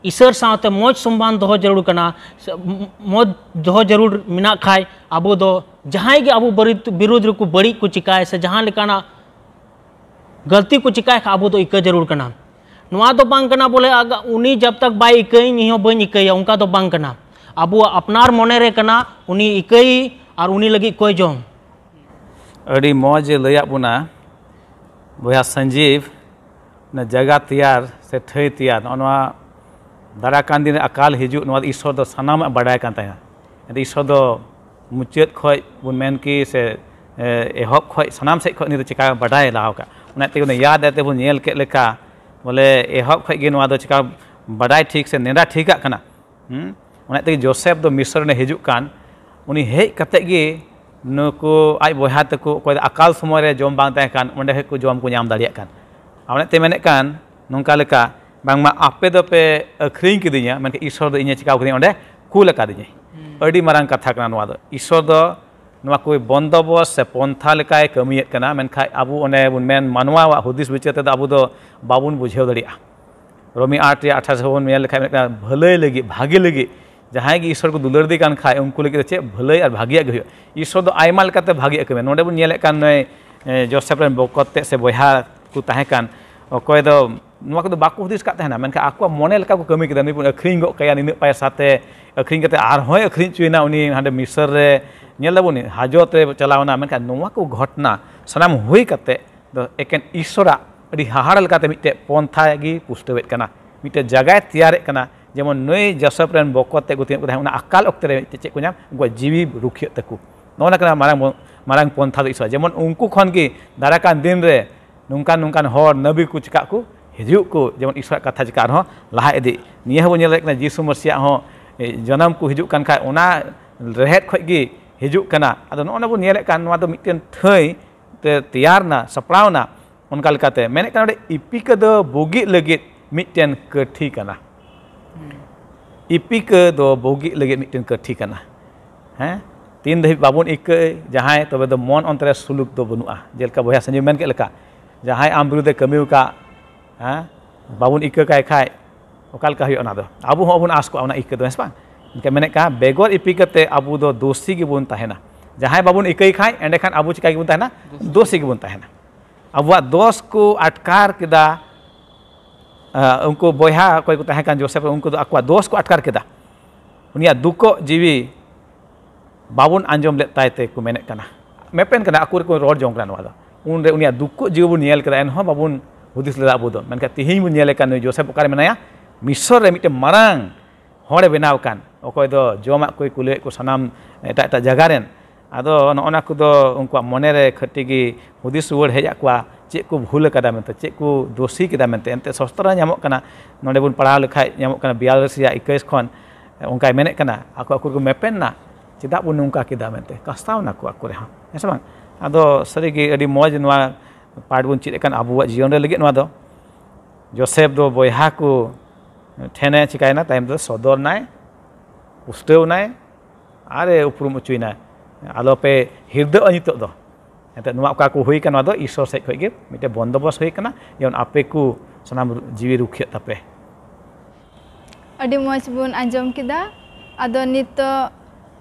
ᱤᱥᱚᱨ ᱥᱟᱶᱛᱮ ᱢᱚᱡᱽ ᱥᱚᱢᱵᱟᱱᱫ ᱫᱚᱦᱚ ᱡᱟᱹᱨᱩᱲ ᱠᱟᱱᱟ, ᱥᱮ ᱢᱚᱡᱽ ᱫᱚᱦᱚ ᱡᱟᱹᱨᱩᱲ ᱢᱮᱱᱟᱜ ᱠᱷᱟᱡ, ᱟᱵᱚ ᱫᱚ ᱡᱟᱦᱟᱸᱭ ᱜᱮ ᱟᱵᱚ ᱵᱟᱹᱨᱤᱫ-, ᱵᱤᱨᱩᱫᱽ ᱨᱮᱠᱚ ᱵᱟᱹᱲᱤᱡ ᱠᱚ ᱪᱤᱠᱟᱭ, ᱥᱮ ᱡᱟᱦᱟᱸ ᱞᱮᱠᱟᱱᱟᱜ ᱜᱟᱹᱞᱛᱤ ᱠᱚ ᱪᱤᱠᱟᱭ ᱠᱷᱟᱡ, ᱟᱵᱚ ᱫᱚ ᱤᱠᱟᱹ ᱡᱟᱹᱨᱩᱲ ᱠᱟᱱᱟ᱾ ᱱᱚᱣᱟ ᱫᱚ ᱵᱟᱝ ᱠᱟᱱᱟ ᱵᱚᱞᱮ, ᱟᱜ-, ᱩᱱᱤ ᱡᱟᱵ ᱛᱟᱠ ᱵᱟᱭ ᱤᱠᱟᱹᱭᱟᱹᱧ, ᱤᱧ ᱦᱚᱸ ᱵᱟᱹᱧ ᱤᱠᱟᱹᱭᱟ, ᱚᱱᱠᱟ ᱫᱚ ᱵᱟᱝ ᱠᱟᱱᱟ᱾ ᱟᱵᱚᱣᱟᱜ ᱟᱯᱱᱟᱨ ᱢᱚᱱᱮ ᱨᱮ ᱠᱟᱱᱟ, ᱩᱱᱤ ᱤᱠᱟᱹᱭ ᱟᱨ ᱩᱱᱤ ᱞᱟᱹᱜᱤᱫ ᱠᱚᱭ ᱡᱚᱝ᱾ ᱟᱹᱰᱤ ᱢᱚᱡᱽ ᱮ ᱞᱟᱹᱭᱟᱫ ᱵᱚᱱᱟ ᱵᱚᱭᱦᱟ ᱥᱚᱧᱡᱤᱵᱽ, ᱚᱱᱟ ᱡᱟᱭᱜᱟ ᱛᱮᱭᱟᱨ ᱥᱮ ᱴᱷᱟᱹᱭ ᱛᱮᱭᱟᱨ, ᱱᱚᱜᱼᱚ ᱱᱚᱣᱟ ᱫᱟᱨᱟᱭ ᱠᱟᱱ ᱫᱤᱱ ᱨᱮ ᱟᱠᱟᱞ ᱦᱤᱡᱩᱜ, ᱱᱚᱣᱟ ᱫᱚ ᱤᱥᱥᱚᱨ ᱫᱚ ᱥᱟᱱᱟᱢᱟᱜ ᱵᱟᱰᱟᱭ ᱠᱟᱱ ᱛᱟᱭᱟ᱾ ᱤᱥᱥᱚᱨ ᱫᱚ ᱢᱩᱪᱟᱹᱫ ᱠᱷᱚᱡ ᱵᱚᱱ ᱢᱮᱱ ᱠᱤ ᱥᱮ, ᱮ, ᱮᱦᱚᱵ ᱠᱷᱚᱡ ᱥᱟᱱᱟᱢ ᱥᱮᱫ ᱠᱷᱚᱡ ᱩᱱᱤ ᱫᱚ ᱪᱮᱠᱟ ᱵᱟᱰᱟᱭ ᱞᱟᱦᱟ ᱟᱠᱟᱫ, ᱚᱱᱟ ᱛᱮᱜᱮ ᱩᱱᱤ ᱭᱟᱫ ᱮ ᱛᱮᱵᱚᱱ ᱧᱮᱞ ᱠᱮᱫ ᱞᱮᱠᱟ, ᱵᱚᱞᱮ ᱮᱦᱚᱵ ᱠᱷᱚᱡ ᱜᱮ ᱱᱚᱣᱟ ᱫᱚ ᱪᱮᱠᱟ ᱵᱟᱰᱟᱭ ᱴᱷᱤᱠ ᱥᱮ ᱱᱮᱰᱟ ᱴᱷᱤᱠᱟᱜ ᱠᱟᱱᱟ᱾ ᱦᱩᱸ? ᱚᱱᱟ ᱛᱮᱜᱮ ᱡᱳᱥᱮᱯ ᱫᱚ ᱢᱤᱥᱨ ᱨᱮ ᱦᱤᱡᱩᱜ ᱠᱟᱱ, ᱩᱱᱤ ᱦᱮᱡ ᱠᱟᱛᱮ ᱜᱮ ᱱᱩᱠᱩ ᱟᱡ ᱵᱚᱭᱦᱟ ᱛᱟᱠᱚ, ᱚᱠᱚᱭ ᱫᱚ ᱟᱠᱟᱞ ᱥᱚᱢᱚᱭ ᱨᱮ ᱡᱚᱢ ᱵᱟᱝ ᱛᱟᱦᱮᱸ ᱠᱟᱱ, ᱚᱸᱰᱮ ᱠᱷᱚᱡ ᱠᱚ ᱡᱚᱢ ᱠᱚ ᱧᱟᱢ ᱫᱟᱲᱮᱭᱟᱜ ᱠᱟᱱ᱾ ᱟᱨ ᱚᱱᱟ ᱛᱮ ᱢᱮᱱᱮᱫ ᱠᱟᱱ ᱱᱚᱝᱠᱟ ᱞᱮᱠᱟ, ᱵᱟᱝᱢᱟ ᱟᱯᱮ ᱫᱚᱯᱮ ᱟᱹᱠᱷᱨᱤᱧ ᱠᱤᱫᱤᱧᱟ, ᱢᱮᱱᱠᱷᱟᱱ ᱤᱥᱥᱚᱨ ᱫᱚ ᱤᱧᱮ ᱪᱤᱠᱟᱹ ᱠᱟᱹᱫᱤᱧᱟ, ᱚᱸᱰᱮ ᱠᱩᱞ ᱟᱠᱟᱫᱤᱧᱟᱭ᱾ ᱦᱩᱸ᱾ ᱟᱹᱰᱤ ᱢᱟᱨᱟᱝ ᱠᱟᱛᱷᱟ ᱠᱟᱱᱟ ᱱᱚᱣᱟ ᱫᱚ᱾ ᱤᱥᱥᱚᱨ ᱫᱚ ᱱᱚᱣᱟ ᱠᱚ ᱵᱚᱱᱫᱚᱵᱚᱥ ᱥᱮ ᱯᱚᱱᱛᱷᱟ ᱞᱮᱠᱟᱭ ᱠᱟᱹᱢᱤᱭᱮᱫ ᱠᱟᱱᱟ, ᱢᱮᱱᱠᱷᱟᱱ ᱟᱵᱚ ᱚᱱᱮ ᱵᱚᱱ ᱢᱮᱱ, ᱢᱟᱱᱣᱟᱣᱟᱜ ᱦᱩᱫᱤᱥ ᱵᱤᱪᱟᱹᱨ ᱛᱮᱫᱚ ᱟᱵᱚ ᱫᱚ ᱵᱟᱵᱚᱱ ᱵᱩᱡᱷᱟᱹᱣ ᱫᱟᱲᱮᱭᱟᱜᱼᱟ᱾ ᱨᱳᱢᱤ ᱟᱴ ᱨᱮᱭᱟᱜ ᱟᱴᱷᱟᱥ ᱵᱚᱱ ᱧᱮᱞ ᱞᱮᱠᱷᱟᱱ, ᱢᱮᱱᱮᱫ ᱠᱟᱱᱟ, ᱵᱷᱟᱹᱞᱟᱹᱭ ᱞᱟᱹᱜᱤᱫ, ᱵᱷᱟᱜᱮ ᱞᱟᱹᱜᱤᱫ, ᱡᱟᱦᱟᱸᱭ ᱜᱮ ᱤᱥᱥᱚᱨ ᱠᱚ ᱫᱩᱞᱟᱹᱲ ᱫᱮ ᱠᱟᱱ ᱠᱷᱟᱡ, ᱩᱱᱠᱩ ᱞᱟᱹᱜᱤᱫ ᱫᱚ ᱪᱮᱫ ᱵᱷᱟᱹᱞᱟᱹᱭ ᱟᱨ ᱵᱷᱟᱜᱮᱭᱟᱜ ᱜᱮ ᱦᱩᱭᱩᱜᱼᱟ᱾ ᱤᱥᱥᱚᱨ ᱫᱚ ᱟᱭᱢᱟ ᱞᱮᱠᱟᱛᱮ ᱵᱷᱟᱜᱮᱭᱟᱜ ᱠᱟᱹᱢᱤᱭᱟ᱾ ᱱᱚᱰᱮ ᱵᱚᱱ ᱧᱮᱞᱮᱫ ᱠᱟᱱ, ᱱᱩᱭ, ᱮ, ᱡᱳᱥᱮᱯ ᱨᱮᱱ ᱵᱚᱠᱚᱛ ᱛᱮᱫ ᱥᱮ ᱵᱚᱭᱦᱟ ᱠᱚ ᱛᱟᱦᱮᱸ ᱠᱟᱱ, ᱚᱠᱚᱭ ᱫᱚ ᱱᱚᱣᱟ ᱠᱚᱫᱚ ᱵᱟᱠᱚ ᱦᱩᱫᱤᱥ ᱠᱟᱫ ᱛᱟᱦᱮᱱᱟ, ᱢᱮᱱᱠᱷᱟᱱ ᱟᱠᱚᱣᱟᱜ ᱢᱚᱱᱮ ᱞᱮᱠᱟ ᱠᱚ ᱠᱟᱹᱢᱤ ᱠᱮᱫᱟ᱾ ᱱᱩᱭ ᱵᱚᱱ ᱟᱹᱠᱷᱨᱤᱧ ᱜᱚᱫ ᱠᱟᱭᱟ ᱱᱤᱱᱟᱹᱜ ᱯᱚᱭᱥᱟ ᱛᱮ, ᱟᱹᱠᱷᱨᱤᱧ ᱠᱟᱛᱮ ᱟᱨᱦᱚᱸᱭ ᱟᱹᱠᱷᱨᱤᱧ ᱦᱚᱪᱚᱭᱮᱱᱟ ᱩᱱᱤ ᱦᱟᱸᱰᱮ ᱢᱤᱥᱚᱨ ᱨᱮ, ᱧᱮᱞ ᱫᱟᱵᱚᱱ ᱦᱟᱡᱚᱛ ᱨᱮ ᱪᱟᱞᱟᱣᱱᱟ᱾ ᱢᱮᱱᱠᱷᱟᱱ ᱱᱚᱣᱟ ᱠᱚ ᱜᱷᱚᱴᱚᱱᱟ ᱥᱟᱱᱟᱢ ᱦᱩᱭ ᱠᱟᱛᱮ ᱫᱚ ᱮᱠᱮᱱ ᱤᱥᱥᱚᱨᱟᱜ ᱟᱹᱰᱤ ᱦᱟᱦᱟᱲᱟ ᱞᱮᱠᱟᱛᱮ ᱢᱤᱫᱴᱮᱡ ᱯᱚᱱᱛᱷᱟ ᱜᱮ ᱯᱩᱥᱴᱟᱹᱣᱮᱫ ᱠᱟᱱᱟ, ᱢᱤᱫᱴᱮᱡ ᱡᱟᱭᱜᱟᱭ ᱛᱮᱭᱟᱨᱮᱫ ᱠᱟᱱᱟ᱾ ᱡᱮᱢᱚᱱ ᱱᱩᱭ ᱡᱳᱥᱮᱯ ᱨᱮᱱ ᱵᱚᱠᱚᱛ ᱛᱮ ᱠᱚ ᱛᱤᱱᱟᱹᱜ ᱠᱚ ᱛᱟᱦᱮᱸ, ᱚᱱᱟ ᱟᱠᱟᱞ ᱚᱠᱛᱮ ᱨᱮ ᱢᱤᱫᱴᱮᱡ ᱪᱮᱫ ᱠᱚ ᱧᱟᱢ? ᱩᱱᱠᱩᱣᱟᱜ ᱡᱤᱣᱤ ᱨᱩᱠᱷᱤᱭᱟᱹᱜ ᱛᱟᱠᱚ᱾ ᱱᱚᱜᱼᱚ ᱱᱚᱣᱟ ᱠᱟᱱᱟ ᱢᱟᱨᱟᱝ ᱵᱚ-, ᱢᱟᱨᱟᱝ ᱯᱚᱱᱛᱷᱟ ᱫᱚ ᱤᱥᱥᱚᱨ᱾ ᱡᱮᱢᱚᱱ ᱩᱱᱠᱩ ᱠᱷᱚᱱ ᱜᱮ ᱫᱟᱨᱟᱭ ᱠᱟᱱ ᱫᱤᱱ ᱨᱮ ᱱᱚᱝᱠᱟᱱ ᱱᱚᱝᱠᱟᱱ ᱦᱚᱲ ᱱᱟᱹᱵᱤ ᱠᱚ ᱪᱮᱠᱟᱜ ᱠᱚ ᱦᱤᱡᱩᱜ ᱠᱚ, ᱡᱮᱢᱚᱱ ᱤᱥᱥᱚᱨᱟᱜ ᱠᱟᱛᱷᱟ ᱪᱮᱠᱟ ᱟᱨᱦᱚᱸ ᱞᱟᱦᱟ ᱤᱫᱤᱜ᱾ ᱱᱤᱭᱟᱹ ᱦᱚᱸᱵᱚᱱ ᱧᱮᱞ ᱫᱟᱲᱮᱭᱟᱜ ᱠᱟᱱᱟ, ᱡᱤᱥᱩ ᱢᱟᱹᱥᱤᱭᱟᱜ ᱦᱚᱸ, ᱮ, ᱡᱟᱱᱟᱢ ᱠᱚ ᱦᱤᱡᱩᱜ ᱠᱟᱱ ᱠᱷᱟᱡ, ᱚᱱᱟ ᱨᱮᱦᱮᱫ ᱠᱷᱚᱡ ᱜᱮ ᱦᱤᱡᱩᱜ ᱠᱟᱱᱟ᱾ ᱟᱫᱚ ᱱᱚᱜᱼᱚ ᱱᱟ ᱵᱚᱱ ᱧᱮᱞᱮᱫ ᱠᱟᱱ, ᱱᱚᱣᱟ ᱫᱚ ᱢᱤᱫᱴᱮᱱ ᱛᱷᱟᱹᱭ ᱛᱮ ᱛᱮᱭᱟᱨ ᱮᱱᱟ, ᱥᱟᱯᱲᱟᱣ ᱮᱱᱟ᱾ ᱚᱱᱠᱟ ᱞᱮᱠᱟᱛᱮ ᱢᱮᱱᱮᱫ ᱠᱟᱱᱟ ᱱᱚᱰᱮ, ᱤᱯᱤᱠᱟᱹ ᱫᱚ ᱵᱩᱜᱤᱜ ᱞᱟᱹᱜᱤᱫ ᱢᱤᱫᱴᱮᱱ ᱠᱟᱹᱴᱷᱤ ᱠᱟᱱᱟ᱾ ᱤᱯᱤᱠᱟᱹ ᱫᱚ ᱵᱩᱜᱤᱜ ᱞᱟᱹᱜᱤᱫ ᱢᱤᱫᱴᱮᱱ ᱠᱟᱹᱴᱷᱤ ᱠᱟᱱᱟ᱾ ᱦᱮᱸ, ᱛᱤᱱ ᱫᱷᱟᱹᱵᱤᱡ ᱵᱟᱵᱚᱱ ᱤᱠᱟᱹᱭ ᱡᱟᱦᱟᱸᱭ, ᱛᱚᱵᱮ ᱫᱚ ᱢᱚᱱ ᱚᱱᱛᱚᱨ ᱨᱮ ᱥᱩᱞᱩᱠ ᱫᱚ ᱵᱟᱹᱱᱩᱜᱼᱟ᱾ ᱡᱮᱞᱮᱠᱟ ᱵᱚᱭᱦᱟ ᱥᱟᱹᱧᱡᱩᱭ ᱢᱮᱱ ᱠᱮᱫ ᱞᱮᱠᱟ, ᱡᱟᱦᱟᱸᱭ ᱟᱢ ᱵᱤᱨᱩᱫᱷᱮ ᱠᱟᱹᱢᱤ ᱟᱠᱟᱫ, ᱦᱮᱸ, ᱵᱟᱵᱚᱱ ᱤᱠᱟᱹ ᱠᱟᱭ ᱠᱷᱟᱡ ᱚᱠᱟ ᱞᱮᱠᱟ ᱦᱩᱭᱩᱜᱼᱟ ᱚᱱᱟ ᱫᱚ? ᱟᱵᱚ ᱦᱚᱸ ᱵᱟᱵᱚᱱ ᱟᱸᱥ ᱠᱚᱜᱼᱟ ᱚᱱᱟ ᱤᱠᱟᱹ ᱫᱚ, ᱦᱮᱸ ᱥᱮ ᱵᱟᱝ? ᱮᱱᱠᱷᱟᱱ ᱢᱮᱱᱮᱫ ᱠᱟᱱᱟ, ᱵᱮᱜᱚᱨ ᱤᱯᱤᱠᱟᱹ ᱛᱮ ᱟᱵᱚ ᱫᱚ ᱫᱳᱥᱤ ᱜᱮᱵᱚᱱ ᱛᱟᱦᱮᱱᱟ᱾ ᱡᱟᱦᱟᱸᱭ ᱵᱟᱵᱚᱱ ᱤᱠᱟᱹᱭ ᱠᱷᱟᱡ, ᱮᱸᱰᱮᱠᱷᱟᱱ ᱟᱵᱚ ᱪᱤᱠᱟ ᱜᱮᱵᱚᱱ ᱛᱟᱦᱮᱱᱟ? ᱫᱳᱥᱤ ᱜᱮᱵᱚᱱ ᱛᱟᱦᱮᱱᱟ᱾ ᱟᱵᱚᱣᱟᱜ ᱫᱳᱥ ᱠᱚ ᱟᱴᱠᱟᱨ ᱠᱮᱫᱟ᱾ ᱟᱸ, ᱩᱱᱠᱩ ᱵᱚᱭᱦᱟ ᱚᱠᱚᱭ ᱠᱚ ᱛᱟᱦᱮᱸ ᱠᱟᱱ ᱡᱳᱥᱮᱯᱷ, ᱩᱱᱠᱩ ᱫᱚ ᱟᱠᱚᱣᱟᱜ ᱫᱳᱥ ᱠᱚ ᱟᱴᱠᱟᱨ ᱠᱮᱫᱟ᱾ ᱩᱱᱤᱭᱟᱜ ᱫᱩᱠᱚᱜ ᱡᱤᱣᱤ ᱵᱟᱵᱚᱱ ᱟᱸᱡᱚᱢ ᱞᱮᱫ ᱛᱟᱭ ᱛᱮ ᱠᱚ ᱢᱮᱱᱮᱫ ᱠᱟᱱᱟ, ᱢᱮᱯᱮᱱ ᱠᱟᱱᱟ, ᱟᱠᱚ ᱨᱮᱠᱚ ᱨᱚᱲ ᱡᱚᱝ ᱠᱟᱱᱟ ᱱᱚᱣᱟ ᱫᱚ᱾ ᱩᱱᱨᱮ ᱩᱱᱤᱭᱟᱜ ᱫᱩᱠᱚᱜ ᱡᱤᱣᱤ ᱵᱚᱱ ᱧᱮᱞ ᱠᱮᱫᱟ, ᱮᱱᱦᱚᱸ ᱵᱟᱵᱚᱱ ᱦᱩᱫᱤᱥ ᱞᱮᱫᱟ ᱟᱵᱚ ᱫᱚ᱾ ᱢᱮᱱᱠᱷᱟᱱ ᱛᱤᱦᱤᱧ ᱵᱚᱱ ᱧᱮᱞᱮ ᱠᱟᱱ ᱱᱩᱭ ᱡᱳᱥᱮᱯᱷ ᱚᱠᱟᱨᱮ ᱢᱮᱱᱟᱭᱟ? ᱢᱤᱥᱚᱨ ᱨᱮ ᱢᱤᱫᱴᱮᱱ ᱢᱟᱨᱟᱝ ᱦᱚᱲᱮ ᱵᱮᱱᱟᱣ ᱠᱟᱱ, ᱚᱠᱚᱭ ᱫᱚ ᱡᱚᱢᱟᱜ ᱠᱚᱭ ᱠᱩᱞᱟᱹᱭᱮᱫ ᱠᱚ ᱥᱟᱱᱟᱢ ᱮᱴᱟᱜ ᱮᱴᱟᱜ ᱡᱟᱭᱜᱟ ᱨᱮᱱ᱾ ᱟᱫᱚ ᱱᱚᱜᱼᱚ ᱱᱟ ᱠᱚᱫᱚ ᱩᱱᱠᱩᱣᱟᱜ ᱢᱚᱱᱮ ᱨᱮ ᱠᱷᱟᱹᱴᱤ ᱜᱮ ᱦᱩᱫᱤᱥ ᱨᱩᱣᱟᱹᱲ ᱦᱮᱡ ᱟᱫ ᱠᱚᱣᱟ, ᱪᱮᱫ ᱠᱚ ᱵᱷᱩᱞ ᱟᱠᱟᱫᱟ ᱢᱮᱱᱛᱮ, ᱪᱮᱫ ᱠᱚ ᱫᱳᱥᱤ ᱠᱮᱫᱟ ᱢᱮᱱᱛᱮ᱾ ᱮᱱᱛᱮ ᱥᱚᱥᱛᱨᱚ ᱨᱮ ᱧᱟᱢᱚᱜ ᱠᱟᱱᱟ, ᱱᱚᱰᱮ ᱵᱚᱱ ᱯᱟᱲᱦᱟᱣ ᱞᱮᱠᱷᱟᱡ ᱧᱟᱢᱚᱜ ᱠᱟᱱᱟ ᱵᱤᱭᱟᱞᱤᱥ ᱨᱮᱭᱟᱜ ᱤᱠᱟᱹᱭᱤᱥ ᱠᱷᱚᱱ, ᱚᱱᱠᱟᱭ ᱢᱮᱱᱮᱫ ᱠᱟᱱᱟ, ᱟᱠᱚ ᱟᱠᱚ ᱨᱮᱠᱚ ᱢᱮᱯᱮᱱ ᱱᱟ, ᱪᱮᱫᱟᱜ ᱵᱚᱱ ᱱᱚᱝᱠᱟ ᱠᱮᱫᱟ ᱢᱮᱱᱛᱮ ᱠᱟᱥᱛᱟᱣ ᱱᱟᱠᱚ ᱟᱠᱚ ᱨᱮᱦᱚᱸ, ᱦᱮᱸ ᱥᱮ ᱵᱟᱝ? ᱟᱫᱚ ᱥᱟᱹᱨᱤᱜᱮ ᱟᱹᱰᱤ ᱢᱚᱡᱽ ᱱᱚᱣᱟ ᱯᱟᱴ ᱵᱚᱱ ᱪᱮᱫ ᱟᱠᱟᱱ ᱟᱵᱚᱣᱟᱜ ᱡᱤᱭᱚᱱ ᱨᱮ ᱞᱟᱹᱜᱤᱫ ᱱᱚᱣᱟ ᱫᱚ᱾ ᱡᱳᱥᱮᱯ ᱫᱚ ᱵᱚᱭᱦᱟ ᱠᱚ ᱴᱷᱮᱱᱮ ᱪᱤᱠᱟᱭᱮᱱᱟ, ᱛᱟᱭᱚᱢ ᱛᱮᱫᱚ ᱥᱚᱫᱚᱨ ᱱᱟᱭ, ᱯᱩᱥᱴᱟᱹᱣ ᱱᱟᱭ, ᱟᱨᱮ ᱩᱯᱨᱩᱢ ᱚᱪᱚᱭᱮᱱᱟ, ᱟᱞᱚᱯᱮ ᱦᱤᱨᱫᱟᱹᱜᱼᱟ ᱱᱤᱛᱚᱜ ᱫᱚ᱾ ᱮᱱᱛᱮᱫ ᱱᱚᱣᱟ ᱚᱠᱟ ᱠᱚ ᱦᱩᱭ ᱠᱟᱱᱟ, ᱱᱚᱣᱟ ᱫᱚ ᱤᱥᱚᱨ ᱥᱮᱫ ᱠᱷᱚᱱ ᱜᱮ ᱢᱤᱫᱴᱮᱱ ᱵᱚᱱᱫᱚᱵᱚᱥ ᱦᱩᱭ ᱠᱟᱱᱟ, ᱡᱮᱢᱚᱱ ᱟᱯᱮ ᱠᱚ ᱥᱟᱱᱟᱢ ᱡᱤᱣᱤ ᱨᱩᱠᱷᱤᱭᱟᱹᱜ ᱛᱟᱯᱮ᱾ ᱟᱹᱰᱤ ᱢᱚᱡᱽ ᱵᱚᱱ ᱟᱸᱡᱚᱢ ᱠᱮᱫᱟ᱾ ᱟᱫᱚ ᱱᱤᱛᱚᱜ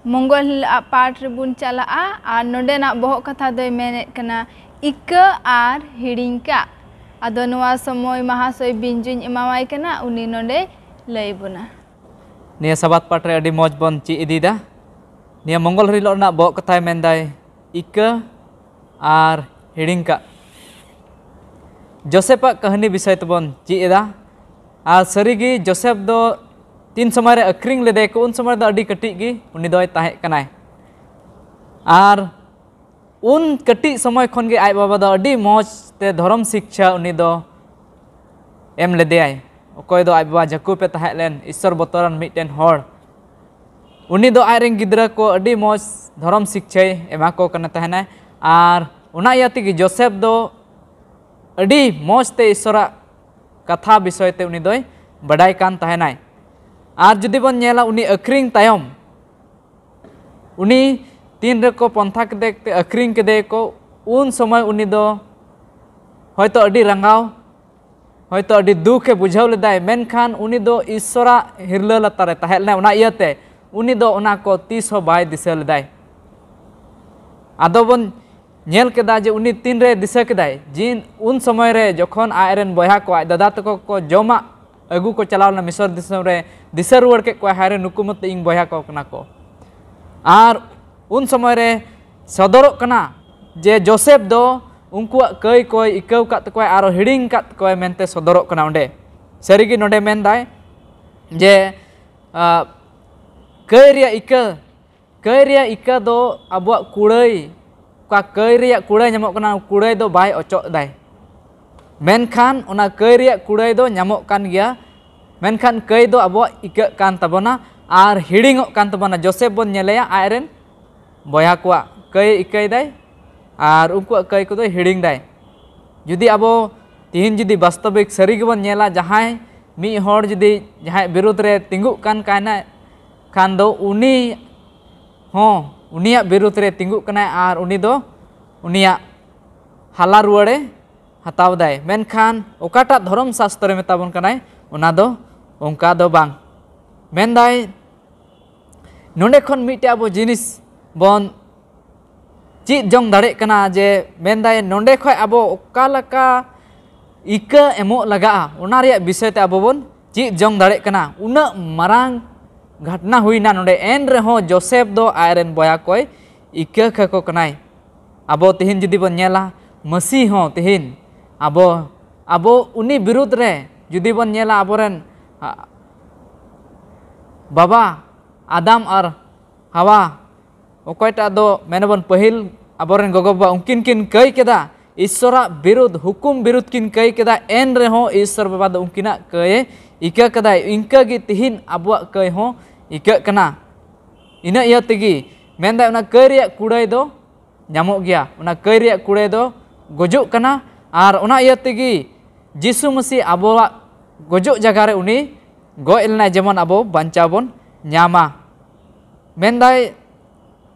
ᱢᱚᱝᱜᱚᱞ ᱦᱤᱞᱳᱜ ᱟᱜ ᱯᱟᱴ ᱨᱮᱵᱚᱱ ᱪᱟᱞᱟᱜᱼᱟ ᱟᱨ ᱱᱚᱰᱮᱱᱟᱜ ᱵᱚᱦᱚᱜ ᱠᱟᱛᱷᱟ ᱫᱚᱭ ᱢᱮᱱᱮᱫ ᱠᱟᱱᱟ, ᱤᱠᱟᱹ ᱟᱨ ᱦᱤᱲᱤᱧ ᱠᱟᱜ᱾ ᱟᱫᱚ ᱱᱚᱣᱟ ᱥᱚᱢᱚᱭ ᱢᱟᱦᱟᱥᱚᱭ ᱵᱤᱧᱡᱩᱧ ᱮᱢᱟᱣᱟᱭ ᱠᱟᱱᱟ, ᱩᱱᱤ ᱱᱚᱰᱮᱭ ᱞᱟᱹᱭ ᱵᱚᱱᱟ᱾ ᱱᱤᱭᱟᱹ ᱥᱟᱵᱟᱛ ᱯᱟᱴ ᱨᱮ ᱟᱹᱰᱤ ᱢᱚᱡᱽ ᱵᱚᱱ ᱪᱮᱫ ᱤᱫᱤᱭᱮᱫᱟ᱾ ᱱᱤᱭᱟᱹ ᱢᱚᱝᱜᱚᱞ ᱦᱤᱞᱳᱜ ᱨᱮᱱᱟᱜ ᱵᱚᱦᱚᱜ ᱠᱟᱛᱷᱟᱭ ᱢᱮᱱᱫᱟᱭ, ᱤᱠᱟᱹ ᱟᱨ ᱦᱤᱲᱤᱧ ᱠᱟᱜ᱾ ᱡᱳᱥᱮᱯᱟᱜ ᱠᱟᱹᱦᱱᱤ ᱵᱤᱥᱚᱭ ᱛᱮᱵᱚᱱ ᱪᱮᱫ ᱮᱫᱟ᱾ ᱟᱨ ᱥᱟᱹᱨᱤᱜᱮ ᱡᱳᱥᱮᱯ ᱫᱚ ᱛᱤᱱ ᱥᱚᱢᱚᱭ ᱨᱮ ᱟᱹᱠᱷᱨᱤᱧ ᱞᱮᱫᱮ ᱠᱚ, ᱩᱱ ᱥᱚᱢᱚᱭ ᱫᱚ ᱟᱹᱰᱤ ᱠᱟᱹᱴᱤᱡ ᱜᱮ ᱩᱱᱤ ᱫᱚᱭ ᱛᱟᱦᱮᱸ ᱠᱟᱱᱟᱭ᱾ ᱟᱨ ᱩᱱ ᱠᱟᱹᱴᱤᱡ ᱥᱚᱢᱚᱭ ᱠᱷᱚᱱ ᱜᱮ ᱟᱡ ᱵᱟᱵᱟ ᱫᱚ ᱟᱹᱰᱤ ᱢᱚᱡᱽ ᱛᱮ ᱫᱷᱚᱨᱚᱢ ᱥᱤᱠᱪᱷᱟ ᱩᱱᱤ ᱫᱚ ᱮᱢ ᱞᱮᱫᱮᱭᱟᱭ᱾ ᱚᱠᱚᱭ ᱫᱚ ᱟᱡ ᱵᱟᱵᱟ ᱡᱟᱹᱠᱩᱵ ᱮ ᱛᱟᱦᱮᱸ ᱞᱮᱱ, ᱤᱥᱥᱚᱨ ᱵᱚᱛᱚᱨᱟᱱ ᱢᱤᱫᱴᱮᱱ ᱦᱚᱲ᱾ ᱩᱱᱤ ᱫᱚ ᱟᱡᱨᱮᱱ ᱜᱤᱫᱽᱨᱟᱹ ᱠᱚ ᱟᱹᱰᱤ ᱢᱚᱡᱽ ᱫᱷᱚᱨᱚᱢ ᱥᱤᱠᱪᱷᱟᱭ ᱮᱢᱟ ᱠᱚ ᱠᱟᱱᱟ ᱛᱟᱦᱮᱱᱟᱭ᱾ ᱟᱨ ᱚᱱᱟ ᱤᱭᱟᱹ ᱛᱮᱜᱮ ᱡᱳᱥᱮᱯᱷ ᱫᱚ ᱟᱹᱰᱤ ᱢᱚᱡᱽ ᱛᱮ ᱤᱥᱚᱨᱟᱜ ᱠᱟᱛᱷᱟ ᱵᱤᱥᱚᱭ ᱛᱮ ᱩᱱᱤ ᱫᱚᱭ ᱵᱟᱰᱟᱭ ᱠᱟᱱ ᱛᱟᱦᱮᱱᱟᱭ᱾ ᱟᱨ ᱡᱩᱫᱤ ᱵᱚᱱ ᱧᱮᱞᱟ, ᱩᱱᱤ ᱟᱹᱠᱷᱨᱤᱧ ᱛᱟᱭᱚᱢ ᱩᱱᱤ ᱛᱤᱱ ᱨᱮᱠᱚ ᱯᱚᱱᱛᱷᱟ ᱠᱮᱫᱮ ᱛᱮ ᱟᱹᱠᱷᱨᱤᱧ ᱠᱮᱫᱮ ᱠᱚ, ᱩᱱ ᱥᱚᱢᱚᱭ ᱩᱱᱤ ᱫᱚ ᱦᱚᱭᱛᱳ ᱟᱹᱰᱤ ᱨᱟᱸᱜᱟᱣ, ᱦᱚᱭᱛᱳ ᱟᱹᱰᱤ ᱫᱩᱠ ᱮ ᱵᱩᱡᱷᱟᱹᱣ ᱞᱮᱫᱟᱭ, ᱢᱮᱱᱠᱷᱟᱱ ᱩᱱᱤ ᱫᱚ ᱤᱥᱚᱨᱟᱜ ᱦᱤᱨᱞᱟᱹ ᱞᱟᱛᱟᱨ ᱨᱮ ᱛᱟᱦᱮᱸ ᱞᱮᱱᱟᱭ᱾ ᱚᱱᱟ ᱤᱭᱟᱹᱛᱮ ᱩᱱᱤ ᱫᱚ ᱚᱱᱟ ᱠᱚ ᱛᱤᱥ ᱦᱚᱸ ᱵᱟᱭ ᱫᱤᱥᱟᱹ ᱞᱮᱫᱟᱭ᱾ ᱟᱫᱚ ᱵᱚᱱ ᱧᱮᱞ ᱠᱮᱫᱟ ᱡᱮ ᱩᱱᱤ ᱛᱤᱱᱨᱮ ᱫᱤᱥᱟᱹ ᱠᱮᱫᱟᱭ, ᱡᱤᱱ ᱩᱱ ᱥᱚᱢᱚᱭ ᱨᱮ ᱡᱚᱠᱷᱚᱱ ᱟᱡ ᱨᱮᱱ ᱵᱚᱭᱦᱟ ᱠᱚ, ᱟᱡ ᱫᱟᱫᱟ ᱛᱟᱠᱚ ᱠᱚ ᱡᱚᱢᱟᱜ ᱟᱹᱜᱩ ᱠᱚ ᱪᱟᱞᱟᱣ ᱞᱮᱱᱟ ᱢᱤᱥᱚᱨ ᱫᱤᱥᱚᱢ ᱨᱮ, ᱫᱤᱥᱟᱹ ᱨᱩᱣᱟᱹᱲ ᱠᱮᱫ ᱠᱚᱣᱟᱭ, ᱦᱟᱭ ᱨᱮ, ᱱᱩᱠᱩ ᱢᱟᱛᱚ ᱤᱧ ᱵᱚᱭᱦᱟ ᱠᱚ ᱠᱟᱱᱟ ᱠᱚ᱾ ᱟᱨ ᱩᱱ ᱥᱚᱢᱚᱭ ᱨᱮ ᱥᱚᱫᱚᱨᱚᱜ ᱠᱟᱱᱟ ᱡᱮ ᱡᱳᱥᱮᱯ ᱫᱚ ᱩᱱᱠᱩᱣᱟᱜ ᱠᱟᱹᱭ ᱠᱚᱭ ᱤᱠᱟᱹᱣ ᱠᱟᱫ ᱛᱟᱠᱚᱣᱟᱭ, ᱟᱨᱚ ᱦᱤᱲᱤᱧ ᱠᱟᱫ ᱛᱟᱠᱚᱣᱟᱭ ᱢᱮᱱᱛᱮ ᱥᱚᱫᱚᱨᱚᱜ ᱠᱟᱱᱟ ᱚᱸᱰᱮ᱾ ᱥᱟᱹᱨᱤᱜᱮ ᱱᱚᱰᱮ ᱢᱮᱱᱫᱟᱭ ᱡᱮ, ᱟ, ᱠᱟᱹᱭ ᱨᱮᱭᱟᱜ ᱤᱠᱟᱹ, ᱠᱟᱹᱭ ᱨᱮᱭᱟᱜ ᱤᱠᱟᱹ ᱫᱚ ᱟᱵᱚᱣᱟᱜ ᱠᱩᱲᱟᱹᱭ, ᱚᱠᱟ ᱠᱟᱹᱭ ᱨᱮᱭᱟᱜ ᱠᱩᱲᱟᱹᱭ ᱧᱟᱢᱚᱜ ᱠᱟᱱᱟ, ᱠᱩᱲᱟᱹᱭ ᱫᱚ ᱵᱟᱭ ᱚᱪᱚᱜ ᱫᱟᱭ᱾ ᱢᱮᱱᱠᱷᱟᱱ ᱚᱱᱟ ᱠᱟᱹᱭ ᱨᱮᱭᱟᱜ ᱠᱩᱲᱟᱹᱭ ᱫᱚ ᱧᱟᱢᱚᱜ ᱠᱟᱱ ᱜᱮᱭᱟ, ᱢᱮᱱᱠᱷᱟᱱ ᱠᱟᱹᱭ ᱫᱚ ᱟᱵᱚᱣᱟᱜ ᱤᱠᱟᱹᱜ ᱠᱟᱱ ᱛᱟᱵᱚᱱᱟ ᱟᱨ ᱦᱤᱲᱤᱧᱚᱜ ᱠᱟᱱ ᱛᱟᱵᱚᱱᱟ᱾ ᱡᱳᱥᱮᱯ ᱵᱚᱱ ᱧᱮᱞᱮᱭᱟ, ᱟᱡᱨᱮᱱ ᱵᱚᱭᱦᱟ ᱠᱚᱣᱟᱜ ᱠᱟᱹᱭ ᱤᱠᱟᱹᱭ ᱫᱟᱭ ᱟᱨ ᱩᱱᱠᱩᱣᱟᱜ ᱠᱟᱹᱭ ᱠᱚᱫᱚᱭ ᱦᱤᱲᱤᱧ ᱫᱟᱭ᱾ ᱡᱩᱫᱤ ᱟᱵᱚ ᱛᱤᱦᱤᱧ ᱡᱩᱫᱤ ᱵᱟᱥᱛᱚᱵᱤᱠ ᱥᱟᱹᱨᱤ ᱜᱮᱵᱚᱱ ᱧᱮᱞᱟ, ᱡᱟᱦᱟᱸᱭ ᱢᱤᱫ ᱦᱚᱲ ᱡᱩᱫᱤ ᱡᱟᱦᱟᱸᱭ ᱵᱤᱨᱩᱫᱽ ᱨᱮ ᱛᱤᱸᱜᱩᱜ ᱠᱟᱱ ᱠᱟᱱᱟᱭ ᱠᱷᱟᱱ ᱫᱚ ᱩᱱᱤ ᱦᱚᱸ ᱩᱱᱤᱭᱟᱜ ᱵᱤᱨᱩᱫᱽ ᱨᱮ ᱛᱤᱸᱜᱩᱜ ᱠᱟᱱᱟᱭ ᱟᱨ ᱩᱱᱤ ᱫᱚ ᱩᱱᱤᱭᱟᱜ ᱦᱟᱞᱟ ᱨᱩᱣᱟᱹᱲᱮ ᱦᱟᱛᱟᱣ ᱫᱟᱭ᱾ ᱢᱮᱱᱠᱷᱟᱱ ᱚᱠᱟᱴᱟᱜ ᱫᱷᱚᱨᱚᱢ ᱥᱟᱥᱛᱨᱚᱭ ᱢᱮᱛᱟ ᱵᱚᱱ ᱠᱟᱱᱟᱭ, ᱚᱱᱟ ᱫᱚ ᱚᱱᱠᱟ ᱫᱚ ᱵᱟᱝ᱾ ᱢᱮᱱᱫᱟᱭ, ᱱᱚᱰᱮ ᱠᱷᱚᱱ ᱢᱤᱫᱴᱮᱡ ᱟᱵᱚ ᱡᱤᱱᱤᱥ ᱵᱚᱱ ᱪᱮᱫ ᱡᱚᱝ ᱫᱟᱲᱮᱜ ᱠᱟᱱᱟ ᱡᱮ, ᱢᱮᱱᱫᱟᱭ, ᱱᱚᱰᱮ ᱠᱷᱚᱡ ᱟᱵᱚ ᱚᱠᱟ ᱞᱮᱠᱟ ᱤᱠᱟᱹ ᱮᱢᱚᱜ ᱞᱟᱜᱟᱜᱼᱟ, ᱚᱱᱟ ᱨᱮᱭᱟᱜ ᱵᱤᱥᱚᱭ ᱛᱮ ᱟᱵᱚ ᱵᱚᱱ ᱪᱮᱫ ᱡᱚᱝ ᱫᱟᱲᱮᱜ ᱠᱟᱱᱟ᱾ ᱩᱱᱟᱹᱜ ᱢᱟᱨᱟᱝ ᱜᱷᱟᱴᱱᱟ ᱦᱩᱭᱱᱟ ᱱᱚᱰᱮ, ᱮᱱ ᱨᱮᱦᱚᱸ ᱡᱳᱥᱮᱯ ᱫᱚ ᱟᱡᱨᱮᱱ ᱵᱚᱭᱦᱟ ᱠᱚᱭ ᱤᱠᱟᱹ ᱠᱟᱠᱚ ᱠᱟᱱᱟᱭ᱾ ᱟᱵᱚ ᱛᱤᱦᱤᱧ ᱡᱩᱫᱤ ᱵᱚᱱ ᱧᱮᱞᱟ, ᱢᱟᱹᱥᱤ ᱦᱚᱸ ᱛᱤᱦᱤᱧ ᱟᱵᱚ, ᱟᱵᱚ ᱩᱱᱤ ᱵᱤᱨᱩᱫᱽ ᱨᱮ ᱡᱩᱫᱤ ᱵᱚᱱ ᱧᱮᱞᱟ, ᱟᱵᱚᱨᱮᱱ, ᱟ, ᱵᱟᱵᱟ ᱟᱫᱟᱢ ᱟᱨ ᱦᱟᱣᱟ, ᱚᱠᱚᱭᱴᱟᱜ ᱫᱚ ᱢᱮᱱᱟᱵᱚᱱ ᱯᱟᱹᱦᱤᱞ ᱟᱵᱚᱨᱮᱱ ᱜᱚᱜᱚ-ᱵᱟᱵᱟ, ᱩᱱᱠᱤᱱ ᱠᱤᱱ ᱠᱟᱹᱭ ᱠᱮᱫᱟ, ᱤᱥᱥᱚᱨᱟᱜ ᱵᱤᱨᱩᱫᱽ, ᱦᱩᱠᱩᱢ ᱵᱤᱨᱩᱫᱽ ᱠᱤᱱ ᱠᱟᱹᱭ ᱠᱮᱫᱟ, ᱮᱱ ᱨᱮᱦᱚᱸ ᱤᱥᱥᱚᱨ ᱵᱟᱵᱟ ᱫᱚ ᱩᱱᱠᱤᱱᱟᱜ ᱠᱟᱹᱭᱮ ᱤᱠᱟᱹ ᱠᱟᱫᱟᱭ᱾ ᱤᱱᱠᱟᱹ ᱜᱮ ᱛᱤᱦᱤᱧ ᱟᱵᱚᱣᱟᱜ ᱠᱟᱹᱭ ᱦᱚᱸ ᱤᱠᱟᱹᱜ ᱠᱟᱱᱟ᱾ ᱤᱱᱟᱹ ᱤᱭᱟᱹ ᱛᱮᱜᱮ ᱢᱮᱱᱫᱟᱭ, ᱚᱱᱟ ᱠᱟᱹᱭ ᱨᱮᱭᱟᱜ ᱠᱩᱲᱟᱹᱭ ᱫᱚ ᱧᱟᱢᱚᱜ ᱜᱮᱭᱟ, ᱚᱱᱟ ᱠᱟᱹᱭ ᱨᱮᱭᱟᱜ ᱠᱩᱲᱟᱹᱭ ᱫᱚ ᱜᱩᱡᱩᱜ ᱠᱟᱱᱟ᱾ ᱟᱨ ᱚᱱᱟ ᱤᱭᱟᱹ ᱛᱮᱜᱮ ᱡᱤᱥᱩ ᱢᱟᱹᱥᱤ ᱟᱵᱚᱣᱟᱜ ᱜᱚᱡᱚᱜ ᱡᱟᱭᱜᱟ ᱨᱮ ᱩᱱᱤ ᱜᱚᱡ ᱞᱮᱱᱟᱭ, ᱡᱮᱢᱚᱱ ᱟᱵᱚ ᱵᱟᱧᱪᱟᱣ ᱵᱚᱱ ᱧᱟᱢᱟ᱾ ᱢᱮᱱᱫᱟᱭ,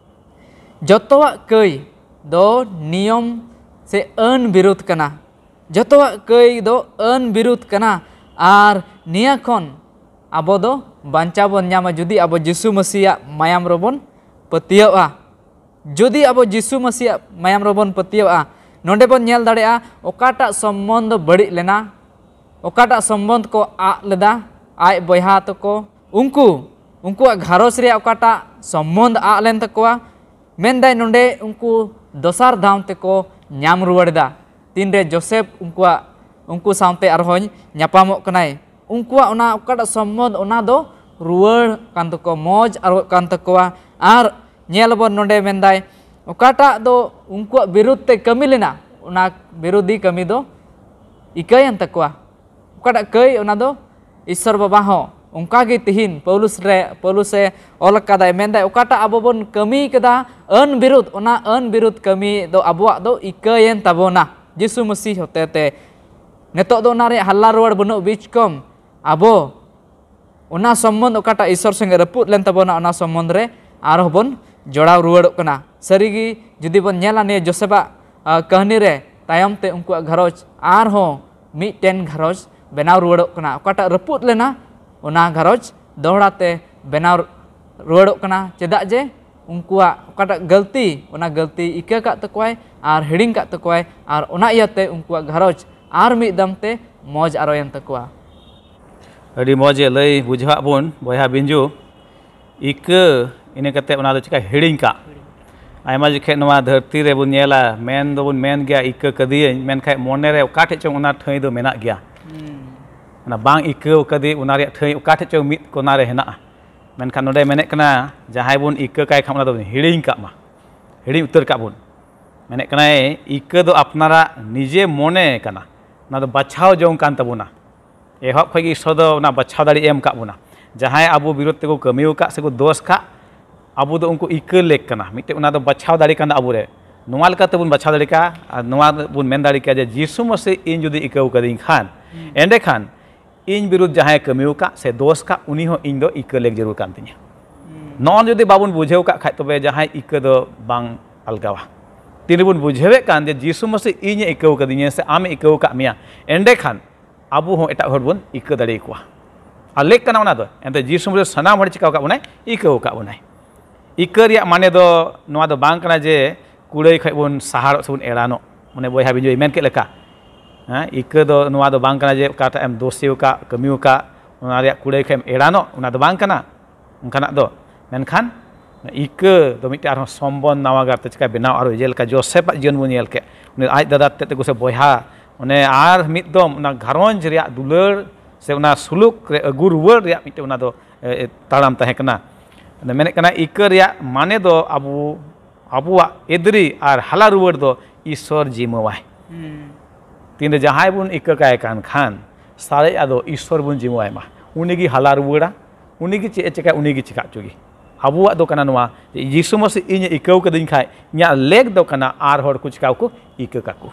ᱡᱚᱛᱚᱣᱟᱜ ᱠᱟᱹᱭ ᱫᱚ ᱱᱤᱭᱚᱢ ᱥᱮ ᱟᱹᱱ ᱵᱤᱨᱩᱫᱷ ᱠᱟᱱᱟ᱾ ᱡᱚᱛᱚᱣᱟᱜ ᱠᱟᱹᱭ ᱫᱚ ᱟᱹᱱ ᱵᱤᱨᱩᱫᱷ ᱠᱟᱱᱟ᱾ ᱟᱨ ᱱᱤᱭᱟᱹ ᱠᱷᱚᱱ ᱟᱵᱚ ᱫᱚ ᱵᱟᱧᱪᱟᱣ ᱵᱚᱱ ᱧᱟᱢᱟ, ᱡᱩᱫᱤ ᱟᱵᱚ ᱡᱤᱥᱩ ᱢᱟᱹᱥᱤᱭᱟᱜ ᱢᱟᱭᱟᱢ ᱨᱮᱵᱚᱱ ᱯᱟᱹᱛᱭᱟᱹᱜᱼᱟ᱾ ᱡᱩᱫᱤ ᱟᱵᱚ ᱡᱤᱥᱩ ᱢᱟᱹᱥᱤᱭᱟᱜ ᱢᱟᱭᱟᱢ ᱨᱮᱵᱚᱱ ᱯᱟᱹᱛᱭᱟᱹᱜᱼᱟ, ᱱᱚᱰᱮ ᱵᱚᱱ ᱧᱮᱞ ᱫᱟᱲᱮᱭᱟᱜᱼᱟ, ᱚᱠᱟᱴᱟᱜ ᱥᱚᱢᱵᱚᱱᱫᱷ ᱵᱟᱹᱲᱤᱡ ᱞᱮᱱᱟ, ᱚᱠᱟᱴᱟᱜ ᱥᱚᱢᱵᱚᱱᱫᱷ ᱠᱚ ᱟᱫ ᱞᱮᱫᱟ, ᱟᱡ ᱵᱚᱭᱦᱟ ᱛᱟᱠᱚ, ᱩᱱᱠᱩ, ᱩᱱᱠᱩᱣᱟᱜ ᱜᱷᱟᱨᱚᱸᱡᱽ ᱨᱮᱭᱟᱜ ᱚᱠᱟᱴᱟᱜ ᱥᱚᱢᱵᱚᱱᱫᱷ ᱟᱫ ᱞᱮᱱ ᱛᱟᱠᱚᱣᱟ, ᱢᱮᱱᱫᱟᱭ ᱱᱚᱰᱮ ᱩᱱᱠᱩ ᱫᱚᱥᱟᱨ ᱫᱷᱟᱣ ᱛᱮᱠᱚ ᱧᱟᱢ ᱨᱩᱣᱟᱹᱲ ᱮᱫᱟ᱾ ᱛᱤᱱᱨᱮ ᱡᱳᱥᱮᱯ ᱩᱱᱠᱩᱣᱟᱜ, ᱩᱱᱠᱩ ᱥᱟᱶᱛᱮ ᱟᱨᱦᱚᱸᱭ ᱧᱟᱯᱟᱢᱚᱜ ᱠᱟᱱᱟᱭ, ᱩᱱᱠᱩᱣᱟᱜ ᱚᱱᱟ ᱚᱠᱟᱴᱟᱜ ᱥᱚᱢᱵᱚᱱᱫᱷ, ᱚᱱᱟ ᱫᱚ ᱨᱩᱣᱟᱹᱲ ᱠᱟᱱ ᱛᱟᱠᱚᱣᱟ, ᱢᱚᱡᱽ ᱟᱨᱚᱜ ᱠᱟᱱ ᱛᱟᱠᱚᱣᱟ᱾ ᱟᱨ ᱧᱮᱞ ᱟᱵᱚᱱ ᱱᱚᱰᱮ ᱢᱮᱱᱫᱟᱭ, ᱚᱠᱟᱴᱟᱜ ᱫᱚ ᱩᱱᱠᱩᱣᱟᱜ ᱵᱤᱨᱩᱫᱷ ᱛᱮ ᱠᱟᱹᱢᱤ ᱞᱮᱱᱟ, ᱚᱱᱟ ᱵᱤᱨᱳᱫᱷᱤ ᱠᱟᱹᱢᱤ ᱫᱚ ᱤᱠᱟᱹᱭᱮᱱ ᱛᱟᱠᱚᱣᱟ᱾ ᱚᱠᱟᱴᱟᱜ ᱠᱟᱹᱭ, ᱚᱱᱟ ᱫᱚ ᱤᱥᱥᱚᱨ ᱵᱟᱵᱟ ᱦᱚᱸ ᱚᱱᱠᱟ ᱜᱮ ᱛᱤᱦᱤᱧ ᱯᱟᱹᱣᱞᱩᱥ ᱨᱮ, ᱯᱟᱹᱣᱞᱩᱥᱮ ᱚᱞ ᱟᱠᱟᱫᱟᱭ, ᱢᱮᱱᱫᱟᱭ, ᱚᱠᱟᱴᱟᱜ ᱟᱵᱚ ᱵᱚᱱ ᱠᱟᱹᱢᱤ ᱠᱟᱫᱟ ᱟᱹᱱ ᱵᱤᱨᱩᱫᱷ, ᱚᱱᱟ ᱟᱹᱱ ᱵᱤᱨᱩᱫᱷ ᱠᱟᱹᱢᱤ ᱫᱚ ᱟᱵᱚᱣᱟᱜ ᱫᱚ ᱤᱠᱟᱹᱭᱮᱱ ᱛᱟᱵᱚᱱᱟ ᱡᱤᱥᱩ ᱢᱟᱹᱥᱤ ᱦᱚᱛᱮᱛᱮ᱾ ᱱᱤᱛᱚᱜ ᱫᱚ ᱚᱱᱟ ᱨᱮᱭᱟᱜ ᱦᱟᱞᱞᱟ ᱨᱩᱣᱟᱹᱲ ᱵᱟᱹᱱᱩᱜ ᱵᱤᱪᱠᱚᱢ᱾ ᱟᱵᱚ ᱚᱱᱟ ᱥᱚᱢᱵᱚᱱᱫᱷ ᱚᱠᱟᱴᱟᱜ ᱤᱥᱥᱚᱨ ᱥᱚᱸᱜᱮ ᱨᱟᱹᱯᱩᱫ ᱞᱮᱱ ᱛᱟᱵᱚᱱᱟ, ᱚᱱᱟ ᱥᱚᱢᱵᱚᱱᱫᱷ ᱨᱮ ᱟᱨᱦᱚᱸ ᱵᱚᱱ ᱡᱚᱲᱟᱣ ᱨᱩᱣᱟᱹᱲᱚᱜ ᱠᱟᱱᱟ᱾ ᱥᱟᱹᱨᱤᱜᱮ ᱡᱩᱫᱤ ᱵᱚᱱ ᱧᱮᱞᱟ ᱱᱤᱭᱟᱹ ᱡᱳᱥᱮᱯᱟᱜ, ᱟ, ᱠᱟᱹᱦᱱᱤ ᱨᱮ, ᱛᱟᱭᱚᱢ ᱛᱮ ᱩᱱᱠᱩᱣᱟᱜ ᱜᱷᱟᱨᱚᱸᱡᱽ ᱟᱨᱦᱚᱸ ᱢᱤᱫᱴᱮᱱ ᱜᱷᱟᱨᱚᱸᱡᱽ ᱵᱮᱱᱟᱣ ᱨᱩᱣᱟᱹᱲᱚᱜ ᱠᱟᱱᱟ᱾ ᱚᱠᱟᱴᱟᱜ ᱨᱟᱹᱯᱩᱫ ᱞᱮᱱᱟ, ᱚᱱᱟ ᱜᱷᱟᱨᱚᱸᱡᱽ ᱫᱚᱦᱲᱟ ᱛᱮ ᱵᱮᱱᱟᱣ ᱨᱩᱣᱟᱹᱲᱚᱜ ᱠᱟᱱᱟ᱾ ᱪᱮᱫᱟᱜ ᱡᱮ ᱩᱱᱠᱩᱣᱟᱜ ᱚᱠᱟᱴᱟᱜ ᱜᱟᱹᱞᱛᱤ, ᱚᱱᱟ ᱜᱟᱹᱞᱛᱤ ᱤᱠᱟᱹ ᱠᱟᱜ ᱛᱟᱠᱚᱣᱟᱭ ᱟᱨ ᱦᱤᱲᱤᱧ ᱠᱟᱜ ᱛᱟᱠᱚᱣᱟᱭ, ᱟᱨ ᱚᱱᱟ ᱤᱭᱟᱹᱛᱮ ᱩᱱᱠᱩᱣᱟᱜ ᱜᱷᱟᱨᱚᱸᱡᱽ ᱟᱨ ᱢᱤᱫ ᱫᱟᱢ ᱛᱮ ᱢᱚᱡᱽ ᱟᱨᱚᱭᱮᱱ ᱛᱟᱠᱚᱣᱟ᱾ ᱟᱹᱰᱤ ᱢᱚᱡᱽ ᱮ ᱞᱟᱹᱭ ᱵᱩᱡᱷᱟᱹᱣᱟᱜ ᱵᱚᱱ ᱵᱚᱭᱦᱟ ᱵᱤᱧᱡᱩ᱾ ᱤᱠᱟᱹ, ᱤᱱᱟᱹ ᱠᱟᱛᱮ ᱚᱱᱟ ᱫᱚ ᱪᱤᱠᱟ ᱦᱤᱲᱤᱧ ᱠᱟᱜ᱾ ᱟᱭᱢᱟ ᱡᱚᱠᱷᱮᱡ ᱱᱚᱣᱟ ᱫᱷᱟᱹᱨᱛᱤ ᱨᱮᱵᱚᱱ ᱧᱮᱞᱟ, ᱢᱮᱱ ᱫᱚᱵᱚᱱ ᱢᱮᱱ ᱜᱮᱭᱟ, "ᱤᱠᱟᱹ ᱠᱟᱹᱫᱤᱭᱟᱹᱧ", ᱢᱮᱱᱠᱷᱟᱡ ᱢᱚᱱᱮ ᱨᱮ ᱚᱠᱟ ᱴᱷᱮᱡ ᱪᱚᱝ ᱚᱱᱟ ᱴᱷᱟᱹᱭ ᱫᱚ ᱢᱮᱱᱟᱜ ᱜᱮᱭᱟ᱾ ᱚᱱᱟ ᱵᱟᱝ ᱤᱠᱟᱹᱣ ᱠᱟᱫᱮ, ᱚᱱᱟ ᱨᱮᱭᱟᱜ ᱴᱷᱟᱹᱭ ᱚᱠᱟ ᱴᱷᱮᱡ ᱪᱚᱝ ᱢᱤᱫ ᱠᱚᱱᱟ ᱨᱮ ᱦᱮᱱᱟᱜᱼᱟ᱾ ᱢᱮᱱᱠᱷᱟᱱ ᱱᱚᱰᱮ ᱢᱮᱱᱮᱫ ᱠᱟᱱᱟ, ᱡᱟᱦᱟᱸᱭ ᱵᱚᱱ ᱤᱠᱟᱹ ᱠᱟᱭ ᱠᱷᱟᱱ ᱚᱱᱟ ᱫᱚᱵᱚᱱ ᱦᱤᱲᱤᱧ ᱠᱟᱜ ᱢᱟ, ᱦᱤᱲᱤᱧ ᱩᱛᱟᱹᱨ ᱠᱟᱜ ᱵᱚᱱ᱾ ᱢᱮᱱᱮᱫ ᱠᱟᱱᱟᱭ, ᱤᱠᱟᱹ ᱫᱚ ᱟᱯᱱᱟᱨᱟᱜ ᱱᱤᱡᱮ ᱢᱚᱱᱮ ᱠᱟᱱᱟ, ᱚᱱᱟ ᱫᱚ ᱵᱟᱪᱷᱟᱣ ᱡᱚᱝ ᱠᱟᱱ ᱛᱟᱵᱚᱱᱟ᱾ ᱮᱦᱚᱵ ᱠᱷᱚᱡ ᱜᱮ ᱤᱥᱥᱚᱨ ᱫᱚ ᱚᱱᱟ ᱵᱟᱪᱷᱟᱣ ᱫᱟᱲᱮ ᱮᱢ ᱠᱟᱜ ᱵᱚᱱᱟ᱾ ᱡᱟᱦᱟᱸᱭ ᱟᱵᱚ ᱵᱤᱨᱳᱫᱷ ᱛᱮᱠᱚ ᱠᱟᱹᱢᱤ ᱟᱠᱟᱫ ᱥᱮᱠᱚ ᱫᱳᱥ ᱠᱟᱜ, ᱟᱵᱚ ᱫᱚ ᱩᱱᱠᱩ ᱤᱠᱟᱹ ᱞᱮᱠ ᱠᱟᱱᱟ, ᱢᱤᱫᱴᱮᱱ ᱚᱱᱟ ᱫᱚ ᱵᱟᱪᱷᱟᱣ ᱫᱟᱲᱮ ᱠᱟᱱᱟ ᱟᱵᱚᱨᱮ᱾ ᱱᱚᱣᱟ ᱞᱮᱠᱟᱛᱮ ᱵᱚᱱ ᱵᱟᱪᱷᱟᱣ ᱫᱟᱲᱮ ᱠᱟᱜᱼᱟ ᱟᱨ ᱱᱚᱣᱟ ᱵᱚᱱ ᱢᱮᱱ ᱫᱟᱲᱮ ᱠᱮᱭᱟ ᱡᱮ ᱡᱤᱥᱩ ᱢᱟᱹᱥᱤ ᱤᱧ ᱡᱩᱫᱤ ᱤᱠᱟᱹᱣ ᱠᱟᱹᱫᱤᱧ ᱠᱷᱟᱱ, ᱮᱸᱰᱮᱠᱷᱟᱱ ᱤᱧ ᱵᱤᱨᱩᱫᱷ ᱡᱟᱦᱟᱸᱭ ᱠᱟᱹᱢᱤ ᱟᱠᱟᱫ ᱥᱮ ᱫᱳᱥ ᱟᱠᱟᱫ, ᱩᱱᱤ ᱦᱚᱸ ᱤᱧ ᱫᱚ ᱤᱠᱟᱹ ᱞᱮᱠ ᱡᱟᱹᱨᱩᱲ ᱠᱟᱱ ᱛᱤᱧᱟ᱾ ᱱᱚᱜᱼᱚᱭ ᱡᱩᱫᱤ ᱵᱟᱵᱚᱱ ᱵᱩᱡᱷᱟᱹᱣ ᱠᱟᱜ ᱠᱷᱟᱡ, ᱛᱚᱵᱮ ᱡᱟᱦᱟᱸᱭ ᱤᱠᱟᱹ ᱫᱚ ᱵᱟᱝ ᱟᱞᱜᱟᱣᱟ᱾ ᱛᱤᱱ ᱨᱮᱵᱚᱱ ᱵᱩᱡᱷᱟᱹᱣᱮᱫ ᱠᱟᱱ ᱡᱮ ᱡᱤᱥᱩ ᱢᱟᱹᱥᱤ ᱤᱧᱮ ᱤᱠᱟᱹᱣ ᱠᱟᱫᱤᱧᱟ ᱥᱮ ᱟᱢᱮ ᱤᱠᱟᱹᱣ ᱟᱠᱟᱫ ᱢᱮᱭᱟ, ᱮᱸᱰᱮᱠᱷᱟᱱ ᱟᱵᱚ ᱦᱚᱸ ᱮᱴᱟᱜ ᱦᱚᱲ ᱵᱚᱱ ᱤᱠᱟᱹ ᱫᱟᱲᱮ ᱟᱠᱚᱣᱟ᱾ ᱟᱨ ᱞᱮᱠ ᱠᱟᱱᱟ ᱚᱱᱟ ᱫᱚ, ᱮᱱᱛᱮ ᱡᱤᱥᱩ ᱢᱟᱹᱥᱤ ᱥᱟᱱᱟᱢ ᱦᱚᱲ ᱪᱤᱠᱟᱹᱣ ᱟᱠᱟᱫ ᱵᱚᱱᱟᱭ? ᱤᱠᱟᱹᱣ ᱟᱠᱟᱫ ᱵᱚᱱᱟᱭ᱾ ᱤᱠᱟᱹ ᱨᱮᱭᱟᱜ ᱢᱟᱱᱮ ᱫᱚ ᱱᱚᱣᱟ ᱫᱚ ᱵᱟᱝ ᱠᱟᱱᱟ ᱡᱮ ᱠᱩᱲᱟᱹᱭ ᱠᱷᱚᱡ ᱵᱚᱱ ᱥᱟᱦᱟᱲᱚᱜ ᱥᱮᱵᱚᱱ ᱮᱲᱟᱱᱚᱜ, ᱢᱟᱱᱮ ᱵᱚᱭᱦᱟ ᱵᱤᱱᱡᱚᱭ ᱢᱮᱱ ᱠᱮᱫ ᱞᱮᱠᱟ᱾ ᱦᱮᱸ, ᱤᱠᱟᱹ ᱫᱚ ᱱᱚᱣᱟ ᱫᱚ ᱵᱟᱝ ᱠᱟᱱᱟ ᱡᱮ ᱚᱠᱟᱴᱟᱜ ᱮᱢ ᱫᱳᱥᱤ ᱟᱠᱟᱫ, ᱠᱟᱹᱢᱤ ᱟᱠᱟᱫ, ᱚᱱᱟ ᱨᱮᱭᱟᱜ ᱠᱩᱲᱟᱹᱭ ᱠᱷᱚᱡ ᱮᱢ ᱮᱲᱟᱱᱚᱜ, ᱚᱱᱟ ᱫᱚ ᱵᱟᱝ ᱠᱟᱱᱟ ᱚᱱᱠᱟᱱᱟᱜ ᱫᱚ᱾ ᱢᱮᱱᱠᱷᱟᱱ ᱤᱠᱟᱹ ᱫᱚ ᱢᱤᱫᱴᱮᱱ ᱟᱨᱦᱚᱸ ᱥᱚᱢᱵᱚᱱᱫᱷ ᱱᱟᱣᱟ ᱜᱟᱨᱛᱮ ᱪᱤᱠᱟ ᱵᱮᱱᱟᱣ, ᱟᱨᱦᱚᱸ ᱡᱮᱞᱮᱠᱟ ᱡᱳᱥᱮᱯᱟᱜ ᱡᱤᱭᱚᱱ ᱵᱚᱱ ᱧᱮᱞ ᱠᱮᱫ, ᱩᱱᱤ ᱟᱡ ᱫᱟᱫᱟ ᱛᱮᱫ ᱛᱟᱠᱚ ᱥᱮ ᱵᱚᱭᱦᱟ, ᱚᱱᱮ ᱟᱨ ᱢᱤᱫ ᱫᱚᱢ ᱚᱱᱟ ᱜᱷᱟᱨᱚᱸᱡᱽ ᱨᱮᱭᱟᱜ ᱫᱩᱞᱟᱹᱲ ᱥᱮ ᱚᱱᱟ ᱥᱩᱞᱩᱠ ᱨᱮ ᱟᱹᱜᱩ ᱨᱩᱣᱟᱹᱲ ᱨᱮᱭᱟᱜ ᱢᱤᱫᱴᱮᱱ ᱚᱱᱟ ᱫᱚ, ᱮ, ᱮ, ᱛᱟᱲᱟᱢ ᱛᱟᱦᱮᱸ ᱠᱟᱱᱟ᱾ ᱟᱫᱚ ᱢᱮᱱᱮᱫ ᱠᱟᱱᱟ, ᱤᱠᱟᱹ ᱨᱮᱭᱟᱜ ᱢᱟᱱᱮ ᱫᱚ ᱟᱵᱚ, ᱟᱵᱚᱣᱟᱜ ᱮᱫᱽᱨᱤ ᱟᱨ ᱦᱟᱞᱟ ᱨᱩᱣᱟᱹᱲ ᱫᱚ ᱤᱥᱥᱚᱨ ᱡᱤᱢᱟᱹᱣᱟᱭ᱾ ᱛᱤᱱᱨᱮ ᱡᱟᱦᱟᱸᱭ ᱵᱚᱱ ᱤᱠᱟᱹ ᱠᱟᱭ ᱠᱟᱱ ᱠᱷᱟᱱ, ᱥᱟᱨᱮᱡ ᱟᱫᱚ ᱤᱥᱥᱚᱨ ᱵᱚᱱ ᱡᱤᱢᱟᱹᱣᱟᱭ ᱢᱟ᱾ ᱩᱱᱤ ᱜᱮ ᱦᱟᱞᱟ ᱨᱩᱣᱟᱹᱲᱟ, ᱩᱱᱤ ᱜᱮ ᱪᱮᱫ ᱮ ᱪᱮᱠᱟᱭ, ᱩᱱᱤ ᱜᱮ ᱪᱮᱠᱟ ᱦᱚᱪᱚ ᱜᱮ᱾ ᱟᱵᱚᱣᱟᱜ ᱫᱚ ᱠᱟᱱᱟ ᱱᱚᱣᱟ ᱡᱮ ᱡᱤᱥᱩ ᱢᱟᱹᱥᱤ ᱤᱧᱮ ᱤᱠᱟᱹᱣ ᱠᱟᱹᱫᱤᱧ ᱠᱷᱟᱡ, ᱤᱧᱟᱹᱜ ᱞᱮᱠ ᱫᱚ ᱠᱟᱱᱟ ᱟᱨ ᱦᱚᱲ ᱠᱚ ᱪᱮᱠᱟ ᱠᱚ ᱤᱠᱟᱹ ᱠᱟᱠᱚ᱾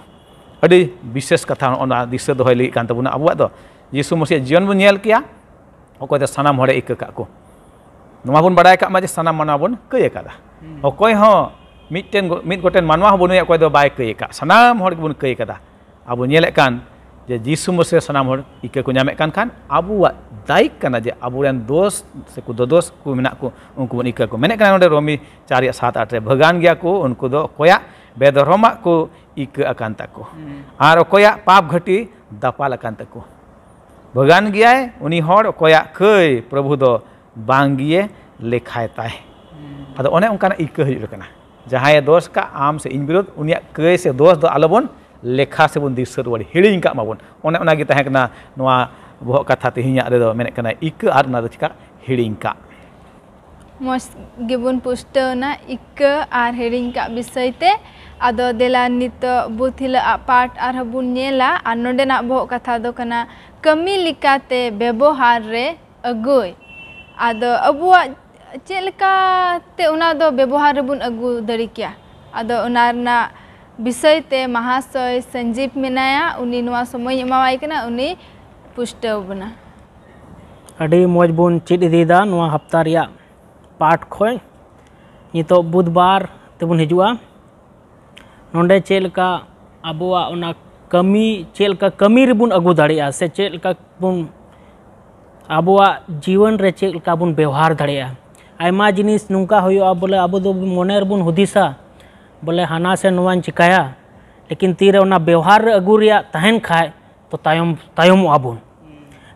ᱟᱹᱰᱤ ᱵᱤᱥᱮᱥ ᱠᱟᱛᱷᱟ ᱱᱚᱜᱼᱚ ᱱᱚᱣᱟ ᱫᱤᱥᱟᱹ ᱫᱚᱦᱚᱭ ᱞᱟᱹᱜᱤᱫ ᱠᱟᱱ ᱛᱟᱵᱚᱱᱟ ᱟᱵᱚᱣᱟᱜ ᱫᱚ᱾ ᱡᱤᱥᱩ ᱢᱟᱹᱥᱤᱭᱟᱜ ᱡᱤᱭᱚᱱ ᱵᱚᱱ ᱧᱮᱞ ᱠᱮᱭᱟ, ᱚᱠᱚᱭ ᱫᱚ ᱥᱟᱱᱟᱢ ᱦᱚᱲᱮ ᱤᱠᱟᱹ ᱠᱟᱜ ᱠᱚ᱾ ᱱᱚᱣᱟ ᱵᱚᱱ ᱵᱟᱲᱟᱭ ᱠᱟᱜ ᱢᱟ ᱡᱮ ᱥᱟᱱᱟᱢ ᱢᱟᱱᱣᱟ ᱵᱚᱱ ᱠᱟᱹᱭ ᱟᱠᱟᱫᱟ᱾ ᱚᱠᱚᱭ ᱦᱚᱸ ᱢᱤᱫᱴᱮᱱ ᱜᱚ-, ᱢᱤᱫ ᱜᱚᱴᱮᱱ ᱢᱟᱱᱣᱟ ᱦᱚᱸ ᱵᱟᱹᱱᱩᱭᱟ ᱚᱠᱚᱭ ᱫᱚ ᱵᱟᱭ ᱠᱟᱹᱭ ᱟᱠᱟᱫ, ᱥᱟᱱᱟᱢ ᱦᱚᱲ ᱜᱮᱵᱚᱱ ᱠᱟᱹᱭ ᱟᱠᱟᱫᱟ᱾ ᱟᱵᱚ ᱧᱮᱞᱮᱫ ᱠᱟᱱ ᱡᱮ ᱡᱤᱥᱩ ᱢᱟᱹᱥᱤ ᱥᱟᱱᱟᱢ ᱦᱚᱲ ᱤᱠᱟᱹ ᱠᱚ ᱧᱟᱢᱮᱫ ᱠᱟᱱ ᱠᱷᱟᱱ, ᱟᱵᱚᱣᱟᱜ ᱫᱟᱭᱤᱠ ᱠᱟᱱᱟ ᱡᱮ ᱟᱵᱚᱨᱮᱱ ᱫᱳᱥ ᱥᱮ ᱠᱚ ᱫᱚᱫᱳᱥ ᱠᱚ ᱢᱮᱱᱟᱜ ᱠᱚ, ᱩᱱᱠᱩ ᱵᱚᱱ ᱤᱠᱟᱹ ᱠᱚ᱾ ᱢᱮᱱᱮᱫ ᱠᱟᱱᱟ ᱱᱚᱰᱮ ᱨᱳᱢᱤ ᱪᱟᱨ ᱨᱮᱭᱟᱜ ᱥᱟᱛ ᱟᱴ ᱨᱮ, ᱵᱷᱟᱹᱜᱟᱱ ᱜᱮᱭᱟ ᱠᱚ ᱩᱱᱠᱩ ᱫᱚ ᱚᱠᱚᱭᱟᱜ ᱵᱮᱫᱷᱚᱨᱚᱢᱟᱜ ᱠᱚ ᱤᱠᱟᱹ ᱟᱠᱟᱱ ᱛᱟᱠᱚ, ᱟᱨ ᱚᱠᱚᱭᱟᱜ ᱯᱟᱯ ᱜᱷᱟᱹᱴᱤ ᱫᱟᱯᱟᱞ ᱟᱠᱟᱱ ᱛᱟᱠᱚ᱾ ᱵᱷᱟᱹᱜᱟᱱ ᱜᱮᱭᱟᱭ ᱩᱱᱤ ᱦᱚᱲ ᱚᱠᱚᱭᱟᱜ ᱠᱟᱹᱭ ᱯᱨᱚᱵᱷᱩ ᱫᱚ ᱵᱟᱝ ᱜᱮᱭᱮ ᱞᱮᱠᱷᱟᱭ ᱛᱟᱭ᱾ ᱟᱫᱚ ᱚᱱᱮ ᱚᱱᱠᱟᱱᱟᱜ ᱤᱠᱟᱹ ᱦᱩᱭᱩᱜ ᱠᱟᱱᱟ, ᱡᱟᱦᱟᱸᱭᱮ ᱫᱳᱥ ᱠᱟᱜ ᱟᱢ ᱥᱮ ᱤᱧ ᱵᱤᱨᱳᱫᱷ, ᱩᱱᱤᱭᱟᱜ ᱠᱟᱹᱭ ᱥᱮ ᱫᱳᱥ ᱫᱚ ᱟᱞᱚᱵᱚᱱ ᱞᱮᱠᱷᱟ ᱥᱮᱵᱚᱱ ᱫᱤᱥᱟᱹ ᱨᱩᱣᱟᱹᱲ, ᱦᱤᱲᱤᱧ ᱠᱟᱜ ᱢᱟᱵᱚᱱ᱾ ᱚᱱᱮ ᱚᱱᱟᱜᱮ ᱛᱟᱦᱮᱸ ᱠᱟᱱᱟ ᱱᱚᱣᱟ ᱵᱚᱦᱚᱜ ᱠᱟᱛᱷᱟ ᱛᱮᱦᱮᱧᱟᱜ ᱨᱮᱫᱚ ᱢᱮᱱᱮᱫ ᱠᱟᱱᱟ ᱤᱠᱟᱹ ᱟᱨ ᱚᱱᱟ ᱫᱚ ᱪᱤᱠᱟ ᱦᱤᱲᱤᱧ ᱠᱟᱜ᱾ ᱢᱚᱡᱽ ᱜᱮᱵᱚᱱ ᱯᱩᱥᱴᱟᱹᱣ ᱮᱱᱟ ᱤᱠᱟᱹ ᱟᱨ ᱦᱤᱲᱤᱧ ᱠᱟᱜ ᱵᱤᱥᱚᱭ ᱛᱮ᱾ ᱟᱫᱚ ᱫᱮᱞᱟ ᱱᱤᱛᱚᱜ ᱵᱩᱛ ᱦᱤᱞᱟᱹᱜ ᱟᱜ ᱯᱟᱴ ᱟᱨᱦᱚᱸ ᱵᱚᱱ ᱧᱮᱞᱟ, ᱟᱨ ᱱᱚᱰᱮᱱᱟᱜ ᱵᱚᱦᱚᱜ ᱠᱟᱛᱷᱟ ᱫᱚ ᱠᱟᱱᱟ ᱠᱟᱹᱢᱤ ᱞᱮᱠᱟᱛᱮ ᱵᱮᱵᱚᱦᱟᱨ ᱨᱮ ᱟᱹᱜᱩᱭ᱾ ᱟᱫᱚ ᱟᱵᱚᱣᱟᱜ ᱪᱮᱫ ᱞᱮᱠᱟᱛᱮ ᱚᱱᱟ ᱫᱚ ᱵᱮᱵᱚᱦᱟᱨ ᱨᱮᱵᱚᱱ ᱟᱹᱜᱩ ᱫᱟᱲᱮ ᱠᱮᱭᱟ? ᱟᱫᱚ ᱚᱱᱟ ᱨᱮᱱᱟᱜ ᱵᱤᱥᱚᱭ ᱛᱮ ᱢᱟᱦᱟᱥᱚᱭ ᱥᱚᱧᱡᱤᱵᱽ ᱢᱮᱱᱟᱭᱟ, ᱩᱱᱤ ᱱᱚᱣᱟ ᱥᱚᱢᱚᱭᱤᱧ ᱮᱢᱟᱣᱟᱭ ᱠᱟᱱᱟ, ᱩᱱᱤ ᱯᱩᱥᱴᱟᱹᱣ ᱵᱚᱱᱟ᱾ ᱟᱹᱰᱤ ᱢᱚᱡᱽ ᱵᱚᱱ ᱪᱮᱫ ᱤᱫᱤᱭᱮᱫᱟ ᱱᱚᱣᱟ ᱦᱟᱯᱛᱟ ᱨᱮᱭᱟᱜ ᱯᱟᱴ ᱠᱷᱚᱱ᱾ ᱱᱤᱛᱚᱜ ᱵᱩᱫᱷᱵᱟᱨ ᱛᱮᱵᱚᱱ ᱦᱤᱡᱩᱜᱼᱟ᱾ ᱱᱚᱰᱮ ᱪᱮᱫ ᱞᱮᱠᱟ ᱟᱵᱚᱣᱟᱜ ᱚᱱᱟ ᱠᱟᱹᱢᱤ, ᱪᱮᱫ ᱞᱮᱠᱟ ᱠᱟᱹᱢᱤ ᱨᱮᱵᱚᱱ ᱟᱹᱜᱩ ᱫᱟᱲᱮᱭᱟᱜᱼᱟ, ᱥᱮ ᱪᱮᱫ ᱞᱮᱠᱟ ᱵᱚᱱ ᱟᱵᱚᱣᱟᱜ ᱡᱤᱭᱚᱱ ᱨᱮ ᱪᱮᱫ ᱞᱮᱠᱟ ᱵᱚᱱ ᱵᱮᱣᱦᱟᱨ ᱫᱟᱲᱮᱭᱟᱜᱼᱟ᱾ ᱟᱭᱢᱟ ᱡᱤᱱᱤᱥ ᱱᱚᱝᱠᱟ ᱦᱩᱭᱩᱜᱼᱟ, ᱵᱚᱞᱮ ᱟᱵᱚ ᱫᱚ ᱢᱚᱱᱮ ᱨᱮᱵᱚᱱ ᱦᱩᱫᱤᱥᱟ, ᱵᱚᱞᱮ ᱦᱟᱱᱟ ᱥᱮ ᱱᱚᱣᱟᱧ ᱪᱤᱠᱟᱹᱭᱟ, ᱞᱮᱠᱤᱱ ᱛᱤᱨᱮ ᱚᱱᱟ ᱵᱮᱣᱦᱟᱨ ᱨᱮ ᱟᱹᱜᱩ ᱨᱮᱭᱟᱜ ᱛᱟᱦᱮᱱ ᱠᱷᱟᱡ ᱛᱚ ᱛᱟᱭᱚᱢ ᱛᱟᱭᱚᱢᱚᱜ ᱟᱵᱚᱱ᱾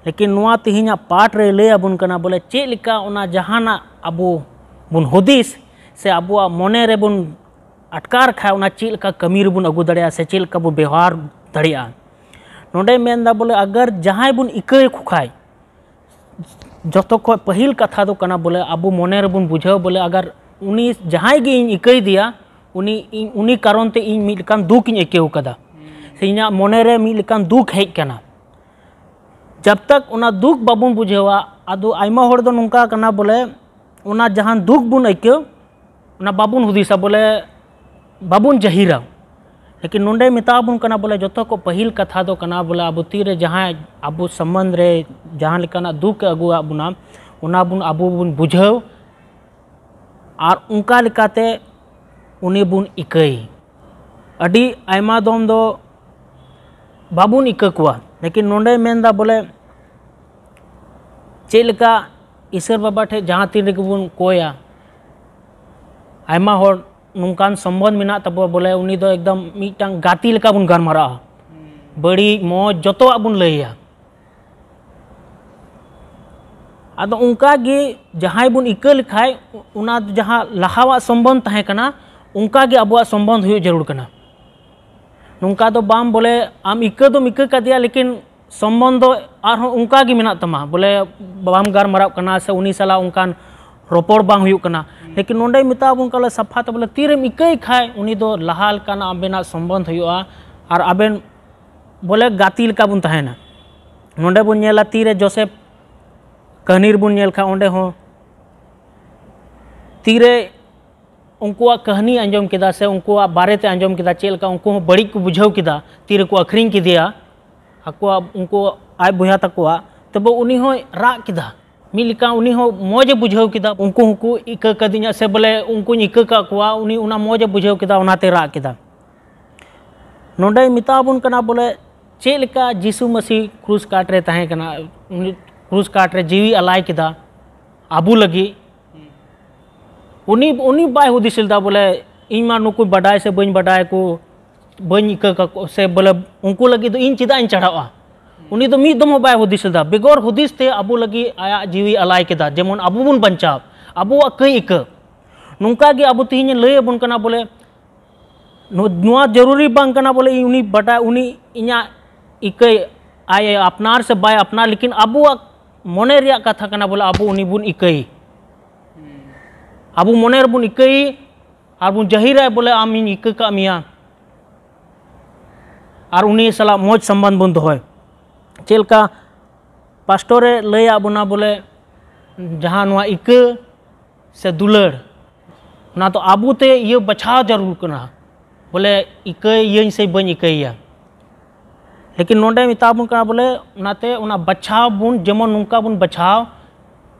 ᱞᱮᱠᱤᱱ ᱱᱚᱣᱟ ᱛᱮᱦᱮᱧᱟᱜ ᱯᱟᱴ ᱨᱮ ᱞᱟᱹᱭ ᱟᱵᱚᱱ ᱠᱟᱱᱟ, ᱵᱚᱞᱮ ᱪᱮᱫ ᱞᱮᱠᱟ ᱚᱱᱟ ᱡᱟᱦᱟᱱᱟᱜ ᱟᱵᱚ ᱵᱚᱱ ᱦᱩᱫᱤᱥ ᱥᱮ ᱟᱵᱚᱣᱟᱜ ᱢᱚᱱᱮ ᱨᱮᱵᱚᱱ ᱟᱴᱠᱟᱨ ᱠᱷᱟᱡ ᱚᱱᱟ ᱪᱮᱫ ᱞᱮᱠᱟ ᱠᱟᱹᱢᱤ ᱨᱮᱵᱚᱱ ᱟᱹᱜᱩ ᱫᱟᱲᱮᱭᱟᱜᱼᱟ ᱥᱮ ᱪᱮᱫ ᱞᱮᱠᱟ ᱵᱚ ᱵᱮᱣᱦᱟᱨ ᱫᱟᱲᱮᱭᱟᱜᱼᱟ᱾ ᱱᱚᱰᱮ ᱢᱮᱱᱫᱟ ᱵᱚᱞᱮ ᱟᱜᱟᱨ ᱡᱟᱦᱟᱸᱭ ᱵᱚᱱ ᱤᱠᱟᱹᱭ ᱠᱚ ᱠᱷᱟᱡ, ᱡᱚᱛᱚ ᱠᱷᱚᱡ ᱯᱟᱹᱦᱤᱞ ᱠᱟᱛᱷᱟ ᱫᱚ ᱠᱟᱱᱟ ᱵᱚᱞᱮ ᱟᱵᱚ ᱢᱚᱱᱮ ᱨᱮᱵᱚᱱ ᱵᱩᱡᱷᱟᱹᱣ ᱵᱚᱞᱮ ᱟᱜᱟᱨ ᱩᱱᱤ ᱡᱟᱦᱟᱸᱭ ᱜᱮ ᱤᱧ ᱤᱠᱟᱹᱭ ᱫᱮᱭᱟ, ᱩᱱᱤ ᱤᱧ, ᱩᱱᱤ ᱠᱟᱨᱚᱱ ᱛᱮ ᱤᱧ ᱢᱤᱫ ᱞᱮᱠᱟᱱ ᱫᱩᱠ ᱤᱧ ᱟᱹᱭᱠᱟᱹᱣ ᱠᱟᱫᱟ ᱥᱮ ᱤᱧᱟᱹᱜ ᱢᱚᱱᱮ ᱨᱮ ᱢᱤᱫ ᱞᱮᱠᱟᱱ ᱫᱩᱠ ᱦᱮᱡ ᱠᱟᱱᱟ᱾ ᱡᱟᱵ ᱛᱟᱠ ᱚᱱᱟ ᱫᱩᱠ ᱵᱟᱵᱚᱱ ᱵᱩᱡᱷᱟᱹᱣᱟ, ᱟᱫᱚ ᱟᱭᱢᱟ ᱦᱚᱲ ᱫᱚ ᱱᱚᱝᱠᱟ ᱠᱟᱱᱟ ᱵᱚᱞᱮ ᱚᱱᱟ ᱡᱟᱦᱟᱸ ᱫᱩᱠ ᱵᱚᱱ ᱟᱹᱭᱠᱟᱹᱣ, ᱚᱱᱟ ᱵᱟᱵᱚᱱ ᱦᱩᱫᱤᱥᱟ, ᱵᱚᱞᱮ ᱵᱟᱵᱚᱱ ᱡᱟᱹᱦᱤᱨᱟ᱾ ᱞᱮᱠᱤᱱ ᱱᱚᱰᱮ ᱢᱮᱛᱟ ᱵᱚᱱ ᱠᱟᱱᱟ ᱵᱚᱞᱮ ᱡᱚᱛᱚ ᱠᱚ ᱯᱟᱹᱦᱤᱞ ᱠᱟᱛᱷᱟ ᱫᱚ ᱠᱟᱱᱟ ᱵᱚᱞᱮ ᱟᱵᱚ ᱛᱤᱨᱮ ᱡᱟᱦᱟᱸᱭ ᱟᱵᱚ ᱥᱚᱢᱵᱚᱱᱫᱷ ᱨᱮ ᱡᱟᱦᱟᱸ ᱞᱮᱠᱟᱱᱟᱜ ᱫᱩᱠ ᱮ ᱟᱹᱜᱩᱣᱟᱜ ᱵᱚᱱᱟ, ᱚᱱᱟ ᱵᱚᱱ ᱟᱵᱚ ᱵᱚᱱ ᱵᱩᱡᱷᱟᱹᱣ ᱟᱨ ᱚᱱᱠᱟ ᱞᱮᱠᱟᱛᱮ ᱩᱱᱤ ᱵᱚᱱ ᱤᱠᱟᱹᱭ᱾ ᱟᱹᱰᱤ ᱟᱭᱢᱟ ᱫᱚᱢ ᱫᱚ ᱵᱟᱵᱚᱱ ᱤᱠᱟᱹ ᱠᱚᱣᱟ, ᱞᱮᱠᱤᱱ ᱱᱚᱰᱮ ᱢᱮᱱᱫᱟ ᱵᱚᱞᱮ ᱪᱮᱫ ᱞᱮᱠᱟ ᱤᱥᱚᱨ ᱵᱟᱵᱟ ᱴᱷᱮᱱ ᱡᱟᱦᱟᱸ ᱛᱤᱱ ᱨᱮᱜᱮ ᱵᱚᱱ ᱠᱚᱭᱟ, ᱟᱭᱢᱟ ᱦᱚᱲ ᱱᱚᱝᱠᱟᱱ ᱥᱚᱢᱵᱚᱱᱫᱷ ᱢᱮᱱᱟᱜ ᱛᱟᱵᱚᱣᱟ ᱵᱚᱞᱮ ᱩᱱᱤ ᱫᱚ ᱮᱠᱫᱚᱢ ᱢᱤᱫᱴᱟᱝ ᱜᱟᱛᱮ ᱞᱮᱠᱟ ᱵᱚᱱ ᱜᱟᱞᱢᱟᱨᱟᱜᱼᱟ, ᱵᱟᱹᱲᱤᱡ ᱢᱚᱡᱽ ᱡᱚᱛᱚᱣᱟᱜ ᱵᱚᱱ ᱞᱟᱹᱭᱟ᱾ ᱟᱫᱚ ᱚᱱᱠᱟ ᱜᱮ ᱡᱟᱦᱟᱸᱭ ᱵᱚᱱ ᱤᱠᱟᱹ ᱞᱮᱠᱷᱟᱡ, ᱚᱱᱟ ᱡᱟᱦᱟᱸ ᱞᱟᱦᱟᱣᱟᱜ ᱥᱚᱢᱵᱚᱱᱫᱷ ᱛᱟᱦᱮᱸ ᱠᱟᱱᱟ, ᱚᱱᱠᱟ ᱜᱮ ᱟᱵᱚᱣᱟᱜ ᱥᱚᱢᱵᱚᱱᱫᱷ ᱦᱩᱭᱩᱜ ᱡᱟᱹᱨᱩᱲ ᱠᱟᱱᱟ᱾ ᱱᱚᱝᱠᱟ ᱫᱚ ᱵᱟᱝ ᱵᱚᱞᱮ ᱟᱢ ᱤᱠᱟᱹ ᱫᱚᱢ ᱤᱠᱟᱹ ᱠᱟᱫᱮᱭᱟ, ᱞᱮᱠᱤᱱ ᱥᱚᱢᱵᱚᱱᱫᱷ ᱫᱚ ᱟᱨᱦᱚᱸ ᱚᱱᱠᱟ ᱜᱮ ᱢᱮᱱᱟᱜ ᱛᱟᱢᱟ, ᱵᱚᱞᱮ ᱵᱟᱢ ᱜᱟᱞᱢᱟᱨᱟᱜ ᱠᱟᱱᱟ ᱥᱮ ᱩᱱᱤ ᱥᱟᱞᱟᱜ ᱚᱱᱠᱟᱱ ᱨᱚᱯᱚᱲ ᱵᱟᱝ ᱦᱩᱭᱩᱜ ᱠᱟᱱᱟ᱾ ᱞᱮᱠᱤᱱ ᱱᱚᱰᱮ ᱢᱮᱛᱟ ᱵᱚᱱ ᱠᱟᱱᱟ ᱥᱟᱯᱷᱟ ᱛᱮ ᱵᱚᱞᱮ ᱛᱤᱨᱮᱢ ᱤᱠᱟᱹᱭ ᱠᱷᱟᱡ ᱩᱱᱤ ᱫᱚ ᱞᱟᱦᱟ ᱞᱮᱠᱟᱱᱟᱜ ᱟᱵᱮᱱᱟᱜ ᱥᱚᱢᱵᱚᱱᱫᱷ ᱦᱩᱭᱩᱜᱼᱟ ᱟᱨ ᱟᱵᱮᱱ ᱵᱚᱞᱮ ᱜᱟᱛᱮ ᱞᱮᱠᱟ ᱵᱚᱱ ᱛᱟᱦᱮᱱᱟ᱾ ᱱᱚᱰᱮ ᱵᱚᱱ ᱧᱮᱞᱟ ᱛᱤᱨᱮ ᱡᱳᱥᱮᱯ ᱠᱟᱹᱦᱱᱤ ᱨᱮᱵᱚᱱ ᱧᱮᱞ ᱠᱷᱟᱡ ᱚᱸᱰᱮ ᱦᱚᱸ ᱛᱤᱨᱮ ᱩᱱᱠᱩᱣᱟᱜ ᱠᱟᱹᱦᱱᱤ ᱟᱸᱡᱚᱢ ᱠᱮᱫᱟ ᱥᱮ ᱩᱱᱠᱩᱣᱟᱜ ᱵᱟᱨᱮᱛᱮ ᱟᱸᱡᱚᱢ ᱠᱮᱫᱟ, ᱪᱮᱫ ᱞᱮᱠᱟ ᱩᱱᱠᱩ ᱦᱚᱸ ᱵᱟᱹᱲᱤᱡ ᱠᱚ ᱵᱩᱡᱷᱟᱹᱣ ᱠᱮᱫᱟ, ᱛᱤᱨᱮᱠᱚ ᱟᱹᱠᱷᱨᱤᱧ ᱠᱮᱫᱮᱭᱟ ᱟᱠᱚᱣᱟᱜ, ᱩᱱᱠᱩ ᱟᱡ ᱵᱚᱭᱦᱟ ᱛᱟᱠᱚᱣᱟᱜ, ᱛᱚᱵᱮ ᱩᱱᱤ ᱦᱚᱸᱭ ᱨᱟᱜ ᱠᱮᱫᱟ᱾ ᱢᱤᱫ ᱞᱮᱠᱟ ᱩᱱᱤ ᱦᱚᱸ ᱢᱚᱡᱽ ᱮ ᱵᱩᱡᱷᱟᱹᱣ ᱠᱮᱫᱟ, ᱩᱱᱠᱩ ᱦᱚᱸᱠᱚ ᱤᱠᱟᱹ ᱠᱟᱫᱤᱧᱟ ᱥᱮ ᱵᱚᱞᱮ ᱩᱱᱠᱩᱧ ᱤᱠᱟᱹ ᱠᱟᱜ ᱠᱚᱣᱟ, ᱩᱱᱤ ᱚᱱᱟ ᱢᱚᱡᱽ ᱮ ᱵᱩᱡᱷᱟᱹᱣ ᱠᱮᱫᱟ, ᱚᱱᱟᱛᱮ ᱨᱟᱜ ᱠᱮᱫᱟ᱾ ᱱᱚᱰᱮᱭ ᱢᱮᱛᱟ ᱵᱚᱱ ᱠᱟᱱᱟ ᱵᱚᱞᱮ ᱪᱮᱫ ᱞᱮᱠᱟ ᱡᱤᱥᱩ ᱢᱟᱹᱥᱤ ᱠᱨᱩᱥ ᱠᱟᱴ ᱨᱮ ᱛᱟᱦᱮᱸ ᱠᱟᱱᱟ, ᱩᱱᱤ ᱠᱨᱩᱥ ᱠᱟᱴ ᱨᱮ ᱡᱤᱣᱤ ᱟᱞᱟᱭ ᱠᱮᱫᱟ ᱟᱵᱚ ᱞᱟᱹᱜᱤᱫ᱾ ᱩᱱᱤ, ᱩᱱᱤ ᱵᱟᱭ ᱦᱩᱫᱤᱥ ᱞᱮᱫᱟ ᱵᱚᱞᱮ ᱤᱧ ᱢᱟ ᱱᱩᱠᱩ ᱵᱟᱰᱟᱭ ᱥᱮ ᱵᱟᱹᱧ ᱵᱟᱰᱟᱭ ᱠᱚ, ᱵᱟᱹᱧ ᱤᱠᱟᱹ ᱠᱟᱠᱚ ᱥᱮ ᱵᱚᱞᱮ ᱩᱱᱠᱩ ᱞᱟᱹᱜᱤᱫ ᱫᱚ ᱤᱧ ᱪᱮᱫᱟᱜ ᱤᱧ ᱪᱟᱲᱦᱟᱜᱼᱟ᱾ ᱩᱱᱤ ᱫᱚ ᱢᱤᱫ ᱫᱚᱢ ᱦᱚᱸ ᱵᱟᱭ ᱦᱩᱫᱤᱥ ᱞᱮᱫᱟ, ᱵᱮᱜᱚᱨ ᱦᱩᱫᱤᱥ ᱛᱮ ᱟᱵᱚ ᱞᱟᱹᱜᱤᱫ ᱟᱭᱟᱜ ᱡᱤᱣᱤ ᱟᱞᱟᱭ ᱠᱮᱫᱟ, ᱡᱮᱢᱚᱱ ᱟᱵᱚ ᱵᱚᱱ ᱵᱟᱧᱪᱟᱣ, ᱟᱵᱚᱣᱟᱜ ᱠᱟᱹᱭ ᱤᱠᱟᱹ᱾ ᱱᱚᱝᱠᱟ ᱜᱮ ᱟᱵᱚ ᱛᱮᱦᱮᱧ ᱮ ᱞᱟᱹᱭ ᱟᱵᱚᱱ ᱠᱟᱱᱟ ᱵᱚᱞᱮ ᱱᱚ-, ᱱᱚᱣᱟ ᱡᱟᱹᱨᱩᱨᱤ ᱵᱟᱝ ᱠᱟᱱᱟ ᱵᱚᱞᱮ ᱤᱧ ᱩᱱᱤ ᱵᱟᱰᱟᱭ, ᱩᱱᱤ ᱤᱧᱟᱹᱜ ᱤᱠᱟᱹᱭ ᱟᱭ ᱟᱯᱱᱟᱨ ᱥᱮ ᱵᱟᱭ ᱟᱯᱱᱟᱨ, ᱞᱮᱠᱤᱱ ᱟᱵᱚᱣᱟᱜ ᱢᱚᱱᱮ ᱨᱮᱭᱟᱜ ᱠᱟᱛᱷᱟ ᱠᱟᱱᱟ ᱵᱚᱞᱮ ᱟᱵᱚ ᱩᱱᱤ ᱵᱚᱱ ᱤᱠᱟᱹᱭ, ᱟᱵᱚ ᱢᱚᱱᱮ ᱨᱮᱵᱚᱱ ᱤᱠᱟᱹᱭ ᱟᱨ ᱵᱚᱱ ᱡᱟᱹᱦᱤᱨᱟᱭ ᱵᱚᱞᱮ ᱟᱢ ᱤᱧ ᱤᱠᱟᱹ ᱠᱟᱜ ᱢᱮᱭᱟ, ᱟᱨ ᱩᱱᱤ ᱥᱟᱞᱟᱜ ᱢᱚᱡᱽ ᱥᱚᱢᱵᱚᱱᱫᱷ ᱵᱚᱱ ᱫᱚᱦᱚᱭ᱾ ᱪᱮᱫ ᱞᱮᱠᱟ ᱯᱟᱥᱴᱚᱨᱮ ᱞᱟᱹᱭᱟᱫ ᱵᱚᱱᱟ ᱵᱚᱞᱮ ᱡᱟᱦᱟᱸ ᱱᱚᱣᱟ ᱤᱠᱟᱹ ᱥᱮ ᱫᱩᱞᱟᱹᱲ, ᱚᱱᱟ ᱫᱚ ᱟᱵᱚ ᱛᱮ ᱤᱭᱟᱹ ᱵᱟᱪᱷᱟᱣ ᱡᱟᱹᱨᱩᱲ ᱠᱟᱱᱟ, ᱵᱚᱞᱮ ᱤᱠᱟᱹᱭᱟᱹᱧ ᱥᱮ ᱵᱟᱹᱧ ᱤᱠᱟᱹᱭᱟ᱾ ᱞᱮᱠᱤᱱ ᱱᱚᱰᱮ ᱢᱮᱛᱟ ᱵᱚᱱ ᱠᱟᱱᱟ ᱵᱚᱞᱮ ᱚᱱᱟᱛᱮ ᱚᱱᱟ ᱵᱟᱪᱷᱟᱣ ᱵᱚᱱ, ᱡᱮᱢᱚᱱ ᱱᱚᱝᱠᱟ ᱵᱚᱱ ᱵᱟᱪᱷᱟᱣ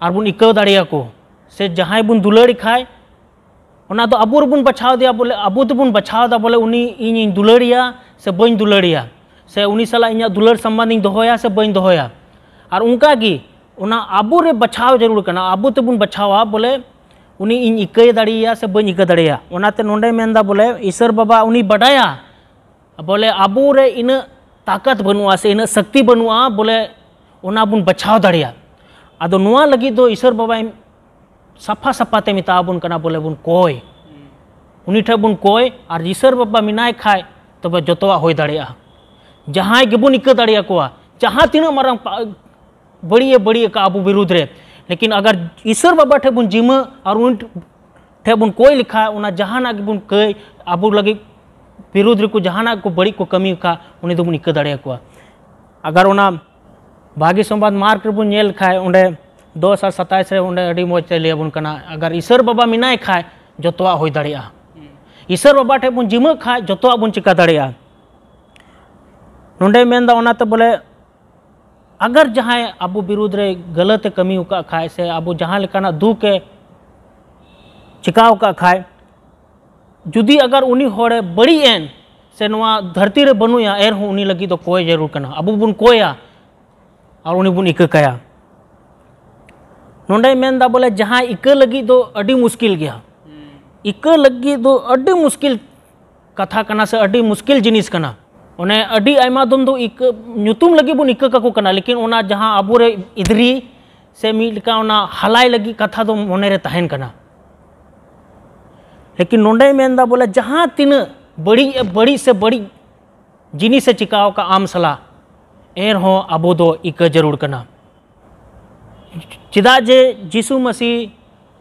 ᱟᱨ ᱵᱚᱱ ᱤᱠᱟᱹᱣ ᱫᱟᱲᱮᱭᱟᱠᱚ, ᱥᱮ ᱡᱟᱦᱟᱸᱭ ᱵᱚᱱ ᱫᱩᱞᱟᱹᱲ ᱠᱷᱟᱡ ᱚᱱᱟ ᱫᱚ ᱟᱵᱚ ᱨᱮᱵᱚᱱ ᱵᱟᱪᱷᱟᱣ ᱫᱮᱭᱟ, ᱵᱚᱞᱮ ᱟᱵᱚ ᱛᱮᱵᱚᱱ ᱵᱟᱪᱷᱟᱣ ᱫᱟ ᱵᱚᱞᱮ ᱩᱱᱤ ᱤᱧᱤᱧ ᱫᱩᱞᱟᱹᱲᱮᱭᱟ ᱥᱮ ᱵᱟᱹᱧ ᱫᱩᱞᱟᱹᱲᱮᱭᱟ, ᱥᱮ ᱩᱱᱤ ᱥᱟᱞᱟᱜ ᱤᱧᱟᱹᱜ ᱫᱩᱞᱟᱹᱲ ᱥᱚᱢᱵᱟᱱᱫᱤᱧ ᱫᱚᱦᱚᱭᱟ ᱥᱮ ᱵᱟᱹᱧ ᱫᱚᱦᱚᱭᱟ᱾ ᱟᱨ ᱚᱱᱠᱟ ᱜᱮ ᱚᱱᱟ ᱟᱵᱚ ᱨᱮ ᱵᱟᱪᱷᱟᱣ ᱡᱟᱹᱨᱩᱲ ᱠᱟᱱᱟ, ᱟᱵᱚ ᱛᱮᱵᱚᱱ ᱵᱟᱪᱷᱟᱣᱟ ᱵᱚᱞᱮ ᱩᱱᱤ ᱤᱧ ᱤᱠᱟᱹᱭ ᱫᱟᱲᱮᱭᱟᱭᱟ ᱥᱮ ᱵᱟᱹᱧ ᱤᱠᱟᱹ ᱫᱟᱲᱮᱭᱟᱭᱟ᱾ ᱚᱱᱟᱛᱮ ᱱᱚᱰᱮ ᱢᱮᱱᱫᱟ ᱵᱚᱞᱮ ᱤᱥᱚᱨ ᱵᱟᱵᱟ ᱩᱱᱤ ᱵᱟᱰᱟᱭᱟ ᱵᱚᱞᱮ ᱟᱵᱚ ᱨᱮ ᱤᱱᱟᱹᱜ ᱛᱟᱠᱟᱛ ᱵᱟᱹᱱᱩᱜᱼᱟ ᱥᱮ ᱤᱱᱟᱹᱜ ᱥᱟᱠᱛᱤ ᱵᱟᱹᱱᱩᱜᱼᱟ ᱵᱚᱞᱮ ᱚᱱᱟ ᱵᱚᱱ ᱵᱟᱪᱷᱟᱣ ᱫᱟᱲᱮᱭᱟᱜ᱾ ᱟᱫᱚ ᱱᱚᱣᱟ ᱞᱟᱹᱜᱤᱫ ᱫᱚ ᱤᱥᱚᱨ ᱵᱟᱵᱟᱭ ᱥᱟᱯᱷᱟ ᱥᱟᱯᱷᱟ ᱛᱮ ᱢᱮᱛᱟ ᱵᱚᱱ ᱠᱟᱱᱟ ᱵᱚᱞᱮ ᱵᱚᱱ ᱠᱚᱭ, ᱩᱱᱤ ᱴᱷᱮᱱ ᱵᱚᱱ ᱠᱚᱭ, ᱟᱨ ᱤᱥᱚᱨ ᱵᱟᱵᱟ ᱢᱮᱱᱟᱭ ᱠᱷᱟᱡ ᱛᱚᱵᱮ ᱡᱚᱛᱚᱣᱟᱜ ᱦᱩᱭ ᱫᱟᱲᱮᱭᱟᱜᱼᱟ᱾ ᱡᱟᱦᱟᱸᱭ ᱜᱮᱵᱚᱱ ᱤᱠᱟᱹ ᱫᱟᱲᱮᱭᱟᱠᱚᱣᱟ, ᱡᱟᱦᱟᱸ ᱛᱤᱱᱟᱹᱜ ᱢᱟᱨᱟᱝ ᱯᱟ-, ᱵᱟᱹᱲᱤᱡ ᱮ ᱵᱟᱹᱲᱤᱡ ᱟᱠᱟᱫ ᱟᱵᱚ ᱵᱤᱨᱩᱫᱽ ᱨᱮ, ᱞᱮᱠᱤᱱ ᱟᱜᱟᱨ ᱤᱥᱚᱨ ᱵᱟᱵᱟ ᱴᱷᱮᱱ ᱵᱚᱱ ᱡᱤᱢᱟᱹ ᱟᱨ ᱩᱱᱤ ᱴᱷᱮᱱ ᱵᱚᱱ ᱠᱚᱭ ᱞᱮᱠᱷᱟᱡ ᱚᱱᱟ ᱡᱟᱦᱟᱱᱟᱜ ᱜᱮᱵᱚᱱ ᱠᱟᱹᱭ ᱟᱵᱚ ᱞᱟᱹᱜᱤᱫ ᱵᱤᱨᱩᱫᱽ ᱨᱮᱠᱚ ᱡᱟᱦᱟᱱᱟᱜ ᱠᱚ ᱵᱟᱹᱲᱤᱡ ᱠᱚ ᱠᱟᱹᱢᱤ ᱠᱷᱟᱡ ᱩᱱᱤ ᱫᱚᱵᱚᱱ ᱤᱠᱟᱹ ᱫᱟᱲᱮᱭᱟᱠᱚᱣᱟ᱾ ᱟᱜᱟᱨ ᱚᱱᱟ ᱵᱷᱟᱜᱤ ᱥᱚᱢᱵᱟᱫ ᱢᱟᱨᱠ ᱨᱮᱵᱚᱱ ᱧᱮᱞ ᱠᱷᱟᱡ ᱚᱸᱰᱮ ᱫᱚᱥ ᱟᱨ ᱥᱟᱛᱟᱭᱤᱥ ᱨᱮ ᱚᱸᱰᱮ ᱟᱹᱰᱤ ᱢᱚᱡᱽ ᱛᱮ ᱞᱟᱹᱭ ᱟᱵᱚᱱ ᱠᱟᱱᱟ, ᱟᱜᱟᱨ ᱤᱥᱟᱹᱨ ᱵᱟᱵᱟ ᱢᱮᱱᱟᱭ ᱠᱷᱟᱡ ᱡᱚᱛᱚᱣᱟᱜ ᱦᱩᱭ ᱫᱟᱲᱮᱭᱟᱜᱼᱟ᱾ ᱤᱥᱟᱹᱨ ᱵᱟᱵᱟ ᱴᱷᱮᱡ ᱵᱚᱱ ᱡᱤᱢᱟᱹᱜ ᱠᱷᱟᱡ ᱡᱚᱛᱚᱣᱟᱜ ᱵᱚᱱ ᱪᱤᱠᱟ ᱫᱟᱲᱮᱭᱟᱜᱼᱟ᱾ ᱱᱚᱰᱮᱭ ᱢᱮᱱᱫᱟ ᱚᱱᱟᱛᱮ ᱵᱚᱞᱮ ᱟᱜᱟᱨ ᱡᱟᱦᱟᱸᱭ ᱟᱵᱚ ᱵᱤᱨᱩᱫᱽ ᱨᱮ ᱜᱟᱞᱟᱛ ᱮ ᱠᱟᱹᱢᱤ ᱟᱠᱟᱫ ᱠᱷᱟᱡ ᱥᱮ ᱟᱵᱚ ᱡᱟᱦᱟᱸ ᱞᱮᱠᱟᱱᱟᱜ ᱫᱩᱠ ᱮ ᱪᱤᱠᱟᱣ ᱟᱠᱟᱫ ᱠᱷᱟᱡ, ᱡᱩᱫᱤ ᱟᱜᱟᱨ ᱩᱱᱤ ᱦᱚᱲᱮ ᱵᱟᱹᱲᱤᱡ ᱮᱱ ᱥᱮ ᱱᱚᱣᱟ ᱫᱷᱟᱹᱨᱛᱤ ᱨᱮ ᱵᱟᱹᱱᱩᱭᱟ, ᱮᱱᱨᱮᱦᱚᱸ ᱩᱱᱤ ᱞᱟᱹᱜᱤᱫ ᱫᱚ ᱠᱚᱭ ᱡᱟᱹᱨᱩᱲ ᱠᱟᱱᱟ᱾ ᱟᱵᱚ ᱵᱚᱱ ᱠᱚᱭᱟ ᱟᱨ ᱩᱱᱤ ᱵᱚᱱ ᱤᱠᱟᱹ ᱠᱟᱭᱟ᱾ ᱱᱚᱰᱮᱭ ᱢᱮᱱᱫᱟ ᱵᱚᱞᱮ ᱡᱟᱦᱟᱸᱭ ᱤᱠᱟᱹ ᱞᱟᱹᱜᱤᱫ ᱫᱚ ᱟᱹᱰᱤ ᱢᱩᱥᱠᱤᱞ ᱜᱮᱭᱟ᱾ ᱤᱠᱟᱹ ᱞᱟᱹᱜᱤᱫ ᱫᱚ ᱟᱹᱰᱤ ᱢᱩᱥᱠᱤᱞ ᱠᱟᱛᱷᱟ ᱠᱟᱱᱟ ᱥᱮ ᱟᱹᱰᱤ ᱢᱩᱥᱠᱤᱞ ᱡᱤᱱᱤᱥ ᱠᱟᱱᱟ᱾ ᱚᱱᱮ ᱟᱹᱰᱤ ᱟᱭᱢᱟ ᱫᱚᱢ ᱫᱚ ᱤᱠᱟᱹ, ᱧᱩᱛᱩᱢ ᱞᱟᱹᱜᱤᱫ ᱵᱚᱱ ᱤᱠᱟᱹ ᱠᱟᱠᱚ ᱠᱟᱱᱟ, ᱞᱮᱠᱤᱱ ᱚᱱᱟ ᱡᱟᱦᱟᱸ ᱟᱵᱚᱨᱮ ᱤᱫᱽᱨᱤ ᱥᱮ ᱢᱤᱫ ᱞᱮᱠᱟ ᱚᱱᱟ ᱦᱟᱞᱟᱭ ᱞᱟᱹᱜᱤᱫ ᱠᱟᱛᱷᱟ ᱫᱚ ᱢᱚᱱᱮᱨᱮ ᱛᱟᱦᱮᱱ ᱠᱟᱱᱟ᱾ ᱞᱮᱠᱤᱱ ᱱᱚᱰᱮᱭ ᱢᱮᱱᱫᱟ ᱵᱚᱞᱮ ᱡᱟᱦᱟᱸ ᱛᱤᱱᱟᱹᱜ ᱵᱟᱹᱲᱤᱡ, ᱵᱟᱹᱲᱤᱡ ᱥᱮ ᱵᱟᱹᱲᱤᱡ ᱡᱤᱱᱤᱥᱮ ᱪᱤᱠᱟᱣ ᱟᱠᱟᱫ ᱟᱢ ᱥᱟᱞᱟᱜ, ᱮᱱᱨᱮᱦᱚᱸ ᱟᱵᱚ ᱫᱚ ᱤᱠᱟᱹ ᱡᱟᱹᱨᱩᱲ ᱠᱟᱱᱟ᱾ ᱪᱮᱫᱟᱜ ᱡᱮ ᱡᱤᱥᱩ ᱢᱟᱹᱥᱤ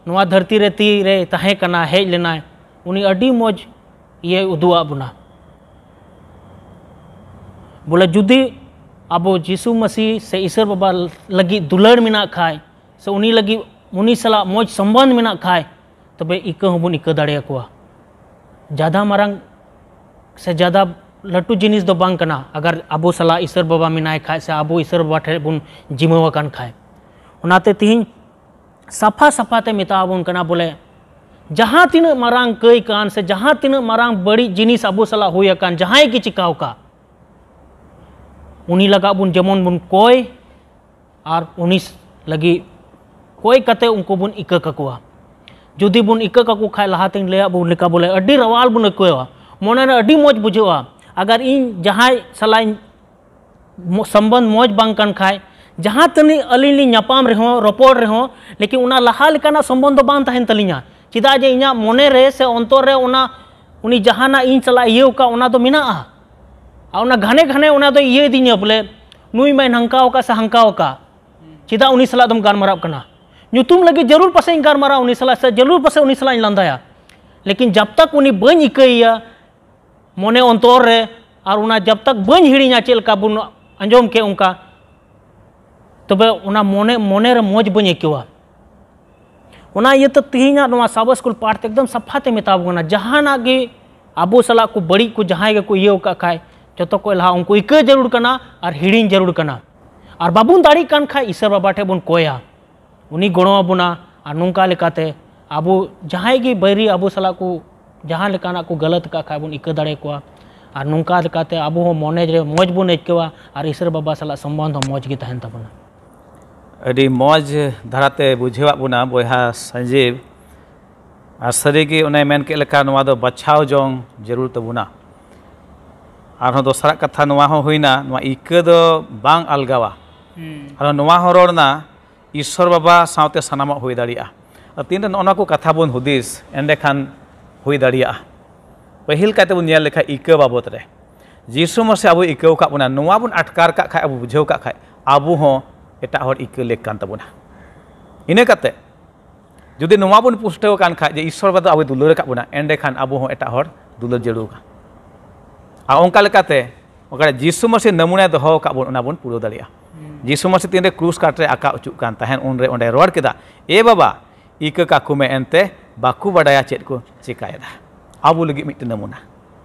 ᱱᱚᱣᱟ ᱫᱷᱟᱹᱨᱛᱤ ᱨᱮ ᱛᱤ ᱨᱮ ᱛᱟᱦᱮᱸ ᱠᱟᱱᱟ, ᱦᱮᱡ ᱞᱮᱱᱟᱭ, ᱩᱱᱤ ᱟᱹᱰᱤ ᱢᱚᱡᱽ ᱤᱭᱟᱹᱭ ᱩᱫᱩᱜ ᱟᱫ ᱵᱚᱱᱟ᱾ ᱵᱚᱞᱮ ᱡᱩᱫᱤ ᱟᱵᱚ ᱡᱤᱥᱩ ᱢᱟᱹᱥᱤ ᱥᱮ ᱤᱥᱟᱹᱨ ᱵᱟᱵᱟ ᱞᱟᱹᱜᱤᱫ ᱫᱩᱞᱟᱹᱲ ᱢᱮᱱᱟᱜ ᱠᱷᱟᱡ, ᱥᱮ ᱩᱱᱤ ᱞᱟᱹᱜᱤᱫ, ᱩᱱᱤ ᱥᱟᱞᱟᱜ ᱢᱚᱡᱽ ᱥᱚᱢᱵᱚᱱᱫᱷ ᱢᱮᱱᱟᱜ ᱠᱷᱟᱡ, ᱛᱚᱵᱮ ᱤᱠᱟᱹ ᱦᱚᱸᱵᱚᱱ ᱤᱠᱟᱹ ᱫᱟᱲᱮᱭᱟᱠᱚᱣᱟ᱾ ᱡᱟᱫᱟ ᱢᱟᱨᱟᱝ ᱥᱮ ᱡᱟᱫᱟ ᱞᱟᱹᱴᱩ ᱡᱤᱱᱤᱥ ᱫᱚ ᱵᱟᱝ ᱠᱟᱱᱟ, ᱟᱜᱟᱨ ᱟᱵᱚ ᱥᱟᱞᱟᱜ ᱤᱥᱟᱹᱨ ᱵᱟᱵᱟ ᱢᱮᱱᱟᱭ ᱠᱷᱟᱡ ᱥᱮ ᱟᱵᱚ ᱤᱥᱟᱹᱨ ᱵᱟᱵᱟ ᱴᱷᱮᱱ ᱵᱚᱱ ᱡᱤᱢᱟᱹᱣ ᱟᱠᱟᱱ ᱠᱷᱟᱡ᱾ ᱚᱱᱟᱛᱮ ᱛᱤᱦᱤᱧ ᱥᱟᱯᱷᱟ ᱥᱟᱯᱷᱟ ᱛᱮ ᱢᱮᱛᱟ ᱟᱵᱚᱱ ᱠᱟᱱᱟ ᱵᱚᱞᱮ, ᱡᱟᱦᱟᱸ ᱛᱤᱱᱟᱹᱜ ᱢᱟᱨᱟᱝ ᱠᱟᱹᱭ ᱠᱟᱱ ᱥᱮ ᱡᱟᱦᱟᱸ ᱛᱤᱱᱟᱹᱜ ᱢᱟᱨᱟᱝ ᱵᱟᱹᱲᱤᱡ ᱡᱤᱱᱤᱥ ᱟᱵᱚ ᱥᱟᱞᱟᱜ ᱦᱩᱭ ᱟᱠᱟᱱ, ᱡᱟᱦᱟᱸᱭ ᱜᱮ ᱪᱤᱠᱟᱣ ᱠᱟᱜ, ᱩᱱᱤ ᱞᱟᱜᱟᱜ ᱵᱚᱱ ᱡᱮᱢᱚᱱ ᱵᱚᱱ ᱠᱚᱭ, ᱟᱨ ᱩᱱᱤ ᱞᱟᱹᱜᱤᱫ ᱠᱚᱭ ᱠᱟᱛᱮ ᱩᱱᱠᱩ ᱵᱚᱱ ᱤᱠᱟᱹ ᱠᱟᱠᱚᱣᱟ᱾ ᱡᱩᱫᱤ ᱵᱚᱱ ᱤᱠᱟᱹ ᱠᱟᱠᱚ ᱠᱷᱟᱡ, ᱞᱟᱦᱟᱛᱮᱧ ᱞᱟᱹᱭᱟᱫ ᱵᱚᱱ ᱞᱮᱠᱟ ᱵᱚᱞᱮ, ᱟᱹᱰᱤ ᱨᱟᱣᱟᱞ ᱵᱚᱱ ᱟᱹᱭᱠᱟᱹᱣᱟ, ᱢᱚᱱᱮ ᱨᱮ ᱟᱹᱰᱤ ᱢᱚᱡᱽ ᱵᱩᱡᱷᱟᱹᱜᱼᱟ᱾ ᱟᱜᱟᱨ ᱤᱧ ᱡᱟᱦᱟᱸᱭ ᱥᱟᱞᱟᱜ ᱤᱧ ᱢᱚ-, ᱥᱚᱢᱵᱚᱱᱫᱷ ᱢᱚᱡᱽ ᱵᱟᱝ ᱠᱟᱱ ᱠᱷᱟᱡ, ᱡᱟᱦᱟᱸ ᱛᱤᱱᱟᱹᱜ ᱟᱹᱞᱤᱧ ᱞᱤᱧ ᱧᱟᱯᱟᱢ ᱨᱮᱦᱚᱸ, ᱨᱚᱯᱚᱲ ᱨᱮᱦᱚᱸ, ᱞᱮᱠᱤᱱ ᱚᱱᱟ ᱞᱟᱦᱟ ᱞᱮᱠᱟᱱᱟᱜ ᱥᱚᱢᱵᱚᱱᱫᱷ ᱫᱚ ᱵᱟᱝ ᱛᱟᱦᱮᱱ ᱛᱟᱹᱞᱤᱧᱟ᱾ ᱪᱮᱫᱟᱜ ᱡᱮ ᱤᱧᱟᱹᱜ ᱢᱚᱱᱮ ᱨᱮ ᱥᱮ ᱚᱱᱛᱚᱨ ᱨᱮ ᱚᱱᱟ, ᱩᱱᱤ ᱡᱟᱦᱟᱱᱟᱜ ᱤᱧ ᱥᱟᱞᱟᱜ ᱤᱭᱟᱹᱣ ᱠᱟᱜ, ᱚᱱᱟ ᱫᱚ ᱢᱮᱱᱟᱜᱼᱟ᱾ ᱟᱨ ᱚᱱᱟ ᱜᱷᱟᱱᱮ ᱜᱷᱟᱱᱮ ᱚᱱᱟ ᱫᱚ ᱤᱭᱟᱹ ᱤᱫᱤᱧᱟ ᱵᱚᱞᱮ, ᱱᱩᱭ ᱢᱟᱭ ᱱᱟᱝᱠᱟᱣ ᱟᱠᱟᱫ ᱥᱮ ᱦᱟᱝᱠᱟᱣ ᱟᱠᱟᱫ, ᱪᱮᱫᱟᱜ ᱩᱱᱤ ᱥᱟᱞᱟᱜ ᱫᱚᱢ ᱜᱟᱞᱢᱟᱨᱟᱣ ᱠᱟᱱᱟ? ᱧᱩᱛᱩᱢ ᱞᱟᱹᱜᱤᱫ ᱡᱟᱹᱨᱩᱲ ᱯᱟᱥᱮᱡ ᱤᱧ ᱜᱟᱞᱢᱟᱨᱟᱣ ᱩᱱᱤ ᱥᱟᱞᱟᱜ, ᱥᱮ ᱡᱟᱹᱨᱩᱲ ᱯᱟᱥᱮᱡ ᱩᱱᱤ ᱥᱟᱞᱟᱜ ᱤᱧ ᱞᱟᱸᱫᱟᱭᱟ, ᱞᱮᱠᱤᱱ ᱡᱟᱵ ᱛᱟᱠ ᱩᱱᱤ ᱵᱟᱹᱧ ᱤᱠᱟᱹᱭᱮᱭᱟ ᱢᱚᱱᱮ ᱚᱱᱛᱚᱨ ᱨᱮ, ᱟᱨ ᱚᱱᱟ ᱡᱟᱵ ᱛᱟᱠ ᱵᱟᱹᱧ ᱦᱤᱲᱤᱧᱟ, ᱪᱮᱫ ᱞᱮᱠᱟ ᱵᱚᱱ ᱟᱸᱡᱚᱢ ᱠᱮᱫ ᱚᱱᱠᱟ, ᱛᱚᱵᱮ ᱚᱱᱟ ᱢᱚᱱᱮ ᱢᱚᱱᱮ ᱨᱮ ᱢᱚᱡᱽ ᱵᱟᱹᱧ ᱟᱹᱭᱠᱟᱹᱣᱟ᱾ ᱚᱱᱟ ᱤᱭᱟᱹᱛᱮ ᱛᱮᱦᱮᱧᱟᱜ ᱱᱚᱣᱟ ᱥᱟᱵᱚ ᱥᱠᱩᱞ ᱯᱟᱴ ᱛᱮ ᱮᱠᱫᱚᱢ ᱥᱟᱯᱷᱟ ᱛᱮ ᱢᱮᱛᱟ ᱵᱚᱱ ᱠᱟᱱᱟ, ᱡᱟᱦᱟᱱᱟᱜ ᱜᱮ ᱟᱵᱚ ᱥᱟᱞᱟᱜ ᱠᱚ ᱵᱟᱹᱲᱤᱡ ᱠᱚ ᱡᱟᱦᱟᱸᱭ ᱜᱮᱠᱚ ᱤᱭᱟᱹ ᱟᱠᱟᱫ ᱠᱷᱟᱡ, ᱡᱚᱛᱚ ᱠᱚ ᱞᱟᱦᱟ ᱩᱱᱠᱩ ᱤᱠᱟᱹ ᱡᱟᱹᱨᱩᱲ ᱠᱟᱱᱟ ᱟᱨ ᱦᱤᱲᱤᱧ ᱡᱟᱹᱨᱩᱲ ᱠᱟᱱᱟ᱾ ᱟᱨ ᱵᱟᱵᱚᱱ ᱫᱟᱲᱮᱭᱟᱜ ᱠᱟᱱ ᱠᱷᱟᱡ ᱤᱥᱚᱨ ᱵᱟᱵᱟ ᱴᱷᱮᱡ ᱵᱚᱱ ᱠᱚᱭᱟ, ᱩᱱᱤ ᱜᱚᱲᱚ ᱟᱵᱚᱱᱟ᱾ ᱟᱨ ᱱᱚᱝᱠᱟ ᱞᱮᱠᱟᱛᱮ ᱟᱵᱚ ᱡᱟᱦᱟᱸᱭ ᱜᱮ ᱵᱟᱹᱭᱨᱤ ᱟᱵᱚ ᱥᱟᱞᱟᱜ ᱠᱚ ᱡᱟᱦᱟᱸ ᱞᱮᱠᱟᱱᱟᱜ ᱠᱚ ᱜᱟᱞᱟᱛ ᱟᱠᱟᱫ ᱠᱷᱟᱡ ᱵᱚᱱ ᱤᱠᱟᱹ ᱫᱟᱲᱮ ᱠᱚᱣᱟ᱾ ᱟᱨ ᱱᱚᱝᱠᱟ ᱞᱮᱠᱟᱛᱮ ᱟᱵᱚ ᱦᱚᱸ ᱢᱚᱱᱮ ᱨᱮ ᱢᱚᱡᱽ ᱵᱚᱱ ᱟᱹᱭᱠᱟᱹᱣᱟ ᱟᱨ ᱤᱥᱚᱨ ᱵᱟᱵᱟ ᱥᱟᱞᱟᱜ ᱥᱚᱢᱵᱚᱱᱫᱷ ᱦᱚᱸ ᱢᱚᱡᱽ ᱜᱮ ᱛᱟᱦᱮᱱ ᱛᱟᱵᱚᱱᱟ᱾ ᱟᱹᱰᱤ ᱢᱚᱡᱽ ᱫᱷᱟᱨᱟᱛᱮ ᱵᱩᱡᱷᱟᱹᱣᱟᱫ ᱵᱚᱱᱟ ᱵᱚᱭᱦᱟ ᱥᱟᱡᱤᱵ᱾ ᱟᱨ ᱥᱟᱹᱨᱤᱜᱮ ᱚᱱᱮ ᱢᱮᱱ ᱠᱮᱫ ᱞᱮᱠᱟ, ᱱᱚᱣᱟ ᱫᱚ ᱵᱟᱪᱷᱟᱣ ᱡᱚᱝ ᱡᱟᱹᱨᱩᱲ ᱛᱟᱵᱚᱱᱟ᱾ ᱟᱨᱦᱚᱸ ᱫᱚᱥᱟᱨᱟᱜ ᱠᱟᱛᱷᱟ ᱱᱚᱣᱟ ᱦᱚᱸ ᱦᱩᱭᱱᱟ, ᱱᱚᱣᱟ ᱤᱠᱟᱹ ᱫᱚ ᱵᱟᱝ ᱟᱞᱜᱟᱣᱟ᱾ ᱟᱨᱦᱚᱸ ᱱᱚᱣᱟ ᱦᱚᱸ ᱨᱚᱲ ᱱᱟ, ᱤᱥᱚᱨ ᱵᱟᱵᱟ ᱥᱟᱶᱛᱮ ᱥᱟᱱᱟᱢᱟᱜ ᱦᱩᱭ ᱫᱟᱲᱮᱭᱟᱜᱼᱟ᱾ ᱟᱨ ᱛᱤᱱᱨᱮ ᱱᱚᱜᱼᱚ ᱱᱚᱣᱟ ᱠᱚ ᱠᱟᱛᱷᱟ ᱵᱚᱱ ᱦᱩᱫᱤᱥ, ᱮᱸᱰᱮᱠᱷᱟᱱ ᱦᱩᱭ ᱫᱟᱲᱮᱭᱟᱜᱼᱟ᱾ ᱯᱟᱹᱦᱤᱞ ᱠᱟᱭᱛᱮ ᱵᱚᱱ ᱧᱮᱞ ᱞᱮᱠᱷᱟᱡ ᱤᱠᱟᱹ ᱵᱟᱵᱚᱫ ᱨᱮ, ᱡᱤᱥᱩ ᱢᱟᱥᱮ ᱟᱵᱚᱭ ᱤᱠᱟᱹᱣ ᱟᱠᱟᱫ ᱵᱚᱱᱟ, ᱱᱚᱣᱟ ᱵᱚᱱ ᱟᱴᱠᱟᱨ ᱠᱟᱜ ᱠᱷᱟᱡ, ᱟᱵᱚ ᱵᱩᱡᱷᱟᱹᱣ ᱠᱟᱜ ᱠᱷᱟᱡ, ᱟᱵᱚ ᱦᱚᱸ ᱮᱴᱟᱜ ᱦᱚᱲ ᱤᱠᱟᱹ ᱞᱮᱠ ᱠᱟᱱ ᱛᱟᱵᱚᱱᱟ᱾ ᱤᱱᱟᱹ ᱠᱟᱛᱮ ᱡᱩᱫᱤ ᱱᱚᱣᱟ ᱵᱚᱱ ᱯᱩᱥᱴᱟᱹᱣ ᱟᱠᱟᱱ ᱠᱷᱟᱡ ᱡᱮ ᱤᱥᱚᱨ ᱵᱟᱵᱟ ᱫᱚ ᱟᱵᱚᱭ ᱫᱩᱞᱟᱹᱲ ᱟᱠᱟᱫ ᱵᱚᱱᱟ, ᱮᱸᱰᱮᱠᱷᱟᱱ ᱟᱵᱚ ᱦᱚᱸ ᱮᱴᱟᱜ ᱦᱚᱲ ᱫᱩᱞᱟᱹᱲ ᱡᱟᱹᱨᱩᱲ ᱠᱟᱱᱟ᱾ ᱟᱨ ᱚᱱᱠᱟ ᱞᱮᱠᱟᱛᱮ ᱚᱠᱟᱨᱮ ᱡᱤᱥᱩ ᱢᱟᱥᱤ ᱱᱟᱢᱩᱱᱟᱭ ᱫᱚᱦᱚ ᱟᱠᱟᱫ ᱵᱚᱱ, ᱚᱱᱟ ᱵᱚᱱ ᱯᱩᱨᱟᱹᱣ ᱫᱟᱲᱮᱭᱟᱜᱼᱟ᱾ ᱡᱤᱥᱩ ᱢᱟᱥᱤ ᱛᱤᱱᱨᱮ ᱠᱨᱩᱥ ᱠᱟᱴ ᱨᱮ ᱟᱠᱟ ᱚᱪᱚᱜ ᱠᱟᱱ ᱛᱟᱦᱮᱸᱱ, ᱩᱱᱨᱮ ᱚᱸᱰᱮ ᱨᱚᱲ ᱠᱮᱫᱟ, "ᱮ ᱵᱟᱵᱟ, ᱤᱠᱟᱹ ᱠᱟᱠᱚ ᱢᱮ, ᱮᱱᱛᱮ ᱵᱟᱠᱚ ᱵᱟᱰᱟᱭᱟ ᱪᱮᱫ ᱠᱚ ᱪᱮᱠᱟᱭᱮᱫᱟ᱾" ᱟᱵᱚ ᱞᱟᱹᱜᱤᱫ ᱢᱤᱫᱴᱮᱱ ᱱᱟᱢᱩᱱᱟ᱾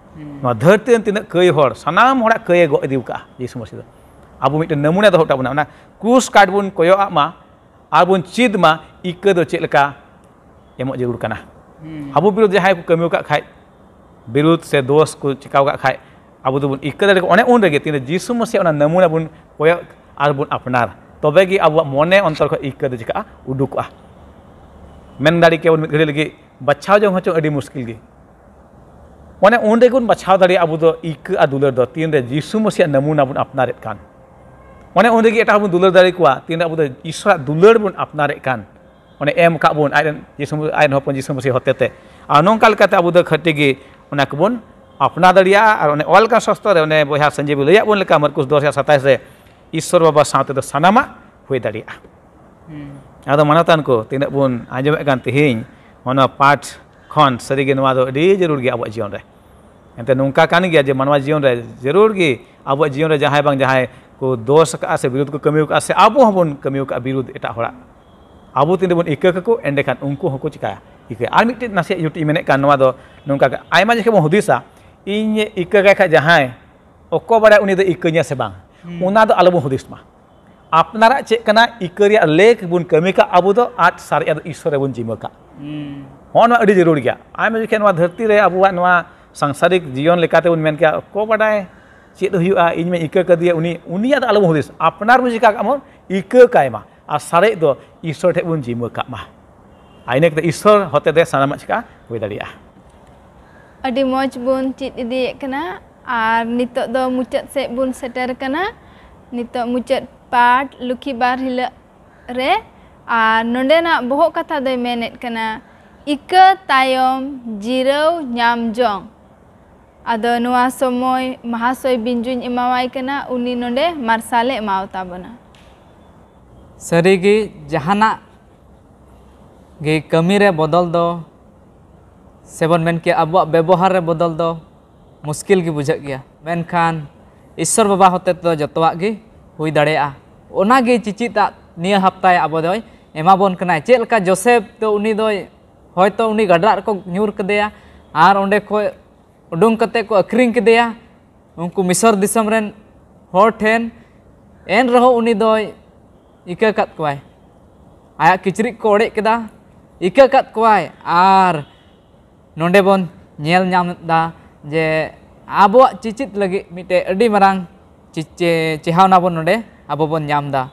ᱱᱚᱣᱟ ᱫᱷᱟᱹᱨᱛᱤ ᱨᱮᱱ ᱛᱤᱱᱟᱹᱜ ᱠᱟᱹᱭ ᱦᱚᱲ, ᱥᱟᱱᱟᱢ ᱦᱚᱲᱟᱜ ᱠᱟᱹᱭ ᱮ ᱜᱚᱜ ᱤᱫᱤ ᱟᱠᱟᱫᱼᱟ ᱡᱤᱥᱩ ᱢᱟᱥᱤ ᱫᱚ᱾ ᱟᱵᱚ ᱢᱤᱫᱴᱮᱱ ᱱᱟᱢᱩᱱᱟ ᱫᱚᱦᱚ ᱦᱚᱴᱚ ᱵᱚᱱᱟ᱾ ᱚᱱᱟ ᱠᱨᱩᱥ ᱠᱟᱴ ᱵᱚᱱ ᱠᱚᱭᱚᱜ ᱟᱜ ᱢᱟ, ᱟᱨ ᱵᱚᱱ ᱪᱮᱫ ᱢᱟ ᱤᱠᱟᱹ ᱫᱚ ᱪᱮᱫ ᱞᱮᱠᱟ ᱮᱢᱚᱜ ᱡᱟᱹᱨᱩᱲ ᱠᱟᱱᱟ᱾ ᱟᱵᱚ ᱵᱤᱨᱩᱫᱷ ᱡᱟᱦᱟᱸᱭ ᱠᱚ ᱠᱟᱹᱢᱤ ᱟᱠᱟᱫ ᱠᱷᱟᱡ, ᱵᱤᱨᱩᱫᱷ ᱥᱮ ᱫᱳᱥ ᱠᱚ ᱪᱤᱠᱟᱹ ᱟᱠᱟᱫ ᱠᱷᱟᱡ, ᱟᱵᱚ ᱫᱚᱵᱚᱱ ᱤᱠᱟᱹ ᱫᱟᱲᱮ ᱠᱚᱣᱟ ᱚᱱᱮ ᱩᱱ ᱨᱮᱜᱮ, ᱛᱤᱱᱨᱮ ᱡᱤᱥᱩ ᱢᱟᱥᱤᱭᱟᱜ ᱚᱱᱟ ᱱᱟᱢᱩᱱᱟ ᱵᱚᱱ ᱠᱚᱭᱚᱜ ᱟᱨ ᱵᱚᱱ ᱟᱯᱱᱟᱨ, ᱛᱚᱵᱮ ᱜᱮ ᱟᱵᱚᱣᱟᱜ ᱢᱚᱱᱮ ᱚᱱᱛᱚᱨ ᱠᱷᱚᱱ ᱤᱠᱟᱹ ᱫᱚ ᱪᱤᱠᱟᱹᱜᱼᱟ, ᱩᱰᱩᱠᱚᱜᱼᱟ᱾ ᱢᱮᱱ ᱫᱟᱲᱮ ᱠᱮᱭᱟᱵᱚᱱ ᱢᱤᱫ ᱜᱷᱟᱹᱲᱤ ᱞᱟᱹᱜᱤᱫ ᱵᱟᱪᱷᱟᱣ ᱡᱚᱝ ᱦᱚᱸ ᱪᱚᱝ ᱟᱹᱰᱤ ᱢᱩᱥᱠᱤᱞ ᱜᱮ᱾ ᱚᱱᱮ ᱩᱱ ᱨᱮᱜᱮ ᱵᱚᱱ ᱵᱟᱪᱷᱟᱣ ᱫᱟᱲᱮᱭᱟᱜᱼᱟ ᱟᱵᱚ ᱫᱚ ᱤᱠᱟᱹ ᱟᱨ ᱫᱩᱞᱟᱹᱲ ᱫᱚ, ᱛᱤᱱᱨᱮ ᱡᱤᱥᱩ ᱢᱟᱥᱤᱭᱟᱜ ᱱᱟᱢᱩᱱᱟ ᱵᱚᱱ ᱟᱯᱱᱟᱨᱮᱫ ᱠᱟᱱ᱾ ᱚᱱᱮ ᱩᱱ ᱨᱮᱜᱮ ᱮᱴᱟᱜ ᱦᱚᱲ ᱵᱚᱱ ᱫᱩᱞᱟᱹᱲ ᱫᱟᱲᱮ ᱠᱚᱣᱟ, ᱛᱤᱱᱨᱮ ᱟᱵᱚ ᱫᱚ ᱤᱥᱚᱨᱟᱜ ᱫᱩᱞᱟᱹᱲ ᱵᱚᱱ ᱟᱯᱱᱟᱨᱮᱫ ᱠᱟᱱ, ᱚᱱᱮ ᱮᱢ ᱠᱟᱜ ᱵᱚᱱ ᱟᱡ ᱨᱮᱱ ᱡᱤᱥᱩ, ᱟᱡ ᱨᱮᱱ ᱦᱚᱯᱚᱱ ᱡᱤᱥᱩ ᱢᱟᱥᱤ ᱦᱚᱛᱮᱛᱮ᱾ ᱟᱨ ᱱᱚᱝᱠᱟ ᱞᱮᱠᱟᱛᱮ ᱟᱵᱚ ᱫᱚ ᱠᱷᱟᱹᱴᱤ ᱜᱮ ᱚᱱᱟ ᱠᱚᱵᱚᱱ ᱟᱯᱱᱟᱨ ᱫᱟᱲᱮᱭᱟᱜᱼᱟ᱾ ᱟᱨ ᱚᱱᱮ ᱚᱞ ᱟᱠᱟᱱ ᱥᱟᱥᱛᱚ ᱨᱮ, ᱚᱱᱮ ᱵᱚᱭᱦᱟ ᱥᱟᱹᱧᱡᱤᱵᱤ ᱞᱟᱹᱭᱟᱫ ᱵᱚᱱ ᱞᱮᱠᱟ, ᱢᱟᱨᱠᱩᱥ ᱫᱚᱥ ᱨᱮᱭᱟᱜ ᱥᱟᱛᱟᱭᱤᱥ ᱨᱮ, ᱤᱥᱚᱨ ᱵᱟᱵᱟ ᱥᱟᱶ ᱛᱮᱫᱚ ᱥᱟᱱᱟᱢᱟᱜ ᱦᱩᱭ ᱫᱟᱲᱮᱭᱟᱜᱼᱟ᱾ ᱟᱫᱚ ᱢᱟᱱᱚᱛᱟᱱ ᱠᱚ, ᱛᱤᱱᱟᱹᱜ ᱵᱚᱱ ᱟᱸᱡᱚᱢᱮᱫ ᱠᱟᱱ ᱛᱮᱦᱮᱧ, ᱱᱚᱣᱟ ᱯᱟᱴ ᱠᱷᱚᱱ ᱥᱟᱹᱨᱤᱜᱮ ᱱᱚᱣᱟ ᱫᱚ ᱟᱹᱰᱤ ᱡᱟᱹᱨᱩᱲ ᱜᱮᱭᱟ ᱟᱵᱚᱣᱟᱜ ᱡᱤᱭᱚᱱ ᱨᱮ᱾ ᱮᱱᱛᱮ ᱱᱚᱝᱠᱟ ᱠᱟᱱ ᱜᱮᱭᱟ ᱡᱮ ᱢᱟᱱᱣᱟ ᱡᱤᱭᱚᱱ ᱨᱮ ᱡᱟᱹᱨᱩᱲ ᱜᱮ, ᱟᱵᱚᱣᱟᱜ ᱡᱤᱭᱚᱱ ᱨᱮ ᱡᱟᱦᱟᱸᱭ ᱵᱟᱝ ᱡᱟᱦᱟᱸᱭ ᱠᱚ ᱫᱳᱥ ᱟᱠᱟᱫᱼᱟ ᱥᱮ ᱵᱤᱨᱩᱫᱷ ᱠᱚ ᱠᱟᱹᱢᱤ ᱟᱠᱟᱫᱼᱟ ᱥᱮ ᱟᱵᱚ ᱦᱚᱸᱵᱚᱱ ᱠᱟᱹᱢᱤ ᱟᱠᱟᱫᱼᱟ ᱵᱤᱨᱩᱫᱷ ᱮᱴᱟᱜ ᱦᱚᱲᱟᱜ, ᱟᱵᱚ ᱛᱤᱱ ᱨᱮᱵᱚᱱ ᱤᱠᱟᱹ ᱠᱟᱠᱚ, ᱮᱸᱰᱮᱠᱷᱟᱱ ᱩᱱᱠᱩ ᱦᱚᱸᱠᱚ ᱪᱤᱠᱟᱹᱭᱟ, ᱤᱠᱟᱹᱭᱟ᱾ ᱟᱨ ᱢᱤᱫᱴᱮᱱ ᱱᱟᱥᱮᱭᱟᱜ ᱡᱩᱴᱤᱡ ᱢᱮᱱᱮᱫ ᱠᱟᱱ, ᱱᱚᱣᱟ ᱫᱚ ᱱᱚᱝᱠᱟ ᱜᱮ, ᱟᱭᱢᱟ ᱡᱚᱠᱷᱮᱡ ᱵᱚᱱ ᱦᱩᱫᱤᱥᱟ, ᱤᱧ ᱤᱠᱟᱹ ᱠᱟᱭ ᱠᱷᱟᱡ ᱡᱟᱦᱟᱸᱭ, ᱚᱠᱚᱭ ᱵᱟᱲᱟᱭ ᱩᱱᱤ ᱫᱚ ᱤᱠᱟᱹᱧᱟ ᱥᱮ ᱵᱟᱝ, ᱚᱱᱟ ᱫᱚ ᱟᱞᱚᱵᱚᱱ ᱦᱩᱫᱤᱥ ᱢᱟ᱾ ᱟᱯᱱᱟᱨᱟᱜ ᱪᱮᱫ ᱠᱟᱱᱟ, ᱤᱠᱟᱹ ᱨᱮᱭᱟᱜ ᱞᱮᱠ ᱵᱚᱱ ᱠᱟᱹᱢᱤ ᱠᱟᱜ ᱟᱵᱚ ᱫᱚ, ᱟᱨ ᱥᱟᱨᱮᱡᱟᱜ ᱫᱚ ᱤᱥᱥᱚᱨ ᱨᱮᱵᱚᱱ ᱡᱤᱢᱟᱹ ᱠᱟᱜ᱾ ᱦᱚᱸᱜᱼᱚ ᱱᱚᱣᱟ ᱟᱹᱰᱤ ᱡᱟᱹᱨᱩᱲ ᱜᱮᱭᱟ᱾ ᱟᱭᱢᱟ ᱡᱚᱠᱷᱮᱡ ᱱᱚᱣᱟ ᱫᱷᱟᱹᱨᱛᱤ ᱨᱮ ᱟᱵᱚᱣᱟᱜ ᱱᱚᱣᱟ ᱥᱟᱝᱥᱟᱨᱤᱠ ᱡᱤᱭᱚᱱ ᱞᱮᱠᱟᱛᱮ ᱵᱚᱱ ᱢᱮᱱ ᱠᱮᱭᱟ, ᱚᱠᱚᱭ ᱵᱟᱰᱟᱭ ᱪᱮᱫ ᱦᱩᱭᱩᱜᱼᱟ, ᱤᱧ ᱢᱟᱧ ᱤᱠᱟᱹ ᱠᱟᱫᱮᱭᱟ, ᱩᱱᱤ, ᱩᱱᱤᱭᱟᱜ ᱫᱚ ᱟᱞᱚᱵᱚᱱ ᱦᱩᱫᱤᱥ, ᱟᱯᱱᱟᱨ ᱵᱚᱱ ᱪᱤᱠᱟ ᱠᱟᱜ ᱵᱚᱱ, ᱤᱠᱟᱹ ᱠᱟᱭ ᱢᱟ, ᱟᱨ ᱥᱟᱨᱮᱡ ᱫᱚ ᱤᱥᱥᱚᱨ ᱴᱷᱮᱡ ᱵᱚᱱ ᱡᱤᱢᱟᱹ ᱠᱟᱜ ᱢᱟ᱾ ᱟᱨ ᱤᱱᱟᱹ ᱠᱟᱛᱮ ᱤᱥᱥᱚᱨ ᱦᱚᱛᱮ ᱛᱮ ᱥᱟᱱᱟᱢᱟᱜ ᱪᱤᱠᱟ ᱦᱩᱭ ᱫᱟᱲᱮᱭᱟᱜᱼᱟ᱾ ᱟᱹᱰᱤ ᱢᱚᱡᱽ ᱵᱚᱱ ᱪᱮᱫ ᱤᱫᱤᱭᱮᱫ ᱠᱟᱱᱟ᱾ ᱟᱨ ᱱᱤᱛᱚᱜ ᱫᱚ ᱢᱩᱪᱟᱹᱫ ᱥᱮᱫ ᱵᱚᱱ ᱥᱮᱴᱮᱨ ᱠᱟᱱᱟ᱾ ᱱᱤᱛᱚᱜ ᱢᱩᱪᱟᱹᱫ ᱯᱟᱴ ᱞᱩᱠᱷᱤ ᱵᱟᱨ ᱦᱤᱞᱳᱜ ᱨᱮ, ᱟᱨ ᱱᱚᱰᱮᱱᱟᱜ ᱵᱚᱦᱚᱜ ᱠᱟᱛᱷᱟ ᱫᱚᱭ ᱢᱮᱱᱮᱫ ᱠᱟᱱᱟ, ᱤᱠᱟᱹ ᱛᱟᱭᱚᱢ ᱡᱤᱨᱟᱹᱣ ᱧᱟᱢ ᱡᱚᱝ᱾ ᱟᱫᱚ ᱱᱚᱣᱟ ᱥᱚᱢᱚᱭ ᱢᱟᱦᱟᱥᱚᱭ ᱵᱤᱧᱡᱩᱧ ᱮᱢᱟᱣᱟᱭ ᱠᱟᱱᱟ, ᱩᱱᱤ ᱱᱚᱰᱮ ᱢᱟᱨᱥᱟᱞᱮ ᱮᱢᱟᱣ ᱛᱟᱵᱚᱱᱟ᱾ ᱥᱟᱹᱨᱤᱜᱮ ᱡᱟᱦᱟᱱᱟᱜ ᱜᱮ ᱠᱟᱹᱢᱤ ᱨᱮ ᱵᱚᱫᱚᱞ ᱫᱚ, ᱥᱮᱵᱚᱱ ᱢᱮᱱ ᱠᱮᱭᱟ ᱟᱵᱚᱣᱟᱜ ᱵᱮᱵᱚᱦᱟᱨ ᱨᱮ ᱵᱚᱫᱚᱞ ᱫᱚ ᱢᱩᱥᱠᱤᱞ ᱜᱮ ᱵᱩᱡᱷᱟᱹᱜ ᱜᱮᱭᱟ, ᱢᱮᱱᱠᱷᱟᱱ ᱤᱥᱥᱚᱨ ᱵᱟᱵᱟ ᱦᱚᱛᱮ ᱛᱮᱫᱚ ᱡᱚᱛᱚᱣᱟᱜ ᱜᱮ ᱦᱩᱭ ᱫᱟᱲᱮᱭᱟᱜᱼᱟ᱾ ᱚᱱᱟᱜᱮ ᱪᱤᱪᱤᱫ ᱟᱜ ᱱᱤᱭᱟᱹ ᱦᱟᱯᱛᱟᱭ ᱟᱵᱚ ᱫᱚᱭ ᱮᱢᱟᱵᱚᱱ ᱠᱟᱱᱟᱭ᱾ ᱪᱮᱫ ᱞᱮᱠᱟ ᱡᱳᱥᱮᱯ ᱫᱚ ᱩᱱᱤ ᱫᱚᱭ, ᱦᱚᱭᱛᱚ ᱩᱱᱤ ᱜᱟᱰᱨᱟᱜ ᱨᱮᱠᱚ ᱧᱩᱨ ᱠᱮᱫᱮᱭᱟ ᱟᱨ ᱚᱸᱰᱮ ᱠᱷᱚᱡ ᱩᱰᱩᱝ ᱠᱟᱛᱮ ᱠᱚ ᱟᱹᱠᱷᱨᱤᱧ ᱠᱮᱫᱮᱭᱟ ᱩᱱᱠᱩ ᱢᱤᱥᱚᱨ ᱫᱤᱥᱚᱢ ᱨᱮᱱ ᱦᱚᱲ ᱴᱷᱮᱱ᱾ ᱮᱱ ᱨᱮᱦᱚᱸ ᱩᱱᱤ ᱫᱚᱭ ᱤᱠᱟᱹ ᱠᱟᱫ ᱠᱚᱣᱟᱭ, ᱟᱭᱟᱜ ᱠᱤᱪᱨᱤᱡ ᱠᱚ ᱚᱲᱮᱡ ᱠᱮᱫᱟ, ᱤᱠᱟᱹ ᱠᱟᱫ ᱠᱚᱣᱟᱭ᱾ ᱟᱨ ᱱᱚᱰᱮ ᱵᱚᱱ ᱧᱮᱞ ᱧᱟᱢ ᱮᱫᱟ ᱡᱮ ᱟᱵᱚᱣᱟᱜ ᱪᱤᱪᱤᱫ ᱞᱟᱹᱜᱤᱫ ᱢᱤᱫᱴᱮᱡ ᱟᱹᱰᱤ ᱢᱟᱨᱟᱝ ᱪᱤ-, ᱪᱮ-, ᱪᱮᱦᱟᱣᱱᱟ ᱵᱚᱱ ᱱᱚᱰᱮ ᱟᱵᱚ ᱵᱚᱱ ᱧᱟᱢ ᱮᱫᱟ᱾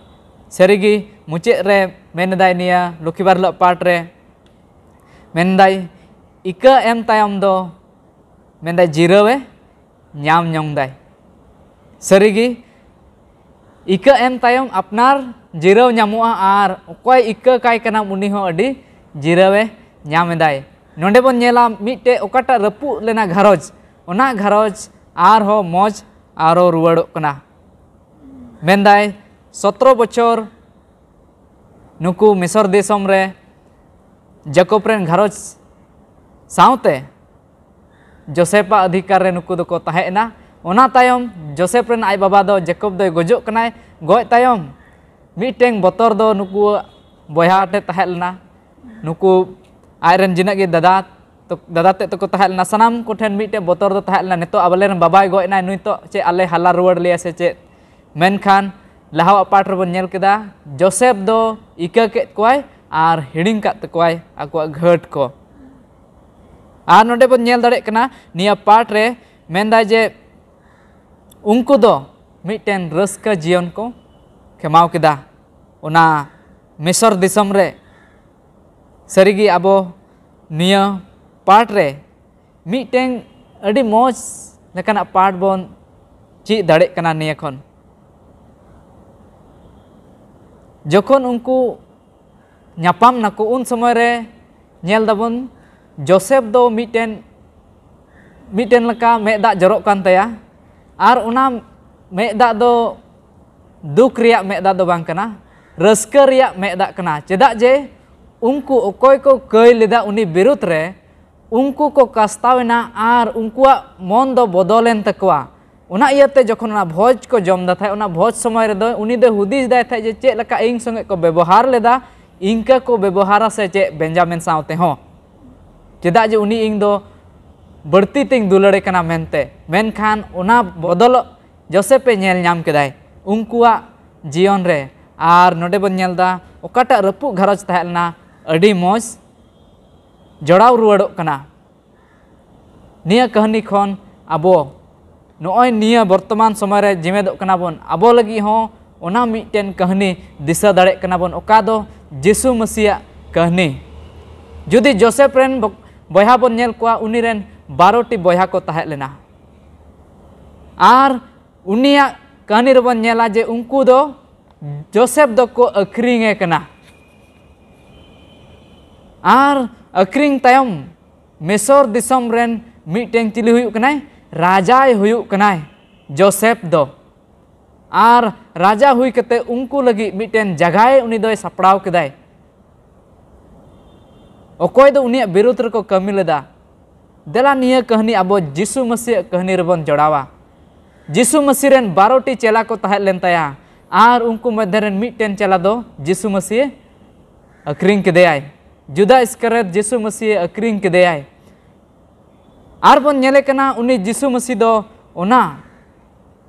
ᱥᱟᱹᱨᱤᱜᱮ ᱢᱩᱪᱟᱹᱫ ᱨᱮ ᱢᱮᱱ ᱮᱫᱟᱭ ᱱᱤᱭᱟᱹ ᱞᱩᱠᱷᱤ ᱵᱟᱨ ᱦᱤᱞᱳᱜ ᱯᱟᱴ ᱨᱮ ᱢᱮᱱᱫᱟᱭ, ᱤᱠᱟᱹ ᱮᱢ ᱛᱟᱭᱚᱢ ᱫᱚ ᱢᱮᱱᱫᱟᱭ ᱡᱤᱨᱟᱹᱣᱮ ᱧᱟᱢ ᱧᱚᱝ ᱫᱟᱭ᱾ ᱥᱟᱹᱨᱤᱜᱮ ᱤᱠᱟᱹ ᱮᱢ ᱛᱟᱭᱚᱢ ᱟᱯᱱᱟᱨ ᱡᱤᱨᱟᱹᱣ ᱧᱟᱢᱚᱜᱼᱟ, ᱟᱨ ᱚᱠᱚᱭ ᱤᱠᱟᱹ ᱠᱟᱭ ᱠᱟᱱᱟ ᱩᱱᱤ ᱦᱚᱸ ᱟᱹᱰᱤ ᱡᱤᱨᱟᱹᱣᱮ ᱧᱟᱢ ᱮᱫᱟᱭ᱾ ᱱᱚᱰᱮ ᱵᱚᱱ ᱧᱮᱞᱟ ᱢᱤᱫᱴᱮᱡ ᱚᱠᱟᱴᱟᱜ ᱨᱟᱹᱯᱩᱫ ᱞᱮᱱᱟ ᱜᱷᱟᱨᱚᱸᱡᱽ, ᱚᱱᱟ ᱜᱷᱟᱨᱚᱸᱡᱽ ᱟᱨᱦᱚᱸ ᱢᱚᱡᱽ ᱟᱨᱚ ᱨᱩᱣᱟᱹᱲᱚᱜ ᱠᱟᱱᱟ᱾ ᱢᱮᱱᱫᱟᱭ ᱥᱚᱛᱨᱚ ᱵᱚᱪᱷᱚᱨ ᱱᱩᱠᱩ ᱢᱤᱥᱚᱨ ᱫᱤᱥᱚᱢ ᱨᱮ ᱡᱟᱠᱚᱵ ᱨᱮᱱ ᱜᱷᱟᱨᱚᱸᱡᱽ ᱥᱟᱶᱛᱮ ᱡᱳᱥᱮᱯᱟᱜ ᱚᱫᱷᱤᱠᱟᱨ ᱨᱮ ᱱᱩᱠᱩ ᱫᱚᱠᱚ ᱛᱟᱦᱮᱸ ᱮᱱᱟ, ᱚᱱᱟ ᱛᱟᱭᱚᱢ ᱡᱳᱥᱮᱯ ᱨᱮᱱ ᱟᱡ ᱵᱟᱵᱟ ᱫᱚ ᱡᱮᱠᱚᱵ ᱫᱚᱭ ᱜᱚᱡᱚᱜ ᱠᱟᱱᱟᱭ᱾ ᱜᱚᱡ ᱛᱟᱭᱚᱢ ᱢᱤᱫᱴᱮᱱ ᱵᱚᱛᱚᱨ ᱫᱚ ᱱᱩᱠᱩ ᱵᱚᱭᱦᱟ ᱴᱷᱮᱱ ᱛᱟᱦᱮᱸ ᱞᱮᱱᱟ, ᱱᱩᱠᱩ ᱟᱡ ᱨᱮᱱ ᱡᱤᱱᱟᱹᱜ ᱜᱮ ᱫᱟᱫᱟ ᱛᱚ-, ᱫᱟᱫᱟ ᱛᱮᱫ ᱛᱟᱠᱚ ᱛᱟᱦᱮᱸ ᱞᱮᱱᱟ, ᱥᱟᱱᱟᱢ ᱠᱚᱴᱷᱮᱱ ᱢᱤᱫᱴᱮᱱ ᱵᱚᱛᱚᱨ ᱫᱚ ᱛᱟᱦᱮᱸ ᱞᱮᱱᱟ, ᱱᱤᱛᱚᱜ ᱟᱞᱮ ᱨᱮᱱ ᱵᱟᱵᱟᱭ ᱜᱚᱡ ᱮᱱᱟᱭ, ᱱᱩᱭ ᱛᱚ ᱪᱮᱫ ᱟᱞᱮ ᱦᱟᱞᱟ ᱨᱩᱣᱟᱹᱲ ᱞᱮᱭᱟ ᱥᱮ ᱪᱮᱫ? ᱢᱮᱱᱠᱷᱟᱱ ᱞᱟᱦᱟᱣᱟᱜ ᱯᱟᱴ ᱨᱮᱵᱚᱱ ᱧᱮᱞ ᱠᱮᱫᱟ, ᱡᱳᱥᱮᱯ ᱫᱚ ᱤᱠᱟᱹ ᱠᱮᱫ ᱠᱚᱣᱟᱭ ᱟᱨ ᱦᱤᱲᱤᱧ ᱠᱟᱫ ᱛᱟᱠᱚᱣᱟᱭ ᱟᱠᱚᱣᱟᱜ ᱜᱷᱟᱹᱴ ᱠᱚ᱾ ᱟᱨ ᱱᱚᱰᱮ ᱵᱚᱱ ᱧᱮᱞ ᱫᱟᱲᱮᱭᱟᱜ ᱠᱟᱱᱟ, ᱱᱤᱭᱟᱹ ᱯᱟᱴ ᱨᱮ ᱢᱮᱱᱫᱟᱭ ᱡᱮ ᱩᱱᱠᱩ ᱫᱚ ᱢᱤᱫᱴᱮᱱ ᱨᱟᱹᱥᱠᱟᱹ ᱡᱤᱭᱚᱱ ᱠᱚ ᱠᱷᱮᱢᱟᱣ ᱠᱮᱫᱟ ᱚᱱᱟ ᱢᱤᱥᱚᱨ ᱫᱤᱥᱚᱢ ᱨᱮ᱾ ᱥᱟᱹᱨᱤᱜᱮ ᱟᱵᱚ ᱱᱤᱭᱟᱹ ᱯᱟᱴ ᱨᱮ ᱢᱤᱫᱴᱮᱱ ᱟᱹᱰᱤ ᱢᱚᱡᱽ ᱞᱮᱠᱟᱱᱟᱜ ᱯᱟᱴ ᱵᱚᱱ ᱪᱮᱫ ᱫᱟᱲᱮᱜ ᱠᱟᱱᱟ ᱱᱤᱭᱟᱹ ᱠᱷᱚᱱ᱾ ᱡᱚᱠᱷᱚᱱ ᱩᱱᱠᱩ ᱧᱟᱯᱟᱢ ᱱᱟᱠᱚ, ᱩᱱ ᱥᱚᱢᱚᱭ ᱨᱮ ᱧᱮᱞ ᱫᱟᱵᱚᱱ ᱡᱳᱥᱮᱯ ᱫᱚ ᱢᱤᱫᱴᱮᱱ, ᱢᱤᱫᱴᱮᱱ ᱞᱮᱠᱟ ᱢᱮᱫ ᱫᱟᱜ ᱡᱚᱨᱚᱜ ᱠᱟᱱ ᱛᱟᱭᱟ᱾ ᱟᱨ ᱚᱱᱟ ᱢᱮᱫ ᱫᱟᱜ ᱫᱚ ᱫᱩᱠ ᱨᱮᱭᱟᱜ ᱢᱮᱫ ᱫᱟᱜ ᱫᱚ ᱵᱟᱝ ᱠᱟᱱᱟ, ᱨᱟᱹᱥᱠᱟᱹ ᱨᱮᱭᱟᱜ ᱢᱮᱫ ᱫᱟᱜ ᱠᱟᱱᱟ᱾ ᱪᱮᱫᱟᱜ ᱡᱮ ᱩᱱᱠᱩ ᱚᱠᱚᱭ ᱠᱚ ᱠᱟᱹᱭ ᱞᱮᱫᱟ ᱩᱱᱤ ᱵᱤᱨᱩᱫᱽ ᱨᱮ, ᱩᱱᱠᱩ ᱠᱚ ᱠᱟᱥᱛᱟᱣ ᱮᱱᱟ ᱟᱨ ᱩᱱᱠᱩᱣᱟᱜ ᱢᱚᱱ ᱫᱚ ᱵᱚᱫᱚᱞᱮᱱ ᱛᱟᱠᱚᱣᱟ᱾ ᱚᱱᱟ ᱤᱭᱟᱹᱛᱮ ᱡᱚᱠᱷᱚᱱ ᱚᱱᱟ ᱵᱷᱚᱡᱽ ᱠᱚ ᱡᱚᱢ ᱫᱟ ᱛᱟᱦᱮᱸᱫ, ᱚᱱᱟ ᱵᱷᱚᱡᱽ ᱥᱚᱢᱚᱭ ᱨᱮᱫᱚ ᱩᱱᱤ ᱫᱚᱭ ᱦᱩᱫᱤᱥ ᱫᱟᱭ ᱛᱟᱦᱮᱸᱫ ᱡᱮ ᱪᱮᱫ ᱞᱮᱠᱟ ᱤᱧ ᱥᱚᱸᱜᱮ ᱠᱚ ᱵᱮᱵᱚᱦᱟᱨ ᱞᱮᱫᱟ, ᱤᱱᱠᱟᱹ ᱠᱚ ᱵᱮᱵᱚᱦᱟᱨᱟ ᱥᱮ ᱪᱮᱫ ᱵᱮᱧᱡᱟᱢᱤᱱ ᱥᱟᱶ ᱛᱮᱦᱚᱸ? ᱪᱮᱫᱟᱜ ᱡᱮ ᱩᱱᱤ ᱤᱧ ᱫᱚ ᱵᱟᱹᱲᱛᱤ ᱛᱤᱧ ᱫᱩᱞᱟᱹᱲᱮ ᱠᱟᱱᱟ ᱢᱮᱱᱛᱮ᱾ ᱢᱮᱱᱠᱷᱟᱱ ᱚᱱᱟ ᱵᱚᱫᱚᱞ ᱡᱳᱥᱮᱯ ᱮ ᱧᱮᱞ ᱧᱟᱢ ᱠᱮᱫᱟᱭ ᱩᱱᱠᱩᱣᱟᱜ ᱡᱤᱭᱚᱱ ᱨᱮ᱾ ᱟᱨ ᱱᱚᱰᱮ ᱵᱚᱱ ᱧᱮᱞ ᱮᱫᱟ ᱚᱠᱟᱴᱟᱜ ᱨᱟᱹᱯᱩᱫ ᱜᱷᱟᱨᱚᱸᱡᱽ ᱛᱟᱦᱮᱸ ᱞᱮᱱᱟ, ᱟᱹᱰᱤ ᱢᱚᱡᱽ ᱡᱚᱲᱟᱣ ᱨᱩᱣᱟᱹᱲᱚᱜ ᱠᱟᱱᱟ᱾ ᱱᱤᱭᱟᱹ ᱠᱟᱹᱦᱱᱤ ᱠᱷᱚᱱ ᱟᱵᱚ ᱱᱚᱜᱼᱚᱭ ᱱᱤᱭᱟᱹ ᱵᱚᱨᱛᱚᱢᱟᱱ ᱥᱚᱢᱚᱭ ᱨᱮ ᱡᱤᱣᱮᱫᱚᱜ ᱠᱟᱱᱟ ᱵᱚᱱ, ᱟᱵᱚ ᱞᱟᱹᱜᱤᱫ ᱦᱚᱸ ᱚᱱᱟ ᱢᱤᱫᱴᱮᱱ ᱠᱟᱹᱦᱱᱤ ᱫᱤᱥᱟᱹ ᱫᱟᱲᱮᱭᱟᱜ ᱠᱟᱱᱟ ᱵᱚᱱ, ᱚᱠᱟ ᱫᱚ ᱡᱤᱥᱩ ᱢᱟᱹᱥᱤᱭᱟᱜ ᱠᱟᱹᱦᱱᱤ᱾ ᱡᱩᱫᱤ ᱡᱳᱥᱮᱯ ᱨᱮᱱ ᱵᱚ-, ᱵᱚᱭᱦᱟ ᱵᱚᱱ ᱧᱮᱞ ᱠᱚᱣᱟ, ᱩᱱᱤ ᱨᱮᱱ ᱵᱟᱨᱚ ᱴᱤ ᱵᱚᱭᱦᱟ ᱠᱚ ᱛᱟᱦᱮᱸ ᱞᱮᱱᱟ᱾ ᱟᱨ ᱩᱱᱤᱭᱟᱜ ᱠᱟᱹᱦᱱᱤ ᱨᱮᱵᱚᱱ ᱧᱮᱞᱟ ᱡᱮ ᱩᱱᱠᱩ ᱫᱚ ᱡᱳᱥᱮᱯ ᱫᱚᱠᱚ ᱟᱹᱠᱷᱨᱤᱧᱮ ᱠᱟᱱᱟ᱾ ᱟᱨ ᱟᱹᱠᱷᱨᱤᱧ ᱛᱟᱭᱚᱢ ᱢᱤᱥᱚᱨ ᱫᱤᱥᱚᱢ ᱨᱮᱱ ᱢᱤᱫᱴᱮᱱ ᱪᱤᱞᱤ ᱦᱩᱭᱩᱜ ᱠᱟᱱᱟᱭ? ᱨᱟᱡᱟᱭ ᱦᱩᱭᱩᱜ ᱠᱟᱱᱟᱭ ᱡᱳᱥᱮᱯ ᱫᱚ᱾ ᱟᱨ ᱨᱟᱡᱟ ᱦᱩᱭ ᱠᱟᱛᱮ ᱩᱱᱠᱩ ᱞᱟᱹᱜᱤᱫ ᱢᱤᱫᱴᱮᱱ ᱡᱟᱭᱜᱟᱭ ᱩᱱᱤ ᱫᱚᱭ ᱥᱟᱯᱲᱟᱣ ᱠᱮᱫᱟᱭ᱾ ᱚᱠᱚᱭ ᱫᱚ ᱩᱱᱤᱭᱟᱜ ᱵᱤᱨᱩᱫᱷ ᱨᱮᱠᱚ ᱠᱟᱹᱢᱤ ᱞᱮᱫᱟ? ᱫᱮᱞᱟ ᱱᱤᱭᱟᱹ ᱠᱟᱹᱦᱱᱤ ᱟᱵᱚ ᱡᱤᱥᱩ ᱢᱟᱹᱥᱤᱭᱟᱜ ᱠᱟᱹᱦᱱᱤ ᱨᱮᱵᱚᱱ ᱡᱚᱲᱟᱣᱟ᱾ ᱡᱤᱥᱩ ᱢᱟᱹᱥᱤ ᱨᱮᱱ ᱵᱟᱨᱚ ᱴᱤ ᱪᱮᱞᱟ ᱠᱚ ᱛᱟᱦᱮᱸ ᱞᱮᱱ ᱛᱟᱭᱟ, ᱟᱨ ᱩᱱᱠᱩ ᱢᱚᱫᱽᱫᱷᱮ ᱨᱮᱱ ᱢᱤᱫᱴᱮᱱ ᱪᱮᱞᱟ ᱫᱚ ᱡᱤᱥᱩ ᱢᱟᱹᱥᱤ ᱟᱹᱠᱷᱨᱤᱧ ᱠᱮᱫᱮᱭᱟᱭ᱾ ᱡᱩᱫᱟ ᱤᱥᱠᱟᱨᱤᱭᱚᱛ ᱡᱤᱥᱩ ᱢᱟᱹᱥᱤ ᱟᱹᱠᱷᱨᱤᱧ ᱠᱮᱫᱮᱭᱟᱭ᱾ ᱟᱨ ᱵᱚᱱ ᱧᱮᱞᱮ ᱠᱟᱱᱟ, ᱩᱱᱤ ᱡᱤᱥᱩ ᱢᱟᱹᱥᱤ ᱫᱚ ᱚᱱᱟ,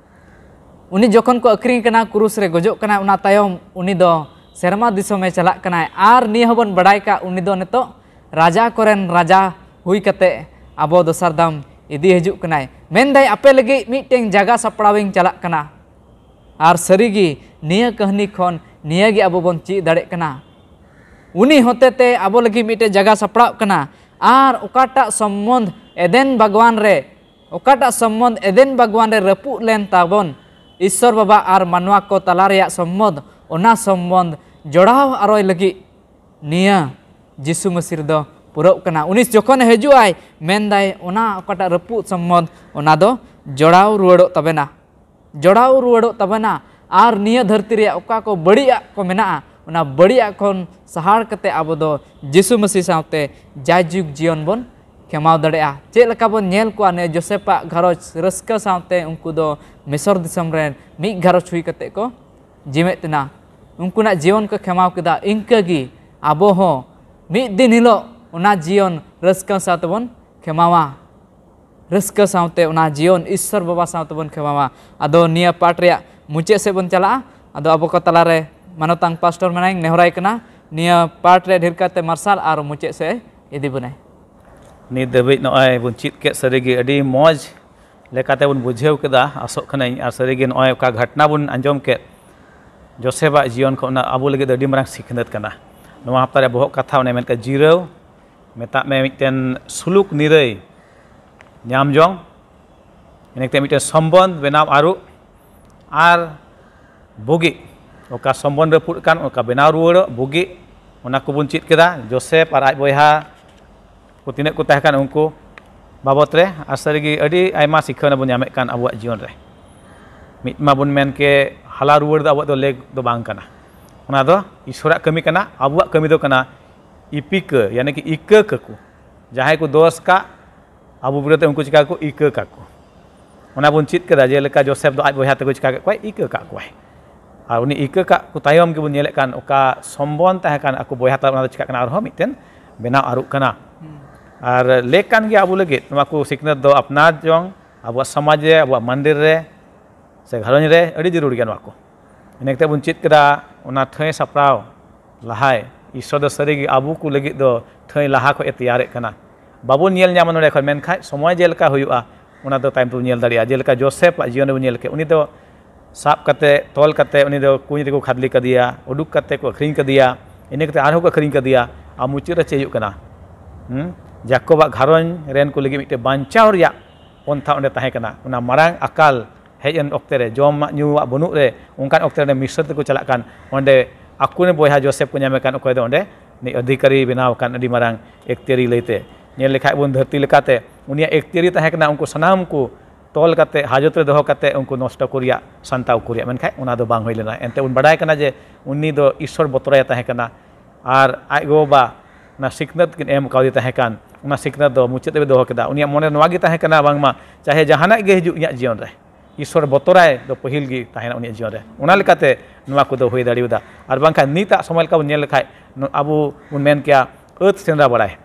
ᱩᱱᱤ ᱡᱚᱠᱷᱚᱱ ᱠᱚ ᱟᱹᱠᱷᱨᱤᱧ ᱠᱟᱱᱟ, ᱠᱨᱩᱥ ᱨᱮ ᱜᱚᱡᱚᱜ ᱠᱟᱱᱟ, ᱚᱱᱟ ᱛᱟᱭᱚᱢ ᱩᱱᱤ ᱫᱚ ᱥᱮᱨᱢᱟ ᱫᱤᱥᱚᱢᱮ ᱪᱟᱞᱟᱜ ᱠᱟᱱᱟᱭ᱾ ᱟᱨ ᱱᱤᱭᱟᱹ ᱦᱚᱸᱵᱚᱱ ᱵᱟᱰᱟᱭ ᱠᱟᱜ, ᱩᱱᱤ ᱫᱚ ᱱᱤᱛᱚᱜ ᱨᱟᱡᱟ ᱠᱚᱨᱮᱱ ᱨᱟᱡᱟ ᱦᱩᱭ ᱠᱟᱛᱮ ᱟᱵᱚ ᱫᱚᱥᱟᱨ ᱫᱷᱟᱣ ᱤᱫᱤ ᱦᱤᱡᱩᱜ ᱠᱟᱱᱟᱭ᱾ ᱢᱮᱱᱫᱟᱭ, "ᱟᱯᱮ ᱞᱟᱹᱜᱤᱫ ᱢᱤᱫᱴᱮᱱ ᱡᱟᱭᱜᱟ ᱥᱟᱯᱲᱟᱣᱤᱧ ᱪᱟᱞᱟᱜ ᱠᱟᱱᱟ᱾" ᱟᱨ ᱥᱟᱹᱨᱤᱜᱮ ᱱᱤᱭᱟᱹ ᱠᱟᱹᱦᱱᱤ ᱠᱷᱚᱱ ᱱᱤᱭᱟᱹ ᱜᱮ ᱟᱵᱚ ᱵᱚᱱ ᱪᱮᱫ ᱫᱟᱲᱮᱭᱟᱜ ᱠᱟᱱᱟ, ᱩᱱᱤ ᱦᱚᱛᱮᱛᱮ ᱟᱵᱚ ᱞᱟᱹᱜᱤᱫ ᱢᱤᱫᱴᱮᱱ ᱡᱟᱭᱜᱟ ᱥᱟᱯᱲᱟᱜ ᱠᱟᱱᱟ᱾ ᱟᱨ ᱚᱠᱟᱴᱟᱜ ᱥᱚᱢᱵᱚᱱᱫᱷ ᱮᱫᱮᱱ ᱵᱟᱜᱽᱣᱟᱱ ᱨᱮ, ᱚᱠᱟᱴᱟᱜ ᱥᱚᱢᱵᱚᱱᱫᱷ ᱮᱫᱮᱱ ᱵᱟᱜᱽᱣᱟᱱ ᱨᱮ ᱨᱟᱹᱯᱩᱫ ᱞᱮᱱ ᱛᱟᱵᱚᱱ, ᱤᱥᱥᱚᱨ ᱵᱟᱵᱟ ᱟᱨ ᱢᱟᱱᱣᱟ ᱠᱚ ᱛᱟᱞᱟ ᱨᱮᱭᱟᱜ ᱥᱚᱢᱵᱚᱱᱫᱷ, ᱚᱱᱟ ᱥᱚᱢᱵᱚᱱᱫᱷ ᱡᱚᱲᱟᱣ ᱟᱨᱚᱭ ᱞᱟᱹᱜᱤᱫ ᱱᱤᱭᱟᱹ ᱡᱤᱥᱩ ᱢᱟᱹᱥᱤ ᱨᱮᱫᱚ ᱯᱩᱨᱟᱹᱜ ᱠᱟᱱᱟ᱾ ᱩᱱᱤ ᱡᱚᱠᱷᱚᱱᱮ ᱦᱤᱡᱩᱜ ᱟᱭ, ᱢᱮᱱᱫᱟᱭ, "ᱚᱱᱟ ᱚᱠᱟᱴᱟᱜ ᱨᱟᱹᱯᱩᱫ ᱥᱚᱢᱵᱚᱱᱫᱷ, ᱚᱱᱟ ᱫᱚ ᱡᱚᱲᱟᱣ ᱨᱩᱣᱟᱹᱲᱚᱜ ᱛᱟᱵᱮᱱᱟ, ᱡᱚᱲᱟᱣ ᱨᱩᱣᱟᱹᱲᱚᱜ ᱛᱟᱵᱮᱱᱟ᱾ ᱟᱨ ᱱᱤᱭᱟᱹ ᱫᱷᱟᱹᱨᱛᱤ ᱨᱮᱭᱟᱜ ᱚᱠᱟ ᱠᱚ ᱵᱟᱹᱲᱤᱡᱟᱜ ᱠᱚ ᱢᱮᱱᱟᱜᱼᱟ, ᱚᱱᱟ ᱵᱟᱹᱲᱤᱡᱟᱜ ᱠᱷᱚᱱ ᱥᱟᱦᱟᱲ ᱠᱟᱛᱮ ᱟᱵᱚ ᱫᱚ ᱡᱤᱥᱩ ᱢᱟᱹᱥᱤ ᱥᱟᱶᱛᱮ ᱡᱟᱭᱡᱩᱜᱽ ᱡᱤᱭᱚᱱ ᱵᱚᱱ ᱠᱷᱮᱢᱟᱣ ᱫᱟᱲᱮᱭᱟᱜᱼᱟ᱾" ᱪᱮᱫ ᱞᱮᱠᱟ ᱵᱚᱱ ᱧᱮᱞ ᱠᱚᱣᱟ, ᱱᱤᱭᱟᱹ ᱡᱳᱥᱮᱯᱟᱜ ᱜᱷᱟᱨᱚᱸᱡᱽ ᱨᱟᱹᱥᱠᱟᱹ ᱥᱟᱶᱛᱮ ᱩᱱᱠᱩ ᱫᱚ ᱢᱤᱥᱚᱨ ᱫᱤᱥᱚᱢ ᱨᱮᱱ ᱢᱤᱫ ᱜᱷᱟᱨᱚᱸᱡᱽ ᱦᱩᱭ ᱠᱟᱛᱮ ᱠᱚ ᱡᱤᱣᱮᱫ ᱮᱱᱟ᱾ ᱩᱱᱠᱩᱱᱟᱜ ᱡᱤᱭᱚᱱ ᱠᱚ ᱠᱷᱮᱢᱟᱣ ᱠᱮᱫᱟ᱾ ᱤᱱᱠᱟᱹ ᱜᱮ ᱟᱵᱚ ᱦᱚᱸ ᱢᱤᱫ ᱫᱤᱱ ᱦᱤᱞᱳᱜ ᱚᱱᱟ ᱡᱤᱭᱚᱱ ᱨᱟᱹᱥᱠᱟᱹ ᱥᱟᱶ ᱛᱮᱵᱚᱱ ᱠᱷᱮᱢᱟᱣᱟ᱾ ᱨᱟᱹᱥᱠᱟᱹ ᱥᱟᱶᱛᱮ ᱚᱱᱟ ᱡᱤᱭᱚᱱ ᱤᱥᱥᱚᱨ ᱵᱟᱵᱟ ᱥᱟᱶ ᱛᱮᱵᱚᱱ ᱠᱷᱮᱢᱟᱣᱟ᱾ ᱟᱫᱚ ᱱᱤᱭᱟᱹ ᱯᱟᱴ ᱨᱮᱭᱟᱜ ᱢᱩᱪᱟᱹᱫ ᱥᱮᱫ ᱵᱚᱱ ᱪᱟᱞᱟᱜᱼᱟ᱾ ᱟᱫᱚ ᱟᱵᱚ ᱠᱚ ᱛᱟᱞᱟᱨᱮ ᱢᱟᱱᱚᱛᱟᱝ ᱯᱟᱥᱴᱚᱨ ᱢᱮᱱᱟᱭ, ᱱᱮᱦᱚᱨᱟᱭ ᱠᱟᱱᱟ ᱱᱤᱭᱟᱹ ᱯᱟᱴ ᱨᱮ ᱰᱷᱮᱨ ᱠᱟᱛᱮ ᱢᱟᱨᱥᱟᱞ ᱟᱨ ᱢᱩᱪᱟᱹᱫ ᱥᱮᱫ ᱮ ᱤᱫᱤ ᱵᱚᱱᱟᱭ᱾ ᱱᱤᱛ ᱫᱷᱟᱹᱵᱤᱡ ᱱᱚᱜᱼᱚᱭ ᱵᱚᱱ ᱪᱮᱫ ᱠᱮᱫ, ᱥᱟᱹᱨᱤᱜᱮ ᱟᱹᱰᱤ ᱢᱚᱡᱽ ᱞᱮᱠᱟᱛᱮ ᱵᱚᱱ ᱵᱩᱡᱷᱟᱹᱣ ᱠᱮᱫᱟ, ᱟᱥᱚᱜ ᱠᱟᱹᱱᱟᱹᱧ᱾ ᱟᱨ ᱥᱟᱹᱨᱤᱜᱮ ᱱᱚᱜᱼᱚᱭ ᱚᱠᱟ ᱜᱷᱚᱴᱱᱟ ᱵᱚᱱ ᱟᱸᱡᱚᱢ ᱠᱮᱫ ᱡᱳᱥᱮᱯᱷᱟᱜ ᱡᱤᱭᱚᱱ ᱠᱷᱚᱱ, ᱚᱱᱟ ᱟᱵᱚ ᱞᱟᱹᱜᱤᱫ ᱫᱚ ᱟᱹᱰᱤ ᱢᱟᱨᱟᱝ ᱥᱤᱠᱷᱱᱟᱹᱛ ᱠᱟᱱᱟ᱾ ᱱᱚᱣᱟ ᱦᱟᱯᱛᱟ ᱨᱮ ᱵᱚᱦᱚᱜ ᱠᱟᱛᱷᱟ ᱚᱱᱮ ᱢᱮᱱ ᱠᱮᱫ, ᱡᱤᱨᱟᱹᱣ, ᱢᱮᱛᱟᱜ ᱢᱮ ᱢᱤᱫᱴᱮᱱ ᱥᱩᱞᱩᱠ ᱱᱤᱨᱟᱹᱭ ᱧᱟᱢ ᱡᱚᱝ, ᱤᱱᱟᱹ ᱠᱟᱛᱮ ᱢᱤᱫᱴᱮᱱ ᱥᱚᱢᱵᱚᱱᱫᱷ ᱵᱮᱱᱟᱣ ᱟᱹᱨᱩ, ᱟᱨ ᱵᱩᱜᱤ, ᱚᱠᱟ ᱥᱚᱢᱵᱚᱱᱫᱷ ᱨᱟᱹᱯᱩᱫ ᱟᱠᱟᱱ ᱚᱱᱠᱟ ᱵᱮᱱᱟᱣ ᱨᱩᱣᱟᱹᱲᱚᱜ ᱵᱩᱜᱤ, ᱚᱱᱟ ᱠᱚᱵᱚᱱ ᱪᱮᱫ ᱠᱮᱫᱟ᱾ ᱡᱳᱥᱮᱯᱷ ᱟᱨ ᱟᱡ ᱵᱚᱭᱦᱟ ᱠᱚ ᱛᱤᱱᱟᱹᱜ ᱠᱚ ᱛᱟᱦᱮᱸ ᱠᱟᱱ ᱩᱱᱠᱩ ᱵᱟᱵᱚᱛ ᱨᱮ, ᱟᱨ ᱥᱟᱹᱨᱤᱜᱮ ᱟᱹᱰᱤ ᱟᱭᱢᱟ ᱥᱤᱠᱷᱟᱹᱣᱱᱟ ᱵᱚᱱ ᱧᱟᱢᱮᱫ ᱠᱟᱱ ᱟᱵᱚᱣᱟᱜ ᱡᱤᱭᱚᱱ ᱨᱮ᱾ ᱢᱤᱫ ᱢᱟᱵᱚᱱ ᱢᱮᱱ ᱠᱮ, ᱦᱟᱞᱟ ᱨᱩᱣᱟᱹᱲ ᱫᱚ ᱟᱵᱚᱣᱟᱜ ᱫᱚ ᱞᱮᱠ ᱫᱚ ᱵᱟᱝ ᱠᱟᱱᱟ, ᱚᱱᱟ ᱫᱚ ᱤᱥᱚᱨᱟᱜ ᱠᱟᱹᱢᱤ ᱠᱟᱱᱟ᱾ ᱟᱵᱚᱣᱟᱜ ᱠᱟᱹᱢᱤ ᱫᱚ ᱠᱟᱱᱟ ᱤᱯᱤᱠᱟᱹ, ᱭᱟᱱᱤ ᱠᱤ ᱤᱠᱟᱹ ᱠᱟᱠᱚ, ᱡᱟᱦᱟᱸᱭ ᱠᱚ ᱫᱳᱥ ᱠᱟᱜ ᱟᱵᱚ ᱵᱤᱨᱩᱫᱷ ᱨᱮ ᱩᱱᱠᱩ ᱪᱤᱠᱟ ᱠᱚ ᱤᱠᱟᱹ ᱠᱟᱠᱚ᱾ ᱚᱱᱟ ᱵᱚᱱ ᱪᱮᱫ ᱠᱮᱫᱟ, ᱡᱮᱞᱮᱠᱟ ᱡᱳᱥᱮᱯ ᱫᱚ ᱟᱡ ᱵᱚᱭᱦᱟ ᱛᱮᱠᱚ ᱪᱤᱠᱟ ᱠᱮᱫ ᱠᱚᱣᱟ, ᱤᱠᱟᱹ ᱠᱟᱜ ᱠᱚᱣᱟᱭ᱾ ᱟᱨ ᱩᱱᱤ ᱤᱠᱟᱹ ᱠᱟᱜ ᱠᱚ ᱛᱟᱭᱚᱢ ᱜᱮᱵᱚᱱ ᱧᱮᱞᱮᱫ ᱠᱟᱱ, ᱚᱠᱟ ᱥᱚᱢᱵᱚᱱ ᱛᱟᱦᱮᱸ ᱠᱟᱱ ᱟᱠᱚ ᱵᱚᱭᱦᱟ ᱛᱟᱞᱟ, ᱚᱱᱟ ᱫᱚ ᱪᱤᱠᱟᱜ ᱠᱟᱱᱟ, ᱟᱨᱦᱚᱸ ᱢᱤᱫᱴᱮᱱ ᱵᱮᱱᱟᱣ ᱟᱹᱨᱩᱜ ᱠᱟᱱᱟ᱾ ᱟᱨ ᱞᱮᱠ ᱠᱟᱱ ᱜᱮᱭᱟ ᱟᱵᱚ ᱞᱟᱹᱜᱤᱫ, ᱱᱚᱣᱟ ᱠᱚ ᱥᱤᱠᱷᱱᱟᱹᱛ ᱫᱚ ᱟᱯᱱᱟᱨ ᱡᱚᱝ, ᱟᱵᱚᱣᱟᱜ ᱥᱚᱢᱟᱡᱽ ᱨᱮ, ᱟᱵᱚᱣᱟᱜ ᱢᱚᱱᱫᱤᱨ ᱨᱮ, ᱥᱮ ᱜᱷᱟᱨᱚᱸᱡᱽ ᱨᱮ ᱟᱹᱰᱤ ᱡᱟᱹᱨᱩᱲ ᱜᱮᱭᱟ ᱱᱚᱣᱟ ᱠᱚ᱾ ᱤᱱᱟᱹ ᱠᱟᱛᱮ ᱵᱚᱱ ᱪᱮᱫ ᱠᱮᱫᱟ, ᱚᱱᱟ ᱴᱷᱟᱹᱭ ᱥᱟᱯᱲᱟᱣ ᱞᱟᱦᱟᱭ ᱤᱥᱥᱚᱨ ᱫᱚ ᱥᱟᱹᱨᱤᱜᱮ ᱟᱵᱚ ᱠᱚ ᱞᱟᱹᱜᱤᱫ ᱫᱚ ᱴᱷᱟᱹᱭ ᱞᱟᱦᱟ ᱠᱷᱚᱱ ᱮ ᱛᱮᱭᱟᱨᱮᱫ ᱠᱟᱱᱟ᱾ ᱵᱟᱵᱚᱱ ᱧᱮᱞ ᱧᱟᱢᱟ ᱱᱚᱰᱮ ᱠᱷᱚᱱ, ᱢᱮᱱᱠᱷᱟᱱ ᱥᱚᱢᱚᱭ ᱡᱮ ᱞᱮᱠᱟ ᱦᱩᱭᱩᱜᱼᱟ, ᱚᱱᱟ ᱫᱚ ᱛᱟᱭᱚᱢ ᱛᱮᱵᱚᱱ ᱧᱮᱞ ᱫᱟᱲᱮᱭᱟᱜᱼᱟ᱾ ᱡᱮᱞᱮᱠᱟ ᱡᱳᱥᱮᱯ ᱟᱜ ᱡᱤᱭᱚᱱ ᱨᱮᱵᱚᱱ ᱧᱮᱞ ᱠᱮᱫ, ᱩᱱᱤ ᱫᱚ ᱥᱟᱵ ᱠᱟᱛᱮ, ᱛᱚᱞ ᱠᱟᱛᱮ, ᱩᱱᱤ ᱫᱚ ᱠᱩᱧ ᱨᱮᱠᱚ ᱠᱷᱟᱫᱽᱞᱮ ᱠᱟᱫᱮᱭᱟ, ᱩᱰᱩᱠ ᱠᱟᱛᱮ ᱠᱚ ᱟᱹᱠᱷᱨᱤᱧ ᱠᱟᱫᱮᱭᱟ, ᱤᱱᱟᱹ ᱠᱟᱛᱮ ᱟᱨᱦᱚᱸ ᱠᱚ ᱟᱹᱠᱷᱨᱤᱧ ᱠᱟᱫᱮᱭᱟ᱾ ᱟᱨ ᱢᱩᱪᱟᱹᱫ ᱨᱮ ᱪᱮᱫ ᱦᱩᱭᱩᱜ ᱠᱟᱱᱟ? ᱦᱩᱸ? ᱡᱟᱠᱚᱵᱟᱜ ᱜᱷᱟᱨᱚᱸᱡᱽ ᱨᱮᱱ ᱠᱚ ᱞᱟᱹᱜᱤᱫ ᱢᱤᱫᱴᱮᱱ ᱵᱟᱧᱪᱟᱣ ᱨᱮᱭᱟᱜ ᱯᱚᱱᱛᱷᱟ ᱚᱸᱰᱮ ᱛᱟᱦᱮᱸ ᱠᱟᱱᱟ᱾ ᱚᱱᱟ ᱢᱟᱨᱟᱝ ᱟᱠᱟᱞ ᱦᱮᱡ ᱮᱱ ᱚᱠᱛᱮ ᱨᱮ, ᱡᱚᱢᱟᱜ ᱧᱩᱣᱟᱜ ᱵᱟᱹᱱᱩᱜ ᱨᱮ, ᱚᱱᱠᱟᱱ ᱚᱠᱛᱮ ᱨᱮ ᱢᱤᱥᱨᱟᱹ ᱛᱮᱠᱚ ᱪᱟᱞᱟᱜ ᱠᱟᱱ, ᱚᱸᱰᱮ ᱟᱠᱚᱨᱮᱱ ᱵᱚᱭᱦᱟ ᱡᱳᱥᱮᱯ ᱠᱚ ᱧᱟᱢᱮ ᱠᱟᱱ, ᱚᱠᱚᱭ ᱫᱚ ᱚᱸᱰᱮ ᱩᱱᱤ ᱚᱫᱷᱤᱠᱟᱨᱤ ᱵᱮᱱᱟᱣ ᱟᱠᱟᱱ, ᱟᱹᱰᱤ ᱢᱟᱨᱟᱝ ᱮᱠᱛᱤᱭᱟᱨᱤ ᱞᱟᱹᱭᱛᱮ᱾ ᱧᱮᱞ ᱞᱮᱠᱷᱟᱡ ᱵᱚᱱ ᱫᱷᱟᱹᱨᱛᱤ ᱞᱮᱠᱟᱛᱮ ᱩᱱᱤᱭᱟᱜ ᱮᱠᱛᱤᱭᱟᱨᱤ ᱛᱟᱦᱮᱸ ᱠᱟᱱᱟ, ᱩᱱᱠᱩ ᱥᱟᱱᱟᱢ ᱠᱚ ᱛᱚᱞ ᱠᱟᱛᱮ, ᱦᱟᱡᱚᱛ ᱨᱮ ᱫᱚᱦᱚ ᱠᱟᱛᱮ ᱩᱱᱠᱩ ᱱᱚᱥᱴᱚ ᱠᱚ ᱨᱮᱭᱟᱜ, ᱥᱟᱱᱛᱟᱣ ᱠᱚ ᱨᱮᱭᱟᱜ, ᱢᱮᱱᱠᱷᱟᱱ ᱚᱱᱟ ᱫᱚ ᱵᱟᱝ ᱦᱩᱭ ᱞᱮᱱᱟ᱾ ᱮᱱᱛᱮ ᱵᱚᱱ ᱵᱟᱰᱟᱭ ᱠᱟᱱᱟ ᱡᱮ ᱩᱱᱤ ᱫᱚ ᱤᱥᱥᱚᱨ ᱵᱚᱛᱚᱨᱟᱭ ᱛᱟᱦᱮᱸ ᱠᱟᱱᱟ᱾ ᱟᱨ ᱟᱡ ᱜᱚ-ᱵᱟᱵᱟ ᱚᱱᱟ ᱥᱤᱠᱷᱱᱟᱹᱛ ᱠᱤᱱ ᱮᱢ ᱠᱟᱣᱫᱮ ᱛᱟᱦᱮᱸ ᱠᱟᱱ, ᱚᱱᱟ ᱥᱤᱠᱷᱱᱟᱹᱛ ᱫᱚ ᱢᱩᱪᱟᱹᱫ ᱫᱷᱟᱹᱵᱤᱡ ᱫᱚᱦᱚ ᱠᱮᱫᱟ᱾ ᱩᱱᱤᱭᱟᱜ ᱢᱚᱱᱮ ᱱᱚᱣᱟ ᱜᱮ ᱛᱟᱦᱮᱸ ᱠᱟᱱᱟ, ᱵᱟᱝᱢᱟ ᱪᱟᱦᱮ ᱡᱟᱦᱟᱱᱟᱜ ᱜᱮ ᱦᱤᱡᱩᱜ ᱤᱧᱟᱹᱜ ᱡᱤᱭᱚᱱ ᱨᱮ, ᱤᱥᱥᱚᱨ ᱵᱚᱛᱚᱨᱟᱭ ᱫᱚ ᱯᱟᱹᱦᱤᱞ ᱜᱮ ᱛᱟᱦᱮᱱᱟ ᱩᱱᱤᱭᱟᱜ ᱡᱤᱭᱚᱱ ᱨᱮ᱾ ᱚᱱᱟ ᱞᱮᱠᱟᱛᱮ ᱱᱚᱣᱟ ᱠᱚᱫᱚ ᱦᱩᱭ ᱫᱟᱲᱮᱭᱟᱫᱟ᱾ ᱟᱨ ᱵᱟᱝᱠᱷᱟᱱ ᱱᱤᱛᱟᱜ ᱥᱚᱢᱚᱭ ᱞᱮᱠᱟ ᱵᱚᱱ ᱧᱮᱞ ᱞᱮᱠᱷᱟᱡ, ᱱᱚ-, ᱟᱵᱚ ᱵᱚᱱ ᱢᱮᱱ ᱠᱮᱭᱟ, ᱟᱹᱛ ᱥᱮᱸᱫᱽᱨᱟ ᱵᱟᱲᱟᱭ,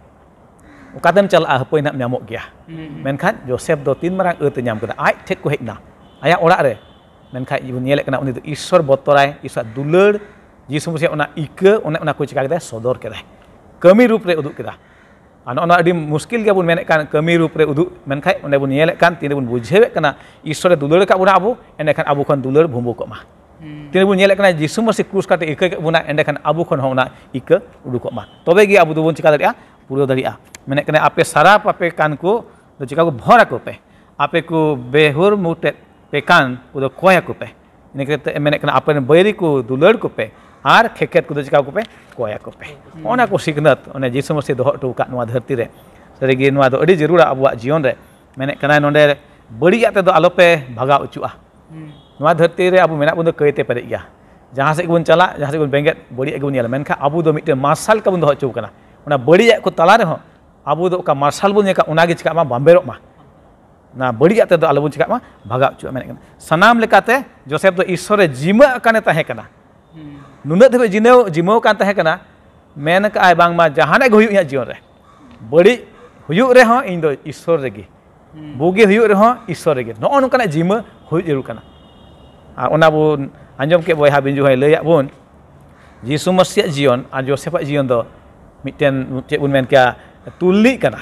ᱚᱠᱟᱛᱮᱢ ᱪᱟᱞᱟᱜᱼᱟ, ᱦᱟᱹᱯᱟᱹᱭ ᱱᱟᱦᱟᱜ ᱧᱟᱢᱚᱜ ᱜᱮᱭᱟ᱾ ᱦᱩᱸ, ᱦᱩᱸ᱾ ᱢᱮᱱᱠᱷᱟᱱ ᱡᱳᱥᱮᱯ ᱫᱚ ᱛᱤᱱ ᱢᱟᱨᱟᱝ ᱟᱹᱛ ᱮ ᱧᱟᱢ ᱠᱮᱫᱟ, ᱟᱡ ᱴᱷᱮᱡ ᱠᱚ ᱦᱮᱡ ᱮᱱᱟ, ᱟᱭᱟᱜ ᱚᱲᱟᱜ ᱨᱮ᱾ ᱢᱮᱱᱠᱷᱟᱱ ᱵᱚᱱ ᱧᱮᱞᱮᱫ ᱠᱟᱱᱟ, ᱩᱱᱤ ᱫᱚ ᱤᱥᱥᱚᱨ ᱵᱚᱛᱚᱨᱟᱭ, ᱤᱥᱥᱚᱨ ᱫᱩᱞᱟᱹᱲ, ᱡᱤᱥᱩ ᱢᱟᱹᱥᱤᱭᱟᱜ ᱚᱱᱟ ᱤᱠᱟᱹ, ᱚᱱᱮ ᱚᱱᱟ ᱠᱚ ᱪᱤᱠᱟ ᱠᱮᱫᱟᱭ, ᱥᱚᱫᱚᱨ ᱠᱮᱫᱟᱭ, ᱠᱟᱹᱢᱤ ᱨᱩᱯ ᱨᱮ ᱩᱫᱩᱜ ᱠᱮᱫᱟ᱾ ᱟᱨ ᱱᱚᱜᱼᱚ ᱱᱚᱣᱟ ᱟᱹᱰᱤ ᱢᱩᱥᱠᱤᱞ ᱜᱮᱵᱚᱱ ᱢᱮᱱᱮᱫ ᱠᱟᱱ, ᱠᱟᱹᱢᱤ ᱨᱩᱯ ᱨᱮ ᱩᱫᱩᱜ, ᱢᱮᱱᱠᱷᱟᱱ ᱚᱸᱰᱮ ᱵᱚᱱ ᱧᱮᱞᱮᱫ ᱠᱟᱱ, ᱛᱤᱱ ᱨᱮᱵᱚᱱ ᱵᱩᱡᱷᱟᱹᱣᱮᱫ ᱠᱟᱱᱟ ᱤᱥᱥᱚᱨᱮ ᱫᱩᱞᱟᱹᱲ ᱟᱠᱟᱫ ᱵᱚᱱᱟ ᱟᱵᱚ, ᱮᱸᱰᱮᱠᱷᱟᱱ ᱟᱵᱚ ᱠᱷᱚᱱ ᱫᱩᱞᱟᱹᱲ ᱵᱷᱩᱢᱵᱩᱠᱚᱜ ᱢᱟ᱾ ᱦᱩᱸ᱾ ᱛᱤᱱ ᱨᱮᱵᱚᱱ ᱧᱮᱞᱮᱫ ᱠᱟᱱᱟ ᱡᱤᱥᱩ ᱢᱟᱹᱥᱤ ᱠᱨᱩᱥ ᱠᱟᱛᱮ ᱤᱠᱟᱹ ᱠᱮᱫ ᱵᱚᱱᱟ, ᱮᱸᱰᱮᱠᱷᱟᱱ ᱟᱵᱚ ᱠᱷᱚᱱ ᱦᱚᱸ ᱚᱱᱟ ᱤᱠᱟᱹ ᱩᱰᱩᱠᱚᱜ ᱢᱟ, ᱛᱚᱵᱮ ᱜᱮ ᱟᱵᱚ ᱫᱚᱵᱚᱱ ᱪᱤᱠᱟ ᱫᱟᱲᱮᱭᱟᱜᱼᱟ, ᱯᱩᱨᱟᱹᱣ ᱫᱟᱲᱮᱭᱟᱜᱼᱟ᱾ ᱢᱮᱱᱮᱫ ᱠᱟᱱᱟ, ᱟᱯᱮ ᱥᱟᱨᱟᱯ ᱟᱯᱮ ᱠᱟᱱ ᱠᱚ ᱫᱚ ᱪᱤᱠᱟ ᱠᱚ ᱵᱷᱚᱨ ᱟᱠᱚ ᱯᱮ, ᱟᱯᱮ ᱠᱚ ᱵᱮᱦᱩᱨ ᱢᱩᱴᱮᱫ ᱯᱮ ᱠᱟᱱ ᱠᱚᱫᱚ ᱠᱚᱭ ᱟᱠᱚ ᱯᱮ᱾ ᱤᱱᱟᱹ ᱠᱟᱛᱮ ᱢᱮᱱᱮᱫ ᱠᱟᱱᱟ, ᱟᱯᱮ ᱨᱮᱱ ᱵᱟᱹᱭᱨᱤ ᱠᱚ ᱫᱩᱞᱟᱹᱲ ᱠᱚᱯᱮ ᱟᱨ ᱠᱷᱮᱠᱷᱮᱛ ᱠᱚᱫᱚ ᱪᱤᱠᱟ ᱠᱚᱯᱮ, ᱠᱚᱭ ᱟᱠᱚ ᱯᱮ᱾ ᱦᱩᱸ᱾ ᱚᱱᱟ ᱠᱚ ᱥᱤᱠᱷᱱᱟᱹᱛ ᱚᱱᱮ ᱡᱤᱥᱩ ᱢᱟᱹᱥᱤ ᱫᱚᱦᱚ ᱦᱚᱴᱚ ᱟᱠᱟᱫ ᱱᱚᱣᱟ ᱫᱷᱟᱹᱨᱛᱤ ᱨᱮ᱾ ᱥᱟᱹᱨᱤᱜᱮ ᱱᱚᱣᱟ ᱫᱚ ᱟᱹᱰᱤ ᱡᱟᱹᱨᱩᱲᱟ ᱟᱵᱚᱣᱟᱜ ᱡᱤᱭᱚᱱ ᱨᱮ᱾ ᱢᱮᱱᱮᱫ ᱠᱟᱱᱟᱭ ᱱᱚᱰᱮ, ᱵᱟᱹᱲᱤᱡᱟᱜ ᱛᱮᱫᱚ ᱟᱞᱚᱯᱮ ᱵᱷᱟᱜᱟᱣ ᱦᱚᱪᱚᱜᱼᱟ᱾ ᱦᱩᱸ᱾ ᱱᱚᱣᱟ ᱫᱷᱟᱹᱨᱛᱤ ᱨᱮ ᱟᱵᱚ ᱢᱮᱱᱟᱜ ᱵᱚᱱ ᱫᱚ ᱠᱟᱹᱭᱛᱮ ᱯᱮᱨᱮᱡ ᱜᱮᱭᱟ᱾ ᱡᱟᱦᱟᱸ ᱥᱮᱫ ᱜᱮᱵᱚᱱ ᱪᱟᱞᱟᱜ, ᱡᱟᱦᱟᱸ ᱥᱮᱫ ᱜᱮᱵᱚᱱ ᱵᱮᱸᱜᱮᱫ, ᱵᱟᱹᱲᱤᱡᱟᱜ ᱜᱮᱵᱚᱱ ᱧᱮᱞᱟ᱾ ᱢᱮᱱᱠᱷᱟᱱ ᱟᱵᱚ ᱫᱚ ᱢᱤᱫᱴᱮᱱ ᱢᱟᱨᱥᱟᱞ ᱞᱮᱠᱟ ᱵᱚᱱ ᱫᱚᱦᱚ ᱦᱚᱪᱚ ᱟᱠᱟᱱᱟ᱾ ᱚᱱᱟ ᱵᱟᱹᱲᱤᱡᱟᱜ ᱠᱚ ᱛᱟᱞᱟ ᱨᱮᱦᱚᱸ ᱟᱵᱚ ᱫᱚ ᱚᱠᱟ ᱢᱟᱨᱥᱟᱞ ᱵᱚᱱ ᱧᱮᱞ ᱠᱟᱜ, ᱚᱱᱟ ᱜᱮ ᱪᱤᱠᱟᱜ ᱢᱟ, ᱵᱟᱢᱵᱮᱨᱚᱜ ᱢᱟ᱾ ᱚᱱᱟ ᱵᱟᱹᱲᱤᱡᱟᱜ ᱛᱮᱫᱚ ᱟᱞᱚᱵᱚᱱ ᱪᱤᱠᱟᱜ ᱢᱟ, ᱵᱷᱟᱜᱟᱣ ᱦᱚᱪᱚᱣᱟᱜ ᱢᱮᱱᱮᱫ ᱠᱟᱱᱟ᱾ ᱥᱟᱱᱟᱢ ᱞᱮᱠᱟᱛᱮ ᱡᱳᱥᱮᱯ ᱫᱚ ᱤᱥᱥᱚᱨ ᱨᱮ ᱡᱤᱢᱟᱹ ᱟᱠᱟᱱᱮ ᱛᱟᱦᱮᱸ ᱠᱟᱱᱟ᱾ ᱱᱩᱱᱟᱹᱜ ᱫᱷᱟᱹᱵᱤᱡ ᱡᱤᱱᱟᱹᱣ ᱡᱤᱢᱟᱹᱣ ᱟᱠᱟᱱ ᱛᱟᱦᱮᱸ ᱠᱟᱱᱟ, ᱢᱮᱱ ᱠᱟᱜᱼᱟᱭ ᱵᱟᱝᱢᱟ ᱡᱟᱦᱟᱱᱟᱜ ᱜᱮ ᱦᱩᱭᱩᱜ ᱤᱧᱟᱹᱜ ᱡᱤᱭᱚᱱ ᱨᱮ, ᱵᱟᱹᱲᱤᱡ ᱦᱩᱭᱩᱜ ᱨᱮᱦᱚᱸ ᱤᱧ ᱫᱚ ᱤᱥᱥᱚᱨ ᱨᱮᱜᱮ, ᱵᱩᱜᱤ ᱦᱩᱭᱩᱜ ᱨᱮᱦᱚᱸ ᱤᱥᱥᱚᱨ ᱨᱮᱜᱮ, ᱱᱚᱜᱼᱚ ᱱᱚᱝᱠᱟᱱᱟᱜ ᱡᱤᱢᱟᱹ ᱦᱩᱭᱩᱜ ᱡᱟᱹᱨᱩᱲ ᱠᱟᱱᱟ᱾ ᱟᱨ ᱚᱱᱟ ᱵᱚᱱ ᱟᱸᱡᱚᱢ ᱠᱮᱫ, ᱵᱚᱭᱦᱟ ᱵᱤᱧᱡᱩ ᱦᱚᱸᱭ ᱞᱟᱹᱭᱟᱫ ᱵᱚᱱ, ᱡᱤᱥᱩ ᱢᱟᱹᱥᱤᱭᱟᱜ ᱡᱤᱭᱚᱱ ᱟᱨ ᱡᱳᱥᱮᱯᱟᱜ ᱡᱤᱭᱚᱱ ᱫᱚ ᱢᱤᱫᱴᱮᱱ, ᱪᱮᱫ ᱵᱚᱱ ᱢᱮᱱ ᱠᱮᱭᱟ, ᱛᱩᱞᱱᱤᱜ ᱠᱟᱱᱟ᱾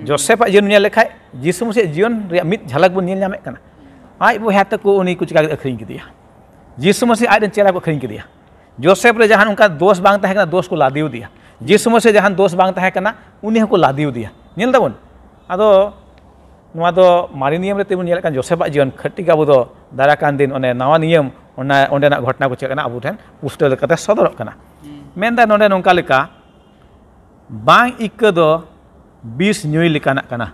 ᱡᱳᱥᱮᱯᱟᱜ ᱡᱤᱭᱚᱱ ᱧᱮᱞ ᱞᱮᱠᱷᱟᱡ ᱡᱤᱥᱩ ᱢᱟᱹᱥᱤᱭᱟᱜ ᱡᱤᱭᱚᱱ ᱨᱮᱭᱟᱜ ᱢᱤᱫ ᱡᱷᱟᱞᱟᱠ ᱵᱚᱱ ᱧᱮᱞ ᱧᱟᱢᱮᱫ ᱠᱟᱱᱟ᱾ ᱟᱡ ᱵᱚᱭᱦᱟ ᱛᱟᱠᱚ ᱩᱱᱤ ᱠᱚ ᱪᱤᱠᱟ ᱠᱟᱛᱮ ᱟᱹᱠᱷᱨᱤᱧ ᱠᱮᱫᱮᱭᱟ? ᱡᱤᱥᱩ ᱢᱟᱹᱥᱤ ᱟᱡ ᱨᱮᱱ ᱪᱮᱞᱟ ᱠᱚ ᱟᱹᱠᱷᱨᱤᱧ ᱠᱮᱫᱮᱭᱟ᱾ ᱡᱳᱥᱮᱯ ᱨᱮ ᱡᱟᱦᱟᱱ ᱚᱱᱠᱟ ᱫᱳᱥ ᱵᱟᱝ ᱛᱟᱦᱮᱸ ᱠᱟᱱᱟ, ᱫᱳᱥ ᱠᱚ ᱞᱟᱫᱮᱣ ᱟᱫᱮᱭᱟ᱾ ᱡᱤᱥᱩ ᱢᱟᱹᱥᱤ ᱡᱟᱦᱟᱱ ᱫᱳᱥ ᱵᱟᱝ ᱛᱟᱦᱮᱸ ᱠᱟᱱᱟ, ᱩᱱᱤ ᱦᱚᱸᱠᱚ ᱞᱟᱫᱮᱣ ᱟᱫᱮᱭᱟ᱾ ᱧᱮᱞ ᱫᱟᱵᱚᱱ, ᱟᱫᱚ ᱱᱚᱣᱟ ᱫᱚ ᱢᱟᱨᱮ ᱱᱤᱭᱚᱢ ᱨᱮ ᱛᱮᱵᱚᱱ ᱧᱮᱞᱮᱫ ᱠᱟᱱ ᱡᱳᱥᱮᱯᱟᱜ ᱡᱤᱭᱚᱱ, ᱠᱷᱟᱹᱴᱤ ᱜᱮ ᱟᱵᱚ ᱫᱚ ᱫᱟᱨᱟᱭ ᱠᱟᱱ ᱫᱤᱱ ᱚᱱᱮ ᱱᱟᱣᱟ ᱱᱤᱭᱚᱢ, ᱚᱱᱟ ᱚᱸᱰᱮᱱᱟᱜ ᱜᱷᱚᱴᱚᱱᱟ ᱠᱚ ᱪᱮᱫ ᱠᱟᱱᱟ, ᱟᱵᱚ ᱴᱷᱮᱱ ᱯᱩᱥᱴᱟᱹᱣ ᱞᱮᱠᱟᱛᱮ ᱥᱚᱫᱚᱨᱚᱜ ᱠᱟᱱᱟ᱾ ᱢᱮᱱᱫᱟ ᱱᱚᱰᱮ ᱱᱚᱝᱠᱟ ᱞᱮᱠᱟ, ᱵᱟᱝ ᱤᱠᱟᱹ ᱫᱚ ᱵᱤᱥ ᱧᱩᱭ ᱞᱮᱠᱟᱱᱟᱜ ᱠᱟᱱᱟ᱾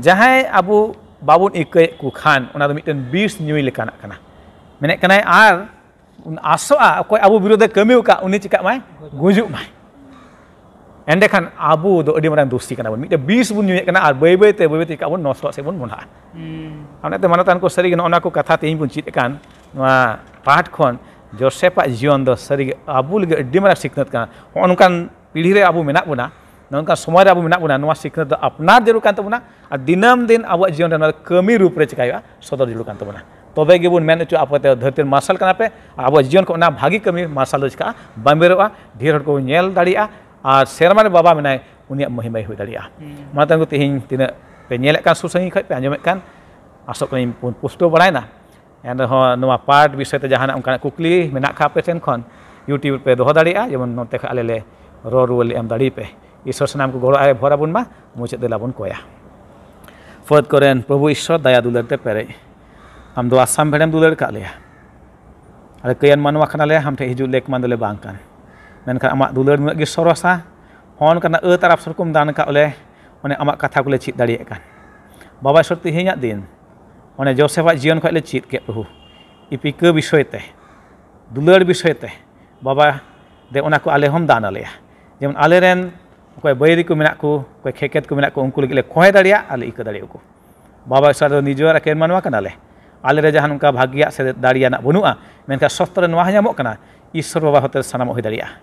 ᱡᱟᱦᱟᱸᱭ ᱟᱵᱚ ᱵᱟᱵᱚᱱ ᱤᱠᱟᱹᱭᱮᱫ ᱠᱚ ᱠᱷᱟᱱ, ᱚᱱᱟ ᱫᱚ ᱢᱤᱫᱴᱮᱱ ᱵᱤᱥ ᱧᱩᱭ ᱞᱮᱠᱟᱱᱟᱜ ᱠᱟᱱᱟ᱾ ᱢᱮᱱᱮᱫ ᱠᱟᱱᱟᱭ, ᱟᱨ ᱟᱥᱚᱜᱼᱟ, ᱚᱠᱚᱭ ᱟᱵᱚ ᱵᱤᱨᱩᱫᱷᱮ ᱠᱟᱹᱢᱤ ᱟᱠᱟᱫ, ᱩᱱᱤ ᱪᱤᱠᱟᱜ ᱢᱟᱭ? ᱜᱩᱡᱩᱜ ᱢᱟᱭ᱾ ᱮᱸᱰᱮᱠᱷᱟᱱ ᱟᱵᱚ ᱫᱚ ᱟᱹᱰᱤ ᱢᱟᱨᱟᱝ ᱫᱳᱥᱤ ᱠᱟᱱᱟ ᱵᱚᱱ᱾ ᱢᱤᱫᱴᱮᱱ ᱵᱤᱥ ᱵᱚᱱ ᱧᱩᱭᱮᱫ ᱠᱟᱱᱟ ᱟᱨ ᱵᱟᱹᱭ ᱵᱟᱹᱭ ᱛᱮ, ᱵᱟᱹᱭ ᱵᱟᱹᱭ ᱛᱮ ᱪᱤᱠᱟᱜ ᱵᱚᱱ? ᱱᱚᱥᱴᱚᱜ ᱥᱮᱫ ᱵᱚᱱ ᱢᱚᱦᱰᱟᱜᱼᱟ᱾ ᱟᱨ ᱚᱱᱟᱛᱮ ᱢᱟᱱᱚᱛᱟᱱ ᱠᱚ, ᱥᱟᱹᱨᱤᱜᱮ ᱱᱚᱜᱼᱚ ᱱᱚᱣᱟ ᱠᱚ ᱠᱟᱛᱷᱟ ᱛᱮᱦᱮᱧ ᱵᱚᱱ ᱪᱮᱫ ᱟᱠᱟᱱ ᱱᱚᱣᱟ ᱯᱟᱦᱴ ᱠᱷᱚᱱ, ᱡᱳᱥᱮᱯᱟᱜ ᱡᱤᱭᱚᱱ ᱫᱚ ᱥᱟᱹᱨᱤᱜᱮ ᱟᱵᱚ ᱞᱟᱹᱜᱤᱫ ᱟᱹᱰᱤ ᱢᱟᱨᱟᱝ ᱥᱤᱠᱷᱱᱟᱹᱛ ᱠᱟᱱᱟ᱾ ᱱᱚᱜᱼᱚ ᱱᱚᱝᱠᱟᱱ ᱯᱤᱲᱦᱤ ᱨᱮ ᱟᱵᱚ ᱢᱮᱱᱟᱜ ᱵᱚᱱᱟ, ᱱᱚᱝᱠᱟᱱ ᱥᱚᱢᱚᱭ ᱨᱮ ᱟᱵᱚ ᱢᱮᱱᱟᱜ ᱵᱚᱱᱟ, ᱱᱚᱣᱟ ᱥᱤᱠᱷᱱᱟᱹᱛ ᱫᱚ ᱟᱯᱱᱟᱨ ᱡᱟᱹᱨᱩᱲ ᱠᱟᱱ ᱛᱟᱵᱚᱱᱟ᱾ ᱟᱨ ᱫᱤᱱᱟᱹᱢ ᱫᱤᱱ ᱟᱵᱚᱣᱟᱜ ᱡᱤᱭᱚᱱ ᱨᱮ ᱱᱚᱣᱟ ᱫᱚ ᱠᱟᱹᱢᱤ ᱨᱩᱯ ᱨᱮ ᱪᱤᱠᱟᱹᱭ ᱦᱩᱭᱩᱜᱼᱟ, ᱥᱚᱫᱚᱨ ᱡᱟᱹᱨᱩᱲ ᱠᱟᱱ ᱛᱟᱵᱚᱱᱟ᱾ ᱛᱚᱵᱮ ᱜᱮᱵᱚᱱ ᱢᱮᱱ ᱦᱚᱪᱚ, ᱟᱯᱮ ᱫᱚ ᱫᱷᱟᱹᱨᱛᱤ ᱨᱮᱱ ᱢᱟᱨᱥᱟᱞ ᱠᱟᱱᱟ ᱯᱮ, ᱟᱵᱚᱣᱟᱜ ᱡᱤᱭᱚᱱ ᱠᱷᱚᱱ ᱚᱱᱟ ᱵᱷᱟᱹᱜᱤ ᱠᱟᱹᱢᱤ ᱢᱟᱨᱥᱟᱞ ᱫᱚ ᱪᱤᱠᱟᱹᱜᱼᱟ? ᱵᱟᱢᱵᱮᱨᱚᱜᱼᱟ, ᱰᱷᱮᱨ ᱦᱚᱲ ᱠᱚ ᱧᱮᱞ ᱫᱟᱲᱮᱭᱟᱜᱼᱟ, ᱟᱨ ᱥᱮᱨᱢᱟ ᱨᱮ ᱵᱟᱵᱟ ᱢᱮᱱᱟᱭ, ᱩᱱᱤᱭᱟᱜ ᱢᱚᱦᱤᱢᱟᱭ ᱦᱩᱭ ᱫᱟᱲᱮᱭᱟᱜᱼᱟ᱾ ᱢᱟ ᱛᱟᱦᱞᱮ ᱛᱮᱦᱮᱧ ᱛᱤᱱᱟᱹᱜ ᱯᱮ ᱧᱮᱞᱮᱫ ᱠᱟᱱ, ᱥᱩᱨ ᱥᱟᱺᱜᱤᱧ ᱠᱷᱚᱱ ᱯᱮ ᱟᱸᱡᱚᱢᱮᱫ ᱠᱟᱱ, ᱟᱥᱚᱜ ᱠᱟᱹᱱᱟᱹᱧ ᱯᱩ-, ᱯᱩᱥᱴᱟᱹᱣ ᱵᱟᱲᱟᱭᱮᱱᱟ᱾ ᱮᱱᱨᱮᱦᱚᱸ ᱱᱚᱣᱟ ᱯᱟᱴ ᱵᱤᱥᱚᱭ ᱛᱮ ᱡᱟᱦᱟᱱᱟᱜ ᱚᱱᱠᱟᱱᱟᱜ ᱠᱩᱠᱞᱤ ᱢᱮᱱᱟᱜ ᱠᱷᱟᱱ ᱟᱯᱮ ᱴᱷᱮᱱ ᱠᱷᱚᱱ, YouTube ᱨᱮᱯᱮ ᱫᱚᱦᱚ ᱫᱟᱲᱮᱭᱟᱜᱼᱟ, ᱡᱮᱢᱚᱱ ᱱᱚᱛᱮ ᱠᱷᱚᱱ ᱟᱞᱮ ᱞᱮ ᱨᱚᱲ ᱨᱩᱣᱟᱹᱲ ᱞᱮ ᱮᱢ ᱫᱟᱲᱮᱭᱟᱯᱮ᱾ ᱤᱥᱚᱨ ᱥᱟᱱᱟᱢ ᱠᱚ ᱜᱚᱲᱚ ᱟᱭ ᱵᱷᱚᱨ ᱟᱵᱚᱱ ᱢᱟ᱾ ᱢᱩᱪᱟᱹᱫ ᱫᱮᱞᱟ ᱵᱚᱱ ᱠᱚᱭᱟ᱾ ᱯᱷᱟᱹᱫ ᱠᱚᱨᱮᱱ ᱯᱨᱚᱵᱷᱩ ᱤᱥᱚᱨ, ᱫᱟᱭᱟ ᱫᱩᱞᱟᱹᱲ ᱛᱮ ᱯᱮᱨᱮᱡ, ᱟᱢ ᱫᱚ ᱟᱥᱟᱢ ᱵᱷᱮᱲᱮᱢ ᱫᱩᱞᱟᱹᱲ ᱠᱟᱜ ᱞᱮᱭᱟ᱾ ᱟᱞᱮ ᱠᱟᱹᱭᱟᱱ ᱢᱟᱱᱣᱟ ᱠᱟᱱᱟᱞᱮ, ᱟᱢ ᱴᱷᱮᱱ ᱦᱤᱡᱩᱜ ᱞᱮᱠ ᱢᱟᱱ ᱫᱚᱞᱮ ᱵᱟᱝ ᱠᱟᱱ᱾ ᱢᱮᱱᱠᱷᱟᱱ ᱟᱢᱟᱜ ᱫᱩᱞᱟᱹᱲ ᱱᱩᱱᱟᱹᱜ ᱜᱮ ᱥᱚᱨᱚᱥᱟ, ᱦᱚᱸ ᱚᱱᱠᱟᱱᱟᱜ ᱟᱹᱛ ᱟᱨ ᱟᱯᱥᱚᱨ ᱠᱚᱢ ᱫᱟᱱ ᱟᱠᱟᱫ ᱞᱮ, ᱚᱱᱮ ᱟᱢᱟᱜ ᱠᱟᱛᱷᱟ ᱠᱚᱞᱮ ᱪᱮᱫ ᱫᱟᱲᱮᱭᱟᱜ ᱠᱟᱱ᱾ ᱵᱟᱵᱟ ᱤᱥᱚᱨ, ᱛᱮᱦᱮᱧᱟᱜ ᱫᱤᱱ ᱚᱱᱮ ᱡᱳᱥᱮᱯᱷᱟᱜ ᱡᱤᱭᱚᱱ ᱠᱷᱚᱱ ᱞᱮ ᱪᱮᱫ ᱠᱮᱫ, ᱯᱨᱚᱵᱷᱩ, ᱤᱯᱤᱠᱟᱹ ᱵᱤᱥᱚᱭ ᱛᱮ, ᱫᱩᱞᱟᱹᱲ ᱵᱤᱥᱚᱭ ᱛᱮ, ᱵᱟᱵᱟ, ᱫᱮ ᱚᱱᱟ ᱠᱚ ᱟᱞᱮ ᱦᱚᱸᱢ ᱫᱟᱱ ᱟᱞᱮᱭᱟ᱾ ᱡᱮᱢᱚᱱ ᱟᱞᱮᱨᱮᱱ ᱚᱠᱚᱭ ᱵᱟᱹᱭᱨᱤ ᱠᱚ ᱢᱮᱱᱟᱜ ᱠᱚ, ᱚᱠᱚᱭ ᱠᱷᱮᱠᱮᱛ ᱠᱚ ᱢᱮᱱᱟᱜ ᱠᱚ, ᱩᱱᱠᱩ ᱞᱟᱹᱜᱤᱫ ᱞᱮ ᱠᱚᱭ ᱫᱟᱲᱮᱭᱟᱜ ᱟᱨ ᱞᱮ ᱤᱠᱟᱹ ᱫᱟᱲᱮᱭᱟᱠᱚ᱾ ᱵᱟᱵᱟ ᱤᱥᱚᱨ ᱫᱚ ᱱᱤᱡᱚᱨ ᱮᱠᱮᱱ ᱢᱟᱱᱣᱟ ᱠᱟᱱᱟᱞᱮ᱾ ᱟᱞᱮ ᱨᱮ ᱡᱟᱦᱟᱸ ᱱᱚᱝᱠᱟ ᱵᱷᱟᱹᱜᱤᱭᱟᱜ ᱥᱮ ᱫᱟᱲᱮᱭᱟᱱᱟᱜ ᱵᱟᱹᱱᱩᱜᱼᱟ, ᱢᱮᱱᱠᱷᱟᱱ ᱥᱚᱥᱛᱨᱚ ᱨᱮ ᱱᱚᱣᱟ ᱦᱚᱸ ᱧᱟᱢᱚᱜ ᱠᱟᱱᱟ, ᱤᱥᱚᱨ ᱵᱟᱵᱟ ᱦᱚᱛᱮ ᱥᱟᱱᱟᱢᱟᱜ ᱦᱩᱭ ᱫᱟᱲᱮᱭᱟᱜᱼᱟ᱾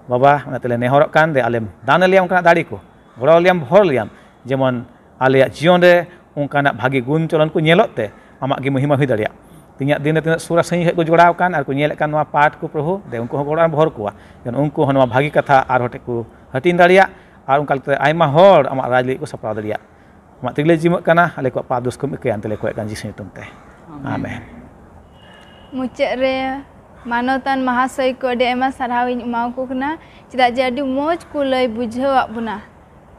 ᱵᱟᱵᱟ, ᱚᱱᱟ ᱛᱮᱞᱮ ᱱᱮᱦᱚᱨᱚᱜ ᱠᱟᱱ ᱫᱮ, ᱟᱞᱮᱢ ᱫᱟᱱ ᱟᱞᱮᱭᱟ ᱚᱱᱠᱟᱱᱟᱜ ᱫᱟᱲᱮ ᱠᱚ, ᱜᱚᱲᱚ ᱟᱞᱮᱭᱟᱢ, ᱵᱷᱚᱨ ᱟᱞᱮᱭᱟᱢ, ᱡᱮᱢᱚᱱ ᱟᱞᱮᱭᱟᱜ ᱡᱤᱭᱚᱱ ᱨᱮ ᱚᱱᱠᱟᱱᱟᱜ ᱵᱷᱟᱹᱜᱤ ᱜᱩᱱ ᱪᱚᱞᱚᱱ ᱠᱚ ᱧᱮᱞᱚᱜ ᱛᱮ ᱟᱢᱟᱜ ᱜᱮ ᱢᱚᱦᱤᱢᱟ ᱦᱩᱭ ᱫᱟᱲᱮᱭᱟᱜ᱾ ᱛᱮᱦᱮᱧᱟᱜ ᱫᱤᱱ ᱨᱮ ᱛᱤᱱᱟᱹᱜ ᱥᱩᱨ ᱟᱨ ᱥᱟᱺᱜᱤᱧ ᱠᱷᱚᱱ ᱠᱚ ᱡᱚᱲᱟᱣ ᱟᱠᱟᱱ ᱟᱨ ᱠᱚ ᱧᱮᱞᱮᱫ ᱠᱟᱱ ᱱᱚᱣᱟ ᱯᱟᱴ ᱠᱚ, ᱯᱨᱚᱵᱷᱩ, ᱫᱮ ᱩᱱᱠᱩ ᱦᱚᱸ ᱜᱚᱲᱚ ᱟᱨ ᱵᱷᱚᱨ ᱠᱚᱣᱟ, ᱡᱮᱱᱚ ᱩᱱᱠᱩ ᱦᱚᱸ ᱱᱚᱣᱟ ᱵᱷᱟᱹᱜᱤ ᱠᱟᱛᱷᱟ ᱟᱨᱦᱚᱸ ᱴᱷᱮᱱ ᱠᱚ ᱦᱟᱹᱴᱤᱧ ᱫᱟᱲᱮᱭᱟᱜ ᱟᱨ ᱚᱱᱠᱟ ᱞᱮᱠᱟᱛᱮ ᱟᱭᱢᱟ ᱦᱚᱲ ᱟᱢᱟᱜ ᱨᱟᱡᱽ ᱞᱟᱹᱜᱤᱫ ᱠᱚ ᱥᱟᱯᱲᱟᱣ ᱫᱟᱲᱮᱭᱟᱜ᱾ ᱟᱢᱟᱜ ᱛᱤᱨᱞᱟᱹ ᱡᱤᱢᱟᱹᱜ ᱠᱟᱱᱟ, ᱟᱞᱮ ᱠᱚᱣᱟᱜ ᱯᱟᱯ ᱫᱳᱥ ᱠᱚᱢ ᱤᱠᱟᱹᱭᱟ, ᱟᱢ ᱛᱮᱞᱮ ᱠᱚᱭᱚᱜ ᱠᱟᱱ ᱡᱤᱥᱩ ᱧᱩᱛᱩᱢ ᱛᱮ᱾ ᱟᱢᱮᱱ᱾ ᱢᱩᱪᱟᱹᱫ ᱨᱮ ᱢᱟᱱᱚᱛᱟᱱ ᱢᱟᱦᱟᱥᱚᱭ ᱠᱚ ᱟᱹᱰᱤ ᱟᱭᱢᱟ ᱥᱟᱨᱦᱟᱣ ᱤᱧ ᱮᱢᱟᱣᱟᱠᱚ ᱠᱟᱱᱟ, ᱪᱮᱫᱟᱜ ᱡᱮ ᱟᱹᱰᱤ ᱢᱚᱡᱽ ᱠᱚ ᱞᱟᱹᱭ ᱵᱩᱡᱷᱟᱹᱣᱟᱫ ᱵᱚᱱᱟ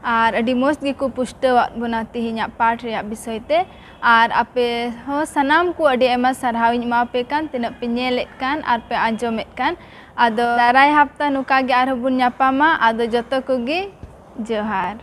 ᱟᱨ ᱟᱹᱰᱤ ᱢᱚᱡᱽ ᱜᱮᱠᱚ ᱯᱩᱥᱴᱟᱹᱣᱟᱫ ᱵᱚᱱᱟ ᱛᱮᱦᱮᱧᱟᱜ ᱯᱟᱴ ᱨᱮᱭᱟᱜ ᱵᱤᱥᱚᱭ ᱛᱮ᱾ ᱟᱨ ᱟᱯᱮ ᱦᱚᱸ ᱥᱟᱱᱟᱢ ᱠᱚ ᱟᱹᱰᱤ ᱟᱭᱢᱟ ᱥᱟᱨᱦᱟᱣ ᱤᱧ ᱮᱢᱟᱣᱟᱯᱮ ᱠᱟᱱ, ᱛᱤᱱᱟᱹᱜ ᱯᱮ ᱧᱮᱞᱮᱫ ᱠᱟᱱ ᱟᱨ ᱯᱮ ᱟᱸᱡᱚᱢᱮᱫ ᱠᱟᱱ᱾ ᱟᱫᱚ ᱫᱟᱨᱟᱭ ᱦᱟᱯᱛᱟ ᱱᱚᱝᱠᱟ ᱜᱮ ᱟᱨᱦᱚᱸ ᱵᱚᱱ ᱧᱟᱯᱟᱢᱟ᱾ ᱟᱫᱚ ᱡᱚᱛᱚ ᱠᱚᱜᱮ ᱡᱚᱦᱟᱨ᱾